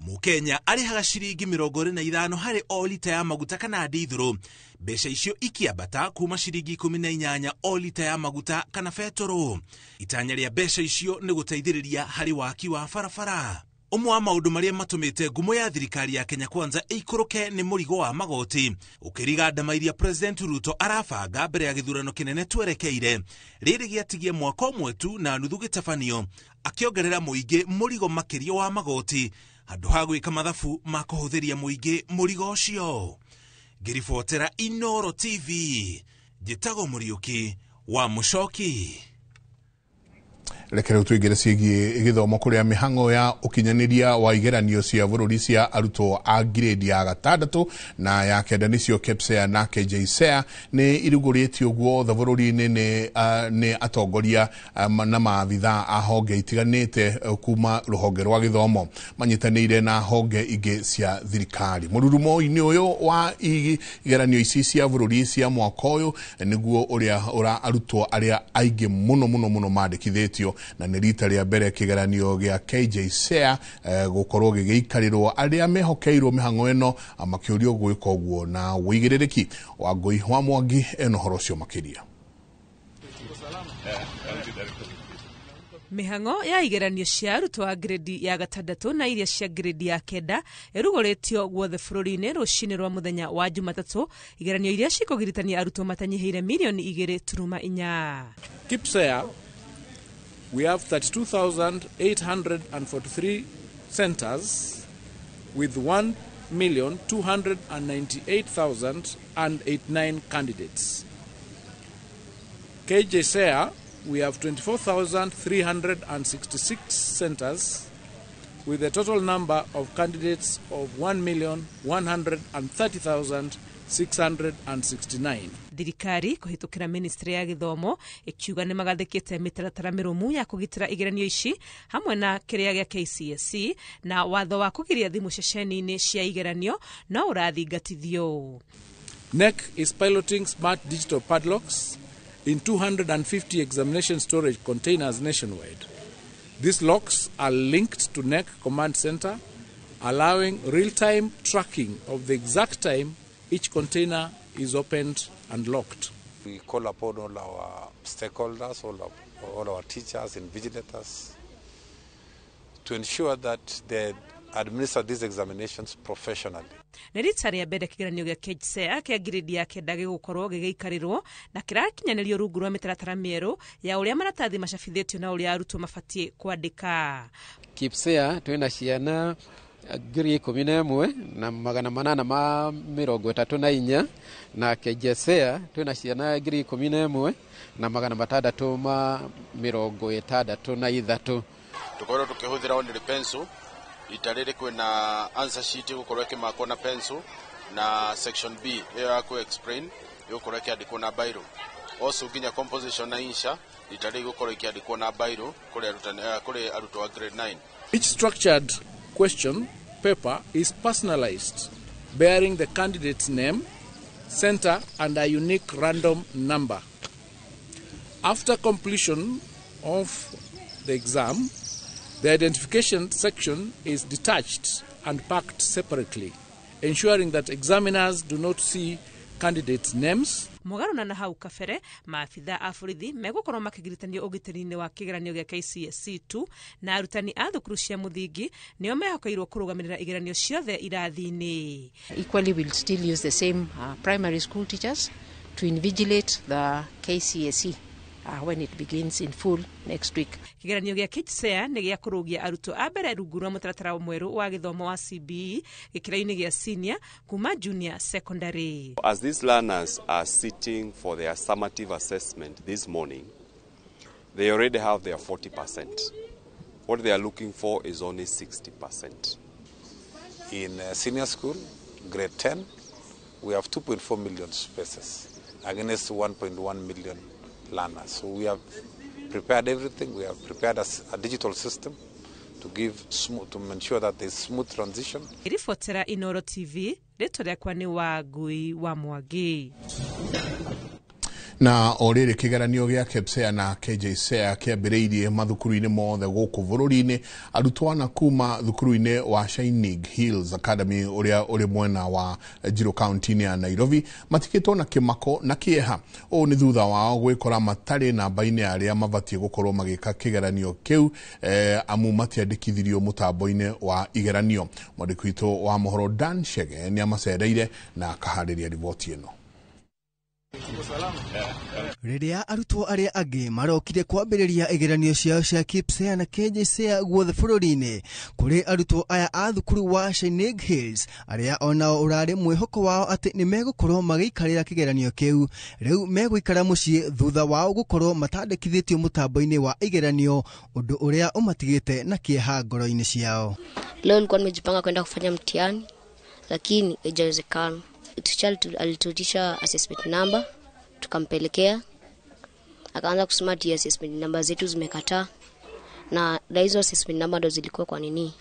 Mũkenya arĩhaga ciringi 25 harĩ o lita ya maguta kana ndithũrũ, mbeca icio ikĩambata kuma ciringi 18 o lita ya maguta kana betũrũ. Itanya rĩa mbeca icio nĩ gũteithĩrĩria harĩ waki wa barabara. Ũmwe wa maũndũ marĩa matũmĩte ngumo ya thirikari ya Kenya Kwanza ĩikũrũke nĩ mũrigo wa magoti, ũkĩriga ndama iria President Ruto arabanga mbere ya gĩthurano kĩnene twerekeire rĩrĩ gĩatigie mwaka ũmwe tu na nuthu gĩtabanio, akĩongerera mũingĩ mũrigo makĩria wa magoti handũ ha gwĩka mathabu ma kũhũthĩria mũingĩ mũrigo ũcio. Ngĩribotera Inoro TV, njĩtagwo Mũriũki wa Mũcoki. Reke rĩu tũingĩre ciĩgiĩ gĩthomo kũrĩa mĩhang'o ya ũkinyanĩria wa igeranio cia bũrũri cia arutwo a grade ya 6 na ya 9 nĩcio KPSEA na KJSEA nĩ irugũrĩtio guothe bũrũri-inĩ nĩ atongoria na maabithaa a honge itiganĩte kuma rũhonge rwa gĩthomo manyitanĩire na honge ingĩ cia thirikari. Mũrurumo-inĩ ũyũ wa igeranio ici cia bũrũri cia mwaka ũyũ nĩguo ũrĩa ũra arutwo arĩa aingĩ mũno mũno mũno mandĩkithĩtio, na nĩ rita rĩa mbere kĩgeranio gĩa KJSEA gũkorwo gĩgĩikarĩrwo arĩa mehokeirwo mĩhang'o ĩno makĩũrio gwĩka ũguo na wũigĩrĩrĩki. Wangũi wa Mwangi ena ũhoro ũcio makĩria. Mĩhang'o ya igeranio cia arutwo a grade ya 6 na iria cia grade ya 9 ĩrugũrĩtio guothe bũrũri-inĩ rũcinĩ rwa mũthenya wa Jumatatũ, igeranio iria cikũgiritania arutwo matanyihĩire milioni 2.4. KPSEA, we have 32,843 centers with 1,298,089 candidates. KJSEA, we have 24,366 centers with a total number of candidates of 1,130,669. Thirikari kũhĩtũkĩra ministry ya gĩthomo ĩkiuga nĩ magathĩkĩte mĩtaratara mĩrũmu ya kũgitĩra igeranio ici hamwe na kĩrĩa gĩa KCSE na watho wa kũgiria thimũ ceceni-inĩ cia igeranio no ũrathingatithio. NEC is piloting smart digital padlocks in 250 examination storage containers nationwide. These locks are linked to NEC Command Center, allowing real-time tracking of the exact time each container is opened and locked. We call upon all our stakeholders, all our teachers and vigilators to ensure that they administer these examinations professionally. Nĩ rita rĩa mbere kĩgeranio gĩa KJSEA kĩa ngirĩndi ya kenda gĩgũkorwo gĩgĩikarĩrwo na kĩrakinyanĩrio rungu rwa mĩtaratara mĩerũ ya ũrĩa maratathi macabithĩtio na ũrĩa arutwo mabatiĩ kwandĩka. KIPSEA twĩna ciana 11,834 na KJSEA twĩna ciana 11,663. Tukorwo tukĩhũthĩra only pencil rita rĩrĩ kwĩna answer sheet ĩgũkorwo ĩkĩmakwo na pencil na section B ĩyo ya kũ explain ĩgũkorwo ĩkĩandĩkwo na biro. Also nginya composition na insha rita rĩrĩ igũkorwo ikĩandĩkwo na biro kũrĩ arutwo a grade 9. Each structured question paper is personalized, bearing the candidate's name, center, and a unique random number. After completion of the exam, the identification section is detached and packed separately, ensuring that examiners do not see candidates' names. Mũgarũna na hau kabere, maabitha a borithi megũkorwo makĩgiritanio ũgitĩri-inĩ wa kĩgeranio gĩa KCSE 2 na arutani a thukuru cia mũthingi nĩo mehokeirwo kũrũgamĩrĩra igeranio ciothe irathi-inĩ. Equally, we'll still use the same primary school teachers to invigilate the KCSE when it begins in full next week. Kĩgeranio gĩa KJSEA nĩ gĩa kũrũgia arutwo a mbere rungu rwa mũtaratara mwerũ wa gĩthomo wa CBE gĩkĩro-inĩ gĩa senior kuma junior secondary. As these learners are sitting for their summative assessment this morning, they already have their 40%. What they are looking for is only 60%. In senior school, grade 10, we have 2.4 million spaces against 1.1 million learners. So we have prepared everything. We have prepared a digital system to to ensure that there's smooth transition. Ribotera Inoro TV, rĩtwa rĩakwa nĩ Wangui wa Mwangi. Na o rĩrĩ kĩgeranio gĩa KPSEA na KJSEA kĩambĩrĩirie mathukuru-inĩ mothe gũkũ bũrũri-inĩ, arutwo ana kuma thukuru-inĩ wa Shining Hills Academy ũrĩa ũrĩ mwena wa Njirũ kaunti-inĩ ya Nairobi matigĩtwo na kĩmako na kĩeha. Ũũ nĩ thutha wao gwĩkora matarĩ namba-inĩ arĩa mabatiĩ gũkorwo magĩka kĩgeranio kĩu, amu matiandĩkithirio mũtambo-inĩ wa igeranio. Mwandĩki witũ wa mohoro Dan Chege nĩ amacereire na akaharĩria riboti ĩno. Rĩrĩa arutwo arĩa angĩ marokire kwambĩrĩria igeranio ciao cia KPSEA na KJSEA guothe bũrũri-inĩ, kũrĩ arutwo aya a thukuru wa Shining Hills arĩa onao ũrarĩ mwĩhoko wao atĩ nĩ megũkorwo magĩikarĩra kĩgeranio kĩu, rĩu megũikara mũciĩ thutha wao gũkorwo matandĩkithĩtio mũtambo-inĩ wa igeranio, ũndũ ũrĩa ũmatigĩte na kĩeha ngoro-inĩ ciao. Leo nilikuwa nimejipanga kwenda kufanya mtihani lakini haijawezekana. Teacher alituitisha assessment number tukampelekea, akaanza kusema ati assessment number zetu zimekataa, na hizo assessment number ndo zilikuwa kwa nini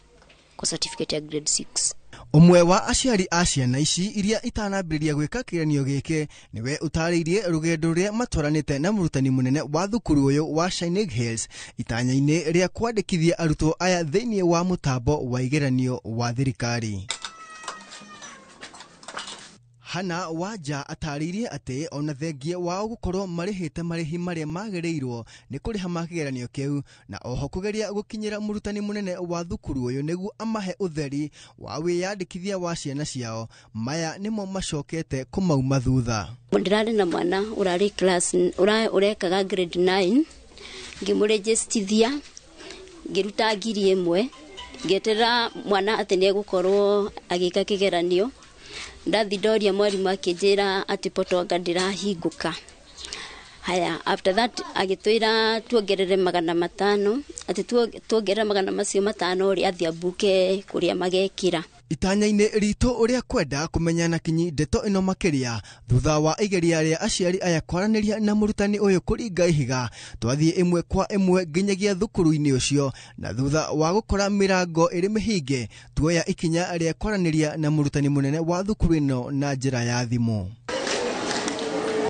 kwa certificate ya grade 6. Ũmwe wa aciari a ciana ici iria itanambĩrĩria gwĩka kĩgeranio gĩkĩ nĩwe ũtarĩirie rũgendo rũrĩa matwaranĩte na mũrutani mũnene wa thukuru ũyũ wa Shining Hills itanya-inĩ rĩa kwandĩkithia arutwo aya thĩinĩ wa mũtambo wa igeranio wa thirikari. Hana Wanja atarĩirie atĩ ona thengia wao gũkorwo marĩhĩte marĩhi marĩa magĩrĩirwo nĩ kũrĩha ma kĩgeranio kĩu, na oho kũgeria gũkinyĩra mũrutani mũnene wa thukuru ũyũ nĩguo amahe ũtheri wa wĩyandĩkithia wa ciana ciao, maya nĩmo macokete kũmauma thutha. Ndĩrarĩ na mwana ũrarĩ class ũrekaga grade 9, ngĩmũrĩgĩstithia ngĩruta 1,000 ngĩeterera mwana atĩ nĩegũkorwo agĩka kĩgeranio. Ndathi ndoria mwarimu akĩnjĩra atĩ potonga ndĩrahingũka. Haya, after that agĩtwĩra tuongerere 500, atĩ tuongerera 500 rĩ athiĩ ambuke kũrĩa magekĩra. Itanya-inĩ ritũ ũrĩa kwenda kũmenya na kinyi ndeto ĩno makĩria thutha wa igeria rĩa aciari aya kwaranĩria na mũrutani ũyũ kũringa ihiga, twathiĩ ĩmwe kwa ĩmwe nginyagia thukuru-inĩ ũcio, na thutha wa gũkora mĩrango ĩrĩ mĩhinge tuoya ikinya rĩa kwaranĩria na mũrutani mũnene wa thukuru ĩno na njĩra ya thimũ.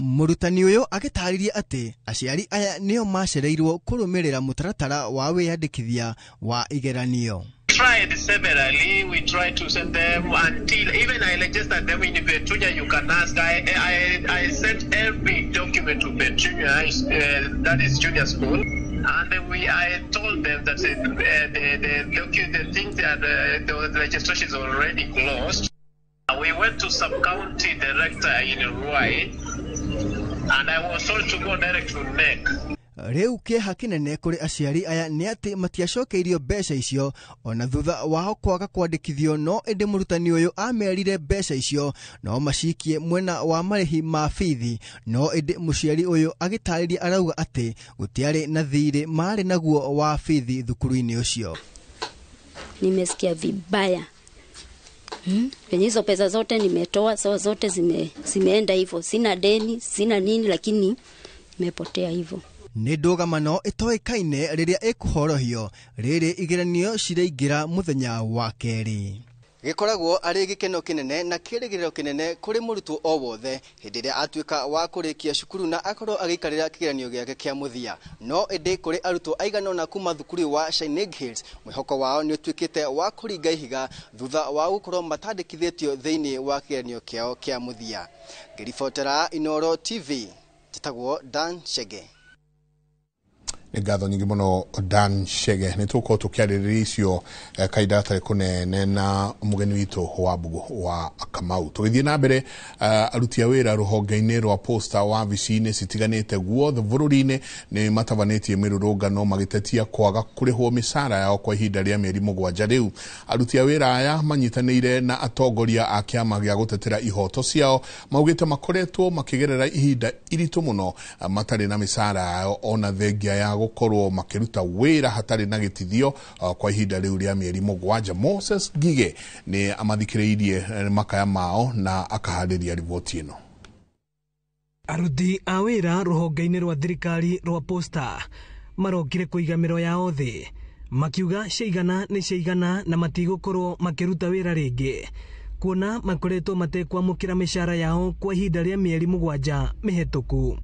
Mũrutani ũyũ agĩtarĩria atĩ aciari aya nĩo macereirwo kũrũmĩrĩra mũtaratara wa wĩyandĩkithia wa igeranio. Tried severally. We tried to send them until even I registered them in Petunia. You can ask. I sent every document to Petunia, that is junior school. And I told them that the thing that the registration is already closed. We went to sub-county director in Ruai, and I was told to go direct to NEC. Rĩu kĩeha kĩnene kũrĩ aciari aya nĩ atĩ matiacokeirio mbeca icio ona thutha wao kwaga kwandĩkithio, no ĩndĩ mũrutani ũyũ amerire mbeca icio no macikie mwena wa marĩhi ma bithi, no ĩndĩ mũciari ũyũ agĩtarĩria arauga atĩ gũtiarĩ na thirĩ marĩ naguo wa bithi thukuru-inĩ ũcio. Nimesikia vibaya. Penye hizo pesa zote nimetoa, so zote zimeenda hivyo. Sina deni, sina nini, lakini nimepotea hivyo. Nĩ ndũgamano ĩtoĩkaine rĩrĩa ĩkũhorohio rĩrĩ igeranio ciraingĩra mũthenya wa kerĩ. Gĩkoragwo arĩ gĩkeno kĩnene na kĩrĩgĩrĩro kĩnene kũrĩ mũrutwo o wothe hĩndĩ ĩrĩa atuĩka wa kũrĩkia cukuru na akorwo agĩikarĩra kĩgeranio gĩake kĩa mũthia, no ĩndĩ kũrĩ arutwo aigana ũna kuma thukuru wa Shining Hills mwĩhoko wao nĩ ũtuĩkĩte wa kũringa ihiga thutha wa gũkorwo matandĩkithĩtio thĩinĩ wa kĩgeranio kĩao kĩa mũthia. Ngĩribotera Inooro TV, njĩtagwo Dan Chege. Nĩ ngatho nyingĩ mũno Dan Chege. Nĩ tũgũkorwo tũkĩarĩrĩria icio kahinda gatarĩ kũnene na mũgeni witũ wa Mbugu wa Kamau. Tũgĩthiĩ na mbere, aruti a wĩra rũhonge-inĩ rwa posta wabici-inĩ citiganĩte guothe bũrũri-inĩ nĩ matabanĩtie mĩrũrũngano magĩtetia kwaga kũrĩhwo mĩcara yao kwa ihinda rĩa mĩeri 7 rĩu. Aruti a wĩra aya manyitanĩire na atongoria a kĩama gĩa gũtetera ihoto ciao maugĩte makoretwo makĩgerera ihinda iritũ mũno matarĩ na mĩcara yao ona thengia ya gũkorwo makĩruta wĩra hatarĩ na gĩtithio kwa ihinda rĩu rĩa mĩeri 7. Moses Ngige nĩ amathikĩrĩirie makaya mao na akaharĩria riboti ĩno. Aruti a wĩra rũhonge-inĩ rwa thirikari rwa posta marokire kũiga mĩro yao thĩ makiuga ciaigana nĩ ciaigana na matigũkorwo makĩruta wĩra rĩngĩ kuona makoretwo matekwamũkĩra mĩcara yao kwa ihinda rĩa mĩeri 7 mĩhetũku.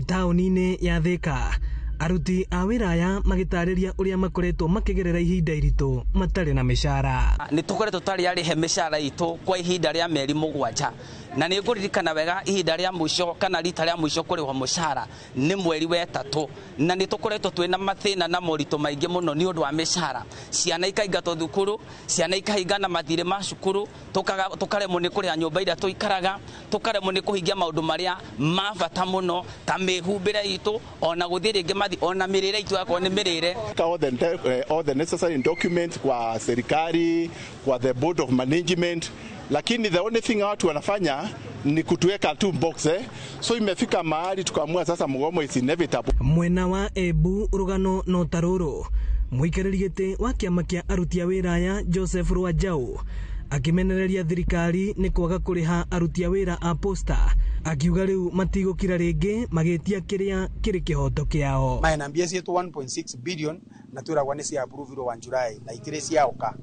Taũni-inĩ ya Thika aruti a wĩra aya magĩtarĩria ũrĩa makoretwo makĩgerera ihinda iritũ matarĩ na mĩcara. Nĩ tũkoretwo tũtarĩ arĩhe mĩcara itũ kwa ihinda rĩa mĩeri 7 na nĩ ngũririkana wega ihinda rĩa mũico kana rita rĩa mũico kũrĩhwo mũcara nĩ mweri wa 3, na nĩ tũkoretwo twĩna mathĩna na moritũ maingĩ mũno nĩ ũndũ wa mĩcara. Ciana ikaingatwo thukuru, ciana ikahingana mathirĩ ma cukuru, tũkaremwo nĩ kũrĩha nyũmba iria tũikaraga, tũkaremwo nĩ kũhingia maũndũ marĩa ma bata mũno ta mĩhumbĩre itũ ona gũthiĩ rĩngĩ ona mĩrĩre itũ yakorwo nĩ mĩrĩre. All the necessary documents kwa serikali, kwa the board of management, lakini the only thing watu wanafanya ni kutuweka tu box. So imefika mahali tukaamua sasa mgomo is inevitable. Mwena wa Embu rugano no taruru muikarĩri gĩtĩ wa kĩama kĩa aruti a wĩra aya Joseph Rwanjau akĩmenereria thirikari nĩ kwaga kũrĩha aruti a wĩra a posta, akiuga rĩu matigũkira rĩngĩ magĩtia kĩrĩa kĩrĩ kĩhoto kĩao. Maena mbia cietũ 1.6 billion na twĩragwa nĩ cia approve wa July na itirĩ ciaoka.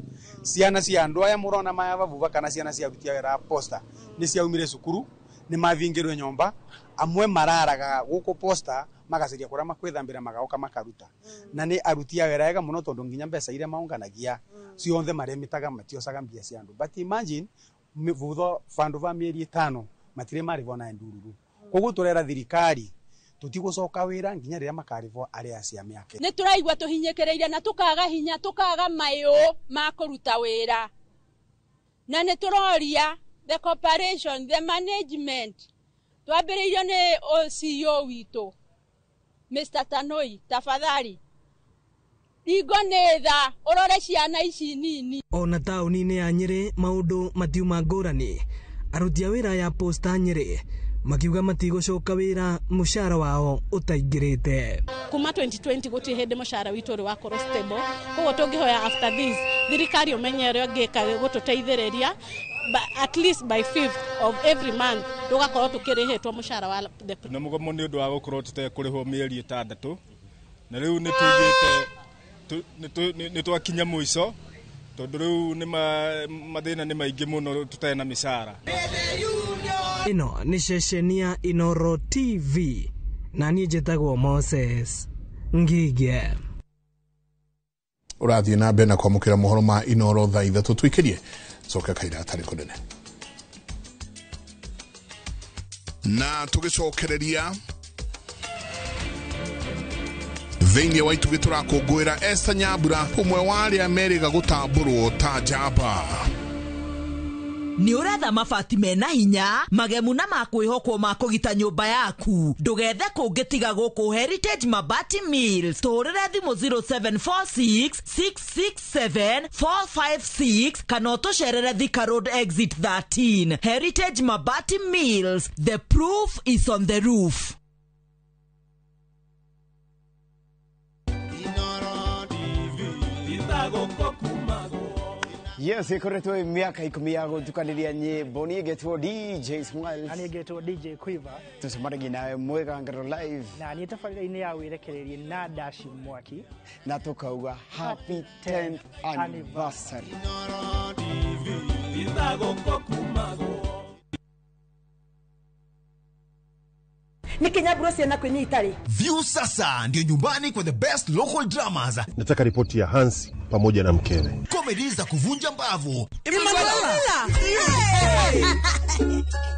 Ciana cia andũ aya mũrona maya babuba kana ciana cia aruti a wĩra a posta nĩ ciaumire cukuru, nĩ mavingĩrwe nyũmba, amwe mararaga gũkũ posta magaceria kũrĩa makwĩthambĩra magaoka makaruta. Na nĩ aruti a wĩra ega mũno tondũ nginya mbeca iria maunganagia cionthe maremitaga matiocaga mbia cia andũ. But imagine thutha vandu va mĩeri 5 matirĩ marĩhwo na ndururu. Koguo tũrera thirikari tũtigũcoka wĩra nginya rĩrĩa makarĩhwo arĩa acia mĩake. Nĩ tũraigua tũhinyĩkĩrĩire na tũkaga hinya tũkaga mayũ ma kũruta wĩra, na nĩ tũroria the corporation, the management twambĩrĩirio nĩ CEO witũ Mr. Tanoi, tafadhali ringo nĩ tha ũrore ciana ici nini. Ona taũni-inĩ ya Nyĩrĩ maũndũ matiuma ngũrani. Aruti a wĩra ya posta Nyĩrĩ makiuga matigũcoka wĩra mũcara wao ũtaingĩrĩte. Kuma 2020 gũtirĩ hĩndĩ mũcara witũ ũrĩ wakorwo stable, koguo tũngĩhoya after this thirikari ũmenye ũrĩa ũngĩka gũtũteithĩrĩria at least by 5th of every month tũgakorwo tũkĩrĩhĩtwo mũcara wa the na mũgomo nĩ ũndũ wa gũkorwo tũtekũrĩhwo mĩeri 6 na rĩu nĩ tũigĩte nĩ twakinya mũico tondũ rĩu nĩ mathĩna nĩ maingĩ mũno tũtarĩ na mĩcara. Ĩno nĩ ceceni ya Inooro TV na niĩ njĩtagwo Moses Ngige. Ũrathiĩ na mbere na kwamũkĩra mohoro ma Inooro thaa 3 tũikĩrie coke kaira atarĩ kũnene na tũgĩcokereria Thĩinĩ wa itugĩ tũrakũngũĩra Esther Nyambura, ũmwe wa arĩa merĩga gũtambũrwo ta njamba. Nĩ ũretha mabati mena hinya, magemu na ma kwĩhokwo ma kũgita nyũmba yaku. Ndũgethe kũngĩ tiga gũkũ Heritage Mabati Mills. Tũhũrĩre thimũ 0746 667 456 kana ũtũcerere Thika Road Exit 13. Heritage Mabati Mills, the proof is on the roof. Yes, ikoretwo miaka 10 ya gutukaniria nyimbo. Niĩ ngetwo DJ Smiles na niĩ ngetwo DJ Quiver. Tucemanagia nawe Mwĩgangaro Live na niĩ tabarĩra-inĩ ya wĩrekererie na Dashi Mwaki, na tukauga happy 10th anniversary. Nikinyaburo ciana kwenye itari. View sasa ndio nyumbani kwa the best local dramas. Nataka ripoti ya Hansi pamoja na mkewe. Comedy za kuvunja mbavu. Emanuela.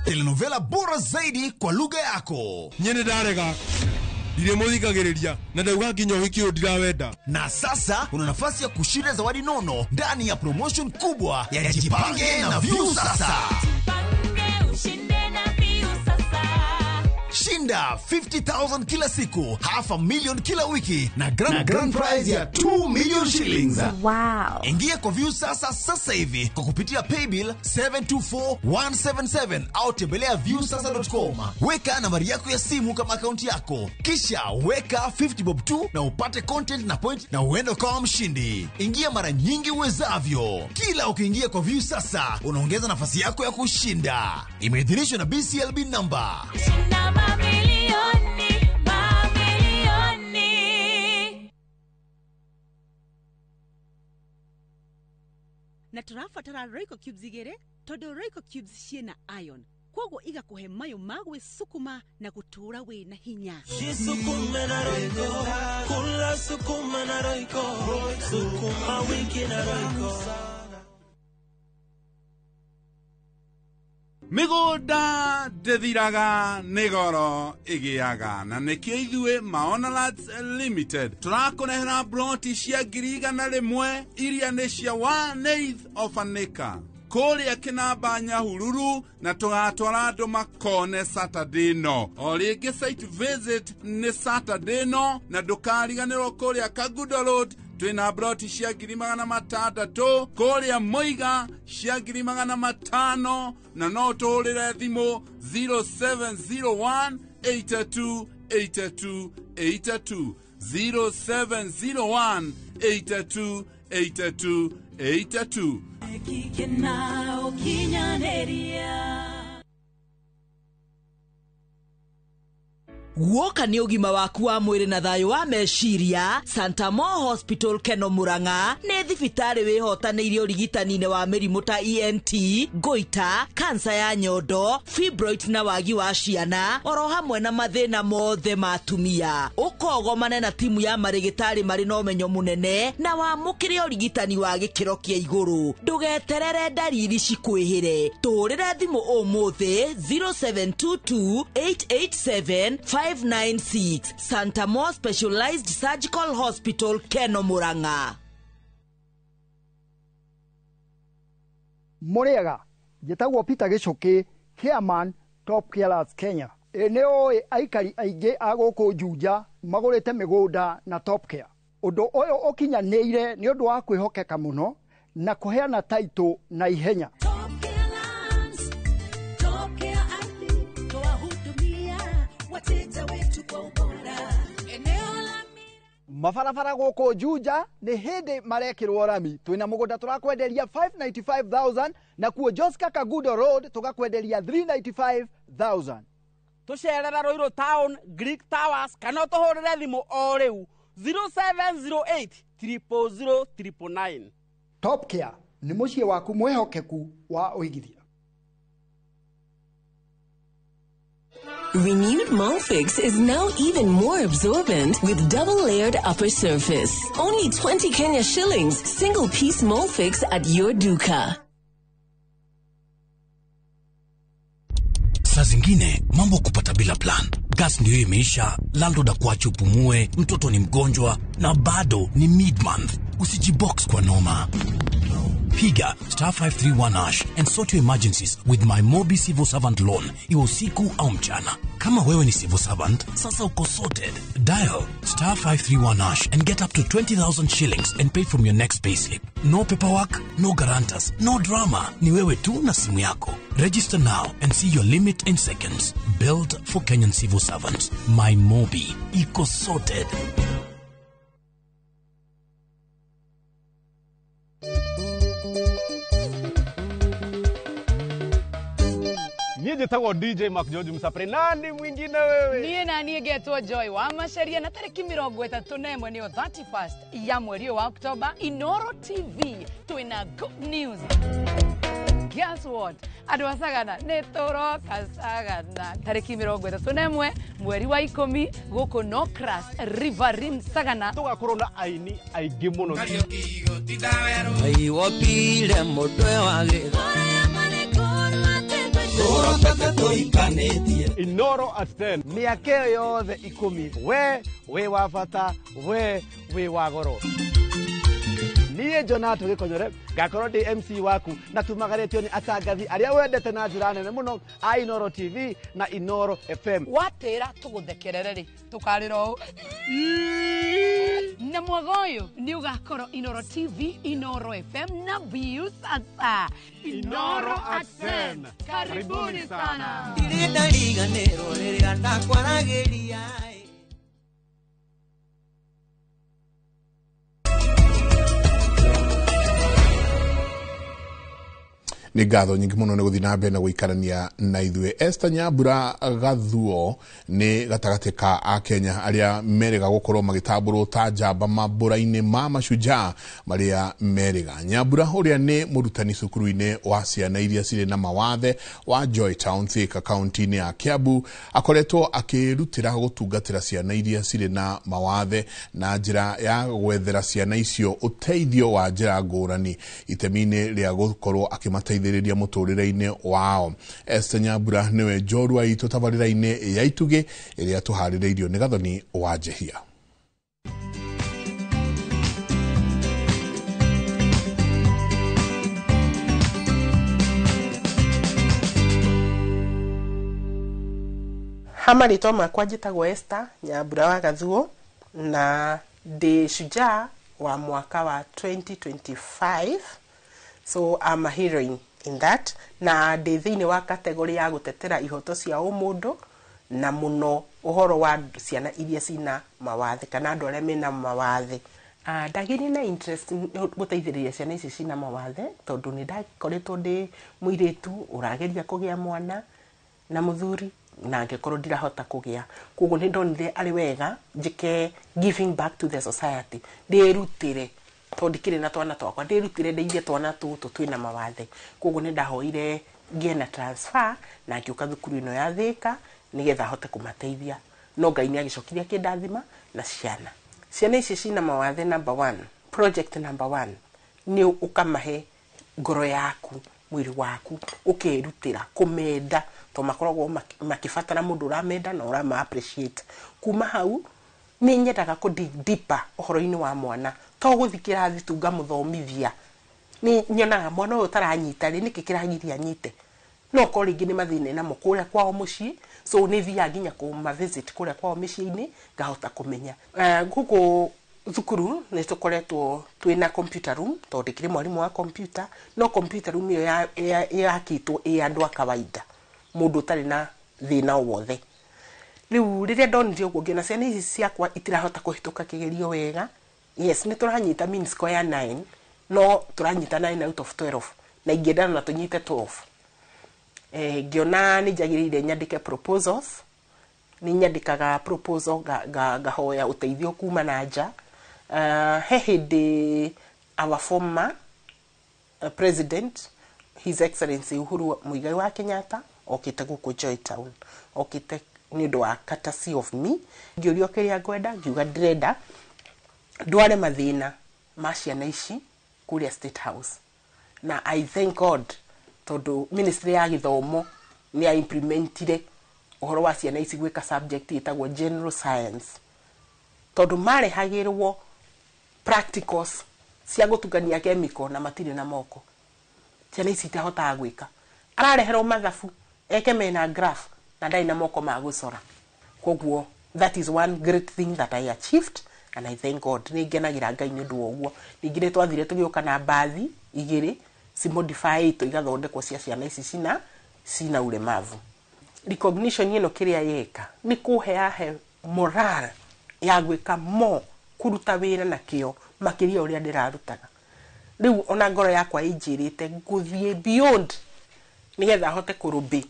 Telenovela bora zaidi kwa lugha yako. Nyene ndarega. Ndiremuthikagiriria na ndauga nginya uhiki uyu ndirawenda. Na sasa una nafasi ya kushinda zawadi nono ndani ya promotion kubwa ya Jipange na View Sasa. Jipange ushinde na View Sasa. Shinda 50,000 kila siku, 500,000 kila wiki na grand prize ya 2 million shillings. Wow. Ingia kwa View Sasa sasa hivi kwa kupitia paybill 724177 au tembelea viewsasa.com. Weka nambari yako ya simu kama akaunti yako, kisha weka 50 bob tu na upate content na point na uende kama mshindi. Ingia mara nyingi uwezavyo. Kila ukiingia kwa View Sasa unaongeza nafasi yako ya kushinda. Imeidhinishwa na BCLB number. Shinda mamilioni, mamilioni. Na tũrabatara Royco Cubes igĩrĩ tondũ Royco Cubes ciĩna iron, kwoguo igakuhe mayo ma gwĩsukuma na gũtũũra wĩna hinya. Jisukume na Royco, kula sukuma na Royco, sukuma wiki na Royco. Mĩgũnda ndĩthiraga nĩ goro ĩgĩaga, na nĩkĩo ithuĩ Maona Lands Limited tũrakũrehera broti cia 100,000 iria nĩ cia 1/8 of an acre kũrĩa Kĩnamba Nyahururu, na tũgatwara andũ makone Saturday no. O rĩngĩ site visit nĩ Saturday no, na ndũkariganĩrwo kũrĩa Kagudo Road twĩna broti cia 600,000, kũrĩa Mũiga cia 500,000, na no tũhũrĩre thimũ 0701 82 82 82 0701 82 82 82. Guoka nĩ ũgima waku wa mwĩrĩ na thayũ wa meciria. Santa Mo Hospital Keno Murang'a nĩ thibitarĩ wĩhotanĩirie ũrigitani-inĩ wa mĩrimũ ta ENT, goita, kansa ya nyondo, fibroid na wagi wa ciana, oro hamwe na mathĩna mothe ma atumia. Ũkogomane na timu ya marĩgĩtarĩ marĩ na ũmenyo mũnene na wamũkĩre ũrigitani wa gĩkĩro kĩa igũrũ. Ndũgeterere ndariri cikwĩhĩre. Tũhũrĩre thimũ ũmũthĩ 0722 887 596. Santa Mo Specialized Surgical Hospital Keno Murang'a. Mũrĩega, njĩtagwo Peter Gĩcũkĩ, chairman Top Carers Kenya. Nĩ ũĩ aikari aingĩ a gũkũ Juja magũrĩte mĩgũnda na Top Care. Ũndũ ũyũ ũkinyanĩire nĩ ũndũ wa kwĩhokeka mũno na kũheana taitũ na ihenya. Mabarabara gũkũ Juja nĩ hĩndĩ marekĩrwo rami. Twĩna mũgũnda tũrakwenderia 595,000 na kuo Joska Kagudo Road tũgakwenderia 395,000. Tũcerera Ruiru Town, Greek Towers, kana ũtũhũrĩre thimũ o rĩu 0708 000 999. Top Care nĩ mũciĩ waku mwĩhokeku wa ũigithia. Renewed Molfix is now even more absorbent with double-layered upper surface. Only 20 Kenya shillings, single-piece Molfix at your duka. Saa zingine mambo kupata bila plan. Gas ndio imeisha, landlord akuache upumue, mtoto ni mgonjwa na bado ni mid-month. Usijibox kwa noma. Piga *531# and sort your emergencies with my Mobi Civil Servant Loan, iwe usiku au mchana. Kama wewe ni civil servant, sasa uko sorted. Dial *531# and get up to 20,000 shillings and pay from your next payslip. No paperwork, no guarantors, no drama. Ni wewe tu na simu yako. Register now and see your limit in seconds. Built for Kenyan civil servants. My Mobi. Iko sorted. Niĩ njĩtagwo DJ Mark George Msapre. Nani mwingine wewe? Niĩ na niĩ ngetwo Joy wa Macharia na tarĩki 31 nĩyo 31st ya mweri ũyũ wa Oktoba, Inoro TV twĩna good news. Guess what? Andũ a Sagana nĩ tũroka Sagana tarĩki 31 mweri wa 10 gũkũ Nocras Riverine Sagana. Tũgakorwo na aini aingĩ mũno. Aiwopile mũtwe wa gĩtho. Inoro at 10. Mĩaka ĩyo yothe 10 we wĩ wa bata, we wĩ wa goro. Niĩ Jonato Gĩkonyore ngakorwo ndĩ MC waku na tumagarĩtio nĩ atangathi arĩa wendete na njĩra nene mũno a Inoro TV na Inoro FM. Watĩra tũgũthekerere rĩ tũkarĩra ũũ na mwaga ũyũ nĩ ũgakorwo Inoro TV, Inoro FM na Viusasa. Inoro at 10. Karibuni sana. Ndirĩ ndariganĩrwo rĩrĩa ndakwaragĩria. Nĩ ngatho nyingĩ mũno nĩ gũthiĩ na mbere na gũikarania na ithuĩ. Esther Nyambura Gathuo nĩ gatagatĩ ka Akenya arĩa merĩga gũkorwo magĩtambũrwo ta njamba mambũra-inĩ ma mashujaa marĩa merĩga. Nyambura ũrĩa nĩ mũrutani cukuru-inĩ wa ciana iria cirĩ na mawathe wa Joy Town Thika kaunti-inĩ ya Kiambu akoretwo akĩrutĩra gũtungatĩra ciana iria cirĩ na mawathe na njĩra ya gwethera ciana icio ũteithio wa njĩra ngũrani itemi-inĩ rĩa gũkorwo akĩmateithĩrĩria mũtũrĩre-inĩ wao. Esther Nyambura nĩwe njorua itũ tabarĩra-inĩ ya Itugĩ ĩrĩa tũharĩrĩirio nĩ Gathoni wa Njehia. Ha marĩtwa makwa njĩtagwo Esther Nyambura wa Gathuo na ndĩ shujaa wa mwaka wa 2025. So I'm a heroine in that na ndĩ thĩinĩ wa category ya gũtetera ihoto cia ũmũndũ na mũno ũhoro wa ciana iria cina mawathe kana andũ arĩa mena mawathe. Ndagĩire na interest gũteithĩrĩria ciana ici cina mawathe tondũ nĩ ndakoretwo ndĩ mũirĩtu ũrageria kũgĩa mwana na mũthuri na ngĩkorwo ndirahota kũgĩa, koguo nĩ ndonire arĩ wega njĩke giving back to the society, ndĩrutĩre tondũ ndikĩrĩ na twana twakwa, ndĩrutĩre ndeithie twana tũtũ twĩna mawathe. Koguo nĩ ndahoire ngĩe na transfer na ngĩũka thukuru ĩno ya Thika nĩgetha hote kũmateithia, no Ngai nĩ agĩcokirie akĩndathima na ciana. Ciana ici cina mawathe, number one, project number one nĩ ũkamahe ngoro yaku, mwĩrĩ waku, ũkerutĩra kũmenda tondũ makoragwo makĩbatara mũndũ ũramenda na ũrama appreciate. Kuma hau nĩ nyendaga kũ dig deeper ũhoro-inĩ wa mwana, to gũthiĩ kĩrathi tu ngamũthomithia. Nĩ nyonaga mwana ũyũ ũtaranyita rĩ, nĩkĩ kĩragiria anyite, no korwo rĩngĩ nĩ mathĩna namo kũrĩa kwao mũciĩ, so nĩ thiaga nginya kũma visit kũrĩa kwao mĩciĩ-inĩ ngahota kũmenya. Gũkũ thukuru nĩ tũkoretwo twĩna computer room tondũ ndĩkĩrĩ mwarimũ wa computer, no computer room ĩyo yakĩtwo ĩ andũ a kawaida, mũndũ ũtarĩ na thĩna o wothe. Rĩu rĩrĩa ndonire ũguo ngĩona ciana ici ciakwa itirahota kũhĩtũka kĩgerio wega. Yes, nĩ tũranyita mean score ya 9, no tũranyita 9 out of 12 na ingĩendana na tũnyite 12. Ngĩona nĩ njagĩrĩire nyandĩke proposals, nĩ nyandĩkaga proposal ngahoya ũteithio kuma na nja. He hĩndĩ our former president His Excellency Uhuru Muigai wa Kenyatta okĩte gũkũ Joy Town, okĩte nĩ ũndũ wa courtesy of me, ngĩũrio kĩrĩa ngwenda, ngiuga ndĩrenda ndware mathĩna ma ciana ici kũrĩa State House. Na I thank God tondũ ministry ya gĩthomo nĩ ya implementire Ũhoro wa ciana ici gwĩka subject ĩtagwo general science, tondũ marehagĩrwo practicals cia gũtukania chemical na matirĩ na moko, ciana ici itahotaga gwĩka. Arareherwo mathabu eke mena graph na ndarĩ na moko ma gũcora. Koguo that is one great thing that I achieved and I thank God. Nĩ ngenagĩra Ngai nĩ ũndũ wa ũguo. Ningĩ nĩ twathire tũgĩũka na mbathi igĩrĩ cimodifyĩtwo, igathondekwo cia ciana ici cina ulemavu. Recognition ĩno kĩrĩa yeka nĩ kũhe morale ya gwĩka more, kũruta wĩra na kĩo makĩria ũrĩa ndĩrarutaga rĩu. Ona ngoro yakwa ĩnjĩrĩte ngũthiĩ beyond nĩgetha hote kũrũmbĩ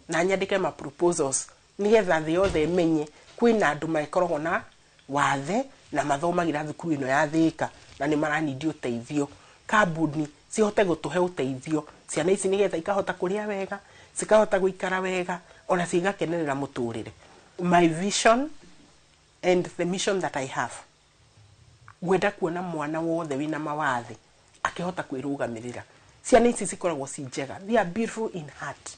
na nyandĩke ma proposals nĩgetha thĩ yothe ĩmenye kwĩna andũ makoragwo na wathe na mathomagĩra thukuru ĩno ya Thĩka na nĩ maranindi ũteithio. Kambuni cihote gũtũhe ũteithio, ciana ici nĩgetha ikahota kũrĩa wega, cikahota gũikara wega, ona cigakenerera mũtũrĩre. My vision and the mission that I have, ngwenda kuona mwana wothe wĩna mawathe akĩhota kwĩrũgamĩrĩra. Ciana ici cikoragwo ci njega. They are beautiful in heart,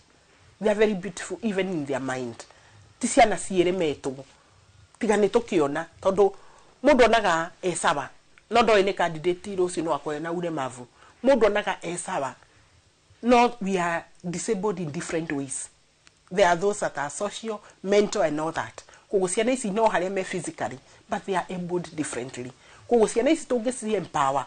they are very beautiful even in their mind. Ti ciana ciĩremetwo, tiga nĩ tũkĩona, tondũ mũndũ onaga e sawa no ndoĩ nĩ candidate rũciũ no akorwo na ulemavu. Mũndũ onaga e sawa, no we are disabled in different ways. There are those that are social, mental and all that. Koguo ciana ici no harĩa me physically, but they are abled differently. Koguo ciana ici tũngĩci empower,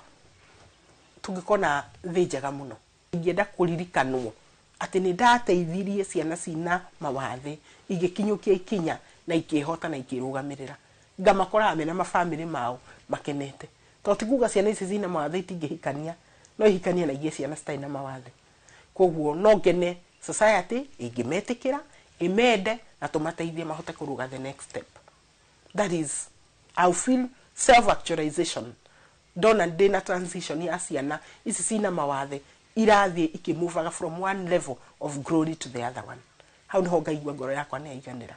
tũngĩkona thĩ njega mũno. Ingĩenda kũririkanwo atĩ nĩ ndateithirie ciana cina mawathe igĩkinyũkia ikinya na ikĩhota na ikĩrũgamĩrĩra, ngamakoraga mena mabamĩrĩ mao makenete, tondũ ti kuga ciana ici cina mawathe itingĩhikania, no ihikanie na igĩe ciana citarĩ na mawathe. Koguo no ngene society ĩngĩmetĩkĩra, ĩmende na tũmateithie mahote kũrũga the next step. That is, I feel self actualization ndona ndĩna transition ya ciana ici cina mawathe irathiĩ ikĩmovaga from one level of glory to the other one. Hau niho ngaigua ngoro yakwa nĩ yaiganĩra.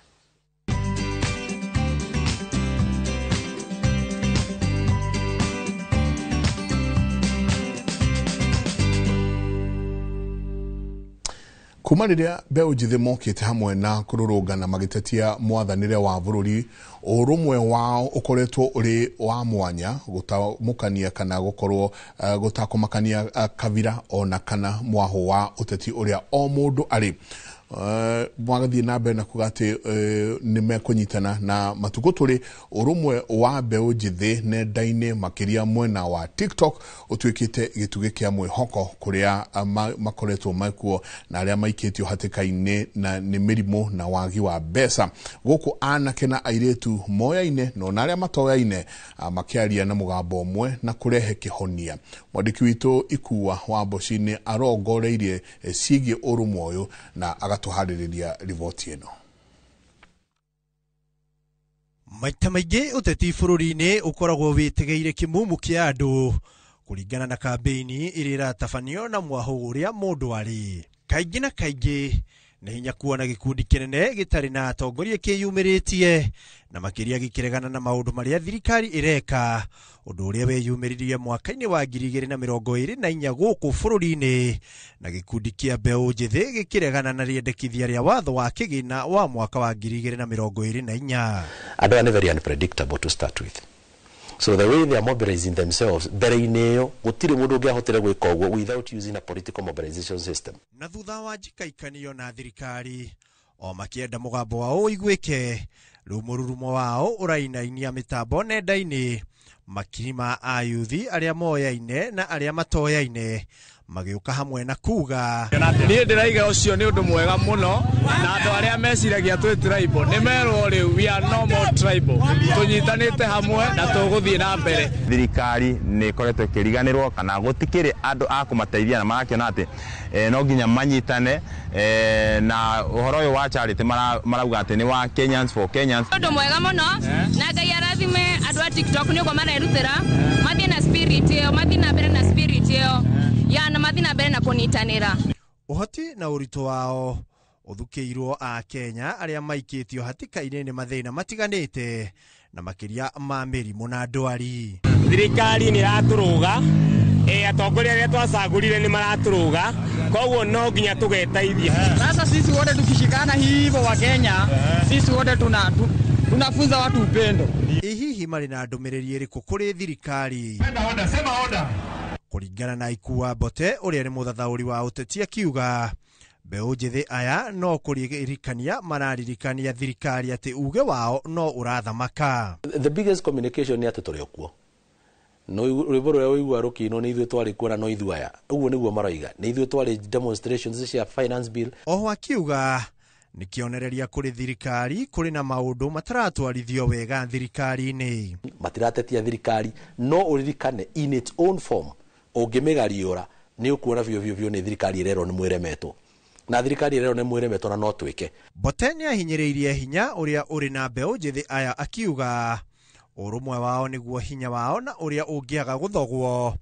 Kuma rĩrĩa mbeũ njĩthĩ mokĩte hamwe na kũrũrũngana magĩtetia mwathanĩre wa bũrũri, ũrũmwe wao ũkoretwo ũrĩ wa mwanya gũtamũkania kana gũkorwo gũtakũmakania kabira ona kana mwahũ wa ũteti ũrĩa o mũndũ arĩ. Magathiĩ na mbere na kuga atĩ nĩ mekũnyitana na matukũ tũrĩ ũrũmwe wa mbeũ njĩthĩ nenda-inĩ makĩria mwena wa TikTok ũtuĩkĩte gĩtugĩ kĩa mwĩhoko kũrĩa makoretwo mekuo na arĩa maikĩtio hatĩka-inĩ na nĩ mĩrimũ na wagi wa mbeca. Gũkũ anake na airĩtu moyaine no na arĩa matoyaine makĩaria na mũgambo ũmwe na kũrehe kĩhonia. Mwandĩki witũ Ikua wa Mboci arongoreirie ciĩgiĩ ũrũmwe ũyũ na agatuharĩrĩria riboti ĩno. Maita maingĩ ũteti bũrũri-inĩ ũkoragwo wĩtegeire kĩmumu kĩa andũ kũringana na kambĩini ĩrĩa ĩratabanio na mwahũ ũrĩa mũndũ arĩ. Kaingĩ na kaingĩ nĩ hinya kuona gĩkundi kĩnene gĩtarĩ na atongoria kĩyumĩrĩtie na makĩria gĩkĩregana na maũndũ marĩa thirikari ĩreka, ũndũ ũrĩa weyumĩririe mwaka-inĩ wa 2024 gũkũ bũrũri-inĩ na gĩkundi kĩa mbeũ njĩthĩ gĩkĩregana na rĩendekithia rĩa watho wa kĩgĩna wa mwaka wa 2024. Andũ aya nĩ very unpredictable to start with. So the way they are mobilizing themselves, mbere-inĩ ĩyo gũtirĩ mũndũ ũngĩahotire gwĩka ũguo without using a political mobilization system. Na thutha wa njikaikanio na thirikari o makĩenda mũgambo wao ũiguĩke, rĩu mũrurumo wao ũrainainia mĩtambo nenda-inĩ, makiri ma ayuthi arĩa moyaine na arĩa matoyaine magĩũka hamwe na kuga niĩ ndĩraiga ũcio nĩ ũndũ mwega mũno, na andũ arĩa meciragia twĩ tribal nĩ merwo rĩu we are no more tribal, tũnyitanĩte hamwe na tũgũthiĩ na mbere. Thirikari nĩ ĩkoretwo ĩkĩriganĩrwo kana gũtikĩrĩ andũ a kũmateithia na marakĩona atĩ no nginya manyitane, na ũhoro ũyũ wa charity marauga atĩ nĩ wa Kenyans for Kenyans. Ũndũ mwega mũno na Ngai arathime andũ a TikTok nĩ ũguo marerutĩra, mathiĩ na spirit ĩyo, mathiĩ na mbere na spirit ĩyo ya na mathiĩ na mbere na kũnyitanĩra. Ũhoti na ũritũ wao ũthukĩirwo a Kenya arĩa maikĩtio hatĩka-inĩ nĩ mathĩna matiganĩte na makĩria ma mĩrimũ na ndwari. Thirikari nĩ ĩratũrũga Atongoria arĩa twacagũrire nĩ maratũrũga, koguo no nginya tũgeteithia. Sasa sisi wote tukishikana hivyo wa Kenya, sisi wote tunafunza watu upendo. Ĩ hihi marĩ na ndũmĩrĩri ĩrĩkũ kũrĩ thirikari? Kũringana na Ikua Mbote ũrĩa nĩ mũthathaũri wa ũteti akiuga mbeũ njĩthĩ aya no kũririkania mararirikania thirikari atĩ uge wao no ũrathamaka. The biggest communication nĩ atĩ tũrĩ o kuo. No rwĩmbo rũrĩa ũigua rũkĩinwo nĩ ithuĩ twarĩ kuo na no ithuĩ aya. Ũguo nĩguo maroiga. Nĩ ithuĩ twarĩ demonstrations cia finance bill. Oho akiuga nĩ kĩonereria kũrĩ thirikari kũrĩ na maũndũ mataratwarithio wega thirikari-inĩ. Matiratetia thirikari, no ũririkane in its own form ũngĩmĩgariũra nĩ ũkuona biũ biũ biũ nĩ thirikari ĩrerwo nĩ mwĩremetwo. Na thirikari ĩrerwo nĩ mwĩremetwo na no twĩke. Mbote nĩahinyĩrĩirie hinya ũrĩa ũrĩ na mbeũ njĩthĩ aya akiuga ũrũmwe wao nĩguo hinya wao na ũrĩa ũngĩaga gũthogwo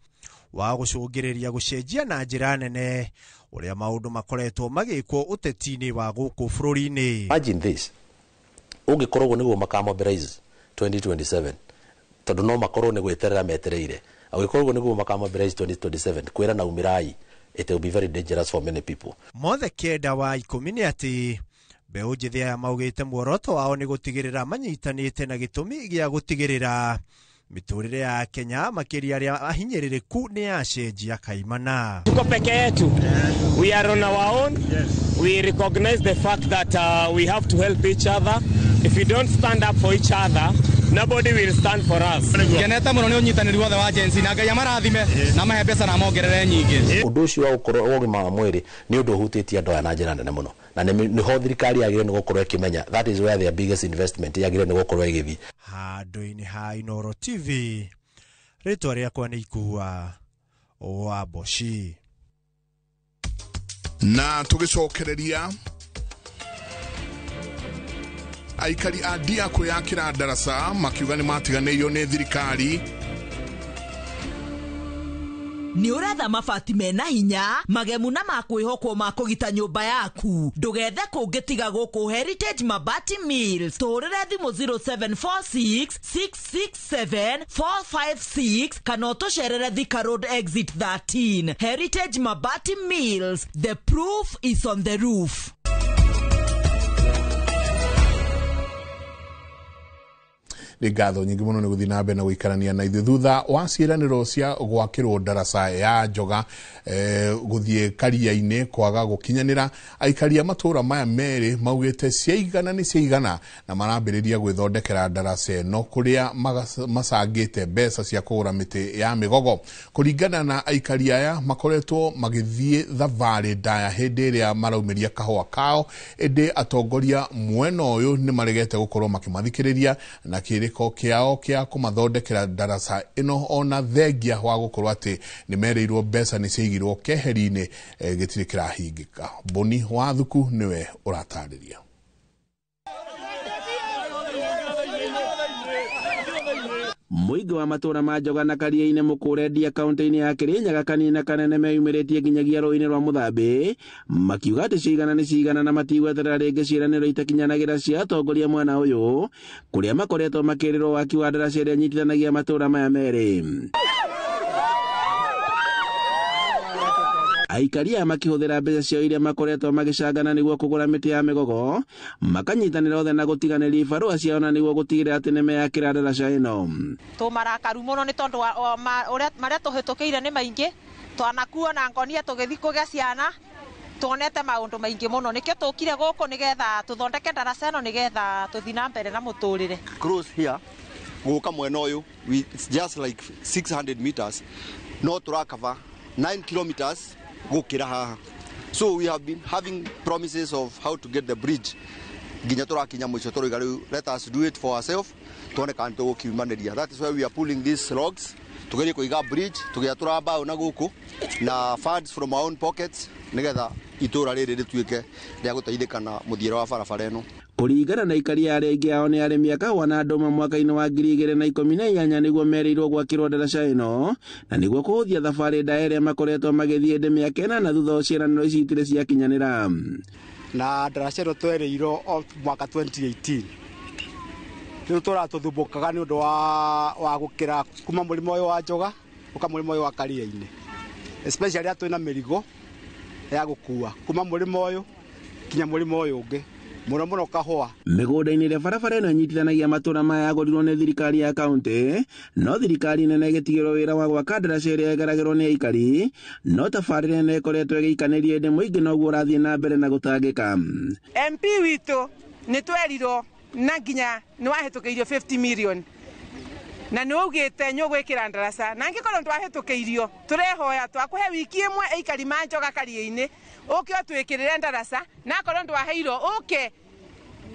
wa gũcũngĩrĩria gũcenjia na njĩra nene ũrĩa maũndũ makoretwo magĩkwo ũteti-inĩ wa gũkũ bũrũri-inĩ. Imagine this, ũngĩkorwo ũguo nĩguo makamobilize 2027, tondũ no makorwo nĩ gwĩterera metereire. Angĩkorwo ũguo nĩguo makamobilize 2027, kwĩra na umĩrai, it will be very dangerous for many people. Mothe 9 wa 10 nĩ atĩ mbeũ njĩthĩ aya maugĩte muoroto wao nĩ gũtigĩrĩra manyitanĩte na gĩtũmi gĩa gũtigĩrĩra mĩtũrĩre ya Kenya makĩria arĩa ahinyĩrĩrĩku nĩ yacenjia kaimana. Tuko peke yetu. We are on our own. We recognize the fact that we have to help each other. If we don't stand up for each other, nobody will stand for us. Ngenete mũno nĩ ũnyitanĩri wothe wa Gen Z, na Ngai amarathime na mahe mbeca na mongerere nyingĩ. Ũndũ ũcio wa gũkorwo wa ũgima wa mwĩrĩ nĩ ũndũ ũhutĩtie andũ aya na njĩra nene mũno, na nĩho thirikari yagĩrĩirwo nĩ gũkorwo ĩkĩmenya that is where their biggest investment yagĩrĩirwo nĩ gũkorwo ĩgĩthiĩ. Handũ-inĩ ha Inooro TV, rĩtwa rĩakwa nĩ Ikua wa Mboci. Na tũgĩcokereria aikari a Ndia kwĩyakĩra ndaraca makiuga nĩ matiganĩirio nĩ thirikari. Nĩ ũretha mabati mena hinya magemu na makwĩhokwo ma kũgita nyũmba yaku, ndũgethe kũngĩ tiga gũkũ Heritage Mabati Mills. Tũhũrĩre thimũ 0746 667 456 kana ũtũcerere Thika Road exit 13. Heritage Mabati Mills, the proof is on the roof. Nĩ ngatho nyingĩ mũno nĩ gũthiĩ na mbere na gũikarania na ithuĩ thutha wa ciĩranĩro cia gwakĩrwo ndaraca ya Njoga gũthiĩ Karia-inĩ kwaga gũkinyanĩra. Aikari a matũũra maya merĩ maugĩte ciaigana nĩ ciaigana na marambĩrĩria gwĩthondekera ndaraca ĩno kũrĩa macangĩte mbeca cia kũgũra mĩtĩ ya mĩgogo. Kũringana na aikari aya makoretwo magĩthiĩ thabarĩ ndaya hĩndĩ ĩrĩa maraumĩria kahũa kao, ĩndĩ atongoria mwena ũyũ nĩ maregete gũkorwo makĩmathikĩrĩria na kĩrĩko kĩao kĩa kũmathondekera ndaraca ĩno ona thengia wa gũkorwo atĩ nĩ merĩirwo mbeca nĩ ciaigirwo keheri-inĩ gĩtirĩ kĩrahingĩka. Boni wa Thuku nĩwe ũratarĩria. Mũingĩ wa matũũra ma Njoga na Karia-inĩ mũkũre Ndia kaunti-inĩ ya Kĩrĩnyaga kanini kanene meyumĩrĩtie nginyagia rũĩ-inĩ rwa Mũthambĩ makiuga atĩ cigana nĩ cigana na matigweterera rĩngĩ ciĩranĩro itakinyanagĩra cia atongoria mwena ũyũ kũrĩa makoretwo makĩrĩrwo waki wa ndaraca ĩrĩa ĩnyitithanagia matũũra maya merĩ. Aikari aya makĩhũthĩra mbeca ciao iria makoretwo magĩcangana nĩguo kũgũra mĩtĩ ya mĩgogo makanyitanĩra othe na gũtiganĩria ibarũa ciao na nĩguo gũtigĩrĩra atĩ nĩmeyakĩra ndaraca ĩno. Tũmarakaru mũno nĩ tondũ ũrĩa marĩa tũhĩtũkĩire nĩ maingĩ, twanakuo na ngonia tũgĩthiĩ kũgĩa ciana, tuonete maũndũ maingĩ mũno, nĩkĩo tũkire gũkũ nĩgetha tũthondeke ndaraca ĩno nĩgetha tũthiĩ na mbere na mũtũrĩre. Cross here gũka mwena ũyũ, it's just like 600 meters, no tũrakava 9 kilometers gũkĩra haha. So we have been having promises of how to get the bridge nginya tũrakinya mũico tũroiga rĩu let us do it for ourselves tuone kana tũgũkiumanĩria. That is why we are pulling these logs tugerie kũiga bridge tũgĩatũra mbaũ na gũkũ na funds from our own pockets nĩgetha itũra rĩrĩ rĩtuĩke rĩa gũteithĩka na mũthiĩre wa barabara ĩno. Kũringana na aikari arĩa aingĩ ao nĩ arĩmi a kahũa na ndũma mwaka-inĩ wa 2018 nĩguo merĩirwo gwakĩrwo ndaraca ĩno na nĩguo kũhũthia thabarĩ ndaya ĩrĩa makoretwo magĩthiĩ ĩndĩ mĩaka ĩnana thutha ũcio ciĩranĩro ici itirĩ ciakinyanĩra. Na ndaraca ĩno twerĩirwo mwaka 2018 nĩ tũratũthumbũkaga nĩ ũndũ wa gũkĩra kuma mũrĩmo ũyũ wa Njoga Ũka mũrĩmo ũyũ wa Karia-inĩ, especially arĩa twĩna mĩrigo ya gũkua kuma mũrĩmo ũyũ kinya mũrĩmo ũyũ ũngĩ, mũno mũno kahũa. Mĩgũnda-inĩ ĩrĩa barabara ĩno ĩnyitithanagia matũũra maya yagũrirwo nĩ thirikari ya kaunti, no thirikari nene ĩgĩtigĩrwo wĩra wa gwaka ndaraca ĩrĩa ĩgeragĩrwo nĩ aikari, no tabarĩra ĩno ĩkoretwo ĩgĩikanĩria ĩndĩ mũingĩ noguo ũrathiĩ na mbere na gũtangĩka. MP witũ nĩ twerirwo na nginya nĩ wahĩtũkĩirio 50 million na nĩ waugĩte nĩ ũgwĩkĩra ndaraca, na angĩkorwo nĩ twahĩtũkĩirio tũrehoya twakũhe wiki ĩmwe aikari ma Njoga Karia-inĩ ũke ũtwĩkĩrĩre ndaraca, na akorwo ndwaheirwo ũke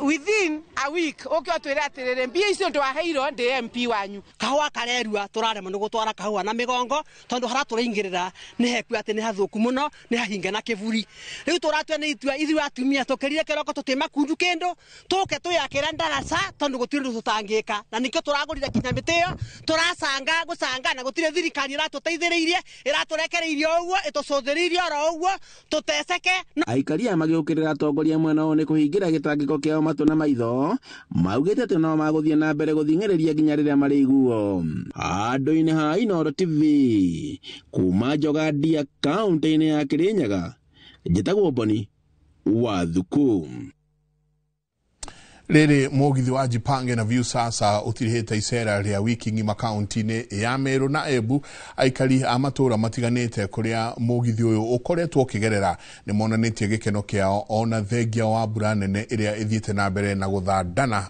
within a week ũke ũtwĩre atĩrĩrĩ mbia icio ndwaheirwo ndĩ MP wanyu. Kahũa karerua tũraremwo nĩ gũtwara kahũa na mĩgongo tondũ haria tũraingĩrĩra nĩ hekuo atĩ nĩ hathũku mũno, nĩ hahinge na kĩburi. Rĩu tũratua nĩ itua ithuĩ atumia tũkĩrire kĩroko tũtĩ makundu kĩndũ tũke twĩyakĩre ndaraca tondũ gũtirĩ ũndũ tũtangĩka, na nĩkĩo tũragũrire kinya mĩtĩ ĩyo tũracanga gũcanga, na gũtirĩ thirikari ĩratũteithĩrĩirie, ĩratũrekereirie ũguo, ĩtũcũthĩrĩirie oro ũguo tũteceke. Aikari aya magĩũkĩrĩra atongoria mwena ũyũ nĩ kũhingĩra gĩtangĩko kĩao matũ na maitho, maugĩte atĩ no magũthiĩ na mbere gũthing'ĩrĩria nginya rĩrĩa marĩiguo. Handũ-inĩ ha Inooro TV kuma Njoga Ndia kaunti-inĩ ya Kirinyaga, njĩtagwo Boni wa Thuku. Rĩrĩ mũgithi wa Jipange na Viusasa ũtirihĩte icera rĩa wiki ng'ima kaunti-inĩ ya Meru na Embu. Aikari a matũũra matiganĩte kũrĩa mũgithi ũyũ ũkoretwo ũkĩgerera nĩ monanĩtie gĩkeno kĩao ona thengia wa mbura nene ĩrĩa ĩthiĩte na mbere na gũthandana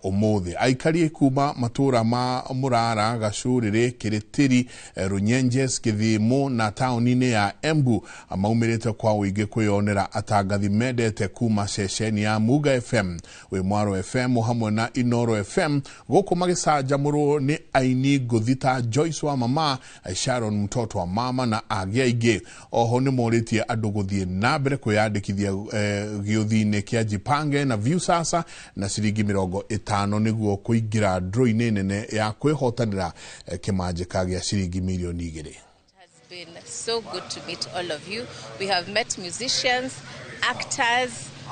ũmũthĩ. Aikari kuma matũũra ma Mũrara, Gacũrĩrĩ, Kĩrĩtĩri, Runyenjes, Kĩthimu na taũni-inĩ ya Embu maumĩrĩte kwa ũingĩ kwĩyonera atangathi mendete kuma ceceni ya Muga FM, Mwaro FM hamwe na Inooro FM, gũkũ magĩcanjamũrwo nĩ aini ngũthi ta Joyce wa Mama, Sharon mtoto wa mama na angĩ aingĩ. Oho nĩ morĩtie andũ gũthiĩ na mbere kwĩyandĩkithia gĩũthi-inĩ kĩa Jipange na Viusasa na ciringi 50 nĩguo kũingĩra draw-inĩ nene ya kwĩhotanĩra kĩmanjĩka gĩa ciringi mirioni 2. Been so good to meet all of you. We have met musicians, actors,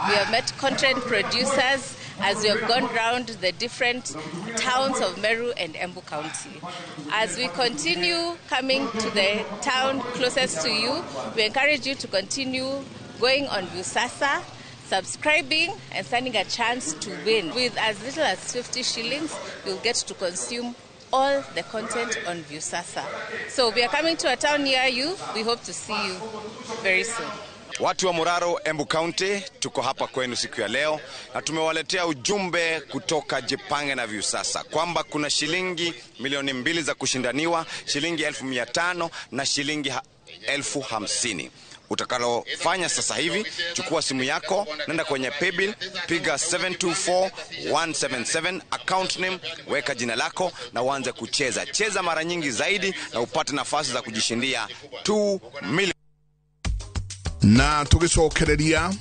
we have met content producers as we have gone round the different towns of Meru and Embu County. As we continue coming to the town closest to you, we encourage you to continue going on Viusasa, subscribing and standing a chance to win. With as little as 50 shillings, you'll get to consume all the content on Viusasa. So we are coming to a town near you. We hope to see you very soon. Watu wa Muraro, Embu County, tuko hapa kwenu siku ya leo na tumewaletea ujumbe kutoka Jipange na Viusasa kwamba kuna shilingi milioni 2 za kushindaniwa, shilingi 500,000 na shilingi 50,000. Utakalofanya sasa hivi, chukua simu yako, nenda kwenye paybill, piga 724177, account name, weka jina lako na uanze kucheza. Cheza mara nyingi zaidi na upate nafasi za kujishindia 2 million. Na tugicokereria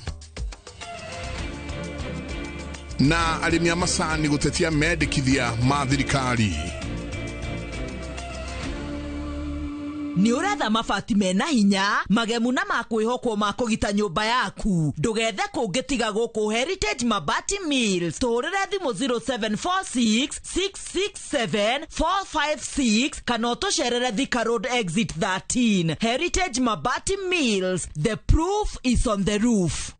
na arĩmi a macani gũtetia mendekithia ma thirikari. Nĩ ũretha mabati mena hinya, magemu na ma kwĩhokwo ma kũgita nyũmba yaku. Ndũgethe kũngĩ tiga gũkũ Heritage Mabati Mills. Tũhũrĩre thimũ 0746 667 456 kana ũtũcerere Thika Road Exit 13. Heritage Mabati Mills, the proof is on the roof.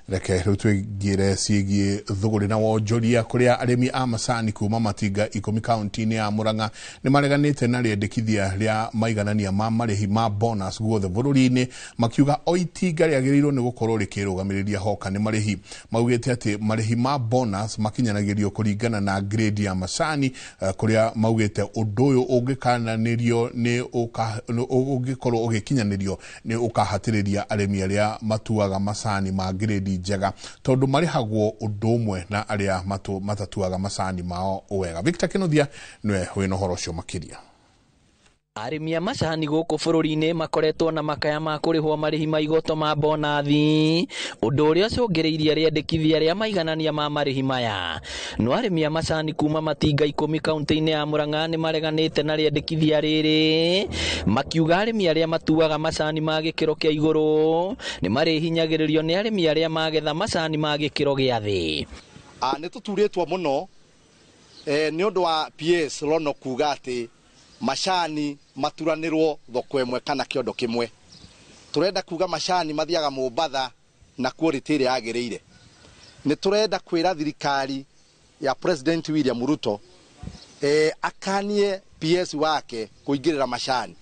Reke rĩu tũingĩre ciĩgiĩ thũgũrĩ na wonjoria kũrĩa arĩmi a macani kuma matinga 10 kaunti-inĩ ya Murang'a nĩ mareganĩte na rĩendekithia rĩa maiganania ma marĩhi ma bonus guothe bũrũri-inĩ, makiuga o itinga rĩagĩrĩirwo nĩ gũkorwo rĩkĩrũgamĩrĩria hoka nĩ marĩhi. Maugĩte atĩ marĩhi ma bonus makinyanagĩrio kũringana na grade ya macani, kũrĩa maugĩte ũndũ ũyũ ũngĩkananĩrio nĩ ũngĩkorwo ũgĩkinyanĩrio nĩ ũkahatĩrĩria arĩmi arĩa matuaga macani ma grade njega tondũ marĩhagwo ũndũ ũmwe na arĩa matatuaga macani mao wega. Victor Kinuthia nĩwe wĩna ũhoro ũcio makĩria. Arĩmi a macani gũkũ bũrũri-inĩ makoretwo na makaya ma kũrĩhwo marĩhi ma igoto ma bonathi, ũndũ ũrĩa ũcũngĩrĩirie rĩendekithia rĩa maiganania ma marĩhi maya. No arĩmi a macani kuma matinga 10 kaunti-inĩ ya Murang'a nĩ mareganĩte na rĩendekithia rĩrĩ, makiuga arĩmi arĩa matuaga macani ma gĩkĩro kĩa igũrũ nĩ marĩhinyagĩrĩrio nĩ arĩmi arĩa magetha macani ma gĩkĩro gĩa thĩ. Nĩ tũturĩtwo mũno nĩ ũndũ wa PS Rono kuga atĩ macani maturanĩrwo thoko ĩmwe kana kĩondo kĩmwe. Tũrenda kuga macani mathiaga Mombatha na quality ĩrĩa yagĩrĩire. Nĩ tũrenda kwĩra thirikari ya President William Ruto akanie PS wake kũingĩrĩra macani.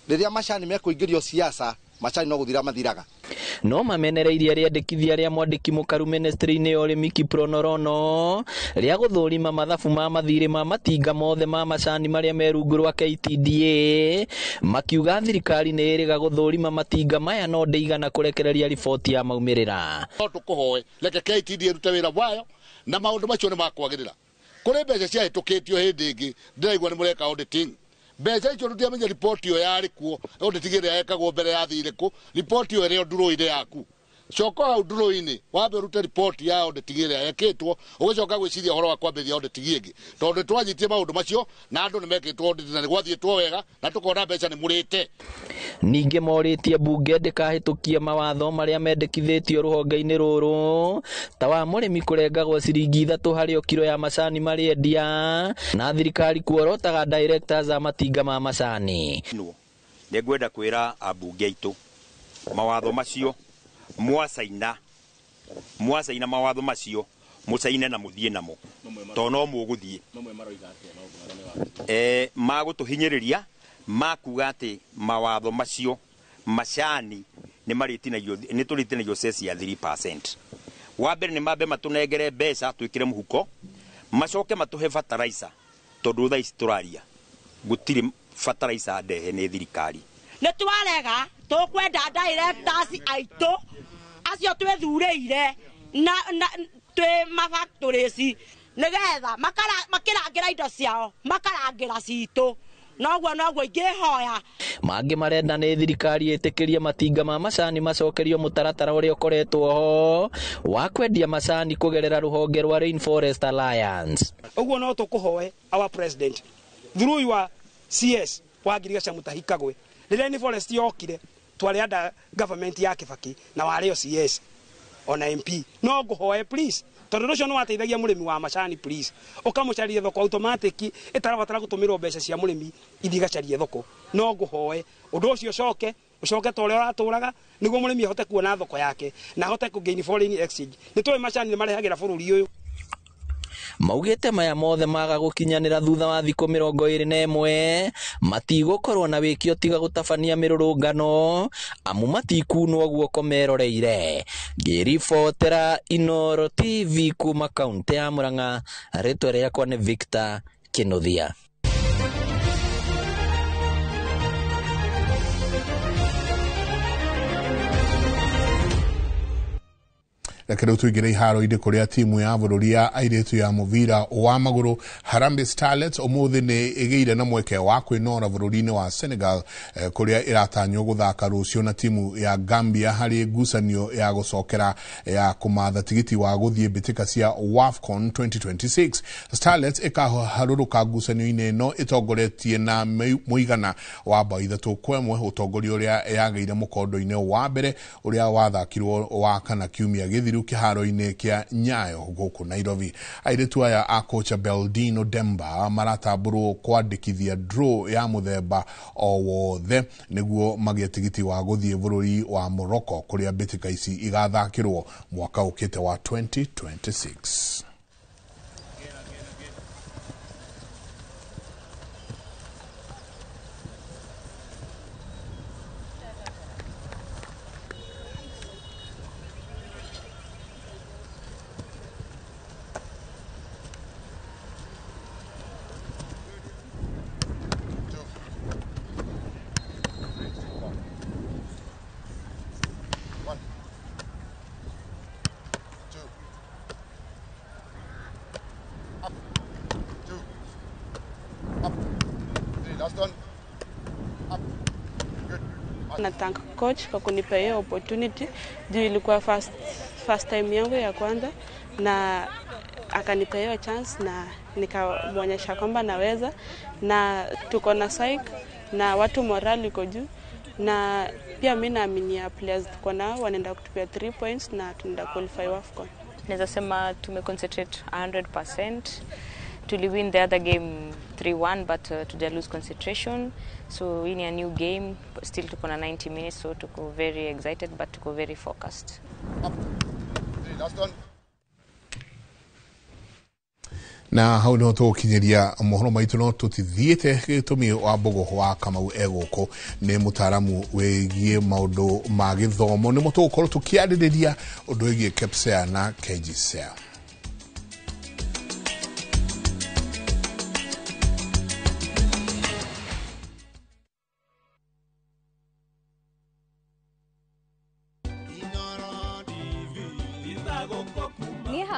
Rĩrĩa macani mekũingĩrio siasa, macani no gũthira mathiraga. No mamenereirie rĩendekithia rĩa mwandĩki mũkaru ministry-inĩ ya ũrĩmi Kiprono Rono rĩa gũthũrima mathabu ma mathirĩ ma matinga mothe ma macani marĩa me rungu rwa KTDA, makiuga thirikari nĩ ĩrĩga gũthũrima matinga maya no ndĩigana kũrekereria riboti ya maumĩrĩra. No tũkũhoe reke KTDA ĩrute wĩra wayo na maũndũ macio nĩ makwagĩrĩra. Kũrĩ mbeca ciahĩtũkĩtio hĩndĩ ĩngĩ ndĩraigua nĩ mũreka auditing. Mbeca icio tũtiamenya riboti ĩyo yarĩ kuo, auditing ĩrĩa yekagwo mbere yathire kũ, riboti ĩyo ĩrĩ o ndurũ-inĩ yaku. Coka hau ndurũ-inĩ wambe ũrute riboti ya auditing ĩrĩa yekĩtwo, ũgĩcoka gwĩciria ũhoro wa kwambĩrĩria auditing ĩngĩ. Tondũ nĩtwanyitie maũndũ macio na andũ nĩmekĩtwo audit na nĩgwathiĩtwo wega na tũkona mbeca nĩmũrĩte. Ningĩ morĩtie mbunge ndĩkahĩtũkie mawatho marĩa mendekithĩtio rũhonge-inĩ rũrũ ta wa mũrĩmi kũrengagwo ciringi 3 harĩ o kiro ya macani marĩendia na thirikari kuorotaga directors a matinga ma macani. Nĩngwenda kwĩra ambunge aitũ mawatho macio mwacaina mawatho macio mũcaine na mũthiĩ namo tondũ no mũgũthiĩ magũtũhinyĩrĩria makuga atĩ mawatho macio macani nĩ marĩtinagio nĩ tũrĩtinagio ceci ya 3%. Wa mbere nĩ mambe matũnengere mbeca twĩkĩre mũhuko, macoke matũhe fertilizer tondũ thaa ici tũraria gũtirĩ fertilizer ndehe nĩ thirikari. Nĩ twarega tũkwenda directors aitũ acio twĩthurĩire na twĩ mafactories nĩgetha makĩrangĩra indo ciao makarangĩra citũ noguo noguo ingĩhoya. Mangĩ marenda nĩ thirikari ĩtĩkĩrie matinga ma macani macokerio mũtaratara ũrĩa ũkoretwo ho wa kwendia macani kũgerera rũhonge rwa Rainforest Alliance. Ũguo no tũkũhoe our president through your CS wa Ngirigaca Mutahi Kagwe, rĩrĩa Rainforest yokire twarĩ under government ya Kibaki na warĩ o CS ona MP, no ngũhoe please tondũ ũcio nĩ wateithagia mũrĩmi wa macani, please ũkamũcaria thoko automatic ĩtarabatara gũtũmĩrwo mbeca cia mũrĩmi ithiĩ igacarie thoko. No ngũhoe ũndũ ũcio ũcoke ta ũrĩa ũratũraga nĩguo mũrĩmi ahote kuona thoko yake na ahote kũ gain foreign exchange. Nĩ tũĩ macani nĩ marehagĩra bũrũri ũyũ. Maugĩte maya mothe maga gũkinyanĩra thutha wa thikũ 21 matigũkorwo na wĩkio tiga gũtabania mĩrũrũngano amu matikunwo guoko meroreire. Ngĩribotera Inooro TV kuma kaunti ya Murang'a, rĩtwa rĩakwa nĩ Victor Kinuthia. Reke rĩu tũingĩre iharo-inĩ kũrĩa timu ya bũrũri ya airĩtu ya mũbira wa magũrũ Harambee Starlets ũmũthĩ nĩ ĩgĩire na mweke wa kwĩnora bũrũri-inĩ wa Senegal kũrĩa ĩratanywo gũthaka rũciũ na timu ya Gambia harĩ ngucanio ya gũcokera ya kũmatha tigiti wa gũthiĩ mbĩtĩka cia WAFCON 2026. Starlets ĩkaharũrũka ngucanio-inĩ ĩno ĩtongoretie na mũigana wa bao 3-1, ũtongoria ũrĩa yagĩire mũkondo-inĩ wa mbere ũrĩa wathakirwo wa kana kiumia gĩthiru kĩharo-inĩ kĩa Nyayo gũkũ Nairobi. Airĩtu aya a kocha Beldino Demba maratambũrwo kwandĩkithia draw ya mũthemba o wothe nĩguo magĩe tigiti wa gũthiĩ bũrũri wa Morocco kũrĩa mbĩtĩka ici igathakĩrwo mwaka ũkĩte wa 2026. Na thank coach kwa kunipa hiyo opportunity juu ilikuwa first time yangu ya kwanza, na akanipa hiyo chance na nikamwonyesha kwamba naweza, na tuko na psych na watu morale iko juu, na pia mimi naamini players tuko nao wanaenda kutupia 3 points na tunaenda qualify AFCON. Naweza sema tumeconcentrate 100%. Tuliwin the other game 3-1, but tuja lose concentration. So in a new game, still tuko na 90 minutes, so tuko very excited but tuko very focused. Up. Three, last one. Na hau no tũgũkinyĩria mohoro maitũ no tũtithiĩte gĩtũmi wa Mbogo wa Kamau egũkũ nĩ mũtaaramu wĩgiĩ maũndũ ma gĩthomo nĩmo tũgũkorwo tũkĩarĩrĩria ũndũ wĩgiĩ KPSEA na KJSEA.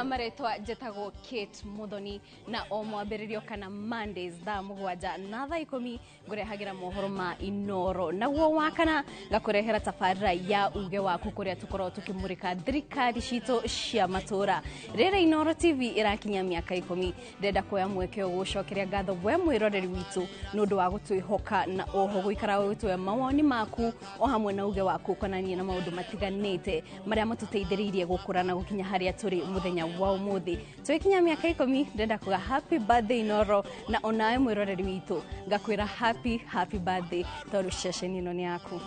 Maretwa njetagwo Kate Muthoni na o mwambĩrĩrio kana Mondays thaa 7 na thaa 10 ngũrehagĩra mohoro ma Inoro, naguo wakana ngakũrehera tabarĩra ya uge waku kũrĩa tũkoragwo tũkĩmũrĩka thirikari citũ cia matũra. Rĩrĩ Inoro TV ĩrakinya mĩaka 10, ndĩrenda kuoya mweke ũyũ gũcokeria ngatho we mwĩroreri witũ nĩ ũndũ wa gũtwĩhoka na oho gũikara ũgĩtũhe mawoni maku o hamwe na uge waku ũkonainie na maũndũ matiganĩte marĩa matũteithĩrĩirie gũkũra na gũkinya harĩa tũrĩ mũthenya wa ũmũthĩ. Tũgĩkinya mĩaka 10 ndĩrenda kuga happy birthday Inoro, na onawe mwĩroreri witũ ngakwĩra happy happy birthday tondũ ceceni ĩno nĩ yaku.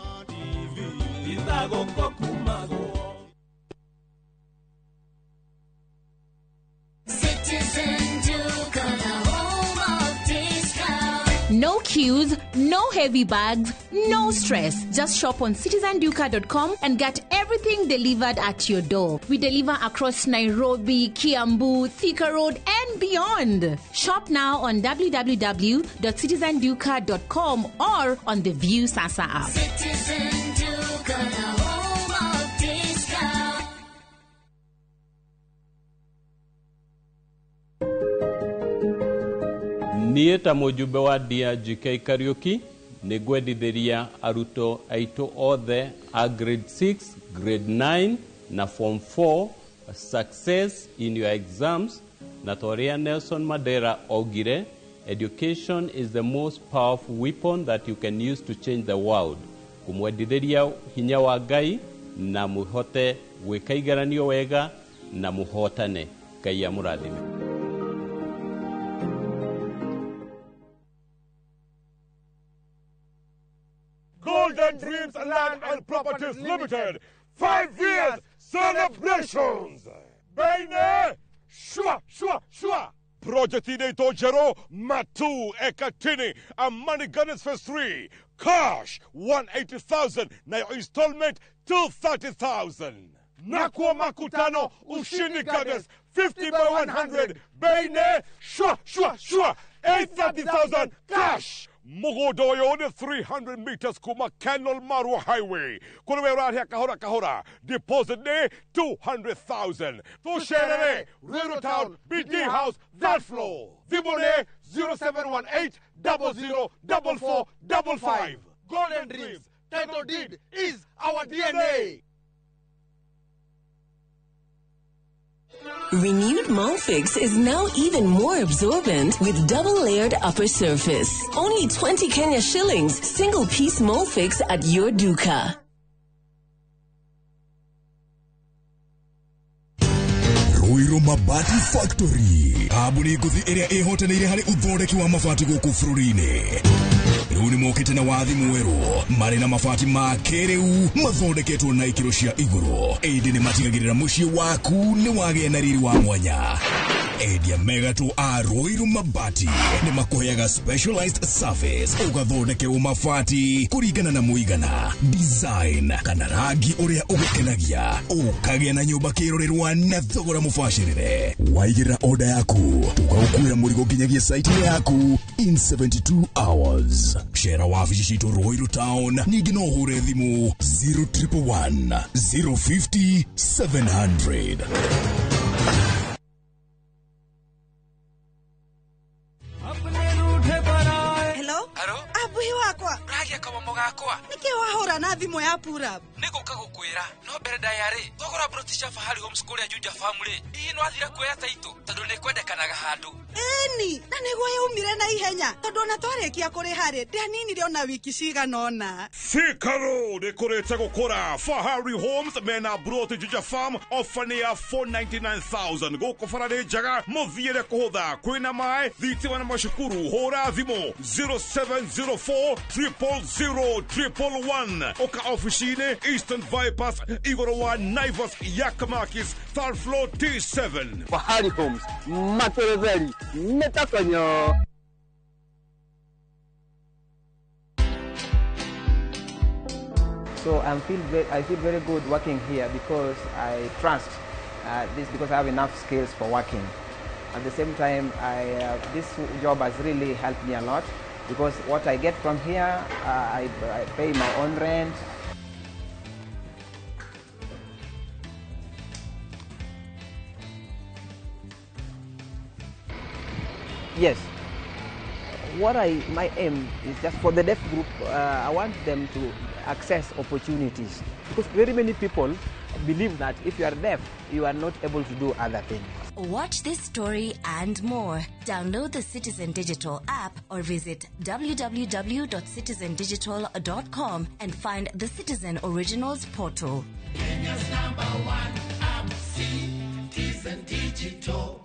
No queues, no heavy bags, no stress. Just shop on citizenduka.com and get everything delivered at your door. We deliver across Nairobi, Kiambu, Thika Road, and beyond. Shop now on www.citizenduka.com or on the View Sasa app. Citizen Duka, the home of discount. Niĩ ta mũjumbe wa DRGK Kariuki nĩ ngwendithĩria arutwo aitũ othe a grade 6, grade 9 na form 4 success in your exams, na ta ũrĩa Nelson Mandela augire, education is the most powerful weapon that you can use to change the world. Kũmwendithĩria hinya wa Ngai na mũhote gwĩka igeranio wega na mũhotane. Ngai amũrathime. Golden Dreams Land and Properties Limited, 5 years celebrations. Baine, shua, shua, shua. Project inaitwa Jero Matu Ekatini, Amani Gardens Phase 3, cash 180,000 na your installment 230,000. Nakuwa Makutano, Ushindi Gardens, 50 by 100, Baine, shua, shua, shua, 830,000 cash. Mugodoyo ni 300 meters kuma Kenol Marua Highway. Kulewe urahia kahora kahora. Deposit ni 200,000. Tusherere, Ruiru Town, BD House, that floor. Vibone 0718 00 44 55. Golden Dreams, title deed is our DNA. Renewed Molfix is now even more absorbent with double-layered upper surface. Only 20 Kenya shillings, single-piece Molfix at your duka. Ruiru Mabati Factory. Kambuni ngũthi ĩrĩa ĩhotanĩire harĩ ũthondeki wa mabati gũkũ bũrũri-inĩ. Rĩu nĩ mokĩte na wathi mwerũ marĩ na mabati ma kĩrĩu mathondeketwo na ikĩro cia igũrũ, ĩndĩ nĩ matigagĩrĩra mũciĩ waku nĩ wagĩa na riri wa mwanya. Endia megatũ a Ruiru Mabati nĩ makũheaga specialized service ũgathondekerwo mabati kũringana na mũigana, design kana rangi ũrĩa ũgũkenagia, ũkagĩa na nyũmba kĩrorerwa na thogora mũbacĩrĩre. Waigĩrĩra order yaku tũgagũkuĩra mũrigo nginyagia site yaku in 72 hours. Cera wabici citũ Ruiru Town, ningĩ no ũhũre thimũ 0111 050 700. Hello? Abuhi wakwa. Nĩndĩragia kamomo gakwa. Nĩkĩ wahũra na thimũ ya purap? Nĩgũka gũkwĩra no mbere ndaya rĩ, twagũra broti cia Fahari Homes kũrĩa Juja Farm rĩ, hihi nĩwathire kuoya taitũ tondũ nĩkwendekanaga handũ? Ĩni, na nĩguo yaumire na ihenya tondũ ona twarĩkia kũrĩha rĩ, ndianinire ona wiki cigana ũna. Thika Road ĩkũrĩte gũkũra. Fahari Homes mena broti Juja Farm, ofa nĩ ya 499,000 gũkũ bara nĩ njega, mũthiĩre kũhũtha, kwĩna maĩ, thitima na macukuru. Hũra thimũ 0704 000 111. Ũka ofici-inĩ Eastern Bypass igũrũ wa Naivas Yakamakis third floor T7. Fahari Homes materetheri metakonyo. So I feel very good working here because I trust this, because I have enough skills for working. At the same time, this job has really helped me a lot because what I get from here, I pay my own rent. Yes. My aim is just for the deaf group, I want them to access opportunities because very many people believe that if you are deaf, you are not able to do other things. Watch this story and more. Download the Citizen Digital app or visit www.citizendigital.com and find the Citizen Originals portal. Kenya's number one app, Citizen Digital.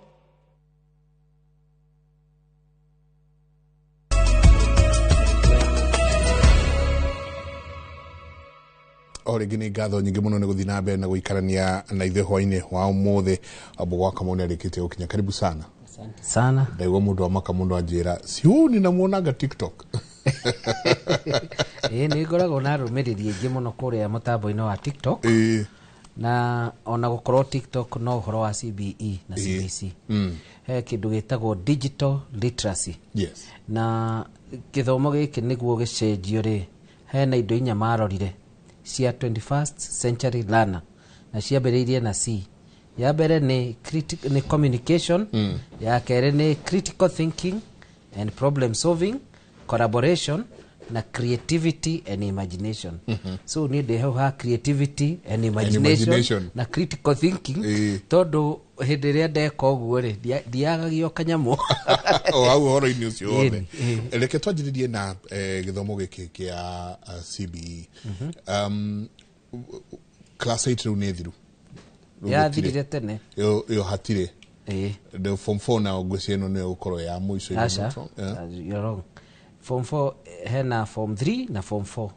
O rĩngĩ nĩ ngatho nyingĩ mũno nĩ gũthiĩ na mbere na gũikarania na ithuĩ hwainĩ wa ũmũthĩ. Mbũgũ wa Kamau nĩ arĩkĩtie gũkinya. Karibu sana. Asante sana. Ndaigua mũndũ wa Makamũ no anjĩra siu ninamuonaga TikTok. Ĩĩ, nĩ ngoragwo na arũmĩrĩri aingĩ mũno kũrĩa mũtambo-inĩ wa TikTok. Na ona gũkorwo TikTok no ũhoro wa CBE na CBC. He kĩndũ gĩtagwo digital literacy. Yes. Na gĩthomo gĩkĩ nĩguo gĩcenjio rĩ, hena indo inya marorire cia 21st century learner na ciambĩrĩirie na C. Ya mbere nĩ nĩ communication, ya kerĩ nĩ critical thinking and problem solving, collaboration na creativity and imagination. So niĩ ndĩ hau ha creativity and imagination, imagination. Na critical thinking tondũ hĩndĩ ĩrĩa ndeka ũguo rĩ, ndiagagio kanyamũ. O hau ũhoro-inĩ ũcio wothe. Ĩni, ĩĩ. Reke twanjĩrĩrie na gĩthomo gĩkĩ kĩa CBE. Class 8 rĩu nĩ thiru. Rĩu Yathirire gũtirĩ. tene. Ĩyo hatirĩ. Rĩu form 4 nayo ngwĩciria ĩno nĩyo ĩgũkorwo ya mũico. Aca, you're wrong. Form 4 hena form 3 na form 4.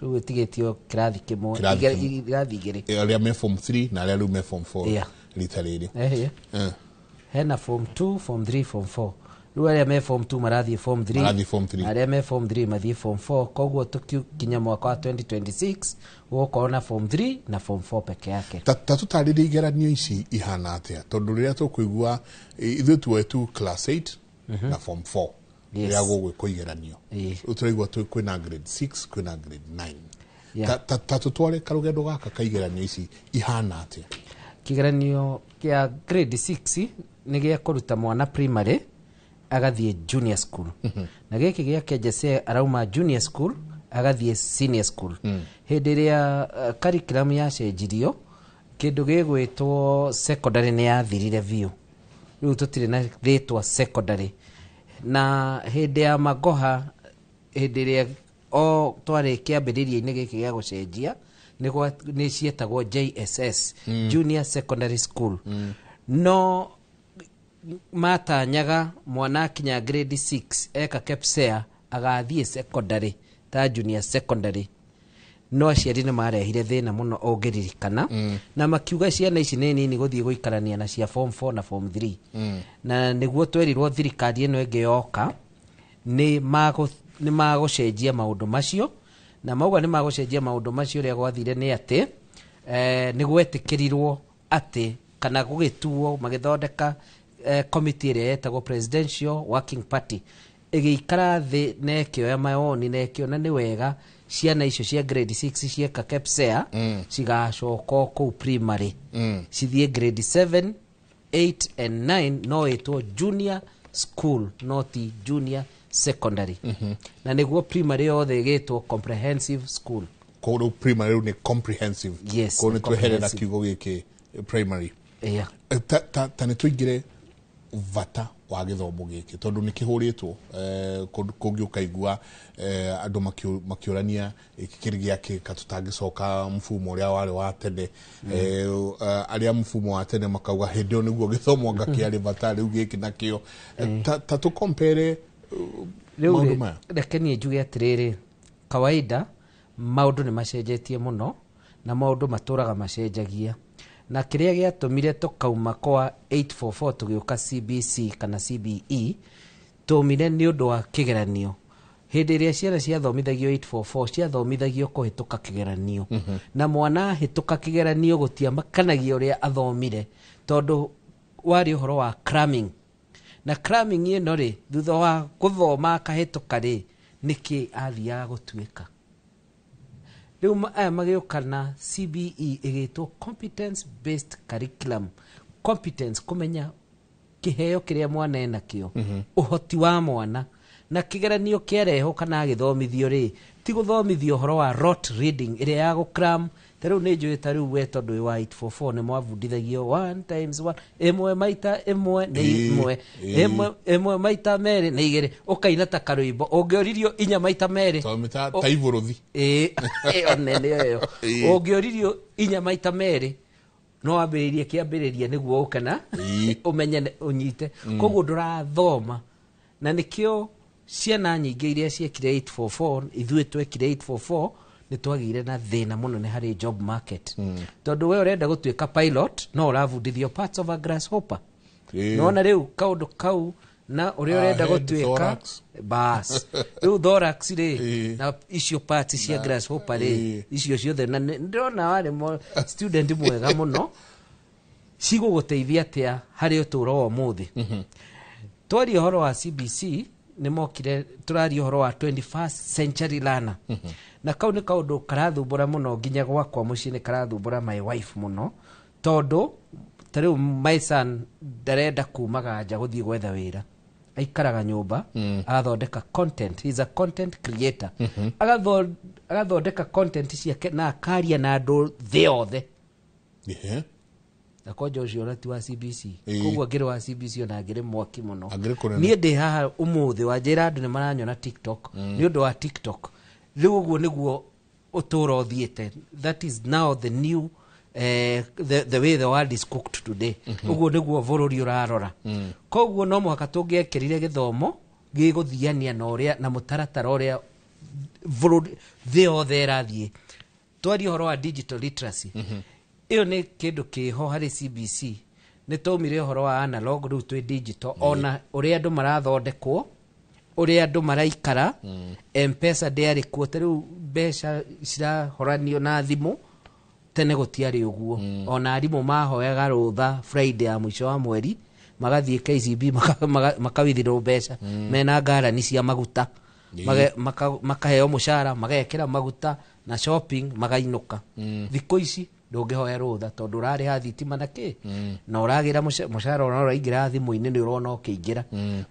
Rĩu ĩtigĩtio kĩrathi kĩmwe, Kĩrathi kĩmwe. irathi igĩrĩ. Arĩa me form 3 na arĩa rĩu me form 4 Yeah. rita rĩrĩ. Ehe. Hena form 2, form 3, form 4. Rĩu arĩa me form 2 marathiĩ form 3. Marathiĩ form 3. Arĩa me form 3 mathiĩ form 4. Koguo tũkinya mwaka wa 2026 gũgũkorwo na form 3 na form 4 peke yake. Ta tũtarĩrie igeranio ici ihana atĩa, tondũ rĩrĩa tũkũigua ithuĩ tuoe tu class 8 na form 4 Yes. rĩrĩa gũgwĩkwo igeranio. Rĩu tũraigua kwĩna grade 6, kwĩna grade 9. Yeah. Ta tũtware karũgendo gaka ka igeranio ici ihana atĩa? Kĩgeranio kĩa grade 6 nĩ gĩa kũruta mwana primary agathiĩ junior school. Na gĩkĩ gĩa KJSEA arauma junior school agathiĩ senior school. Hĩndĩ ĩrĩa curriculum yacenjirio, kĩndũ gĩgwĩtwo secondary nĩ yathirire biũ. Rĩu tũtirĩ na rĩtwa secondary. Na hĩndĩ ya Magoha, hĩndĩ ĩrĩa o twarĩ kĩambĩrĩria-inĩ gĩkĩ gĩa gũcenjia, nĩ cietagwo JSS, Junior Secondary School. No matanyaga mwana akinya grade 6 eka KPSEA agathiĩ secondary ta junior secondary. No aciari nĩ marehire thĩna mũno ũngĩririkana, na makiuga ciana ici nĩ nini gũthiĩ gũikarania na cia form 4 na form 3. Na nĩguo twerirwo thirikari ĩno ĩngĩ yoka nĩ magũcenjia maũndũ macio, na mauga nĩ magũcenjia maũndũ macio. Ũrĩa gwathire nĩ atĩ nĩ gwetĩkĩrirwo atĩ kana gũgĩtuo magĩthondeka committee ĩrĩa yetagwo Presidential Working Party, ĩgĩikara thĩ na ĩkĩoya mawoni na ĩkĩona nĩ wega ciana icio cia grade 6 cieka KPSEA cigacoka o kũu primary, cithiĩ grade 7, 8 and 9, no ĩtwo junior school, no ti junior Secondary. Na nĩguo primary yothe ĩgĩtwo comprehensive school. Koguo rĩu primary rĩu nĩ comprehensive? Yes. Koguo nĩ tweherera comprehensive. Kiugo gĩkĩ primary. Yeah. Ta nĩ tũingĩre bata wa gĩthomo gĩkĩ, tondũ nĩ kĩhũrĩtwo kũndũ kũngĩ, ũkaigua andũ makĩũrania gĩkĩ kĩrĩ gĩakĩ, ka tũtangĩcoka mfumo ũrĩa warĩ wa tene. Arĩa mfumo wa tene makauga hĩndĩ ĩyo nĩguo gĩthomo anga kĩarĩ bata, rĩu gĩkĩ nakĩo. Ta tũkompere Rĩu maũndũ rĩ, maya. Reke niĩ njuge atĩrĩrĩ, kawaida maũndũ nĩ macenjetie mũno na maũndũ matũraga macenjagia, na kĩrĩa gĩatũmire tũkauma kwa 844 tũgĩũka CBC kana CBE, tũmire nĩ ũndũ wa kĩgeranio. Hĩndĩ ĩrĩa ciana ciathomithagio 844, ciathomithagio kũhĩtũka kĩgeranio. Na mwana ahĩtũka kĩgeranio, gũtiamakanagia ũrĩa athomire, tondũ warĩ ũhoro wa cramming. Na cramming ĩno rĩ, thutha wa gũthoma akahĩtũka rĩ, nĩkĩ athiaga gũtuĩka? Rĩu aya magĩũka na CBE ĩgĩtwo competence based curriculum. Competence, kũmenya kĩheo kĩrĩa mwana enakĩo, ũhoti wa mwana. Na kĩgeranio kĩarehwo kana agĩthomithio rĩ, ti gũthomithio ũhoro wa rote reading ĩrĩa ya gũcram. Ta rĩu nĩ njũĩ, ta rĩu we tondũ wĩ wa 844, nĩ mwabundithagio 1 times 1, ĩmwe maita ĩmwe nĩ ĩmwe, ĩmwe maita merĩ nĩ igĩrĩ, ũkaina ta karwĩmbo. Ũngĩoririo 4 maita merĩ ta ibũrũthi. Ĩĩ, ĩyo nene ĩyo. Ũngĩoririo 4 maita merĩ, no wambĩrĩrie kĩambĩrĩria nĩguo ũkena ũmenye ũnyite. Koguo ndũrathoma, na nĩkĩo ciana nyingĩ iria ciekire 844, ithuĩ twekire 844, nĩ twagĩire na thĩna mũnene harĩ job market, tondũ we ũrenda gũtuĩka pilot no ũrabundithio parts of a grasshopper. Nona rĩu kaũndũ kau na ũrĩa Ah, ũrenda head, gũtuĩka thorax. Bas, rĩu thorax rĩ, na icio parts cia grasshopper rĩ, icio ciothe, na ndĩrona warĩ student mwega mũno, cigũgũteithia atĩa harĩ ũtũũro wa ũmũthĩ? Twaria ũhoro wa CBC, nĩ mokire tũraria ũhoro wa 21st century learner, na kau nĩ kaũndũ karathumbũra mũno nginya gwakwa mũciĩ, nĩ karathumbũra my wife mũno, tondũ ta rĩu my son ndarenda kumaga nja gũthiĩ gwetha wĩra, aikaraga nyũmba, agathondeka content. He is a content creator. Agathondeka content ciake na akaria na andũ thĩ yothe. Na konja ũcio ona ti wa CBC. Koguo angĩrĩ wa CBC ona angĩrĩ mwaki mũno. Angĩrĩ kũnene. Niĩ ndĩ haha ũmũthĩ wanjĩra andũ nĩ maranyona TikTok nĩ ũndũ wa TikTok. Rĩu ũguo nĩguo ũtũũro ũthiĩte. That is now the new the way the world is cooked today. Ũguo nĩguo bũrũri ũrarora. Koguo no mũhaka tũngĩekĩrire gĩthomo gĩgũthiania na ũrĩa na mũtaratara ũrĩa bũrũri thĩ yothe ĩrathiĩ. Twarie ũhoro wa digital literacy, ĩyo nĩ kĩndũ kĩho harĩ CBC. Nĩ twaumire ũhoro wa analog, rĩu twĩ digital. Ona ũrĩa andũ marathondekwo, ũrĩa andũ maraikara, M-Pesa ndĩarĩ kuo. Ta rĩu mbeca cirahoranio na thimũ, tene gũtiarĩ ũguo. Ona arimũ mahoyaga rũtha Friday ya mũico wa mweri, magathiĩ KCB makawithirwo mbeca mena ngarani cia maguta. Makaheo mũcara, magekĩra maguta na shopping, magainũka. Thikũ ici ndũngĩhoya rũtha tondũ ũrarĩha thitima na kĩ, na ũragĩra mũcara ona ũraingĩra thimũ-inĩ, nĩ ũrona ũkĩingĩra.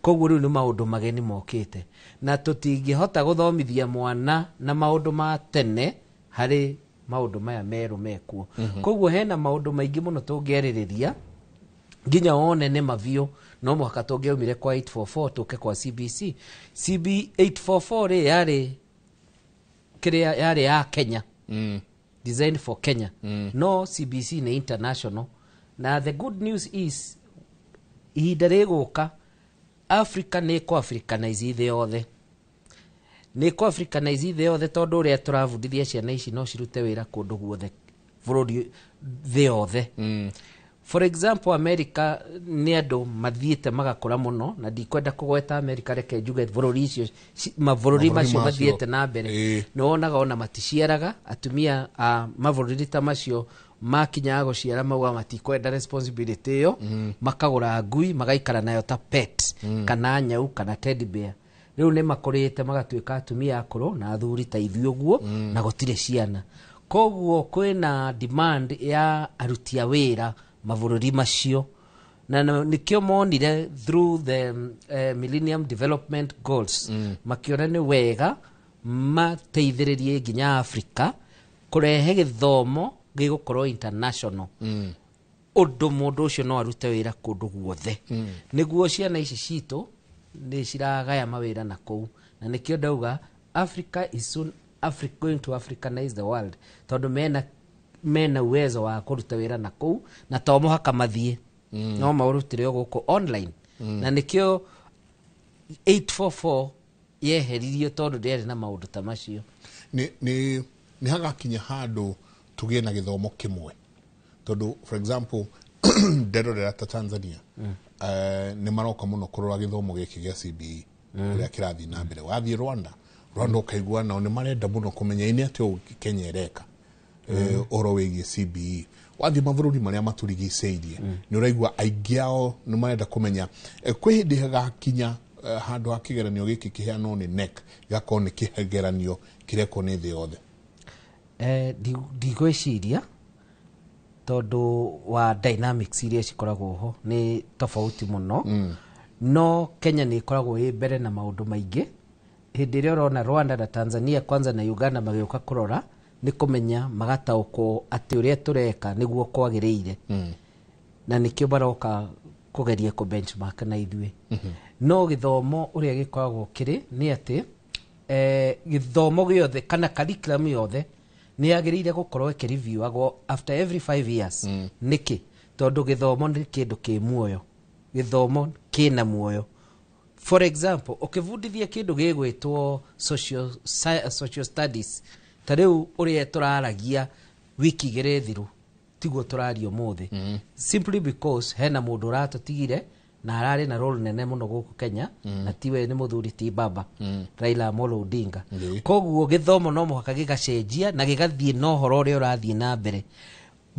Koguo rĩu nĩ maũndũ mageni mokĩte, na tũtingĩhota gũthomithia mwana na maũndũ ma tene harĩ maũndũ maya merũ mekuo. Koguo hena maũndũ maingĩ mũno tũngĩarĩrĩria nginya wone nĩ mabiũ. No mũhaka tũngĩaumire kwa 844 tũke kwa CBC. CB 844 rĩ, yarĩ kĩrĩa yarĩ ya Kenya, designed for Kenya. No CBC nĩ international, na the good news is ihinda rĩgũka Africa nĩ kũ africanize thĩ yothe, nĩ kũ africanize thĩ yothe, tondũ ũrĩa tũrabundithia ciana ici no cirute wĩra kũndũ guothe bũrũri thĩ yothe. For example, America nĩ andũ mathiĩte magakũra mũno, na ndikwenda kũgweta America, reke njuge bũrũri icio mabũrũri Mabũrũri macio macio. Mathiĩte na mbere. Nĩ wonaga ona maticiaraga atumia a mabũrũri ta macio, makinyaga gũciara mauga matikwenda responsibility ĩyo, makagũra ngui magaikara nayo ta pet, kana nyau kana teddy bear. Rĩu nĩ makũrĩte magatuĩka atumia akũrũ na athuri ta ithuĩ ũguo, na gũtirĩ ciana. Koguo kwĩna demand ya aruti a wĩra mabũrũri macio. Na nĩkĩo monire through the Millennium Development Goals, makiona nĩ wega mateithĩrĩrie nginya Africa kũrehe gĩthomo gĩgũkorwo international, ũndũ mũndũ ũcio no arute wĩra kũndũ guothe, nĩguo ciana ici citũ nĩ ciragaya mawĩra na kũu. Na nĩkĩo ndauga Africa is soon going to Africanize the world, tondũ mena uwezo wa kũruta wĩra na kũu, na to mũhaka mathiĩ, no maũrutĩre o gũkũ online. Na nĩkĩo 844 yeheririo, tondũ ndĩarĩ na maũndũ ta macio. Nĩ hagakinya handũ tũgĩe na gĩthomo kĩmwe? Tondũ for example, nderorera ta Tanzania, nĩ maroka mũno kũrora gĩthomo gĩkĩ gĩa CBE, ũrĩa kĩrathiĩ na mbere. Wathiĩ Rwanda ũkaigua nao nĩ marenda mũno kũmenya nĩ atĩa ũũ Kenya ĩreka, ũhoro wĩgiĩ CBE. Wathiĩ mabũrũri marĩa matũrigicĩirie, nĩ ũraigua aingĩ ao nĩ marenda kũmenya. Kwĩ hĩndĩ hagakinya handũ ha kĩgeranio gĩkĩ kĩheanwo nĩ KNEC gĩgakorwo nĩ kĩgeranio kĩrekwo nĩ thĩ yothe? Ndigwĩciria, tondũ wa dynamics iria cikoragwo ho nĩ tofauti mũno. No Kenya nĩ ĩkoragwo ĩ mbere na maũndũ maingĩ. Hĩndĩ ĩrĩa ũrona Rwanda na Tanzania kwanza na Uganda magĩũka kũrora, nĩ kũmenya magataũkwo atĩ ũrĩa tũreka nĩguo kwagĩrĩire, na nĩkĩo maroka kũgeria kũ benchmark na ithuĩ. No gĩthomo ũrĩa gĩkoragwo kĩrĩ nĩ atĩ gĩthomo gĩothe kana curriculum yothe nĩ yagĩrĩire gũkorwo ĩkĩreviewagwo after every 5 years. Nĩkĩ? Tondũ gĩthomo nĩ kĩndũ kĩ muoyo, gĩthomo kĩna muoyo. For example, ũkĩbundithia kĩndũ gĩgwĩtwo social studies, ta rĩu ũrĩa tũraragia wiki 2 thiru tiguo tũraria ũmũthĩ, simply because hena mũndũ ũratũtigire na ararĩ na role nene mũno gũkũ Kenya, na tiwe nĩ mũthuri ti baba Raila Amolo Odinga. Koguo gĩthomo no mũhaka gĩgacenjia na gĩgathiĩ na ũhoro ũrĩa ũrathiĩ na mbere.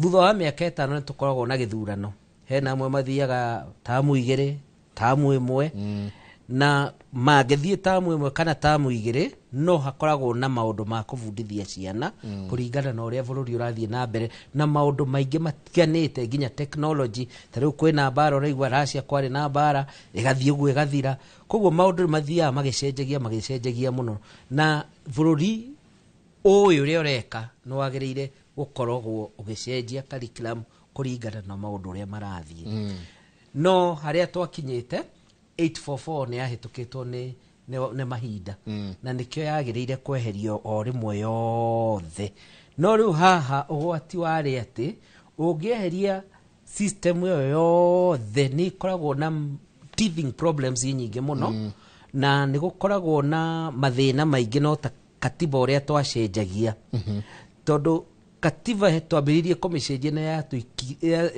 Thutha wa mĩaka 5 nĩ tũkoragwo na gĩthurano, hena amwe mathiaga tamu 2, tamu 1, na mangĩthiĩ tamu 1 kana tamu 2, no hakoragwo na maũndũ ma kũbundithia ciana kũringana na ũrĩa bũrũri ũrathiĩ na mbere na maũndũ maingĩ matiganĩte, nginya technology. Ta rĩu kwĩna mbara, ũraigua Russia kwarĩ na mbara, ĩgathiĩ ũguo ĩgathira. Koguo maũndũ nĩ mathiaga magĩcenjagia, magĩcenjagia mũno, na bũrũri ũyũ ũrĩa ũreka nĩ wagĩrĩire gũkoragwo ũgĩcenjia curriculum kũringana na maũndũ ũrĩa marathiĩ. No harĩa twakinyĩte, 844 nĩ yahĩtũkĩtwo nĩ mahinda, na nĩkĩo yagĩrĩire kweherio o rĩmwe yothe. No rĩu haha ũgwati warĩ atĩ ũngĩeheria system ĩyo yothe, nĩ ĩkoragwo na teething problems nyingĩ mũno, na nĩ gũkoragwo na mathĩna maingĩ, no ta katiba ũrĩa twacenjagia, tondũ katiba twambĩrĩirie kũmĩcenjia na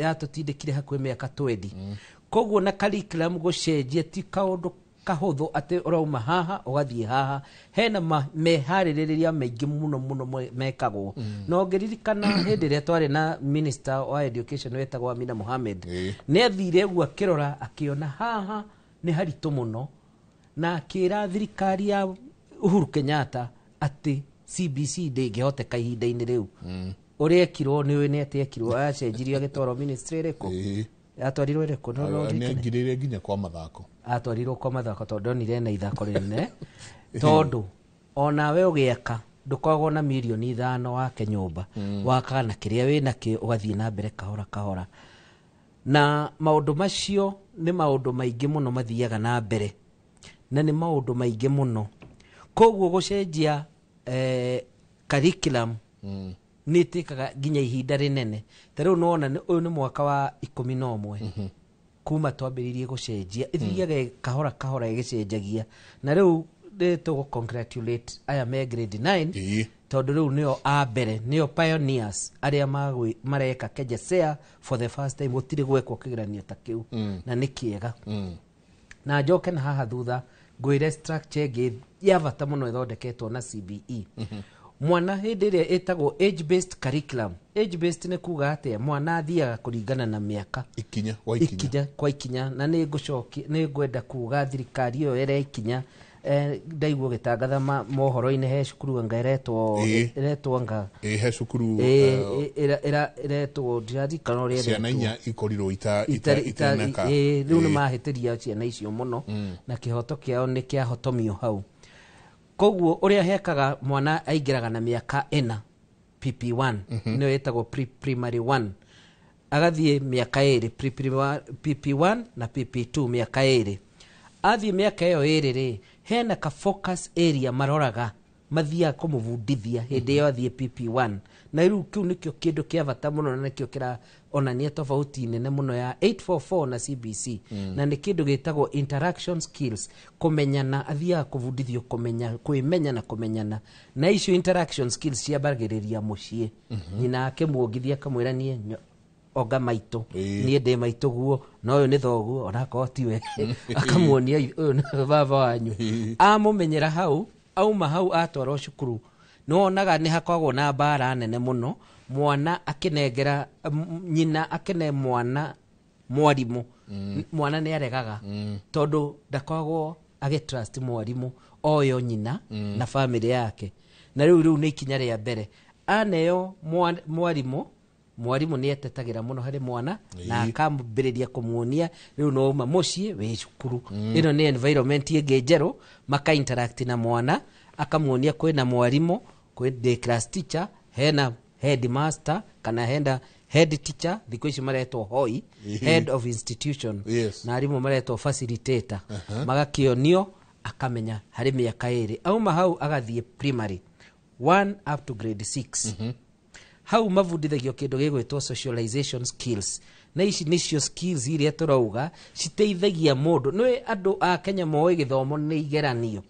yatũtindĩkire hakuhĩ mĩaka 20. Koguo na curriculum gũcenjia ti kaũndũ kahũthũ atĩ ũrauma haha ũgathiĩ haha. Hena meharĩrĩria maingĩ mũno mũno mekagwo. Na ũngĩririkana hĩndĩ ĩrĩa twarĩ na minister wa education wetagwo Amina Mohamed, nĩ athire ũguo akĩrora, akĩona haha nĩ haritũ mũno, na akĩra thirikari ya Uhuru Kenyatta atĩ CBC ndĩngĩhoteka ihinda-inĩ rĩu. Ũrĩa ekirwo nĩ ũĩ nĩ atĩ ekirwo, acenjirio agĩtwarwo ministry ĩrĩkũ? Atwarirwo ĩrĩkũ? No Nĩ ũririkane? angirĩire nginya kwa mathako. Atwarirwo kwa mathako tondũ ndonire ena ithako rĩnene, tondũ onawe ũgĩaka ndũkoragwo na mirioni 5 wake nyũmba, wakaga na kĩrĩa wĩ nakĩo, ũgathiĩ na mbere kahora kahora. Na maũndũ macio nĩ maũndũ maingĩ mũno mathiaga na mbere, na nĩ maũndũ maingĩ mũno. Koguo gũcenjia curriculum nĩ ĩtĩkaga nginya ihinda rĩnene. Ta rĩu nĩwona ũyũ nĩ mwaka wa 11 kuma twambĩrĩirie gũcenjia, ĩthiaga kahora kahora ĩgĩcenjagia. Na rĩu nĩ tũgũ congratulate aya me grade 9, tondũ rĩu nĩo a mbere, nĩo pioneers arĩa mareka KJSEA for the first time. Gũtirĩ gwekwo kĩgeranio ta kĩu, na nĩ kĩega. Na njoke na haha thutha ngwĩre structure ĩngĩ ya bata mũno ĩthondeketwo na CBE. Mwana hĩndĩ ĩrĩa ĩtagwo age based curriculum. Age based nĩ kuga atĩa? Mwana athiaga kũringana na mĩaka, ikinya kwa ikinya. Ikinya kwa ikinya. Na nĩ ngũcoki, nĩ ngwenda kuga thirikari ĩyo ĩrĩa ikinya Ndaigua ũgĩtangatha mohoro-inĩ he cukuru anga ĩretwo ĩretwo anga Ĩ, he cukuru ĩretwo ndiraririkana ũrĩa ciana ĩretwo. inya ikorirwo itaneka. Rĩu nĩ mahĩtĩria ciana icio mũno na kĩhoto kĩao nĩ kĩahotomio hau. Koguo ũrĩa hekaga mwana aingĩraga na mĩaka 4 PP1, nĩyo ĩtagwo pre-primary 1, agathiĩ mĩaka 2 PP1 na PP2, mĩaka 2. Athiĩ mĩaka ĩyo 2 rĩ, hena ka focus area maroraga, mathiaga kũmũbundithia hĩndĩ ĩyo athiĩ PP1. Na rĩu kĩu nĩkĩo kĩndũ kĩa bata mũno na nĩkĩo kĩraonania tofauti nene mũno ya 844 na CBC. Na nĩ kĩndũ gĩtagwo interaction skills, kũmenyana. Athiaga kũbundithio kũmenya, kwĩmenya na kũmenyana. Na icio interaction skills ciambagĩrĩria mũciĩ. Nyina akĩmuongithia akamwĩra, niĩ onga maitũ, niĩ ndĩ maitũ guo, na ũyũ nĩ thoguo, onakorwo tiwe, akamuonia ũyũ nĩ baba wanyu. Amũmenyera hau, auma hau atwarwo cukuru, nĩwonaga nĩ hakoragwo na mbara nene mũno, mwana akĩnengera nyina akĩne mwana mwarimũ. Mwana nĩ aregaga tondũ ndakoragwo agĩtrust mwarimũ oyo nyina na bamĩrĩ yake. Na rĩu nĩ ikinya rĩa mbere aneo mwarimũ. Mwarimũ nĩ etetagĩra mũno harĩ mwana na akambĩrĩria kũmuonia rĩu no uma mũciĩ wĩ cukuru. Ĩno nĩ environment ĩngĩ njerũ. Maka interact na mwana, akamuonia kwĩna mwarimũ, kwĩ ndĩ class teacher, hena headmaster kana hena head teacher, thikũ ici maretwo hoi, head of institution, na arimũ maretwo facilitator. Magakĩonio, akamenya harĩ mĩaka 2. Auma hau agathiĩ primary 1 up to grade 6. Hau mabundithagio kĩndũ gĩgwĩtwo socialization skills, na ici nĩcio skills iria tũrauga citeithagia mũndũ. Nĩ andũ a Kenya moĩ gĩthomo nĩ igeranio,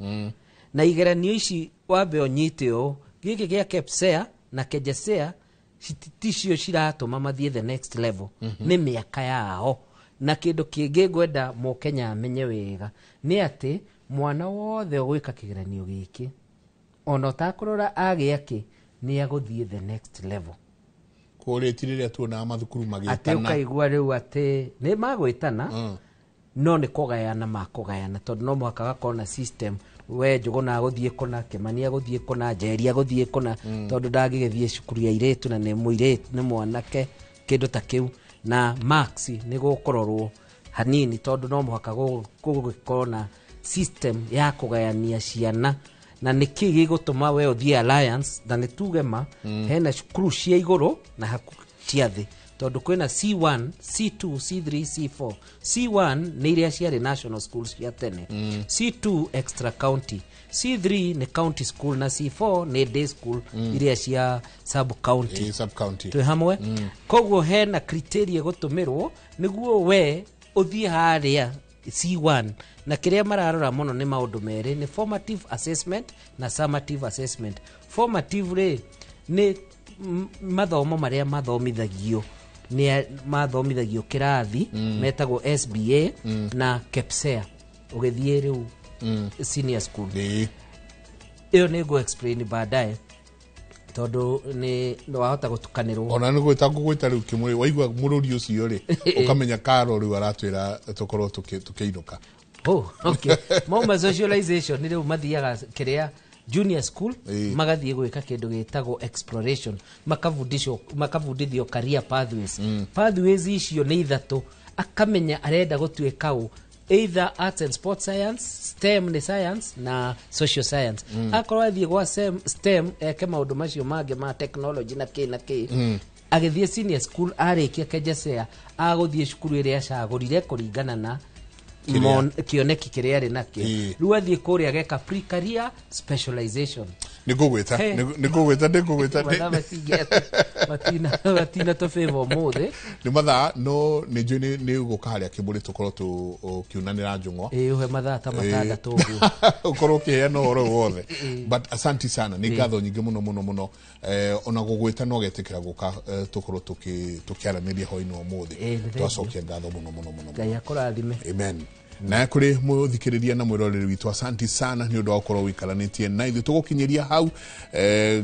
na igeranio ici wambe ũnyite ũũ, gĩkĩ gĩa KPSEA na KJSEA ticio ciratũma mathiĩ the next level. Nĩ mĩaka yao. Na kĩndũ kĩngĩ ngwenda mũkenya amenye wega nĩ atĩ mwana wothe ũgwĩka kĩgeranio gĩkĩ, ona ũtakũrora agĩa kĩ, nĩ agũthiĩ the next level. Kũrĩa ti rĩrĩa tuonaga mathukuru Atĩ magĩtana. Ũkaigua rĩu atĩ nĩ magwĩtana, no nĩ kũgayana makũgayana, tondũ no mũhaka gakorwo na system. We Njũgũna agũthiĩ kũna, Kĩmani agũthiĩ kũna, Njeri agũthiĩ kũna, tondũ ndangĩgĩthiĩ cukuru ya airĩtu na nĩ mũirĩtu, nĩ mwanake, kĩndũ ta kĩu. Na marks nĩ gũkũrorwo hanini, tondũ no mũhaka gũgĩkorwo na system ya kũgayania ciana. Na nĩkĩ gĩgũtũma we ũthiĩ Alliance? Na nĩ tuge ma hena cukuru cia igũrũ na haku cia thĩ, tondũ kwĩna C1, C2, C3, C4. C1 nĩ iria ciarĩ national schools cia tene, C2 extra county, C3 nĩ county school, na C4 nĩ day school iria cia sub county. Ĩ, sub county. Twĩ hamwe? Koguo hena criteria gũtũmĩrwo nĩguo we ũthiĩ harĩa C1. Na kĩrĩa mararora mũno nĩ maũndũ merĩ, nĩ formative assessment na summative assessment. Formative rĩ, nĩ mathomo marĩa mathomithagio, nĩ mathomithagio kĩrathi, metagwo SBA na KPSEA ũgĩthiĩ rĩu senior school. Ĩyo nĩ ngũ explain baadaye, tondũ nĩ wahota gũtukanĩrwo. Ona nĩ gwĩta ngũgwĩta rĩu kĩmũrĩ waigua mũrũri ũcio rĩ, ũkamenya karo rĩu aratwĩra tũkorwo tũkĩinũka. Oh, okay. Mauma socialization nĩ rĩu mathiaga kĩrĩa junior school, magathiĩ gwĩka kĩndũ gĩtagwo exploration, makabundithio career pathways. Pathways icio nĩ ithatũ. Akamenya arenda gũtuĩka ũ, either arts and sports science, STEM nĩ science na social science. Akorwo athiĩ gwa STEM eke maũndũ macio mangĩ ma technology na kĩ na kĩ. Agĩthiĩ senior school, arĩkia KJSEA, agũthiĩ cukuru ĩrĩa acagũrire kũringana na Kĩrĩa. Kĩoneki kĩrĩa arĩ nakĩo. Rĩu athiĩ kũrĩa ageka pre-career specialization. Nĩ ngũgwĩta. Hey. Nĩ ngũgwĩta, nĩ ngũgwĩta. Mathaa matingĩ- matina tũbĩva ũmũthĩ. Nĩ mathaa, no nĩ njũĩ nĩ ũgũka harĩa kĩmũrĩ tũkorwo tũkiunanĩra njũng'wa. Ĩĩ, ũhe mathaa ta 6 ũguo. Ũkorwo ũkĩheana ũhoro ũyũ wothe. But asanti sana, nĩ ngatho nyingĩ mũno mũno mũno. Ona gũgwĩta no getĩkĩra gũka, tũkorwo tũkĩaranĩria hwainĩ wa ũmũthĩ. Ĩĩ, nĩ thengiũ. Twacokia ngatho mũno mũno mũno. Ngai akũrathime. Amen. Na kũrĩ mũthikĩrĩria na mwĩroreri witũ, asanti sana nĩ ũndũ wa gũkorwo ũikaranĩtie na ithuĩ. Tũgũkinyĩria hau.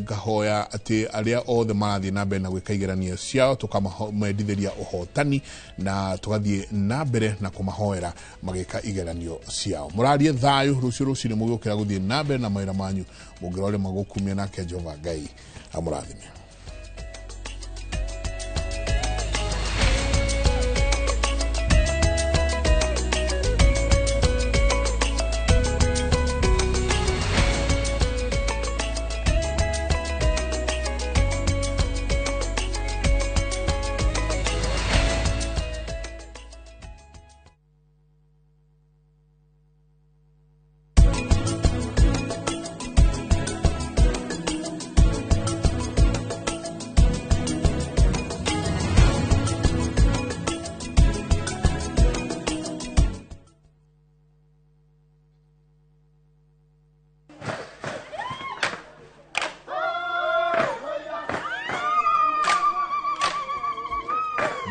Ngahoya atĩ arĩa othe marathiĩ na mbere na gwĩka igeranio ciao, tũkamendithĩria ũhotani na tũgathiĩ na mbere na kũmahoera magĩka igeranio ciao. Mũrarie thayũ rũciũ rũcinĩ mũgĩũkĩra gũthiĩ na mbere na mawĩra manyu, mũngĩrore magũkumia, nake Jehova Ngai amũrathime.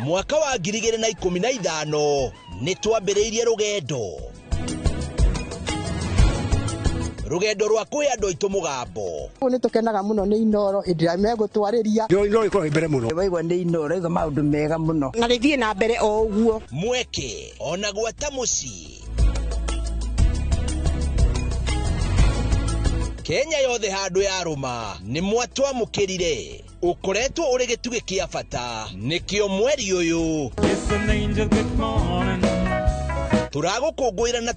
Mwaka wa 2015 nĩ twambĩrĩirie rũgendo, rũgendo rwa kũhe andũ aitũ mũgambo. Nĩ tũkenaga mũno nĩ Inoro hĩndĩ ĩrĩa megũtwarĩria. Inoro ĩkoragwo mbere mũno. Waigua nĩ Inoro iga maũndũ mega mũno na rĩthiĩ na mbere o ũguo. Mweke ona gwata mũciĩ Kenya yothe handũ yarũma nĩ mwatwamũkĩrire, ũkoretwo ũrĩ gĩtugĩ kĩa bata, nĩkĩo mweri ũyũ tũragũkũngũĩra na tũga